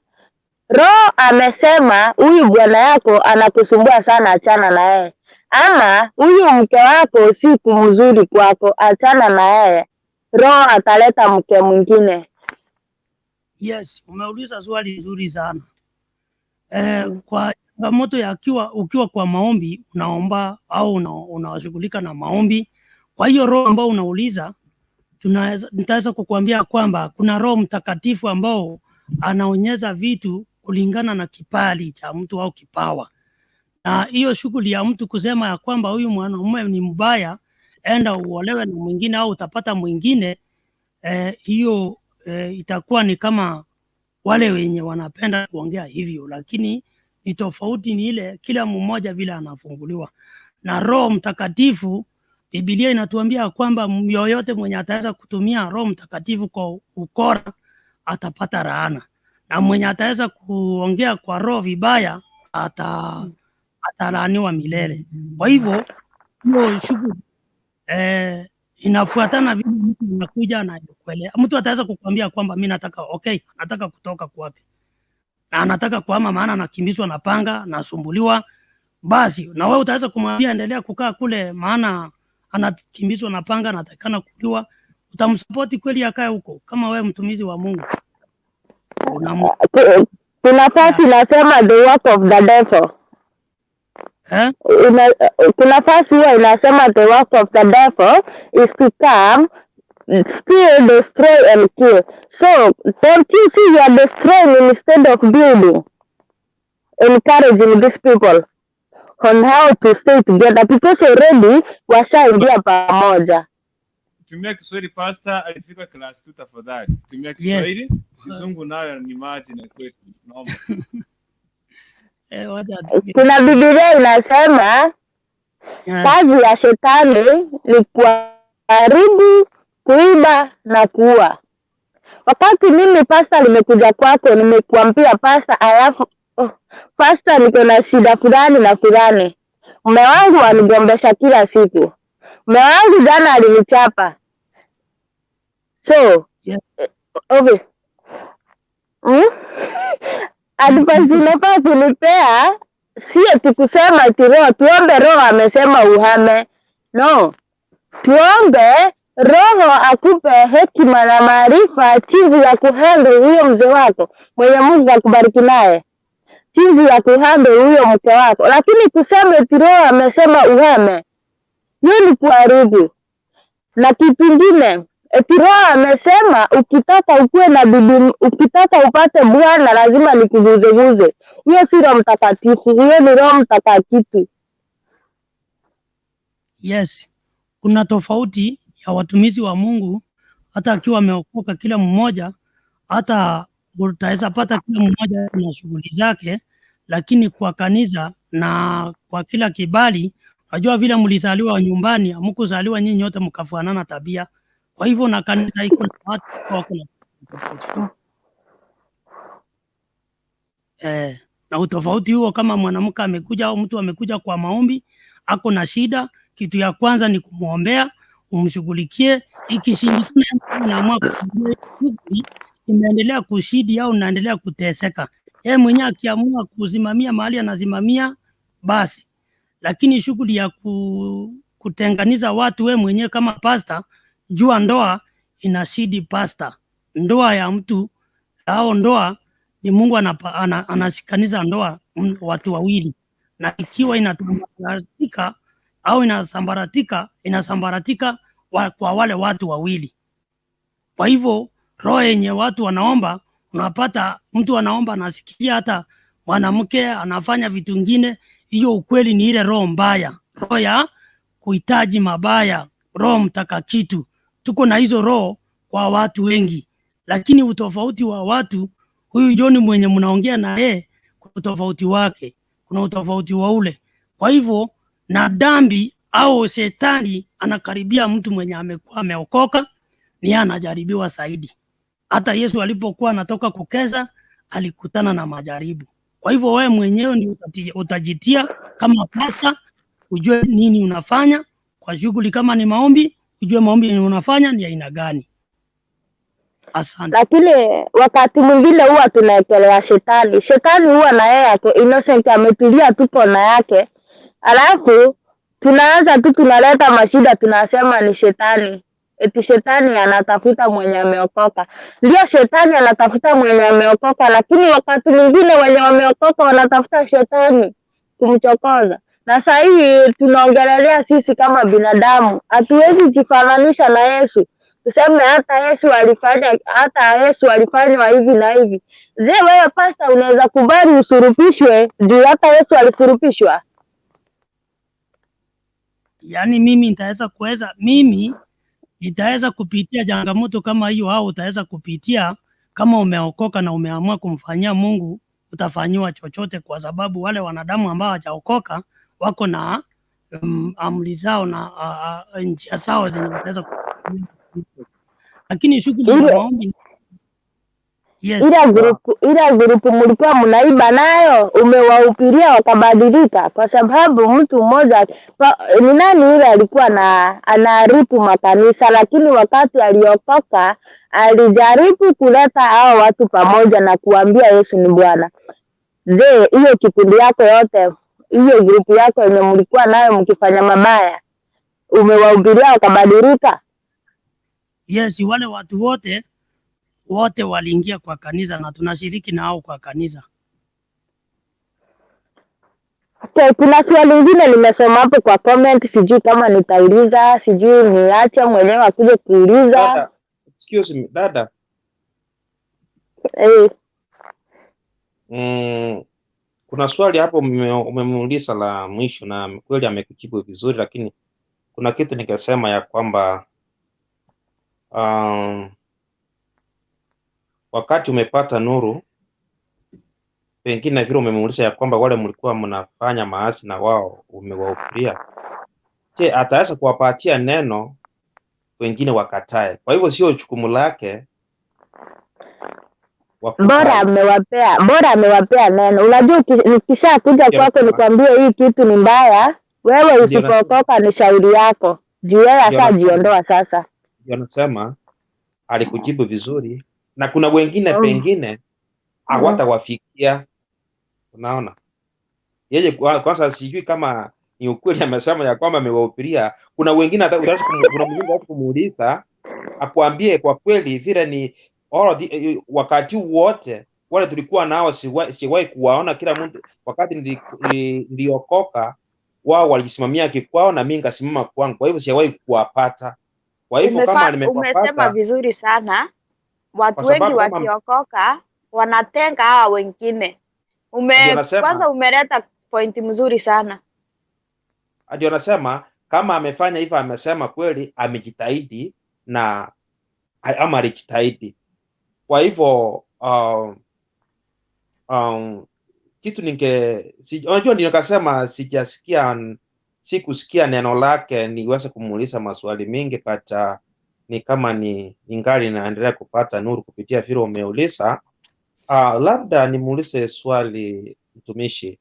Roho amesema huyu bwana yako anakusumbua sana, achana na yeye, ama huyu mke wako si mzuri kwako, achana na yeye, Roho ataleta mke mwingine. Yes, umeuliza swali nzuri sana. Kwa Changamoto ya ukiwa kwa maombi unaomba au unashughulika na maombi. Kwa hiyo roho ambao unauliza, nitaweza kukuambia kwamba kuna Roho Mtakatifu ambao anaonyesha vitu kulingana na kipali cha mtu au kipawa. Na hiyo shughuli ya mtu kusema ya kwamba huyu mwanaume ni mbaya, enda uolewe na mwingine au utapata mwingine, hiyo itakuwa ni kama wale wenye wanapenda kuongea hivyo, lakini ni tofauti, ni ile kila mmoja vile anafunguliwa na Roho Mtakatifu. Biblia inatuambia kwamba yoyote mwenye ataweza kutumia Roho Mtakatifu kwa ukora atapata laana, na mwenye ataweza kuongea kwa roho vibaya atalaaniwa milele. Kwa hivyo hiyo shughuli inafuatana vile mtu anakuja na kuelewa. Mtu ataweza kukwambia kwamba mi nataka, okay, nataka kutoka kwapi na anataka kuhama, maana anakimbizwa na panga, nasumbuliwa. Basi na wewe utaweza kumwambia endelea kukaa kule, maana anakimbizwa na panga, anatakikana kuliwa. Utamsapoti kweli akae huko kama wewe mtumizi wa Mungu? Kuna verse inasema the work of the devil. Eh? Kuna verse huwa inasema the work of the devil is to come, steal, destroy and kill. So don't you see you are destroying instead of building, encouraging these people on how to stay together because already washaingia pamoja. Tumia Kiswahili, pastor alifika class 2, tafadhali. Tumia Kiswahili. Kizungu nayo ni maji na kwetu. Naomba. Wacha atukie. Kuna Biblia inasema kazi ya shetani ni kuharibu, kuiba na kuua. Wakati mimi pasta nimekuja kwako, nimekuambia pasta, alafu oh, pasta, niko na shida fulani na fulani, mume wangu anigombesha kila siku, mume wangu jana alinichapa, so okay. Advice unafaa kunipea sio tukusema ati roho tuombe, roho amesema uhame. No, tuombe roho akupe hekima na maarifa jinsi ya kuhandle huyo mzee wako mwenye Mungu akubariki naye, jinsi ya kuhandle huyo mke wako, lakini kusema eti roho amesema uhame, hiyo ni kuharibu. Na kitu ingine, eti roho amesema ukitaka ukuwe na bibi, ukitaka upate bwana lazima nikuguzeguze. Hiyo si Roho Mtakatifu, hiyo ni roho mtakatifu. Yes, kuna tofauti ya watumishi wa Mungu, hata akiwa ameokoka kila mmoja, hata utaweza pata kila mmoja na shughuli zake, lakini kwa kanisa na kwa kila kibali, unajua vile mlizaliwa nyumbani, hamkuzaliwa nyinyi nyote mkafanana tabia. Kwa hivyo na kanisa iko na watu wako na tofauti tu. Na utofauti huo, kama mwanamke amekuja au mtu amekuja kwa maombi, ako na shida, kitu ya kwanza ni kumwombea, umshughulikie. Ikishindikana, unaamua kuambia shughuli imeendelea kushidi au unaendelea kuteseka, yeye mwenyewe akiamua kusimamia mahali anasimamia basi. Lakini shughuli ya kutenganiza watu, we mwenyewe kama pasta, jua ndoa inashidi pasta. Ndoa ya mtu au ndoa ni Mungu anashikaniza ndoa watu wawili, na ikiwa inatambaratika au inasambaratika, inasambaratika kwa wale watu wawili. Kwa hivyo roho yenye watu wanaomba, unapata mtu anaomba anasikia hata mwanamke anafanya vitu vingine, hiyo ukweli ni ile roho mbaya, roho ya kuhitaji mabaya, roho mtaka kitu. Tuko na hizo roho kwa watu wengi, lakini utofauti wa watu, huyu John mwenye mnaongea na yeye, kuna utofauti wake, kuna utofauti wa ule. Kwa hivyo na dhambi au shetani anakaribia mtu mwenye amekuwa ameokoka, ni yeye anajaribiwa zaidi. Hata Yesu alipokuwa anatoka kukeza alikutana na majaribu. Kwa hivyo wewe mwenyewe ndio utajitia kama pasta, ujue nini unafanya kwa shughuli. Kama ni maombi, ujue maombi yenye unafanya ni aina gani. Asante. Lakini wakati mwingine huwa tunaekelea shetani. Shetani huwa na yeye ako innocent, ametulia tu kona yake, alafu tunaanza tu tunaleta mashida, tunasema ni shetani. Eti shetani anatafuta mwenye ameokoka. Ndio, shetani anatafuta mwenye ameokoka, lakini wakati mwingine wenye wameokoka wanatafuta shetani kumchokoza. Na saa hii tunaongelelea sisi kama binadamu, hatuwezi jifananisha na Yesu tuseme hata Yesu alifanya, hata Yesu alifanywa hivi na hivi. Je, wewe pasta unaweza kubali usurupishwe juu hata Yesu alisurupishwa? Yaani mimi nitaweza kuweza mimi nitaweza kupitia changamoto kama hiyo, au utaweza kupitia kama umeokoka na umeamua kumfanyia Mungu, utafanyiwa chochote, kwa sababu wale wanadamu ambao hawajaokoka wako na amri zao na njia zao zenye wataweza kufanyia. Lakini shughuli za Ile maombi, yes. Ile grupu mlikuwa mnaiba nayo, umewahubiria wakabadilika? Kwa sababu mtu mmoja ni nani yule alikuwa na anaharibu makanisa, lakini wakati aliokoka alijaribu kuleta hao watu pamoja na kuambia Yesu ni Bwana. Je, hiyo kikundi yako yote, hiyo grupu yako yenye mlikuwa nayo mkifanya mabaya, umewahubiria wakabadilika? Yes, wale watu wote wote waliingia kwa kanisa na tunashiriki nao kwa kanisa. Okay, kuna swali lingine nimesoma hapo kwa comment, sijui kama nitauliza, sijui niache mwenyewe akuje kuuliza. Dada, excuse me, dada. Eh. Kuna swali hapo umemuuliza la mwisho na kweli amekujibu vizuri, lakini kuna kitu nikasema ya kwamba wakati umepata nuru, pengine vile umemuuliza ya kwamba wale mlikuwa mnafanya maasi na wao umewahubiria, je, ataweza kuwapatia neno wengine wakatae? Kwa hivyo sio jukumu lake Bora wakubali. amewapea, bora amewapea neno. Unajua nikishakuja Ndio kwako nasema, nikwambie hii kitu ni mbaya, wewe ndio nasema, usipookoka ni shauri yako, juu yeye ndio nasema, ashajiondoa sasa. Ndio nasema alikujibu vizuri, na kuna wengine pengine hawatawafikia. Unaona, yeye kwanza sijui kama ni ukweli amesema ya kwamba amewahubiria. Kuna wengine kuna mwingine utaweza kumuuliza akuambie kwa kweli vile ni wakati wote wale tulikuwa nao siwahi kuwaona. Kila mtu wakati niliokoka, wao walijisimamia kikwao na mimi nikasimama kwangu, kwa hivyo sijawahi kuwapata. Kwa hivyo kama Umesema nimewapata, vizuri sana. kwa Watu wengi sababu kama wakiokoka wanatenga hawa wengine. Ndio Kwanza nasema, umeleta pointi mzuri sana. Ndio nasema kama amefanya hivyo, amesema kweli amejitahidi na ama alijitahidi. Kwa hivyo kitu ninge unajua ndio nikasema sijasikia, sikusikia neno lake niweze kumuuliza maswali mingi, but ni kama ni ningali naendelea kupata nuru kupitia vile umeuliza. Labda nimuulize swali mtumishi.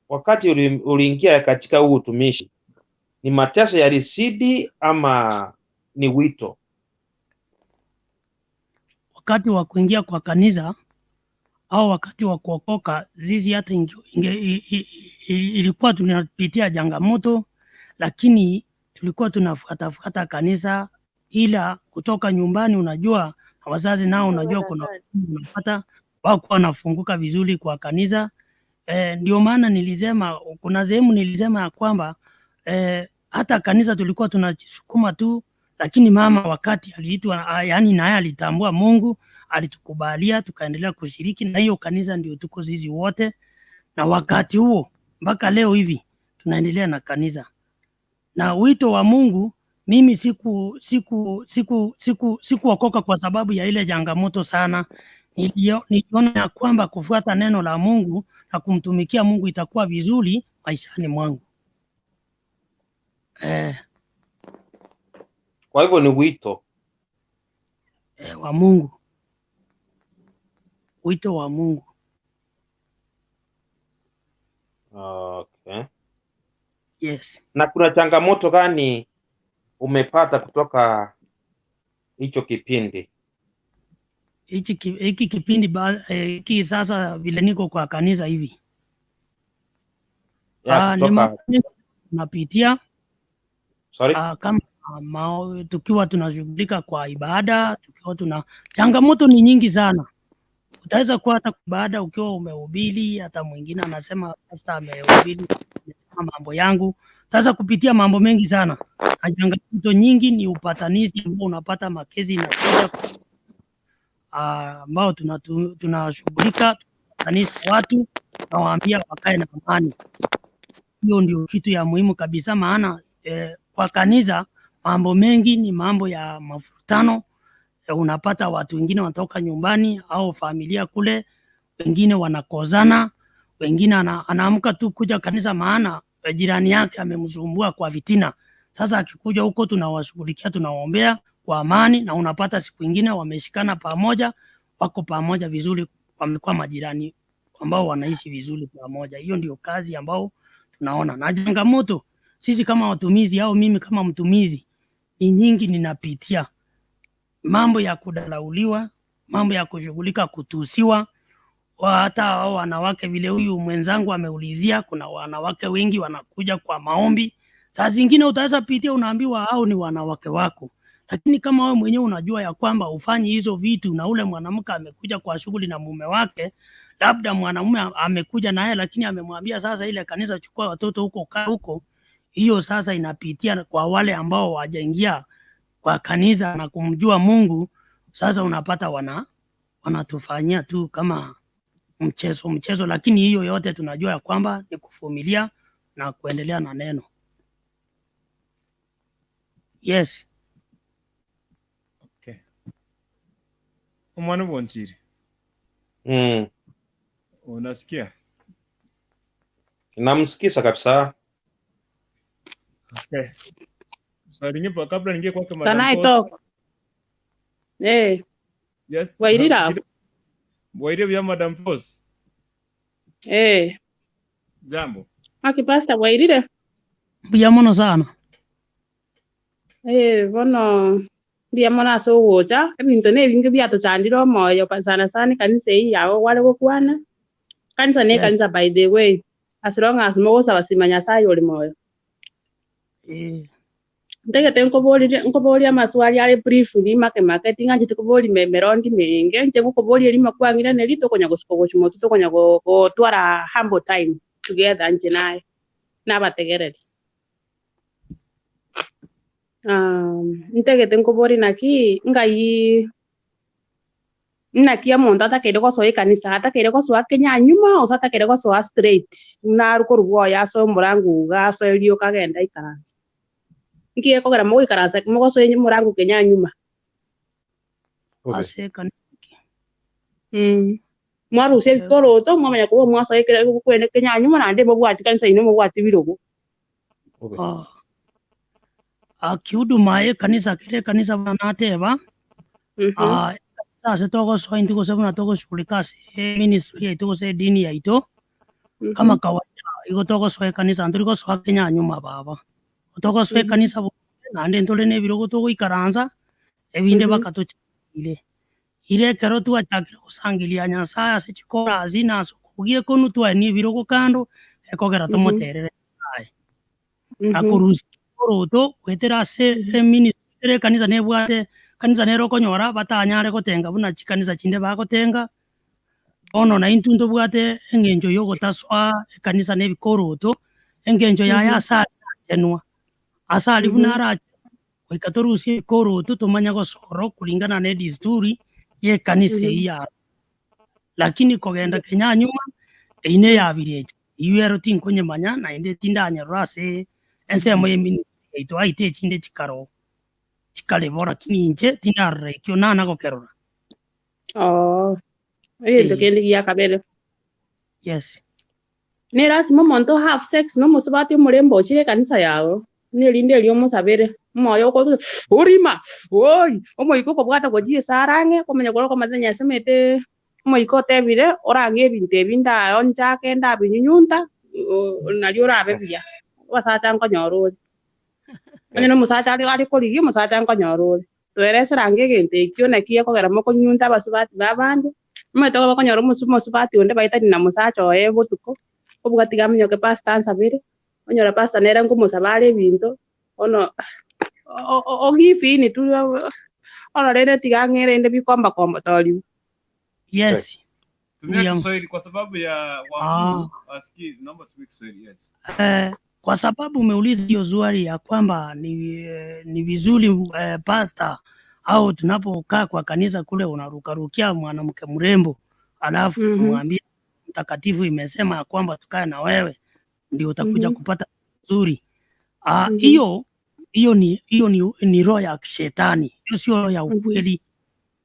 Wakati uliingia katika huu utumishi, ni mateso yalizidi ama ni wito? Wakati wa kuingia kwa kanisa au wakati wa kuokoka, zizi hata ilikuwa tunapitia changamoto, lakini tulikuwa tunafuatafuata kanisa, ila kutoka nyumbani, unajua wazazi nao, unajua kuna unapata wako wanafunguka vizuri kwa kanisa. Ndio maana nilisema kuna sehemu nilisema ya kwamba hata kanisa tulikuwa tunajisukuma tu, lakini mama wakati aliitwa, yaani naye alitambua Mungu, alitukubalia tukaendelea kushiriki na hiyo kanisa, ndio tuko sisi wote, na wakati huo mpaka leo hivi tunaendelea na kanisa na wito wa Mungu. Mimi sikuokoka kwa sababu ya ile changamoto sana. Niliona ya kwamba kufuata neno la Mungu na kumtumikia Mungu itakuwa vizuri maishani mwangu. Kwa hivyo ni wito wa Mungu, wito wa Mungu. Okay. Yes. Na kuna changamoto gani umepata kutoka hicho kipindi? Hiki kipindi hiki sasa vile niko kwa kanisa hivi Ya, ni kutoka mambo napitia. Sorry? Kama tukiwa tunashughulika kwa ibada, tukiwa tuna changamoto ni nyingi sana. Utaweza kuwa hata baada ukiwa umehubiri, hata mwingine anasema pastor amehubiri, amesema mambo yangu. Utaweza kupitia mambo mengi sana, na changamoto nyingi ni upatanishi ambao unapata makesi inakuja ambao tunashughulika tunapatanisha watu nawaambia wakae na amani. Hiyo ndio kitu ya muhimu kabisa, maana kwa kanisa mambo mengi ni mambo ya mavutano. Unapata watu wengine wanatoka nyumbani au familia kule, wengine wanakozana, wengine anaamka tu kuja kanisa, maana jirani yake amemsumbua kwa vitina. Sasa akikuja huko tunawashughulikia, tunawaombea kwa amani, na unapata siku ingine wameshikana pamoja, wako pamoja vizuri, wamekuwa majirani ambao wanaishi vizuri pamoja. Hiyo ndio kazi ambao tunaona. Na changamoto sisi kama watumizi au mimi kama mtumizi ni nyingi ninapitia, mambo ya kudalauliwa, mambo ya kushughulika, kutusiwa, hata hao wanawake vile huyu mwenzangu ameulizia, kuna wanawake wengi wanakuja kwa maombi. Saa zingine utaweza pitia, unaambiwa hao ni wanawake wako, lakini kama wewe mwenyewe unajua ya kwamba ufanyi hizo vitu, na ule mwanamke amekuja kwa shughuli na mume wake, labda mwanamume amekuja naye, lakini amemwambia sasa, ile kanisa chukua watoto huko, kaa huko. Hiyo sasa inapitia kwa wale ambao hawajaingia kwa kanisa na kumjua Mungu. Sasa unapata wanatufanyia tu kama mchezo mchezo, lakini hiyo yote tunajua ya kwamba ni kuvumilia na kuendelea na neno. Yes. Okay. Omwana Bonchiri, unasikia? Namsikiza kabisa. Okay. Swali lingine kabla ningie kwake Can Madam I Boss. talk? Eh, Yes. Wairira. Wairira bya Madam Boss. Eh, Jambo. aki pastor Wairire. Mbuya mono sana. Eh, bono mbia mono ase ogocha ebinto na ebinge biatochandire omoyo sana sana ekanisa eyio yago gware gokwana. Kanisa na Yes. ekanisa by the way. As long as mogosaba sima Nyasaye ore moyo. Eh, Ntegete nkoboria amaswali are briefly make make ting'anchete kobori merondi meinge nche ngokoboria erimo kwang'ira neri tokonya gosika gochimotu tokonya gotwara humble time together nche naye nabategereri. Ntegete nkobori naki ngai naki omonto atakeire gosoa ekanisa atakeire gosoa Kenya nyuma ose atakeire gosoa straight naru korwa oyo asoe omorango iga asoe rioka agenda aikaranse. Nkiye kogera mogoikaransa mogosoa omorango Kenya nyuma. Okay. Ase kanisa. Mwarusia ebikoroto mwamanya kuba mwasoa kwene Kenya nyuma naende mobwati kanisa ino mobwati birogo. Okay. Kihuduma ekanisa kire kanisa banateba ase togosoa intwe gose buna togoshughulika ase ministry yaitu gose edini yaito kama kawaida igo togosoa ekanisa nturi gosoa Kenya nyuma baba togosoa ekanisa naende ntore na ebirogo togoikaransa ebinde bakatochire ire ekero twachakire gosangiria Nyasaye ase chikorasi na ase okobugia ekonu twaenia ebirogo kando ekogera tomoterere Nyasaye na korusia oroto gwetera ase eministry ekanisa nebwate kanisa nero okonyora batanyare gotenga buna chikanisa chinde bagotenga bono na intwe ntobwate eng'encho ya ogotaswa ekanisa na ebikoroto eng'encho yaye ase arachenwa ase ari buna arache goika torusie ebikoroto tomanye gosoro kulingana na edesturi ya ekanisa eywo yaro, lakini kogenda Kenya nyuma eine yabire echi eywo ero tinkonyemanya naende tindanyerora ase ensemo ya eministry yaito aite echinde chikaro chikarebo lakini inche tindarora ekio nana gokerora. Oh, egento kende gia kabere. Yes. Ni lazima omonto have sex nomosubati omorembe ochire ekanisa yago nerinde erio omosabere omoyo oko orima oi omoika okobwata gochia ase arang'e okomanya korwa okomanya nyasemete omoika otebire orang'e ebinto ebi ndayo nchake ndabinyunyunta nario orabe buya abasacha nkonyora ore onye na omosacha are korigia omosacha nkonyora ore tweresera ange egento ekio naki ekogera mokonyunta abasubati ba abande omanyete bakonyora omosubati onde baetani na mosacha oye botuko obwatiga aminyoke pastor ansabere onyora pastor nere nkomosaba are ebinto Ono ogifini tu ono rende tigang'ere inde bikomba komba toriu. Yes. Tumia William. Kiswahili kwa sababu ya Ah. wakuu asikii, naomba tumie Kiswahili. Yes. Kwa sababu umeuliza hiyo swali ya kwamba ni vizuri pastor au tunapokaa kwa kanisa kule unarukarukia mwanamke mrembo alafu mwambie mtakatifu imesema ya kwamba tukae na wewe ndio utakuja kupata nzuri. Hiyo hiyo ni roho ya kishetani, hiyo sio roho ya ukweli.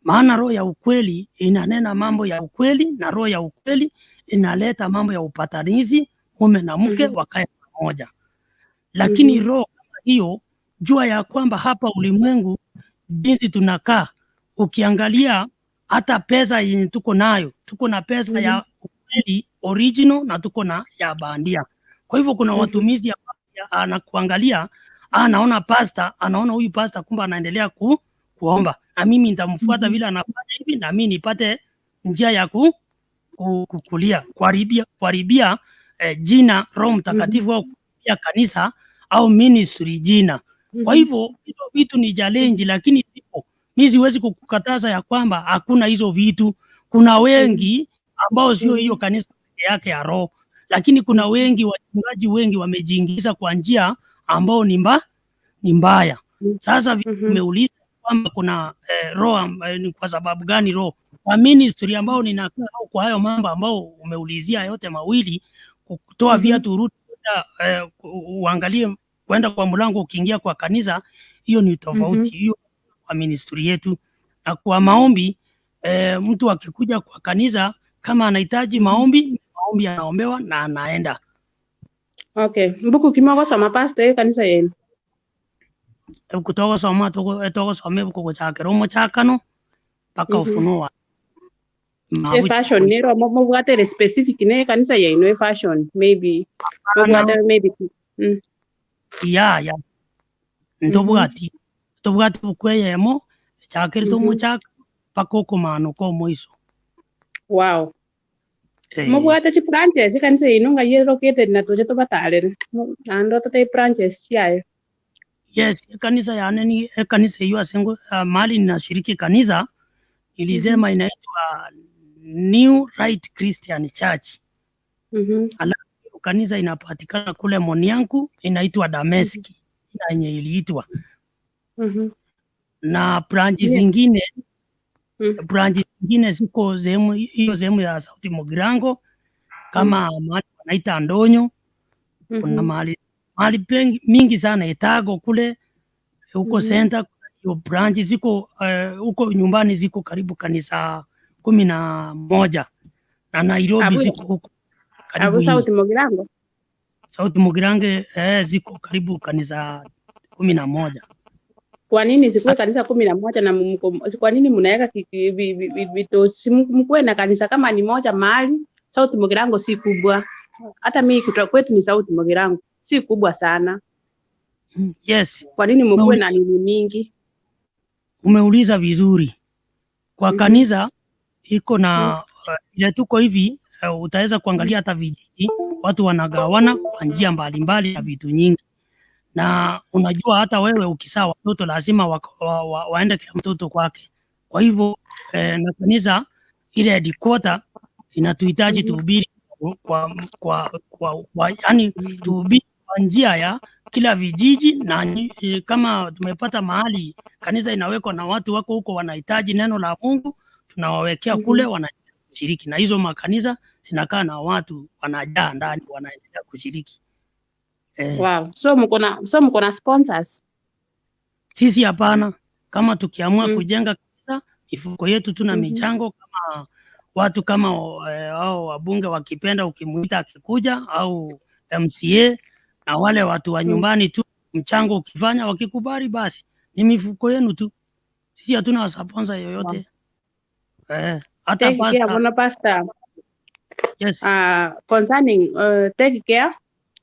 Maana roho ya ukweli inanena mambo ya ukweli na roho ya ukweli inaleta mambo ya upatanishi, mume na mke wakae pamoja. Lakini roho kama hiyo, jua ya kwamba hapa ulimwengu jinsi tunakaa, ukiangalia hata pesa yenye tuko nayo, tuko na pesa ya ukweli original na tuko na ya bandia. Kwa hivyo kuna watumizi ambao anakuangalia, anaona pasta, anaona huyu pasta kumbe anaendelea kuomba na mimi nitamfuata vile anafanya hivi na mimi nipate njia ya kukulia kuharibia jina Roho Mtakatifu au kuharibia kanisa au ministry jina. Kwa hivyo hizo vitu ni challenge, lakini zipo. Mi siwezi kukukataza ya kwamba hakuna hizo vitu. Kuna wengi ambao sio hiyo kanisa peke yake ya roho, lakini kuna wengi wachungaji wengi wamejiingiza kwa njia ambao ni mbaya. Sasa umeuliza kwamba kuna roho ni kwa sababu gani roho kwa ministry ambao ninakaa au kwa hayo mambo ambao umeulizia yote mawili, kutoa viatu urudi kwenda, uangalie kwenda kwa mlango ukiingia kwa kanisa, hiyo ni tofauti hiyo kwa ministry yetu. Na kwa maombi mtu akikuja kwa kanisa kama anahitaji maombi, maombi anaombewa na anaenda. Okay, mbuku kimogosoma pastor ekanisa yenu? Kutogosoma togosoma ebuku gochakera omochakano mpaka Ufunuo wa E fashion nero mobwate ere specific ne ekanisa yaino e fashion maybe mobwate maybe Ya ntobwati tobwati buku eyemo echakerete omochaka mpaka okomanoka omoiso. Mobwate chi branches ekanisa yaino ng'ai ere located na toche tobatarere naende ototebie branches chiaye? Yes, ekanisa yane ni ekanisa hiyo asengo mahali ninashiriki kanisa nilisema inaitwa New Right Christian Church. Alafu hiyo kanisa inapatikana kule Monianku, inaitwa Dameski, jina yenye iliitwa na branch zingine branch zingine ziko sehemu hiyo sehemu ya Sauti Mugirango kama mahali wanaita Ndonyo, kuna mahali pengi mingi sana Etago kule huko center kuna hiyo branch ziko huko nyumbani ziko karibu kanisa 11 na Nairobi ziko huko karibu Abu nne. Sauti Mugirango? Sauti Mugirange ziko karibu kanisa 11. Kwa nini zikuwe kanisa 11 na kwa nini mnaweka vitu si mkuwe na kanisa kama ni moja mahali? Sauti Mugirango si kubwa, hata mimi kutoka kwetu ni Sauti Mugirango si kubwa sana. Kwa nini mkuwe na nini mingi? Umeuliza vizuri. Kwa kanisa iko na ile tuko hivi utaweza kuangalia hata vijiji watu wanagawana kwa njia mbalimbali na vitu nyingi, na unajua hata wewe ukizaa watoto lazima waende kila mtoto kwake. Kwa hivyo na kanisa ile headquarter inatuhitaji tuhubiri kwa yani tuhubiri kwa njia ya kila vijiji na kama tumepata mahali kanisa inawekwa na watu wako huko wanahitaji neno la Mungu, tunawawekea kule wanaendelea kushiriki, na hizo makanisa zinakaa na watu wanajaa ndani wanaendelea kushiriki. Wow. So mko na sponsors? Sisi hapana. Kama tukiamua kujenga kanisa, mifuko yetu tuna michango kama watu kama au wabunge wakipenda, ukimuita akikuja, au MCA na wale watu wa nyumbani tu, mchango ukifanya wakikubali, basi ni mifuko yenu tu. Sisi hatuna sponsor yoyote. Hata Take care, pastor. Bwana pastor. Yes. Concerning take care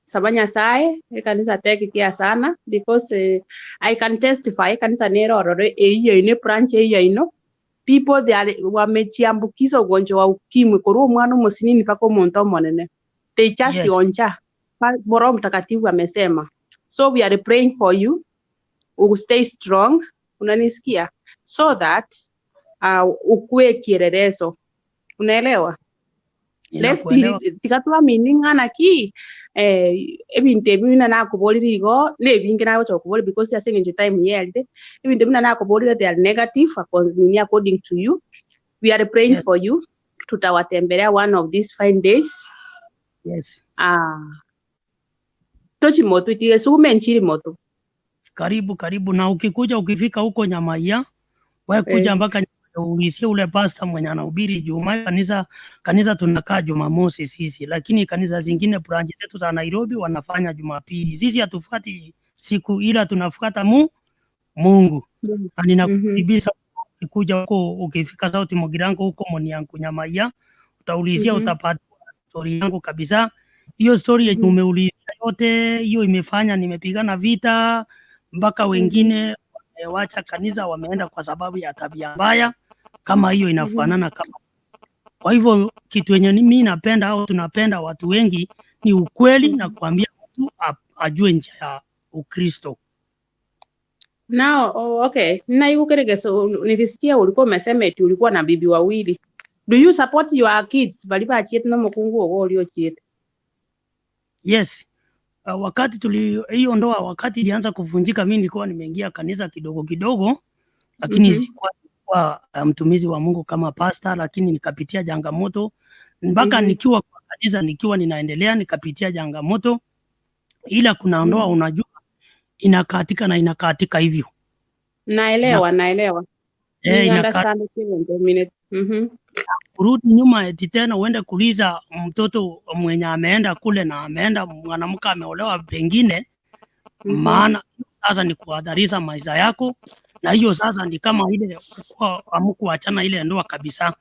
saba Nyasaye ekanisa take care sana because I can testify ekanisa nerorore eiyo ino branch eiyo ino people they are wamejiambukiza ugonjwa wa ukimwi korwa omwana omosinini mpaka omonto omonene they just onja. Roho Mtakatifu amesema. So we are praying for you. We will stay strong. Unanisikia? So that ukue kielelezo. Unaelewa? Let's be Ninakuelewa. Tikatwamini ng'ana ki ebintu ebi buna nakoborire igo na ebinge nagocha gokobori because ase eng'encho time yerire ebinto buna nakoborire, they are negative according, according to you. We are praying for you. Tutawatembelea one of these fine days. Tochimoto itire sume nchiri moto. Karibu karibu, na ukikuja ukifika huko Nyamaiya, wewe kuja mpaka Nyamaiya, ulizie ule pastor mwenye anahubiri Ijumaa. Kanisa tunakaa Jumamosi sisi, lakini kanisa zingine, branch zetu za Nairobi, wanafanya Jumapili. Sisi hatufuati siku, ila tunafuata Mungu. Na ninakukaribisha ukikuja huko, ukifika Sauti Mugirango huko Monianku Nyamaiya, utaulizia, utapata story yangu kabisa. Hiyo story yenye umeulizia yote hiyo imefanya nimepigana vita mpaka wengine wamewacha kanisa, wameenda kwa sababu ya tabia mbaya kama hiyo inafanana kama. Kwa hivyo kitu yenye mimi napenda au tunapenda watu wengi ni ukweli na kuambia mtu ajue njia ya Ukristo. Now, oh, okay. Naigukeregeso nilisikia ulikuwa umesema eti ulikuwa na bibi wawili. Do you support your kids bali bachiete no mukungu ogo uliochiete? Yes. Wakati tuli hiyo ndoa wakati ilianza kuvunjika, mimi nilikuwa nimeingia kanisa kidogo kidogo, lakini sikuwa mtumizi wa Mungu kama pastor, lakini nikapitia changamoto mpaka nikiwa kwa kanisa, nikiwa ninaendelea nikapitia changamoto, ila kuna ndoa unajua inakatika na inakatika hivyo. Naelewa, naelewa. Eh, Ni understand kile ndio minute. Kurudi nyuma eti tena uende kuuliza mtoto mwenye ameenda kule na ameenda mwanamke ameolewa pengine, maana sasa ni kuhatarisha maisha yako, na hiyo sasa ni kama ile hamkuachana ile ndoa kabisa,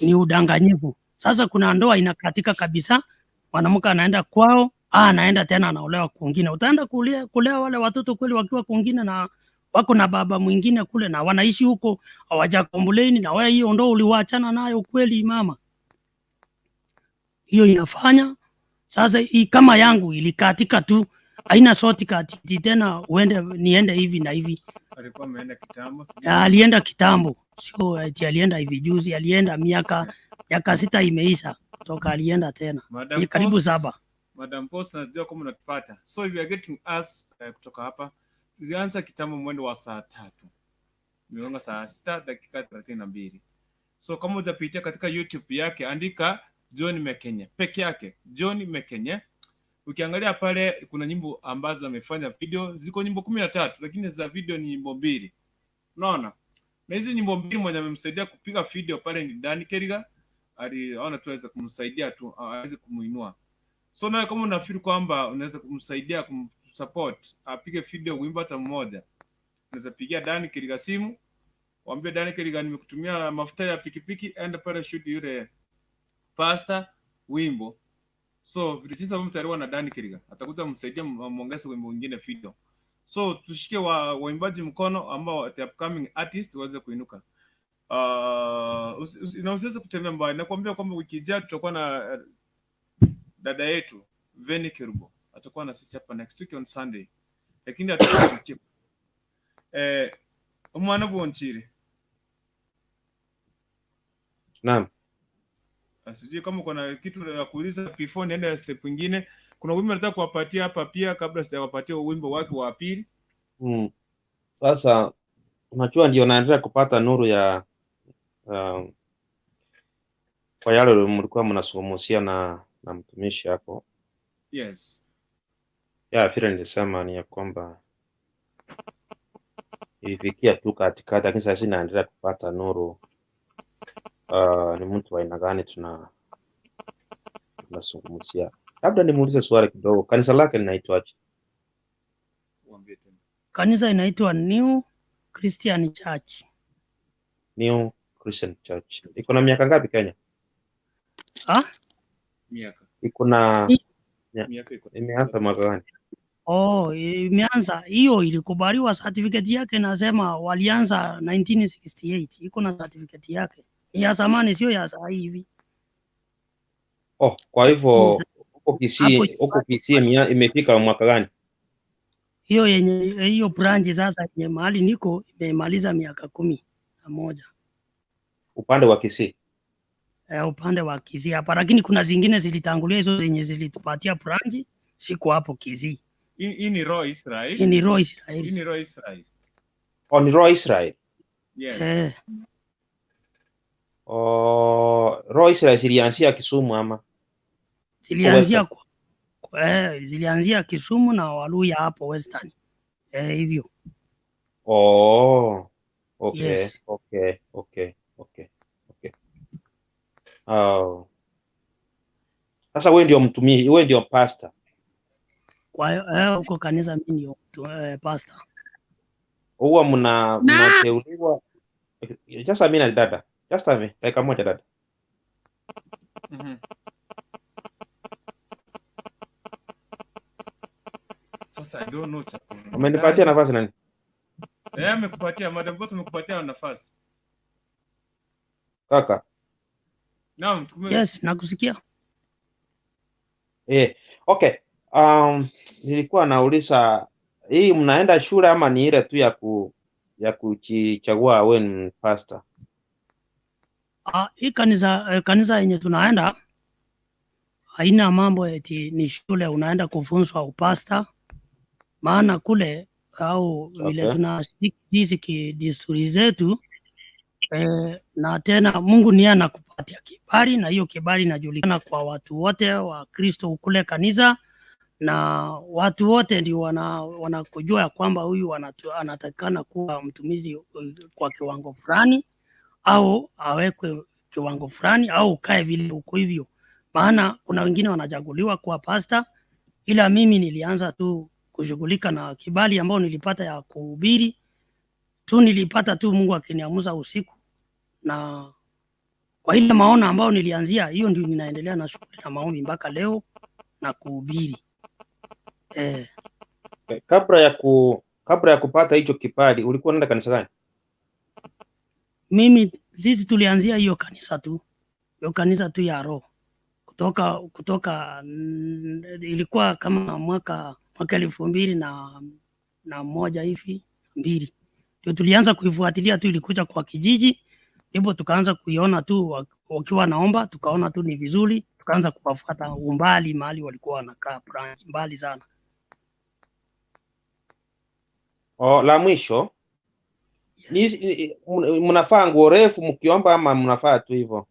ni udanganyifu. Sasa kuna ndoa inakatika kabisa, mwanamke anaenda kwao, anaenda tena anaolewa kwingine. Utaenda kulea wale watoto kweli wakiwa kwingine na wako na baba mwingine kule na wanaishi huko, hawaja complain na wewe hiyo ndoa uliwaachana nayo kweli mama? Hiyo inafanya sasa hii kama yangu ilikatika tu, haina shortcut tena uende niende hivi na hivi. Alikuwa ameenda kitambo, sijui. Alienda kitambo, sio eti alienda hivi juzi, alienda miaka 6 imeisha toka alienda tena, Madam ni karibu Post, 7. Madam Post, najua kama unatupata. So if you are getting us kutoka hapa, tulianza kitambo mwendo wa saa 3. Imegonga saa 6 dakika 32. So kama utapitia katika YouTube yake, andika John Mekenya peke yake, John Mekenya. Ukiangalia pale kuna nyimbo ambazo amefanya video, ziko nyimbo 13, lakini za video ni nyimbo mbili. Unaona? Na hizi nyimbo mbili mwenye amemsaidia kupiga video pale ni Dani Keriga, aliona tu aweze kumsaidia tu aweze kumuinua. So nawe kama unafikiri kwamba unaweza kumsaidia, kumsupport apige video wimbo hata mmoja, unaweza pigia Dani Keriga simu, waambie Dani Keriga, nimekutumia mafuta ya pikipiki, enda pale shoot yule pastor wimbo. So vile jinsi ambavyo mtayariwa na Dani Keriga, atakuja msaidia muongeze wimbo mwingine video. So tushike waimbaji mkono ambao the upcoming artist waweze kuinuka. Na usiweze kutembea mbali. Nakwambia kwamba wiki ijayo tutakuwa na dada yetu Veni Kerubo atakuwa na sisi hapa next week on Sunday, lakini atakuwa omwana Bonchire. Naam. Sijui kama kuna kitu ya kuuliza before niende step ingine. Kuna wimbo nataka kuwapatia hapa pia kabla sijawapatia wimbo wake wa pili. Sasa unajua ndio naendelea kupata nuru ya kwa yale mlikuwa mnazungumzia na mtumishi hapo. Ya vile nilisema ni ya kwamba ilifikia tu katikati, lakini sasa naendelea kupata nuru ni mtu wa aina gani tunazungumzia. Labda nimuulize swali kidogo, kanisa lake linaitwaje? Uambie tena. Kanisa inaitwa New Christian Church. New Christian Church. Iko na miaka ngapi Kenya? Ah? Miaka. Iko na Miaka iko. Imeanza mwaka gani? Oh, imeanza hiyo, ilikubaliwa certificate yake, nasema walianza 1968, iko na certificate yake. Ni ya zamani, sio ya saa hivi. Oh, kwa hivyo huko Hapo Kisii, huko Kisii imefika mwaka gani? Hiyo yenye hiyo branch sasa yenye mahali niko imemaliza miaka 11. Upande wa Kisii. Upande wa Kisii hapa, lakini kuna zingine zilitangulia hizo zenye zilitupatia branch, siko hapo Kisii. Hii ni Roho Israel. Hii ni Roho Israel. Hii ni Roho Israel. Oh, ni Roho Israel. Yes. Oh, Roho Israel zilianzia Kisumu ama Zilianzia Western? Zilianzia Kisumu na Waluya hapo Western. Hivyo. Oh, okay, Yes. okay. Oh. Sasa wewe ndio mtumishi, wewe ndio pastor. Kwa hiyo huko kanisa mimi ndio pastor. Huwa mnateuliwa. Just a minute dada. Just a minute, dakika moja dada. Sasa I don't know cha Umenipatia nafasi nani? Amekupatia Madam Boss, amekupatia nafasi. Kaka. Naam, Yes, nakusikia. Okay. Nilikuwa nauliza hii mnaenda shule ama ni ile tu ya kujichagua wewe ni pastor? Hii kanisa yenye tunaenda haina mambo eti ni shule unaenda kufunzwa upasta, maana kule au vile tunashiriki sisi kidesturi zetu na tena Mungu niye anakupatia kibali, na hiyo kibali inajulikana kwa watu wote wa Kristo kule kanisa, na watu wote ndio wanakujua ya kwamba huyu anatakikana kuwa mtumizi kwa kiwango fulani au awekwe kiwango fulani au ukae vile uko hivyo. Maana kuna wengine wanachaguliwa kuwa pasta, ila mimi nilianza tu kushughulika na kibali ambao nilipata ya kuhubiri tu, nilipata tu Mungu akiniamuza usiku, na kwa ile maono ambayo nilianzia, hiyo ndio ninaendelea na shughuli na maombi mpaka leo na kuhubiri. Kabla ya kupata hicho kibali ulikuwa unaenda kanisa gani? Mimi sisi tulianzia hiyo kanisa tu, hiyo kanisa tu ya Roho kutoka ilikuwa kama mwaka 2001 hivi 2 ndio tulianza kuifuatilia tu, ilikuja kwa kijiji, ndipo tukaanza kuiona tu wakiwa naomba, tukaona tu ni vizuri, tukaanza kuwafuata umbali mahali walikuwa wanakaa branch mbali sana. Oh, la mwisho. Yes. Mnafaa nguo refu mkiomba ama mnafaa tu hivyo?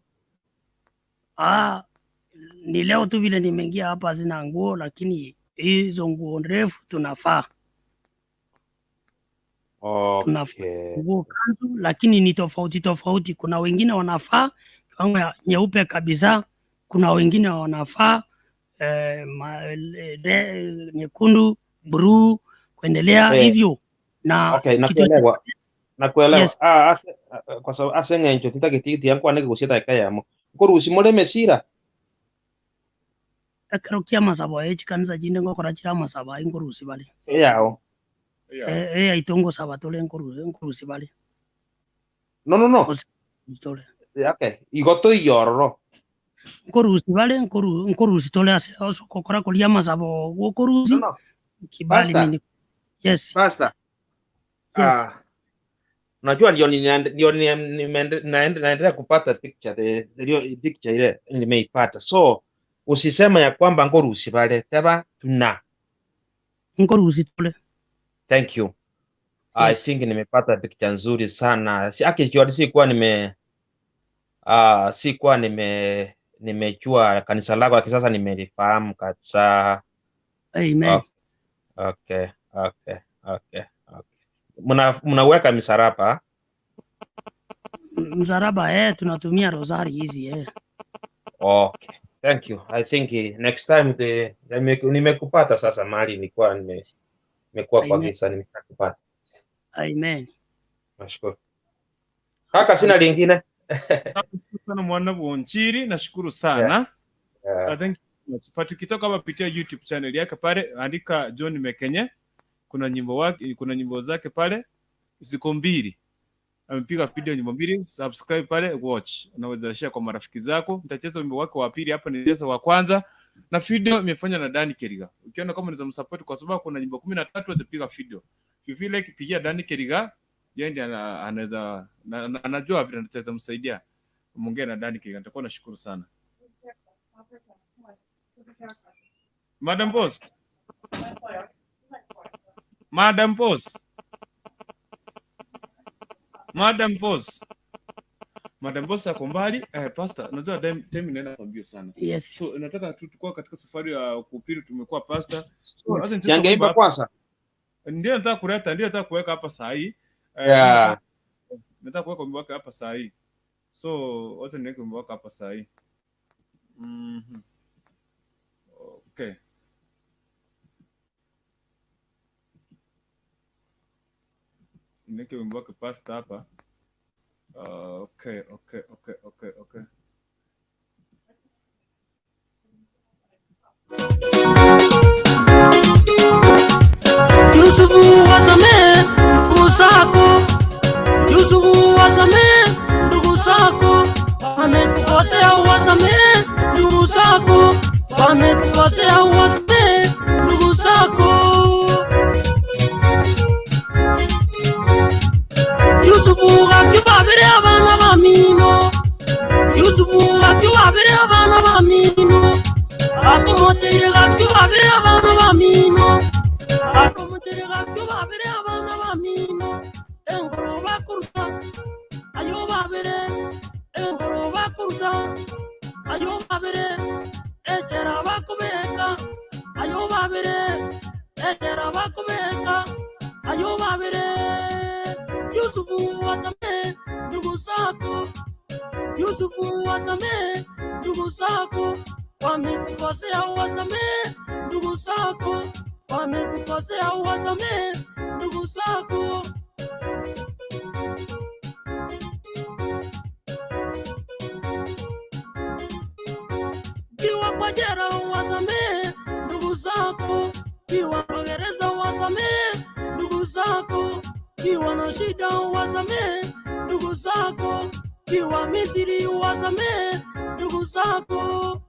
Ni leo tu vile nimeingia hapa sina nguo, lakini hizo nguo ndefu tunafaa. Okay. Nguo kanzu, lakini ni tofauti tofauti. Kuna wengine wanafaa kiwango ya nyeupe kabisa, kuna wengine wanafaa nyekundu, blue, kuendelea hivyo. Na okay, nakuelewa. Nakuelewa. Yes. Kwa sababu ase ng'encho titageti yankwane gusieta ekayamo. Nkorusi more mesira. Ekero kia masabo echikanisa chinde ngokora chira masabo ai nkorusi bale. Yao. Aito ngosaba tole nkorusi bale. No. Tole. Okay. Igoto iyororo. Nkorusi bale nkorusi tole ase oso kokora kulia masabo gokorusi. No. Kibali Pastor. nini. Yes. Pastor. Yes. Unajua ndio naendelea kupata picture the picture ile nimeipata. So usisema ya kwamba ngorusi bale teba tuna ngorusi tole. Thank you. I think nimepata picture nzuri sana. Si sikuwa nimejua kanisa lako, lakini sasa nimelifahamu kabisa. Amen. Okay. Mnaweka misaraba? Msaraba tunatumia rosari hizi. Okay. Thank you. I think next time nimekupata sasa mahali nilikuwa nimekuwa kwa giza, nimekupata. Amen. Nashukuru. Kaka, sina lingine. Sana mwana Wonchiri, nashukuru sana. Yeah. Thank you. Tukitoka hapa pitia YouTube channel yake pale, andika John Mekenye. Kuna nyimbo wake, kuna nyimbo zake pale ziko 2. Amepiga video nyimbo 2, subscribe pale, watch. Unaweza share kwa marafiki zako. Nitacheza wimbo wake wa pili hapa, ni wa kwanza. Na video imefanywa na Dani Keriga. Ukiona kama unaweza msupport kwa sababu kuna nyimbo 13 atapiga video. If you feel like pigia Dani Keriga, yeye ndiye anaweza anajua vile anaweza msaidia. Muongee na Dani Keriga, nitakuwa nashukuru sana. Madam Boss. Madam Boss. Madam Boss. Madam Boss ako mbali. Pastor, unajua time inaenda kwa mbio sana. Yes. So nataka tu tukua katika safari ya kuhubiri, tumekuwa pastor. So acha nitaka Yangeimba kuomba kwanza. Ndio nataka kuleta, ndio nataka kuweka hapa saa hii. Yeah. Nataka kuweka wimbo wake hapa saa hii. So wacha niweke wimbo wake hapa saa hii. Okay. Niweke wimbo wake pastor hapa. Okay. Yusufu wasamee ndugu zako, Yusufu wasamee ndugu zako, wamekukosea wasamee ndugu zako, wamekukosea wasamee ndugu zako. Yusufu akiwabire abana bamino, Yusufu akiwabire abana bamino, akomocheire akiwabire abana bamino, akomocheire akiwabire abana bamino, engoro bakuruta, ayo babire, engoro bakuruta, ayo babire, echera bakubeka, ayo babire, echera bakubeka, ayo babire. Yusufu wasamee ndugu zako, Yusufu wasamee ndugu zako, wamekukosea wasamee ndugu zako, wamekukosea wasamee ndugu zako. Kiwa kwa jera wasamee ndugu zako, kiwa kwa gereza wasamee ndugu zako, kiwa na shida wasamee ndugu zako, kiwa Misri wasamee ndugu zako,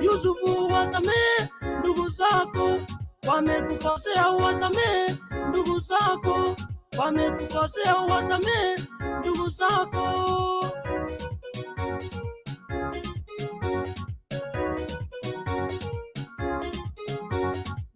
Yusufu wasamee ndugu zako, wamekukosea wasamee ndugu zako, wamekukosea wasamee ndugu zako.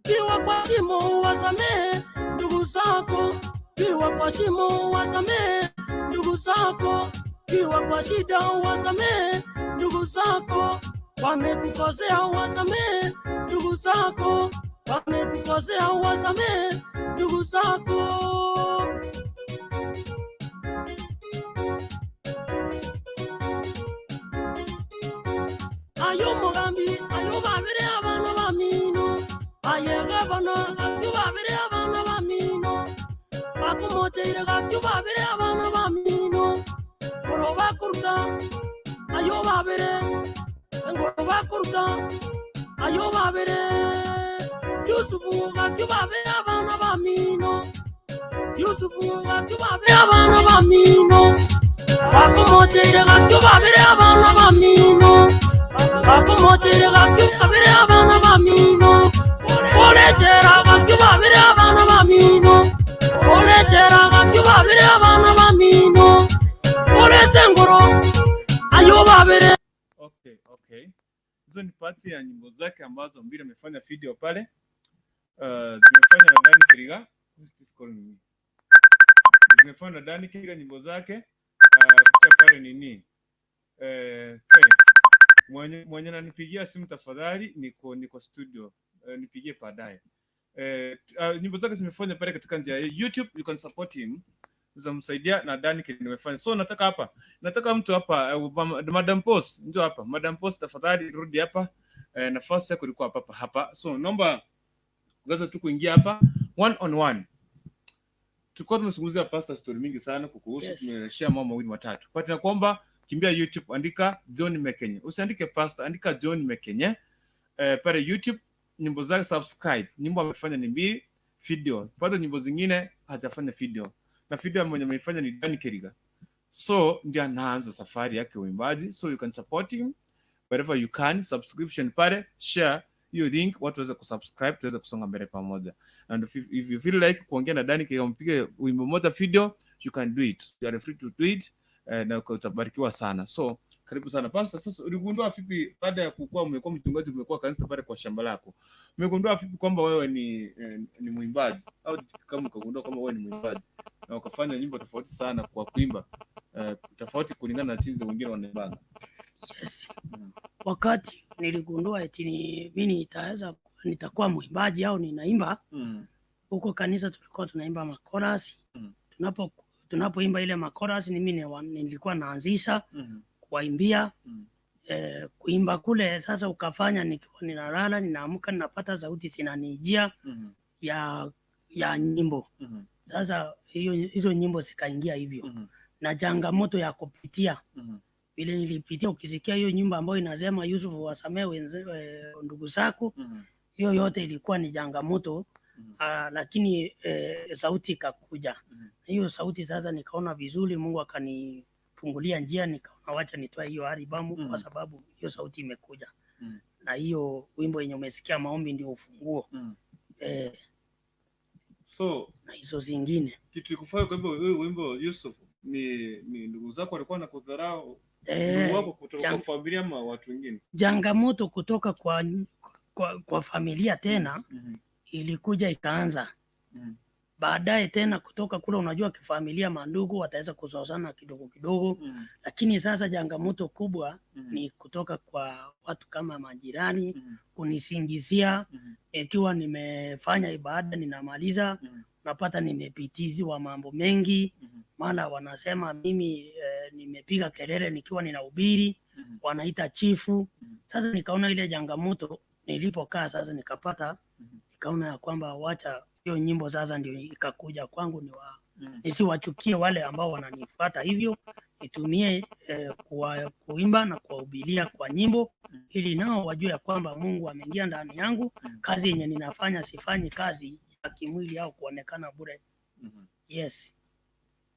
Kiwa kwa shimo wasamee ndugu zako, kiwa kwa shimo wasamee ndugu zako, kiwa kwa shida wasamee ndugu zako, wamekukosea wasamee ndugu zako, wamekukosea wasamee ndugu zako. Ayo mugambi, ayo babire abana bamino, aye gabana, ayo babire abana bamino, bakumocheire gakyo babire abana bamino, ngoro bakuruta, ayo babire, ngoro bakuruta, ayo babire, Yusufu gakyo babire abana bamino, Yusufu gakyo babire abana bamino, bakumocheire gakyo babire abana bamino, bakumocheire gakyo babire abana bamino, olechera gakyo babire abana bamino, olechera gakyo babire abana bamino, olesengoro ayo babire. Okay. Hizo ni pati ya nyimbo zake ambazo mbili amefanya video pale. Zimefanya na Dani Keriga. Who's this calling me? Zimefanya na Dani Keriga nyimbo zake. Kupitia pale nini? Okay. Mwenye ananipigia simu tafadhali, niko studio. Nipigie baadaye. Nyimbo zake zimefanya pale katika njia ya YouTube, you can support him. Zamsaidia na Dani Keriga nimefanya. So nataka hapa, nataka mtu hapa, Madam Post, njoo hapa. Madam Post tafadhali rudi hapa. Nafasi yako ilikuwa hapa hapa. So naomba unaweza tu kuingia hapa one on one. Tulikuwa tumezungumzia pastor story mingi sana kukuhusu, Yes. tumeshare mambo mawili matatu. Kwa hiyo tunakuomba kimbia YouTube, andika John Mekenye. Usiandike pastor, andika John Mekenye. Pale YouTube nyimbo zake subscribe. Nyimbo amefanya ni 2 video. Pata nyimbo zingine hajafanya video. Na video mwenye ameifanya ni Dani Keriga. So ndio anaanza safari yake uimbaji. So you can support him. Wherever you can, subscription pale, share hiyo link, watu waweze kusubscribe, tuweze kusonga mbele pamoja. And if you feel like kuongea na Dani mpige wimbo moja video, you can do it, you are free to do it, na utabarikiwa sana. So karibu sana, Pastor. Sasa uligundua vipi baada ya kukua, umekuwa mchungaji, umekuwa kanisa pale kwa shamba lako, umegundua vipi kwamba wewe ni mwimbaji? Au kama ukagundua kwamba wewe ni mwimbaji na ukafanya nyimbo tofauti sana kwa kuimba, tofauti kulingana na jinsi wengine wanaimbaga? Yes. Wakati niligundua eti mimi nitakuwa mwimbaji au ninaimba, huko kanisa tulikuwa tunaimba makorasi. Tunapoimba ile makorasi ni mimi nilikuwa naanzisha kuwaimbia. Kuimba kule sasa ukafanya nikiwa ninalala, ninaamka, ninapata sauti zinanijia ya nyimbo. Sasa hizo nyimbo zikaingia hivyo. Na changamoto ya kupitia vile nilipitia, ukisikia hiyo nyimbo ambayo inasema Yusufu wasamee ndugu zako, hiyo yote ilikuwa ni changamoto. Lakini sauti ikakuja. Hiyo sauti sasa nikaona vizuri, Mungu akanifungulia njia, nikaona wacha nitoe hiyo albamu kwa sababu hiyo sauti imekuja. Na hiyo wimbo yenye umesikia maombi ndio ufunguo. So na hizo zingine. Kitu kufanya kwa wimbo Yusuf ni ndugu zako walikuwa wanakudharau, ndugu wako kutoka kwa familia ama watu wengine? Changamoto kutoka kwa familia tena ilikuja ikaanza. Baadaye tena kutoka kule, unajua kifamilia mandugu wataweza kuzozana kidogo kidogo. Lakini sasa changamoto kubwa ni kutoka kwa watu kama majirani kunisingizia. Ikiwa nimefanya ibada ninamaliza, napata nimepitiziwa mambo mengi. Maana wanasema mimi nimepiga kelele nikiwa ninahubiri, wanaita chifu. Sasa nikaona ile changamoto, nilipokaa sasa nikapata, nikaona ya kwamba wacha hiyo nyimbo sasa ndio ikakuja kwangu, nisiwachukie wale ambao wananifuata hivyo, nitumie kuimba na kuwahubiria kwa nyimbo, ili nao wajue ya kwamba Mungu ameingia ndani yangu. Kazi yenye ninafanya sifanyi kazi ya kimwili au kuonekana bure. Yes.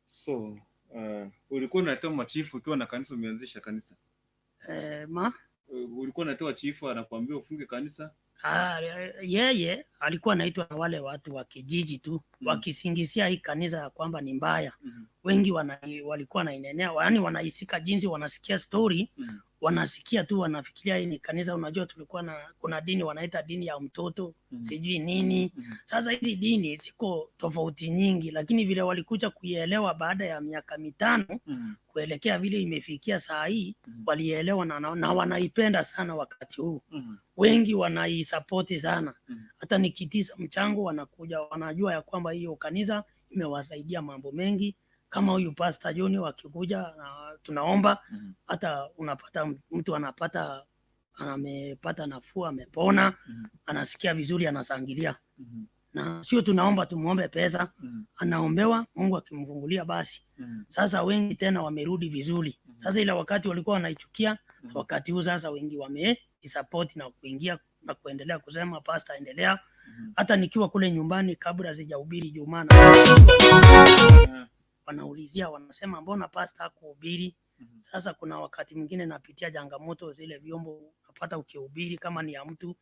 So ulikuwa unatoa machifu ukiwa na kanisa, umeanzisha kanisa? Ma? Ulikuwa unatoa chifu anakuambia ufunge kanisa? Yeye alikuwa anaitwa na wale watu wa kijiji tu, wakisingizia hii kanisa ya kwamba ni mbaya. Wengi walikuwa wanainenea, yaani wanaisika jinsi wanasikia story, wanasikia tu wanafikiria hii ni kanisa. Unajua tulikuwa na kuna dini wanaita dini ya mtoto, sijui nini. Sasa hizi dini ziko tofauti nyingi, lakini vile walikuja kuielewa baada ya miaka 5 kuelekea vile imefikia saa hii, walielewa na wanaipenda sana wakati huu. Wengi wanaisapoti sana. Hata nikitisa mchango wanakuja, wanajua ya kwamba hiyo kanisa imewasaidia mambo mengi. Kama huyu Pastor John wakikuja na tunaomba, hata unapata mtu amepata nafuu, amepona, anasikia vizuri, anasangilia. Na sio tunaomba tumuombe pesa, anaombewa Mungu akimfungulia basi. Sasa wengi tena wamerudi vizuri. Sasa ile wakati walikuwa wanaichukia, wakati huu sasa wengi wameisupport na kuingia na kuendelea kusema pastor endelea. Hata nikiwa kule nyumbani kabla sijahubiri Jumaa na wanaulizia, wanasema mbona pastor hakuhubiri? Sasa kuna wakati mwingine napitia changamoto zile vyombo napata ukihubiri kama ni ya mtu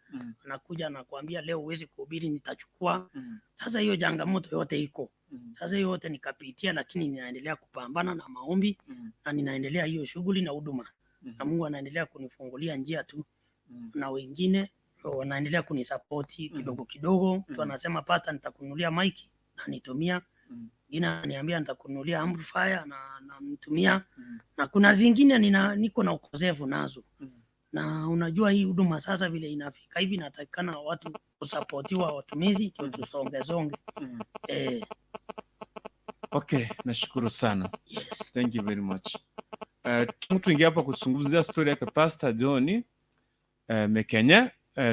anakuja anakuambia leo huwezi kuhubiri nitachukua. Sasa hiyo changamoto yote iko. Sasa hiyo yote nikapitia, lakini ninaendelea kupambana na maombi na ninaendelea hiyo shughuli na huduma. Na Mungu anaendelea kunifungulia njia tu. Na wengine wanaendelea kunisapoti kidogo kidogo. Mtu anasema pastor nitakununulia mic na nitumia. Mwingine ananiambia nitakununulia amplifier na nitumia. Na kuna zingine niko na ukosefu nazo. Na unajua hii huduma sasa vile inafika hivi inatakikana watu kusapotiwa watumizi ndio tusonge songe. Okay, nashukuru sana. Yes. Thank you very much. Tuingie hapa kuzungumzia story yake Pastor John Mekenya,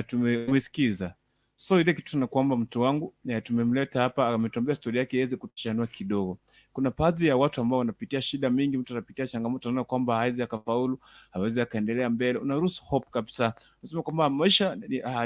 tumemsikiza. So ile kitu tunakuomba mtu wangu, tumemleta hapa, ametuambia story yake iweze kutushanua kidogo. Kuna baadhi ya watu ambao wanapitia shida mingi, mtu anapitia changamoto, anaona kwamba hawezi akafaulu, hawezi akaendelea mbele, unaruhusu hope kabisa. Unasema kwamba maisha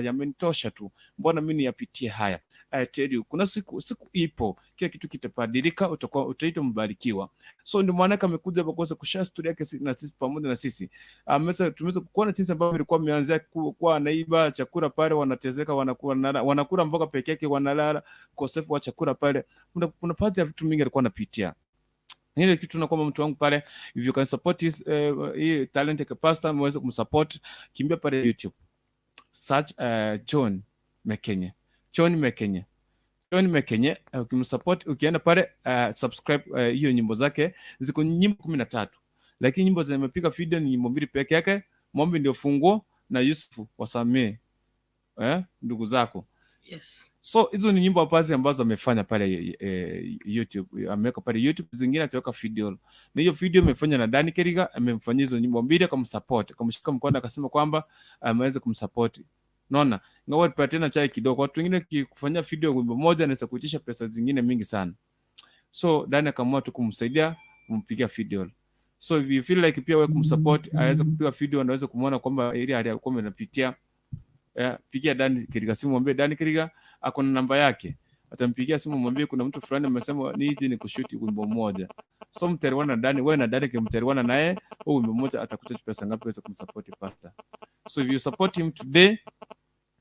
yamenitosha tu, mbona mimi niyapitie haya? I tell you, kuna siku ipo, kila kitu kitabadilika, utakuwa utaitwa mbarikiwa. So ndio maana amekuja hapa kuweza kushare story yake na sisi pamoja na sisi. Ameweza tumeweza kuona jinsi ambavyo ilikuwa ameanzia kuwa anaiba chakula pale, wanatezeka, wanakuwa wanakula mboga peke yake, wanalala, ukosefu wa chakula pale. Kuna baadhi ya vitu mingi alikuwa anapitia. Ile kitu na kwamba mtu wangu pale, if you can support his hii talent ya pastor, mweze kumsupport, kimbia pale YouTube, search John Mekenye, John Mekenye, John Mekenye. Ukimsupport, ukienda pale subscribe hiyo nyimbo zake, ziko nyimbo 13, lakini nyimbo zimepiga video ni nyimbo mbili peke yake, Mombi ndio funguo na Yusufu wasamee ndugu zako. So hizo ni nyimbo baadhi ambazo amefanya pale YouTube, ameweka pale YouTube, zingine ataweka video. Na hiyo video imefanywa na Danny Keriga, amemfanyia hizo nyimbo mbili, akamsupport, akamshika mkono, akasema kwamba ameweza kumsupport. Unaona, ingawa tupatiana chai kidogo, watu wengine kufanyia video wimbo moja anaweza kuitisha pesa zingine mingi sana. So Danny akaamua tu kumsaidia kumpigia video. So if you feel like pia wewe kumsupport, aweze kupiga video, anaweza kumuona kwamba ile hali alikuwa anapitia, pigia Danny Keriga simu, mwambie Danny Keriga ako na namba yake, atampigia simu mwambie kuna mtu fulani amesema nije ni kushuti wimbo mmoja. So mtaelewana na Danny, wewe na Danny kimtaelewana naye, huo wimbo mmoja atakuchaji pesa ngapi uweze kumsupport pastor. So if you support him today,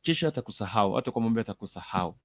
kesho atakusahau, hata kwa mwambie atakusahau.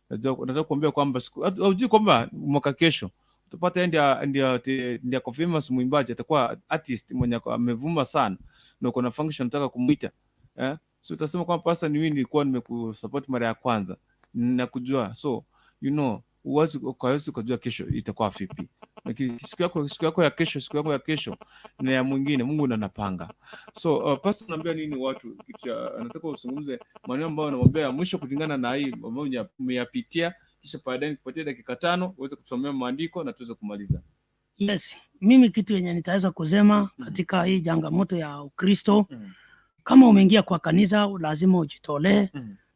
Nataka kuambia kwamba hujui kwamba mwaka kesho utapata ndiye ndiye ako famous mwimbaji, atakuwa artist mwenye amevuma sana na uko na function unataka kumuita, eh? So utasema kwamba pastor, ni mimi nilikuwa nimekusupport mara ya kwanza nakujua. So you know, huwezi ukawezi ukajua kesho itakuwa vipi, lakini siku yako ya kesho, siku yako ya kesho na ya mwingine, Mungu ndiye anapanga. So pastor, unaambia nini watu? Kitu nataka uzungumze maneno ambayo unamwambia ya mwisho kulingana na hii ambayo umeyapitia, kisha baadaye nikupatie dakika 5 uweze kusomea maandiko na tuweze kumaliza. Yes, mimi kitu yenye nitaweza kusema katika hii changamoto ya Ukristo, kama umeingia kwa kanisa lazima ujitolee.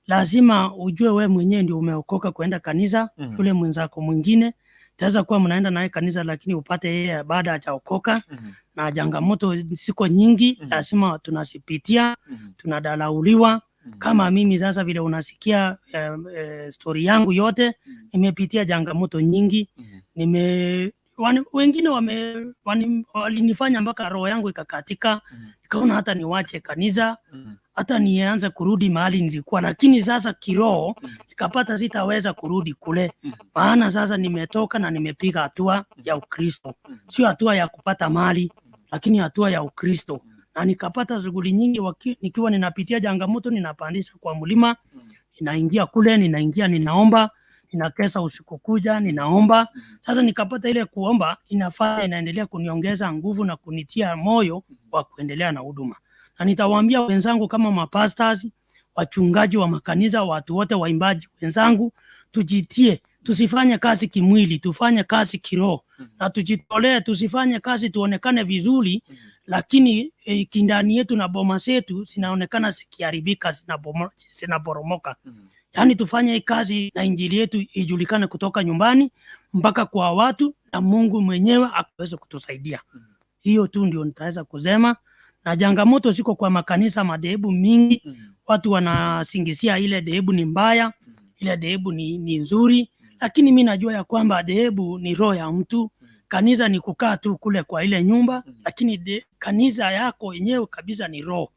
Lazima ujue we mwenyewe ndio umeokoka kwenda kanisa. Yule mwenzako mwingine taweza kuwa mnaenda naye kanisa, lakini upate yeye baada hajaokoka. Na changamoto ziko nyingi, lazima tunazipitia, tunadalauliwa. Kama mimi sasa vile unasikia story yangu yote, nimepitia changamoto nyingi. Wengine walinifanya mpaka roho yangu ikakatika, nikaona hata niwache kanisa, hata nianze kurudi mahali nilikuwa, lakini sasa kiroho nikapata sitaweza kurudi kule, maana sasa nimetoka na nimepiga hatua ya Ukristo, sio hatua ya kupata mali, lakini hatua ya Ukristo. Na nikapata shughuli nyingi nikiwa ninapitia changamoto, ninapandisha kwa mlima, ninaingia kule, ninaingia, ninaomba, ninakesha usiku kuja, ninaomba. Sasa nikapata ile kuomba inafanya inaendelea kuniongeza nguvu na kunitia moyo wa kuendelea na huduma. Na nitawaambia wenzangu kama mapastors, wachungaji wa makanisa, watu wote, waimbaji wenzangu, tujitie, tusifanye kazi kimwili, tufanye kazi kiroho na tujitolee, tusifanye kazi tuonekane vizuri, lakini kindani yetu na boma zetu zinaonekana zikiharibika, zinaporomoka. Yaani tufanye hii kazi na injili yetu ijulikane kutoka nyumbani mpaka kwa watu na Mungu mwenyewe akaweze kutusaidia. Hiyo tu ndio nitaweza kusema. Na changamoto ziko kwa makanisa, madhehebu mingi, watu wanasingizia ile dhehebu ni mbaya, ile dhehebu ni nzuri, lakini mi najua ya kwamba dhehebu ni roho ya mtu. Kanisa ni kukaa tu kule kwa ile nyumba, lakini kanisa yako yenyewe kabisa ni roho.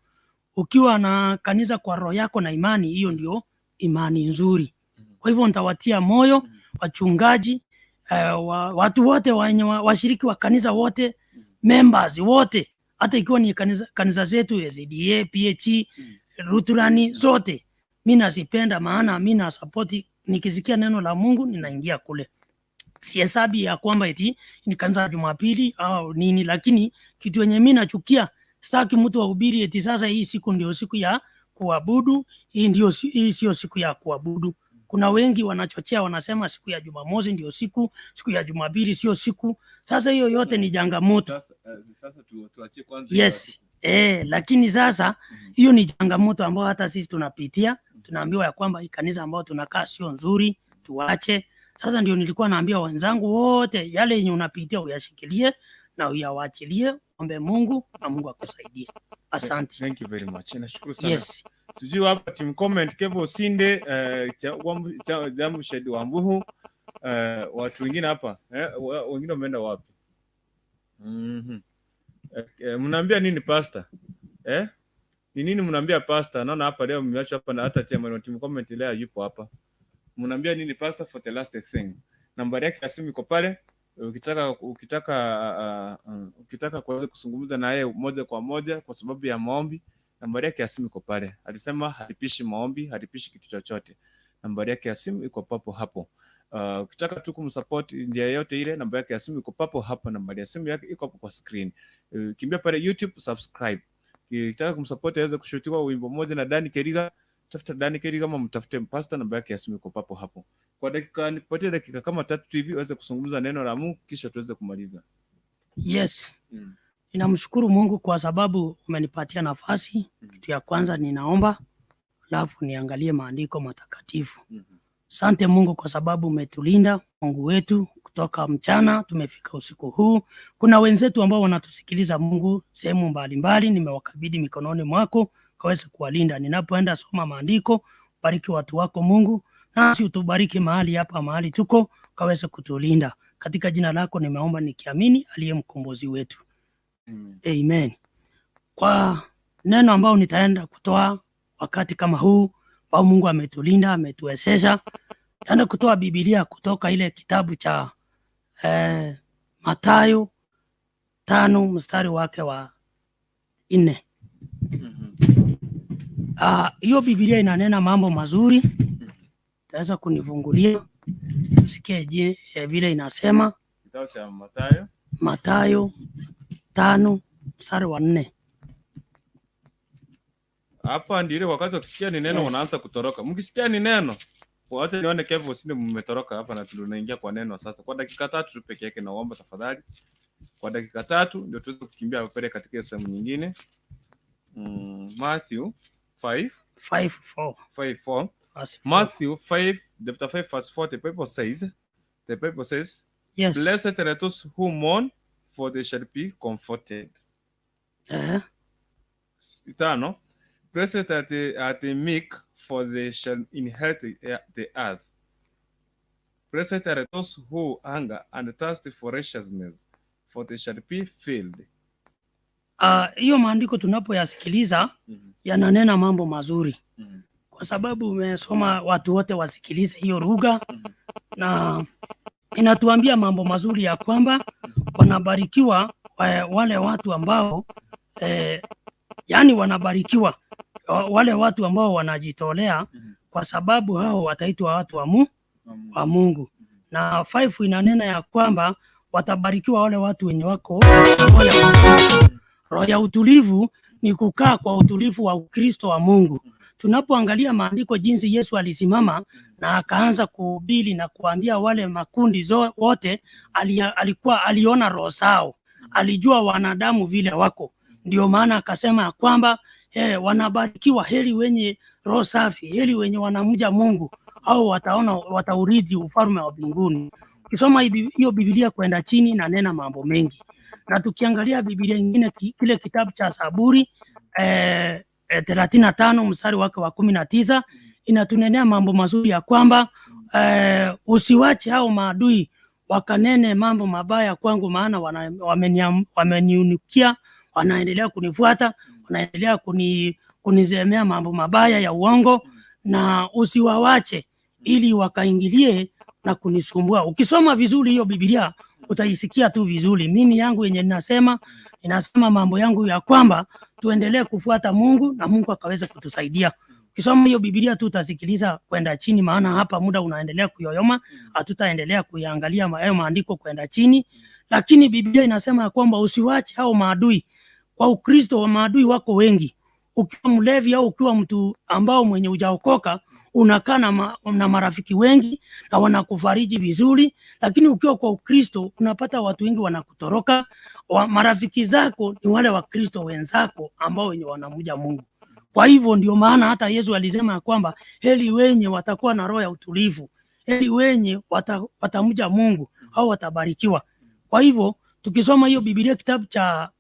Ukiwa na kanisa kwa roho yako na imani, hiyo ndio imani nzuri. Kwa hivyo nitawatia moyo wachungaji, watu wote wenye washiriki wa kanisa wote, members wote, hata ikiwa ni kanisa zetu SDA, PH, Lutheran zote mi nazipenda, maana mi nasapoti. Nikisikia neno la Mungu ninaingia kule, sihesabi ya kwamba eti ni kanisa ya Jumapili au nini, lakini kitu yenye mi nachukia, sitaki mtu ahubiri eti sasa hii siku ndio siku ya kuabudu, hii sio siku ya kuabudu. Kuna wengi wanachochea, wanasema siku ya Jumamosi ndio siku, siku ya Jumapili sio siku. Sasa hiyo yote ni changamoto. Sasa tuachie kwanza hiyo Yes. Lakini sasa hiyo ni changamoto ambayo hata sisi tunapitia. Tunaambiwa ya kwamba hii kanisa ambayo tunakaa sio nzuri, tuache. Sasa ndio nilikuwa naambia wenzangu wote, yale yenye unapitia uyashikilie na uyawachilie, ombe Mungu na Mungu akusaidie. Asante. Thank you very much. Nashukuru sana. Yes. Sijui hapa team comment Kevo Sinde, Jambo Shedi Wambuhu, watu wengine hapa, wengine wameenda wapi? Mnaambia nini pastor? Eh? Ni nini mnaambia pastor? Naona hapa leo mmeachwa hapa na hata chairman wa team comment leo yupo hapa. Mnaambia nini pastor for the last thing? Nambari yake ya simu iko pale. Ukitaka kuweza kuzungumza na yeye moja kwa moja kwa sababu ya maombi, nambari yake ya simu iko pale. Alisema halipishi maombi, halipishi kitu chochote. Nambari yake ya simu iko papo hapo. Ukitaka tu kumsupport njia yoyote ile, namba yake ya simu iko papo hapo. Nambari ya simu yake iko hapo kwa screen. Kimbia pale YouTube, subscribe. Ukitaka kumsupport aweze kushutiwa wimbo mmoja na Dani Keriga, tafuta Dani Keriga ama mtafute pastor, namba yake ya simu iko papo hapo. Kwa dakika, nipatie dakika kama 3 tu hivi uweze kuzungumza neno la Mungu kisha tuweze kumaliza. Yes. Ninamshukuru Mungu kwa sababu umenipatia nafasi. Kitu ya kwanza ninaomba, alafu niangalie maandiko matakatifu. Asante Mungu kwa sababu umetulinda Mungu wetu kutoka mchana tumefika usiku huu. Kuna wenzetu ambao wanatusikiliza Mungu sehemu mbalimbali, nimewakabidhi mikononi mwako kaweze kuwalinda. Ninapoenda soma maandiko, bariki watu wako Mungu, nasi utubariki mahali hapa mahali tuko, kaweze kutulinda. Katika jina lako nimeomba nikiamini, aliye mkombozi wetu. Amen. Kwa neno ambao nitaenda kutoa wakati kama huu ambao Mungu ametulinda, ametuwezesha, nitaenda kutoa Biblia kutoka ile kitabu cha Mathayo 5 mstari wake wa 4. Hiyo Biblia inanena mambo mazuri. Taweza kunifungulia tusikie je vile inasema. Kitabu cha Mathayo, Mathayo 5 mstari wa 4. Hapa ndio ile wakati ukisikia ni neno unaanza kutoroka. Mkisikia ni neno, wacha nione Kevo Sinde mmetoroka hapa na tunaingia kwa neno sasa. Kwa dakika 3 tu peke yake naomba tafadhali. Kwa dakika 3 ndio tuweze kukimbia pale katika sehemu nyingine. Matthew 5 5:4. 5:4. Verse 4. Matthew 5, chapter 5 verse 4, the Bible says, Yes. Blessed are those who mourn, for they shall be comforted. 5. Blessed are the meek, for they shall inherit the earth. Blessed are those who hunger and thirst for righteousness, for they shall be filled. Hiyo maandiko tunapoyasikiliza yananena mambo mazuri, kwa sababu umesoma watu wote wasikilize hiyo lugha, na inatuambia mambo mazuri ya kwamba wanabarikiwa wale watu ambao yani wanabarikiwa wale watu ambao wanajitolea, kwa sababu hao wataitwa watu wa Mungu. Na 5 inanena ya kwamba watabarikiwa wale watu wenye wako roho ya utulivu. Ni kukaa kwa utulivu wa Ukristo wa Mungu. Tunapoangalia maandiko jinsi Yesu alisimama na akaanza kuhubiri na kuambia wale makundi wote, alikuwa aliona roho zao, alijua wanadamu vile wako. Ndio maana akasema ya kwamba wanabarikiwa, heri wenye roho safi, heri wenye wanamja Mungu, au wataona wataurithi ufalme wa mbinguni. Ukisoma hiyo Biblia kwenda chini na nena mambo mengi. Na tukiangalia Biblia nyingine, kile kitabu cha Zaburi 35 mstari wake wa 19 inatunenea mambo mazuri ya kwamba usiwache hao maadui wakanene mambo mabaya kwangu, maana wameniunukia, wanaendelea kunifuata, wanaendelea kunizemea mambo mabaya ya uongo, na usiwawache ili wakaingilie na kunisumbua. Ukisoma vizuri hiyo Biblia utaisikia tu vizuri. Mimi yangu yenye ninasema mambo yangu ya kwamba tuendelee kufuata Mungu na Mungu akaweza kutusaidia. Ukisoma hiyo Biblia tu utasikiliza kwenda chini, maana hapa muda unaendelea kuyoyoma, hatutaendelea kuiangalia hayo maandiko kwenda chini. Lakini Biblia inasema ya kwamba usiwache hao maadui. Kwa Ukristo wa maadui wako wengi. Ukiwa mlevi au ukiwa mtu ambao mwenye hujaokoka, unakaa na marafiki wengi na wanakufariji vizuri, lakini ukiwa kwa Ukristo unapata watu wengi wanakutoroka. Marafiki zako ni wale Wakristo wenzako ambao wenye wanamja Mungu. Kwa hivyo ndio maana hata Yesu alisema kwamba heri wenye watakuwa na roho ya utulivu, heri wenye watamja Mungu au watabarikiwa. Kwa hivyo tukisoma hiyo Biblia kitabu cha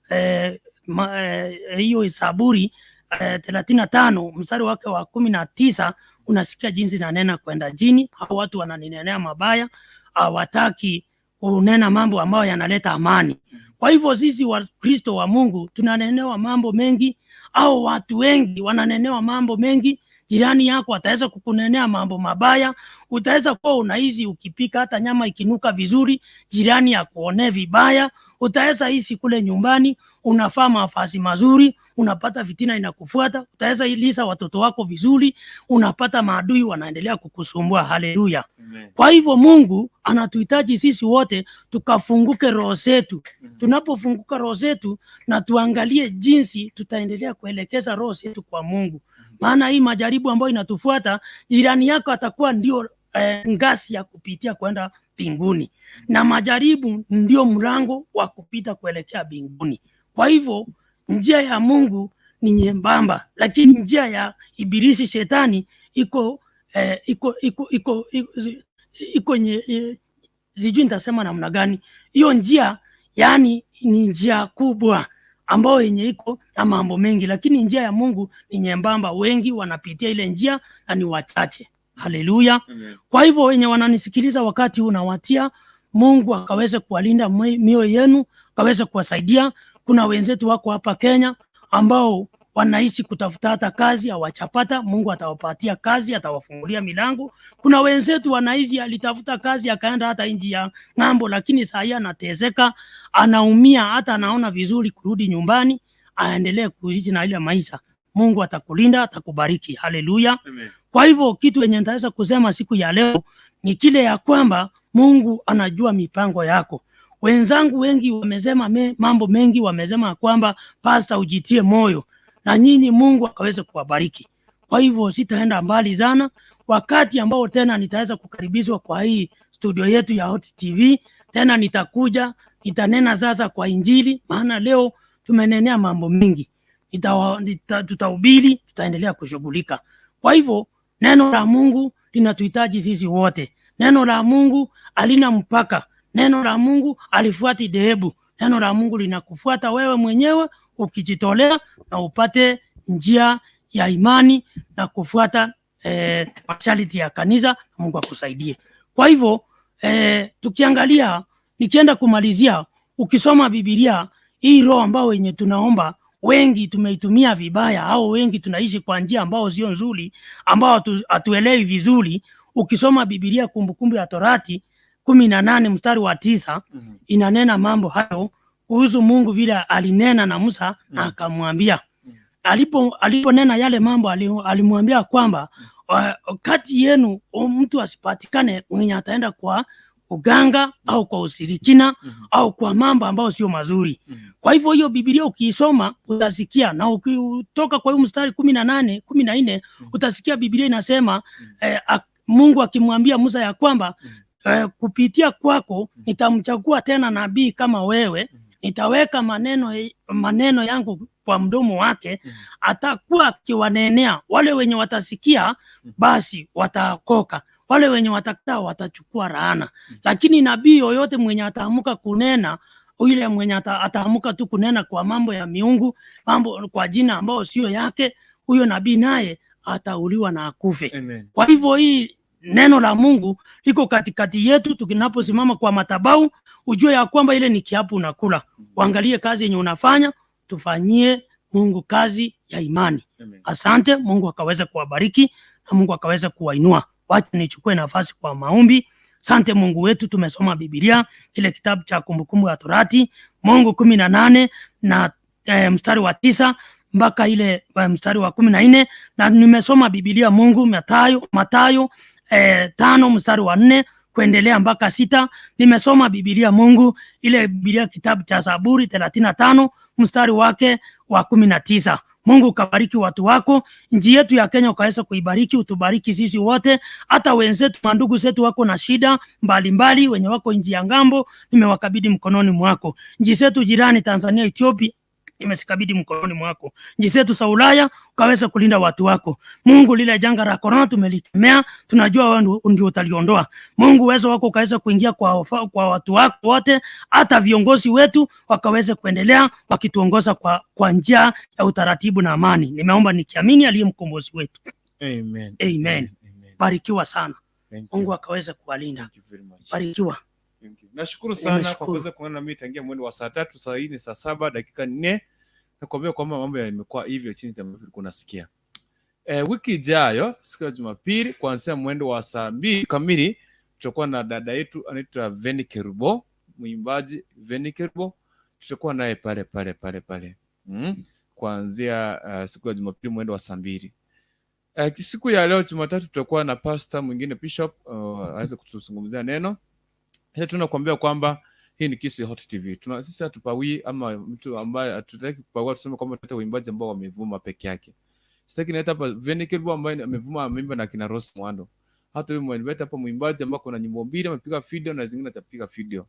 hiyo Zaburi 35 mstari wake wa 19, unasikia jinsi nanena kwenda jini. Hao watu wananinenea mabaya, hawataki kunena mambo ambayo yanaleta amani. Kwa hivyo sisi Wakristo wa Mungu tunanenewa mambo mengi, au watu wengi wananenewa mambo mengi. Jirani yako ataweza kukunenea mambo mabaya, utaweza kuwa unaishi ukipika hata nyama ikinuka vizuri, jirani akuonee vibaya. Utaweza hisi kule nyumbani unafaa mavazi mazuri, unapata fitina inakufuata. Utaweza ilisa watoto wako vizuri, unapata maadui wanaendelea kukusumbua. Haleluya! Kwa hivyo Mungu anatuhitaji sisi wote tukafunguke roho zetu. Tunapofunguka roho zetu na tuangalie jinsi tutaendelea kuelekeza roho zetu kwa Mungu, maana hii majaribu ambayo inatufuata, jirani yako atakuwa ndio ngazi ya kupitia kwenda mbinguni, na majaribu ndio mlango wa kupita kuelekea mbinguni. Kwa hivyo njia ya Mungu ni nyembamba, lakini njia ya ibilisi shetani iko iko iko iko iko sijui nitasema namna gani hiyo njia, yani ni njia kubwa ambayo yenye iko na mambo mengi, lakini njia ya Mungu ni nyembamba, wengi wanapitia ile njia na ni wachache. Haleluya! Kwa hivyo wenye wananisikiliza wakati huu, nawatia Mungu akaweze kuwalinda mioyo yenu, akaweze kuwasaidia. Kuna wenzetu wako hapa Kenya ambao wanaishi kutafuta hata kazi hawachapata. Mungu atawapatia kazi, atawafungulia milango. Kuna wenzetu wanaishi alitafuta kazi akaenda hata nchi ya ng'ambo, lakini saa hii anateseka, anaumia, hata anaona vizuri kurudi nyumbani aendelee kuishi na ile maisha. Mungu atakulinda, atakubariki. Haleluya. Kwa hivyo kitu yenye nitaweza kusema siku ya leo ni kile ya kwamba Mungu anajua mipango yako. Wenzangu wengi wamesema mambo mengi, wamesema kwamba pastor, ujitie moyo, na nyinyi Mungu akaweze kuwabariki. Kwa hivyo sitaenda mbali sana. Wakati ambao tena nitaweza kukaribishwa kwa hii studio yetu ya Hot TV, tena nitakuja nitanena sasa kwa Injili, maana leo tumenenea mambo mengi. Tutahubiri, tutaendelea kushughulika. Kwa hivyo neno la Mungu linatuhitaji sisi wote. Neno la Mungu halina mpaka. Neno la Mungu halifuati dhehebu. Neno la Mungu linakufuata wewe mwenyewe ukijitolea na upate njia ya imani na kufuata masharti ya kanisa. Mungu akusaidie. Kwa hivyo tukiangalia, nikienda kumalizia, ukisoma Biblia hii roho ambayo yenye tunaomba, wengi tumeitumia vibaya, au wengi tunaishi kwa njia ambao sio nzuri, ambao hatuelewi vizuri. Ukisoma Biblia Kumbukumbu ya Torati 18 mstari wa 9 inanena mambo hayo kuhusu Mungu vile alinena na Musa na akamwambia. Aliponena yale mambo alimwambia kwamba kati yenu mtu asipatikane mwenye ataenda kwa uganga au kwa ushirikina au kwa mambo ambayo sio mazuri. Kwa hivyo hiyo Biblia ukiisoma utasikia, na ukitoka kwa hiyo mstari 18 14 utasikia Biblia inasema Mungu akimwambia Musa ya kwamba kupitia kwako nitamchagua tena nabii kama wewe, nitaweka maneno yangu kwa mdomo wake, atakuwa akiwanenea wale wenye watasikia, basi wataokoka, wale wenye watakataa watachukua laana. Lakini nabii yoyote mwenye ataamuka kunena, yule mwenye ataamuka tu kunena kwa mambo ya miungu, mambo kwa jina ambao sio yake, huyo nabii naye atauliwa na akufe. Amen. Kwa hivyo hii neno la Mungu liko katikati yetu. Tukinaposimama kwa madhabahu, ujue ya kwamba ile ni kiapo unakula. Uangalie kazi yenye unafanya, tufanyie Mungu kazi ya imani. Amen. Asante, Mungu akaweze kuwabariki na Mungu akaweze kuwainua. Wacha nichukue nafasi kwa maombi. Asante Mungu wetu, tumesoma Biblia kile kitabu cha Kumbukumbu ya Torati Mungu 18 na mstari wa 9 mpaka ile mstari wa 14, na nimesoma Biblia Mungu Mathayo 5 mstari wa 4 kuendelea mpaka 6. Nimesoma Biblia Mungu ile Biblia kitabu cha Zaburi 35 mstari wake wa 19. Mungu ukabariki watu wako, nchi yetu ya Kenya ukaweza kuibariki, utubariki sisi wote, hata wenzetu mandugu zetu wako na shida mbalimbali, wenye wako nchi ya ngambo, nimewakabidhi mkononi mwako. Nchi zetu jirani Tanzania, Ethiopia Nimezikabidhi mkononi mwako. Nchi zetu za Ulaya ukaweza kulinda watu wako. Mungu, lile janga la corona tumelikemea, tunajua wewe ndio utaliondoa. Mungu, uwezo wako ukaweza kuingia kwa watu wako wote, hata viongozi wetu wakaweze kuendelea wakituongoza kwa njia ya utaratibu na amani. Nimeomba nikiamini aliye mkombozi wetu. Amen. Amen. Barikiwa sana. Thank Mungu you. akaweze kuwalinda. Thank you very much. Barikiwa. Thank you. Nashukuru sana kwa Nimeshukuru. kuweza kuungana na mimi tangia mwendo wa saa 3, saa hii ni saa 7 dakika 4. Nakuambia kwamba mambo yamekuwa hivyo jinsi ambavyo ulikuwa unasikia. Wiki ijayo siku ya Jumapili kuanzia mwendo wa saa 2 kamili tutakuwa na dada yetu anaitwa Veni Kerubo, mwimbaji Veni Kerubo, tutakuwa naye pale pale pale pale kuanzia siku ya Jumapili mwendo wa saa 2. Siku ya leo Jumatatu tutakuwa na pastor mwingine Bishop aweze kutuzungumzia neno. Ila tunakuambia kwamba hii ni Kisii Hot TV. Sisi hatupawii ama mtu ambaye hatutaki kupawia tuseme kwamba tunaleta uimbaji ambao wamevuma peke yake. Sitaki nileta hapa Veni Kerubo ambaye amevuma ameimba na kina Rose Muhando. Hata huyu mwenye hapa mwimbaji ambao kuna nyimbo mbili amepiga video na zingine atapiga video.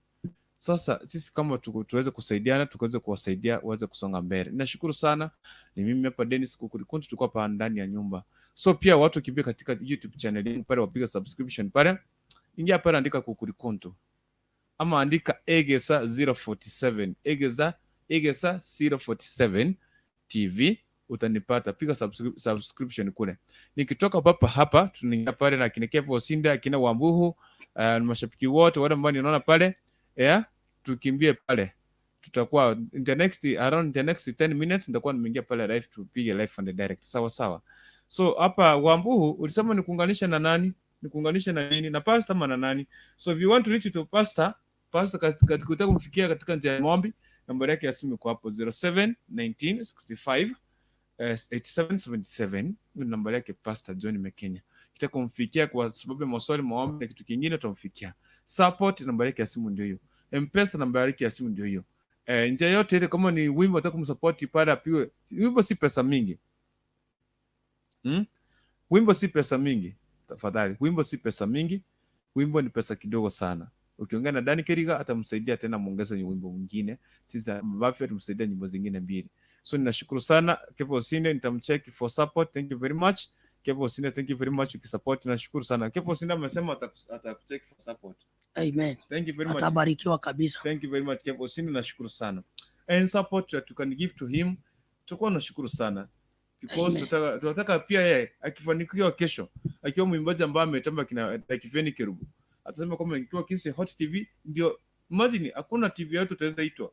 Sasa sisi kama tuweze kusaidiana, tukaweze kuwasaidia waweze kusonga mbele. Nashukuru sana. Ni mimi hapa Dennis Kukurikuntu, tulikuwa hapa ndani ya nyumba. So pia watu kimbia katika YouTube channel yangu pale, wapiga subscription pale. Ingia pale, andika Kukurikuntu ama andika Egesa 047, Egesa 047 TV utanipata. Piga subscription kule. Nikitoka papa hapa tunaingia pale na kina Kevo Osinda, kina Wambuhu, mashabiki wote wale ambao ninaona pale, yeah, tukimbie pale. Tutakuwa in the next around the next 10 minutes nitakuwa nimeingia pale live, tupige live and direct. Sawa sawa. So hapa Wambuhu ulisema nikuunganisha na nani? Nikuunganisha na nini? Na pastor ama na nani? So if you want to reach to pastor, pastor katika kutaka kumfikia katika njia ya maombi, nambari yake ya simu iko hapo 07 19 65 87 77. Hiyo ni nambari yake Pastor John Mekenya. Kitaka kumfikia kwa sababu ya maswali, maombi na kitu kingine utamfikia. Support nambari yake ya simu ndio hiyo. M-Pesa nambari yake ya simu ndio hiyo. Njia yote ile, kama ni wimbo unataka kumsupport pale apigwe. Wimbo si pesa mingi. Wimbo si pesa mingi. Tafadhali, wimbo si pesa mingi. Wimbo ni pesa kidogo sana. Ukiongea na Dani Keriga atamsaidia tena muongeze wimbo mwingine. Sisi ambavyo tumsaidia nyimbo zingine mbili. So ninashukuru sana Kevo Osinde, nitamcheck for support. Thank you very much. Kevo Osinde, thank you very much ukisupport. Nashukuru sana. Kevo Osinde amesema atakucheck for support. Amen. Thank you very much. Atabarikiwa kabisa. Thank you very much Kevo Osinde, nashukuru sana. And support that you can give to him, tutakuwa nashukuru sana. Because Amen. tunataka pia yeye akifanikiwa kesho, akiwa mwimbaji ambaye ametamba kina like Veni Kerubo, atasema kwamba ikiwa Kisii Hot TV ndio, imagine hakuna TV yote utaweza itwa,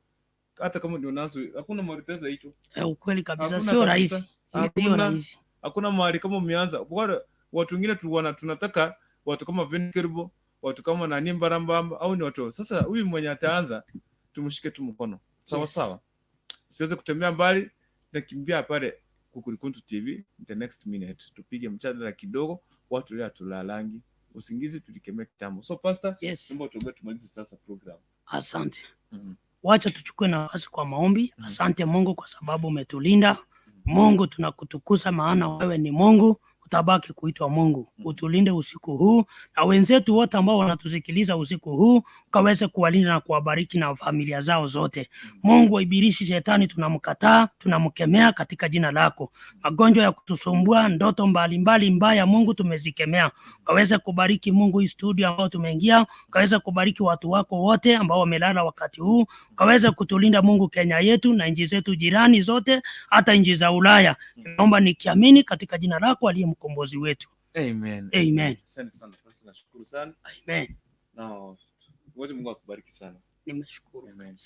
hata kama ndio nazo, hakuna mahali utaweza itwa. Ukweli kabisa, Hakuna sio kabisa. rahisi. Sio Hakuna rahisi. hakuna mahali kama umeanza. Bora watu wengine tunataka watu kama Veni Kerubo, watu kama nani Mbarambamba au ni watu. Sasa huyu mwenye ataanza tumshike tu mkono. Sawa sawa. Usiweze kutembea mbali, nakimbia pale Kukurikuntu TV in the next minute. Tupige mjadala kidogo, watu leo tulalangi. Usingizi tulikemea kitambo. So pastor, naomba tuombe tumalize sasa program. Asante. Wacha tuchukue nafasi kwa maombi. Asante Mungu kwa sababu umetulinda. Mungu tunakutukuza, maana wewe ni Mungu, utabaki kuitwa Mungu. Utulinde usiku huu na wenzetu wote ambao wanatusikiliza usiku huu, ukaweze kuwalinda na kuwabariki na familia zao zote. Mungu wa ibilisi, shetani tunamkataa, tunamkemea katika jina lako. Magonjwa ya kutusumbua, ndoto mbalimbali mbaya, Mungu tumezikemea. Ukaweze kubariki Mungu hii studio ambao tumeingia, ukaweze kubariki watu wako wote ambao wamelala wakati huu, ukaweze kutulinda Mungu Kenya yetu na nchi zetu jirani zote, hata nchi za Ulaya. Naomba nikiamini katika jina lako aliye mkombozi wetu. Amen. Amen. Asante sana pastor, nashukuru sana. Amen. Na wote Mungu akubariki sana. Nimeshukuru. Amen.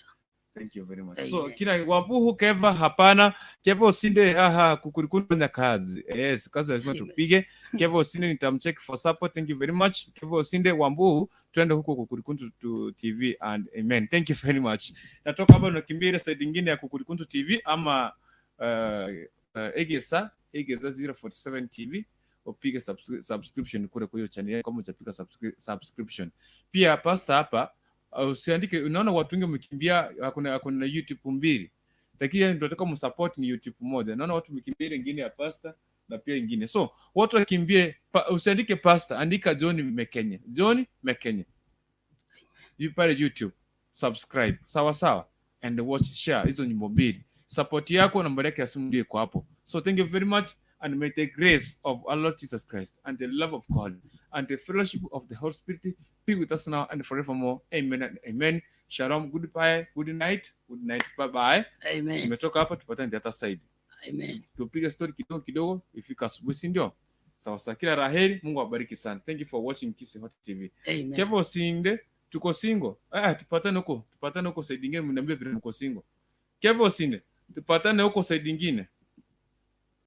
Thank you very much. Amen. So kina Wambuhu Keva hapana, Keva Osinde haha Kukurikuntu fanya kazi. Yes, kazi lazima tupige. Keva Osinde nitamcheck for support. Thank you very much. Keva Osinde Wambuhu, twende huko Kukurikuntu to TV and amen. Thank you very much. Natoka hapa nakimbia ile side nyingine ya Kukurikuntu TV ama Egesa 047 TV upige subscription kule kwa hiyo channel kama hujapiga subscription. Pia pastor hapa usiandike, unaona watu wengi wamekimbia, hakuna YouTube mbili, lakini ndio tunataka msupport ni YouTube moja. Naona watu wamekimbia ile ingine ya pastor na pia ingine, so watu wakimbie usiandike pastor, andika John Mekenya, John Mekenya you pale YouTube, subscribe sawa sawa, and watch, share hizo nyimbo mbili. Support yako, nambari yake ya simu ndio iko hapo. So thank you very much, and may the grace of our Lord Jesus Christ and the love of God and the fellowship of the Holy Spirit be with us now and forevermore. Amen and amen. Shalom, goodbye, good night, good night, bye bye. Amen. Tumetoka hapa, tupatane the other side. Amen. Tupige story kidogo kidogo, ifika asubuhi, si ndio? Sawa sawa, kila la heri, Mungu awabariki sana. Thank you for watching Kisii Hot TV. Amen. Kevo sinde, tuko single. Ah, tupatane huko side nyingine, mniambie vile mko single. Kevo sinde, tupatane huko side nyingine.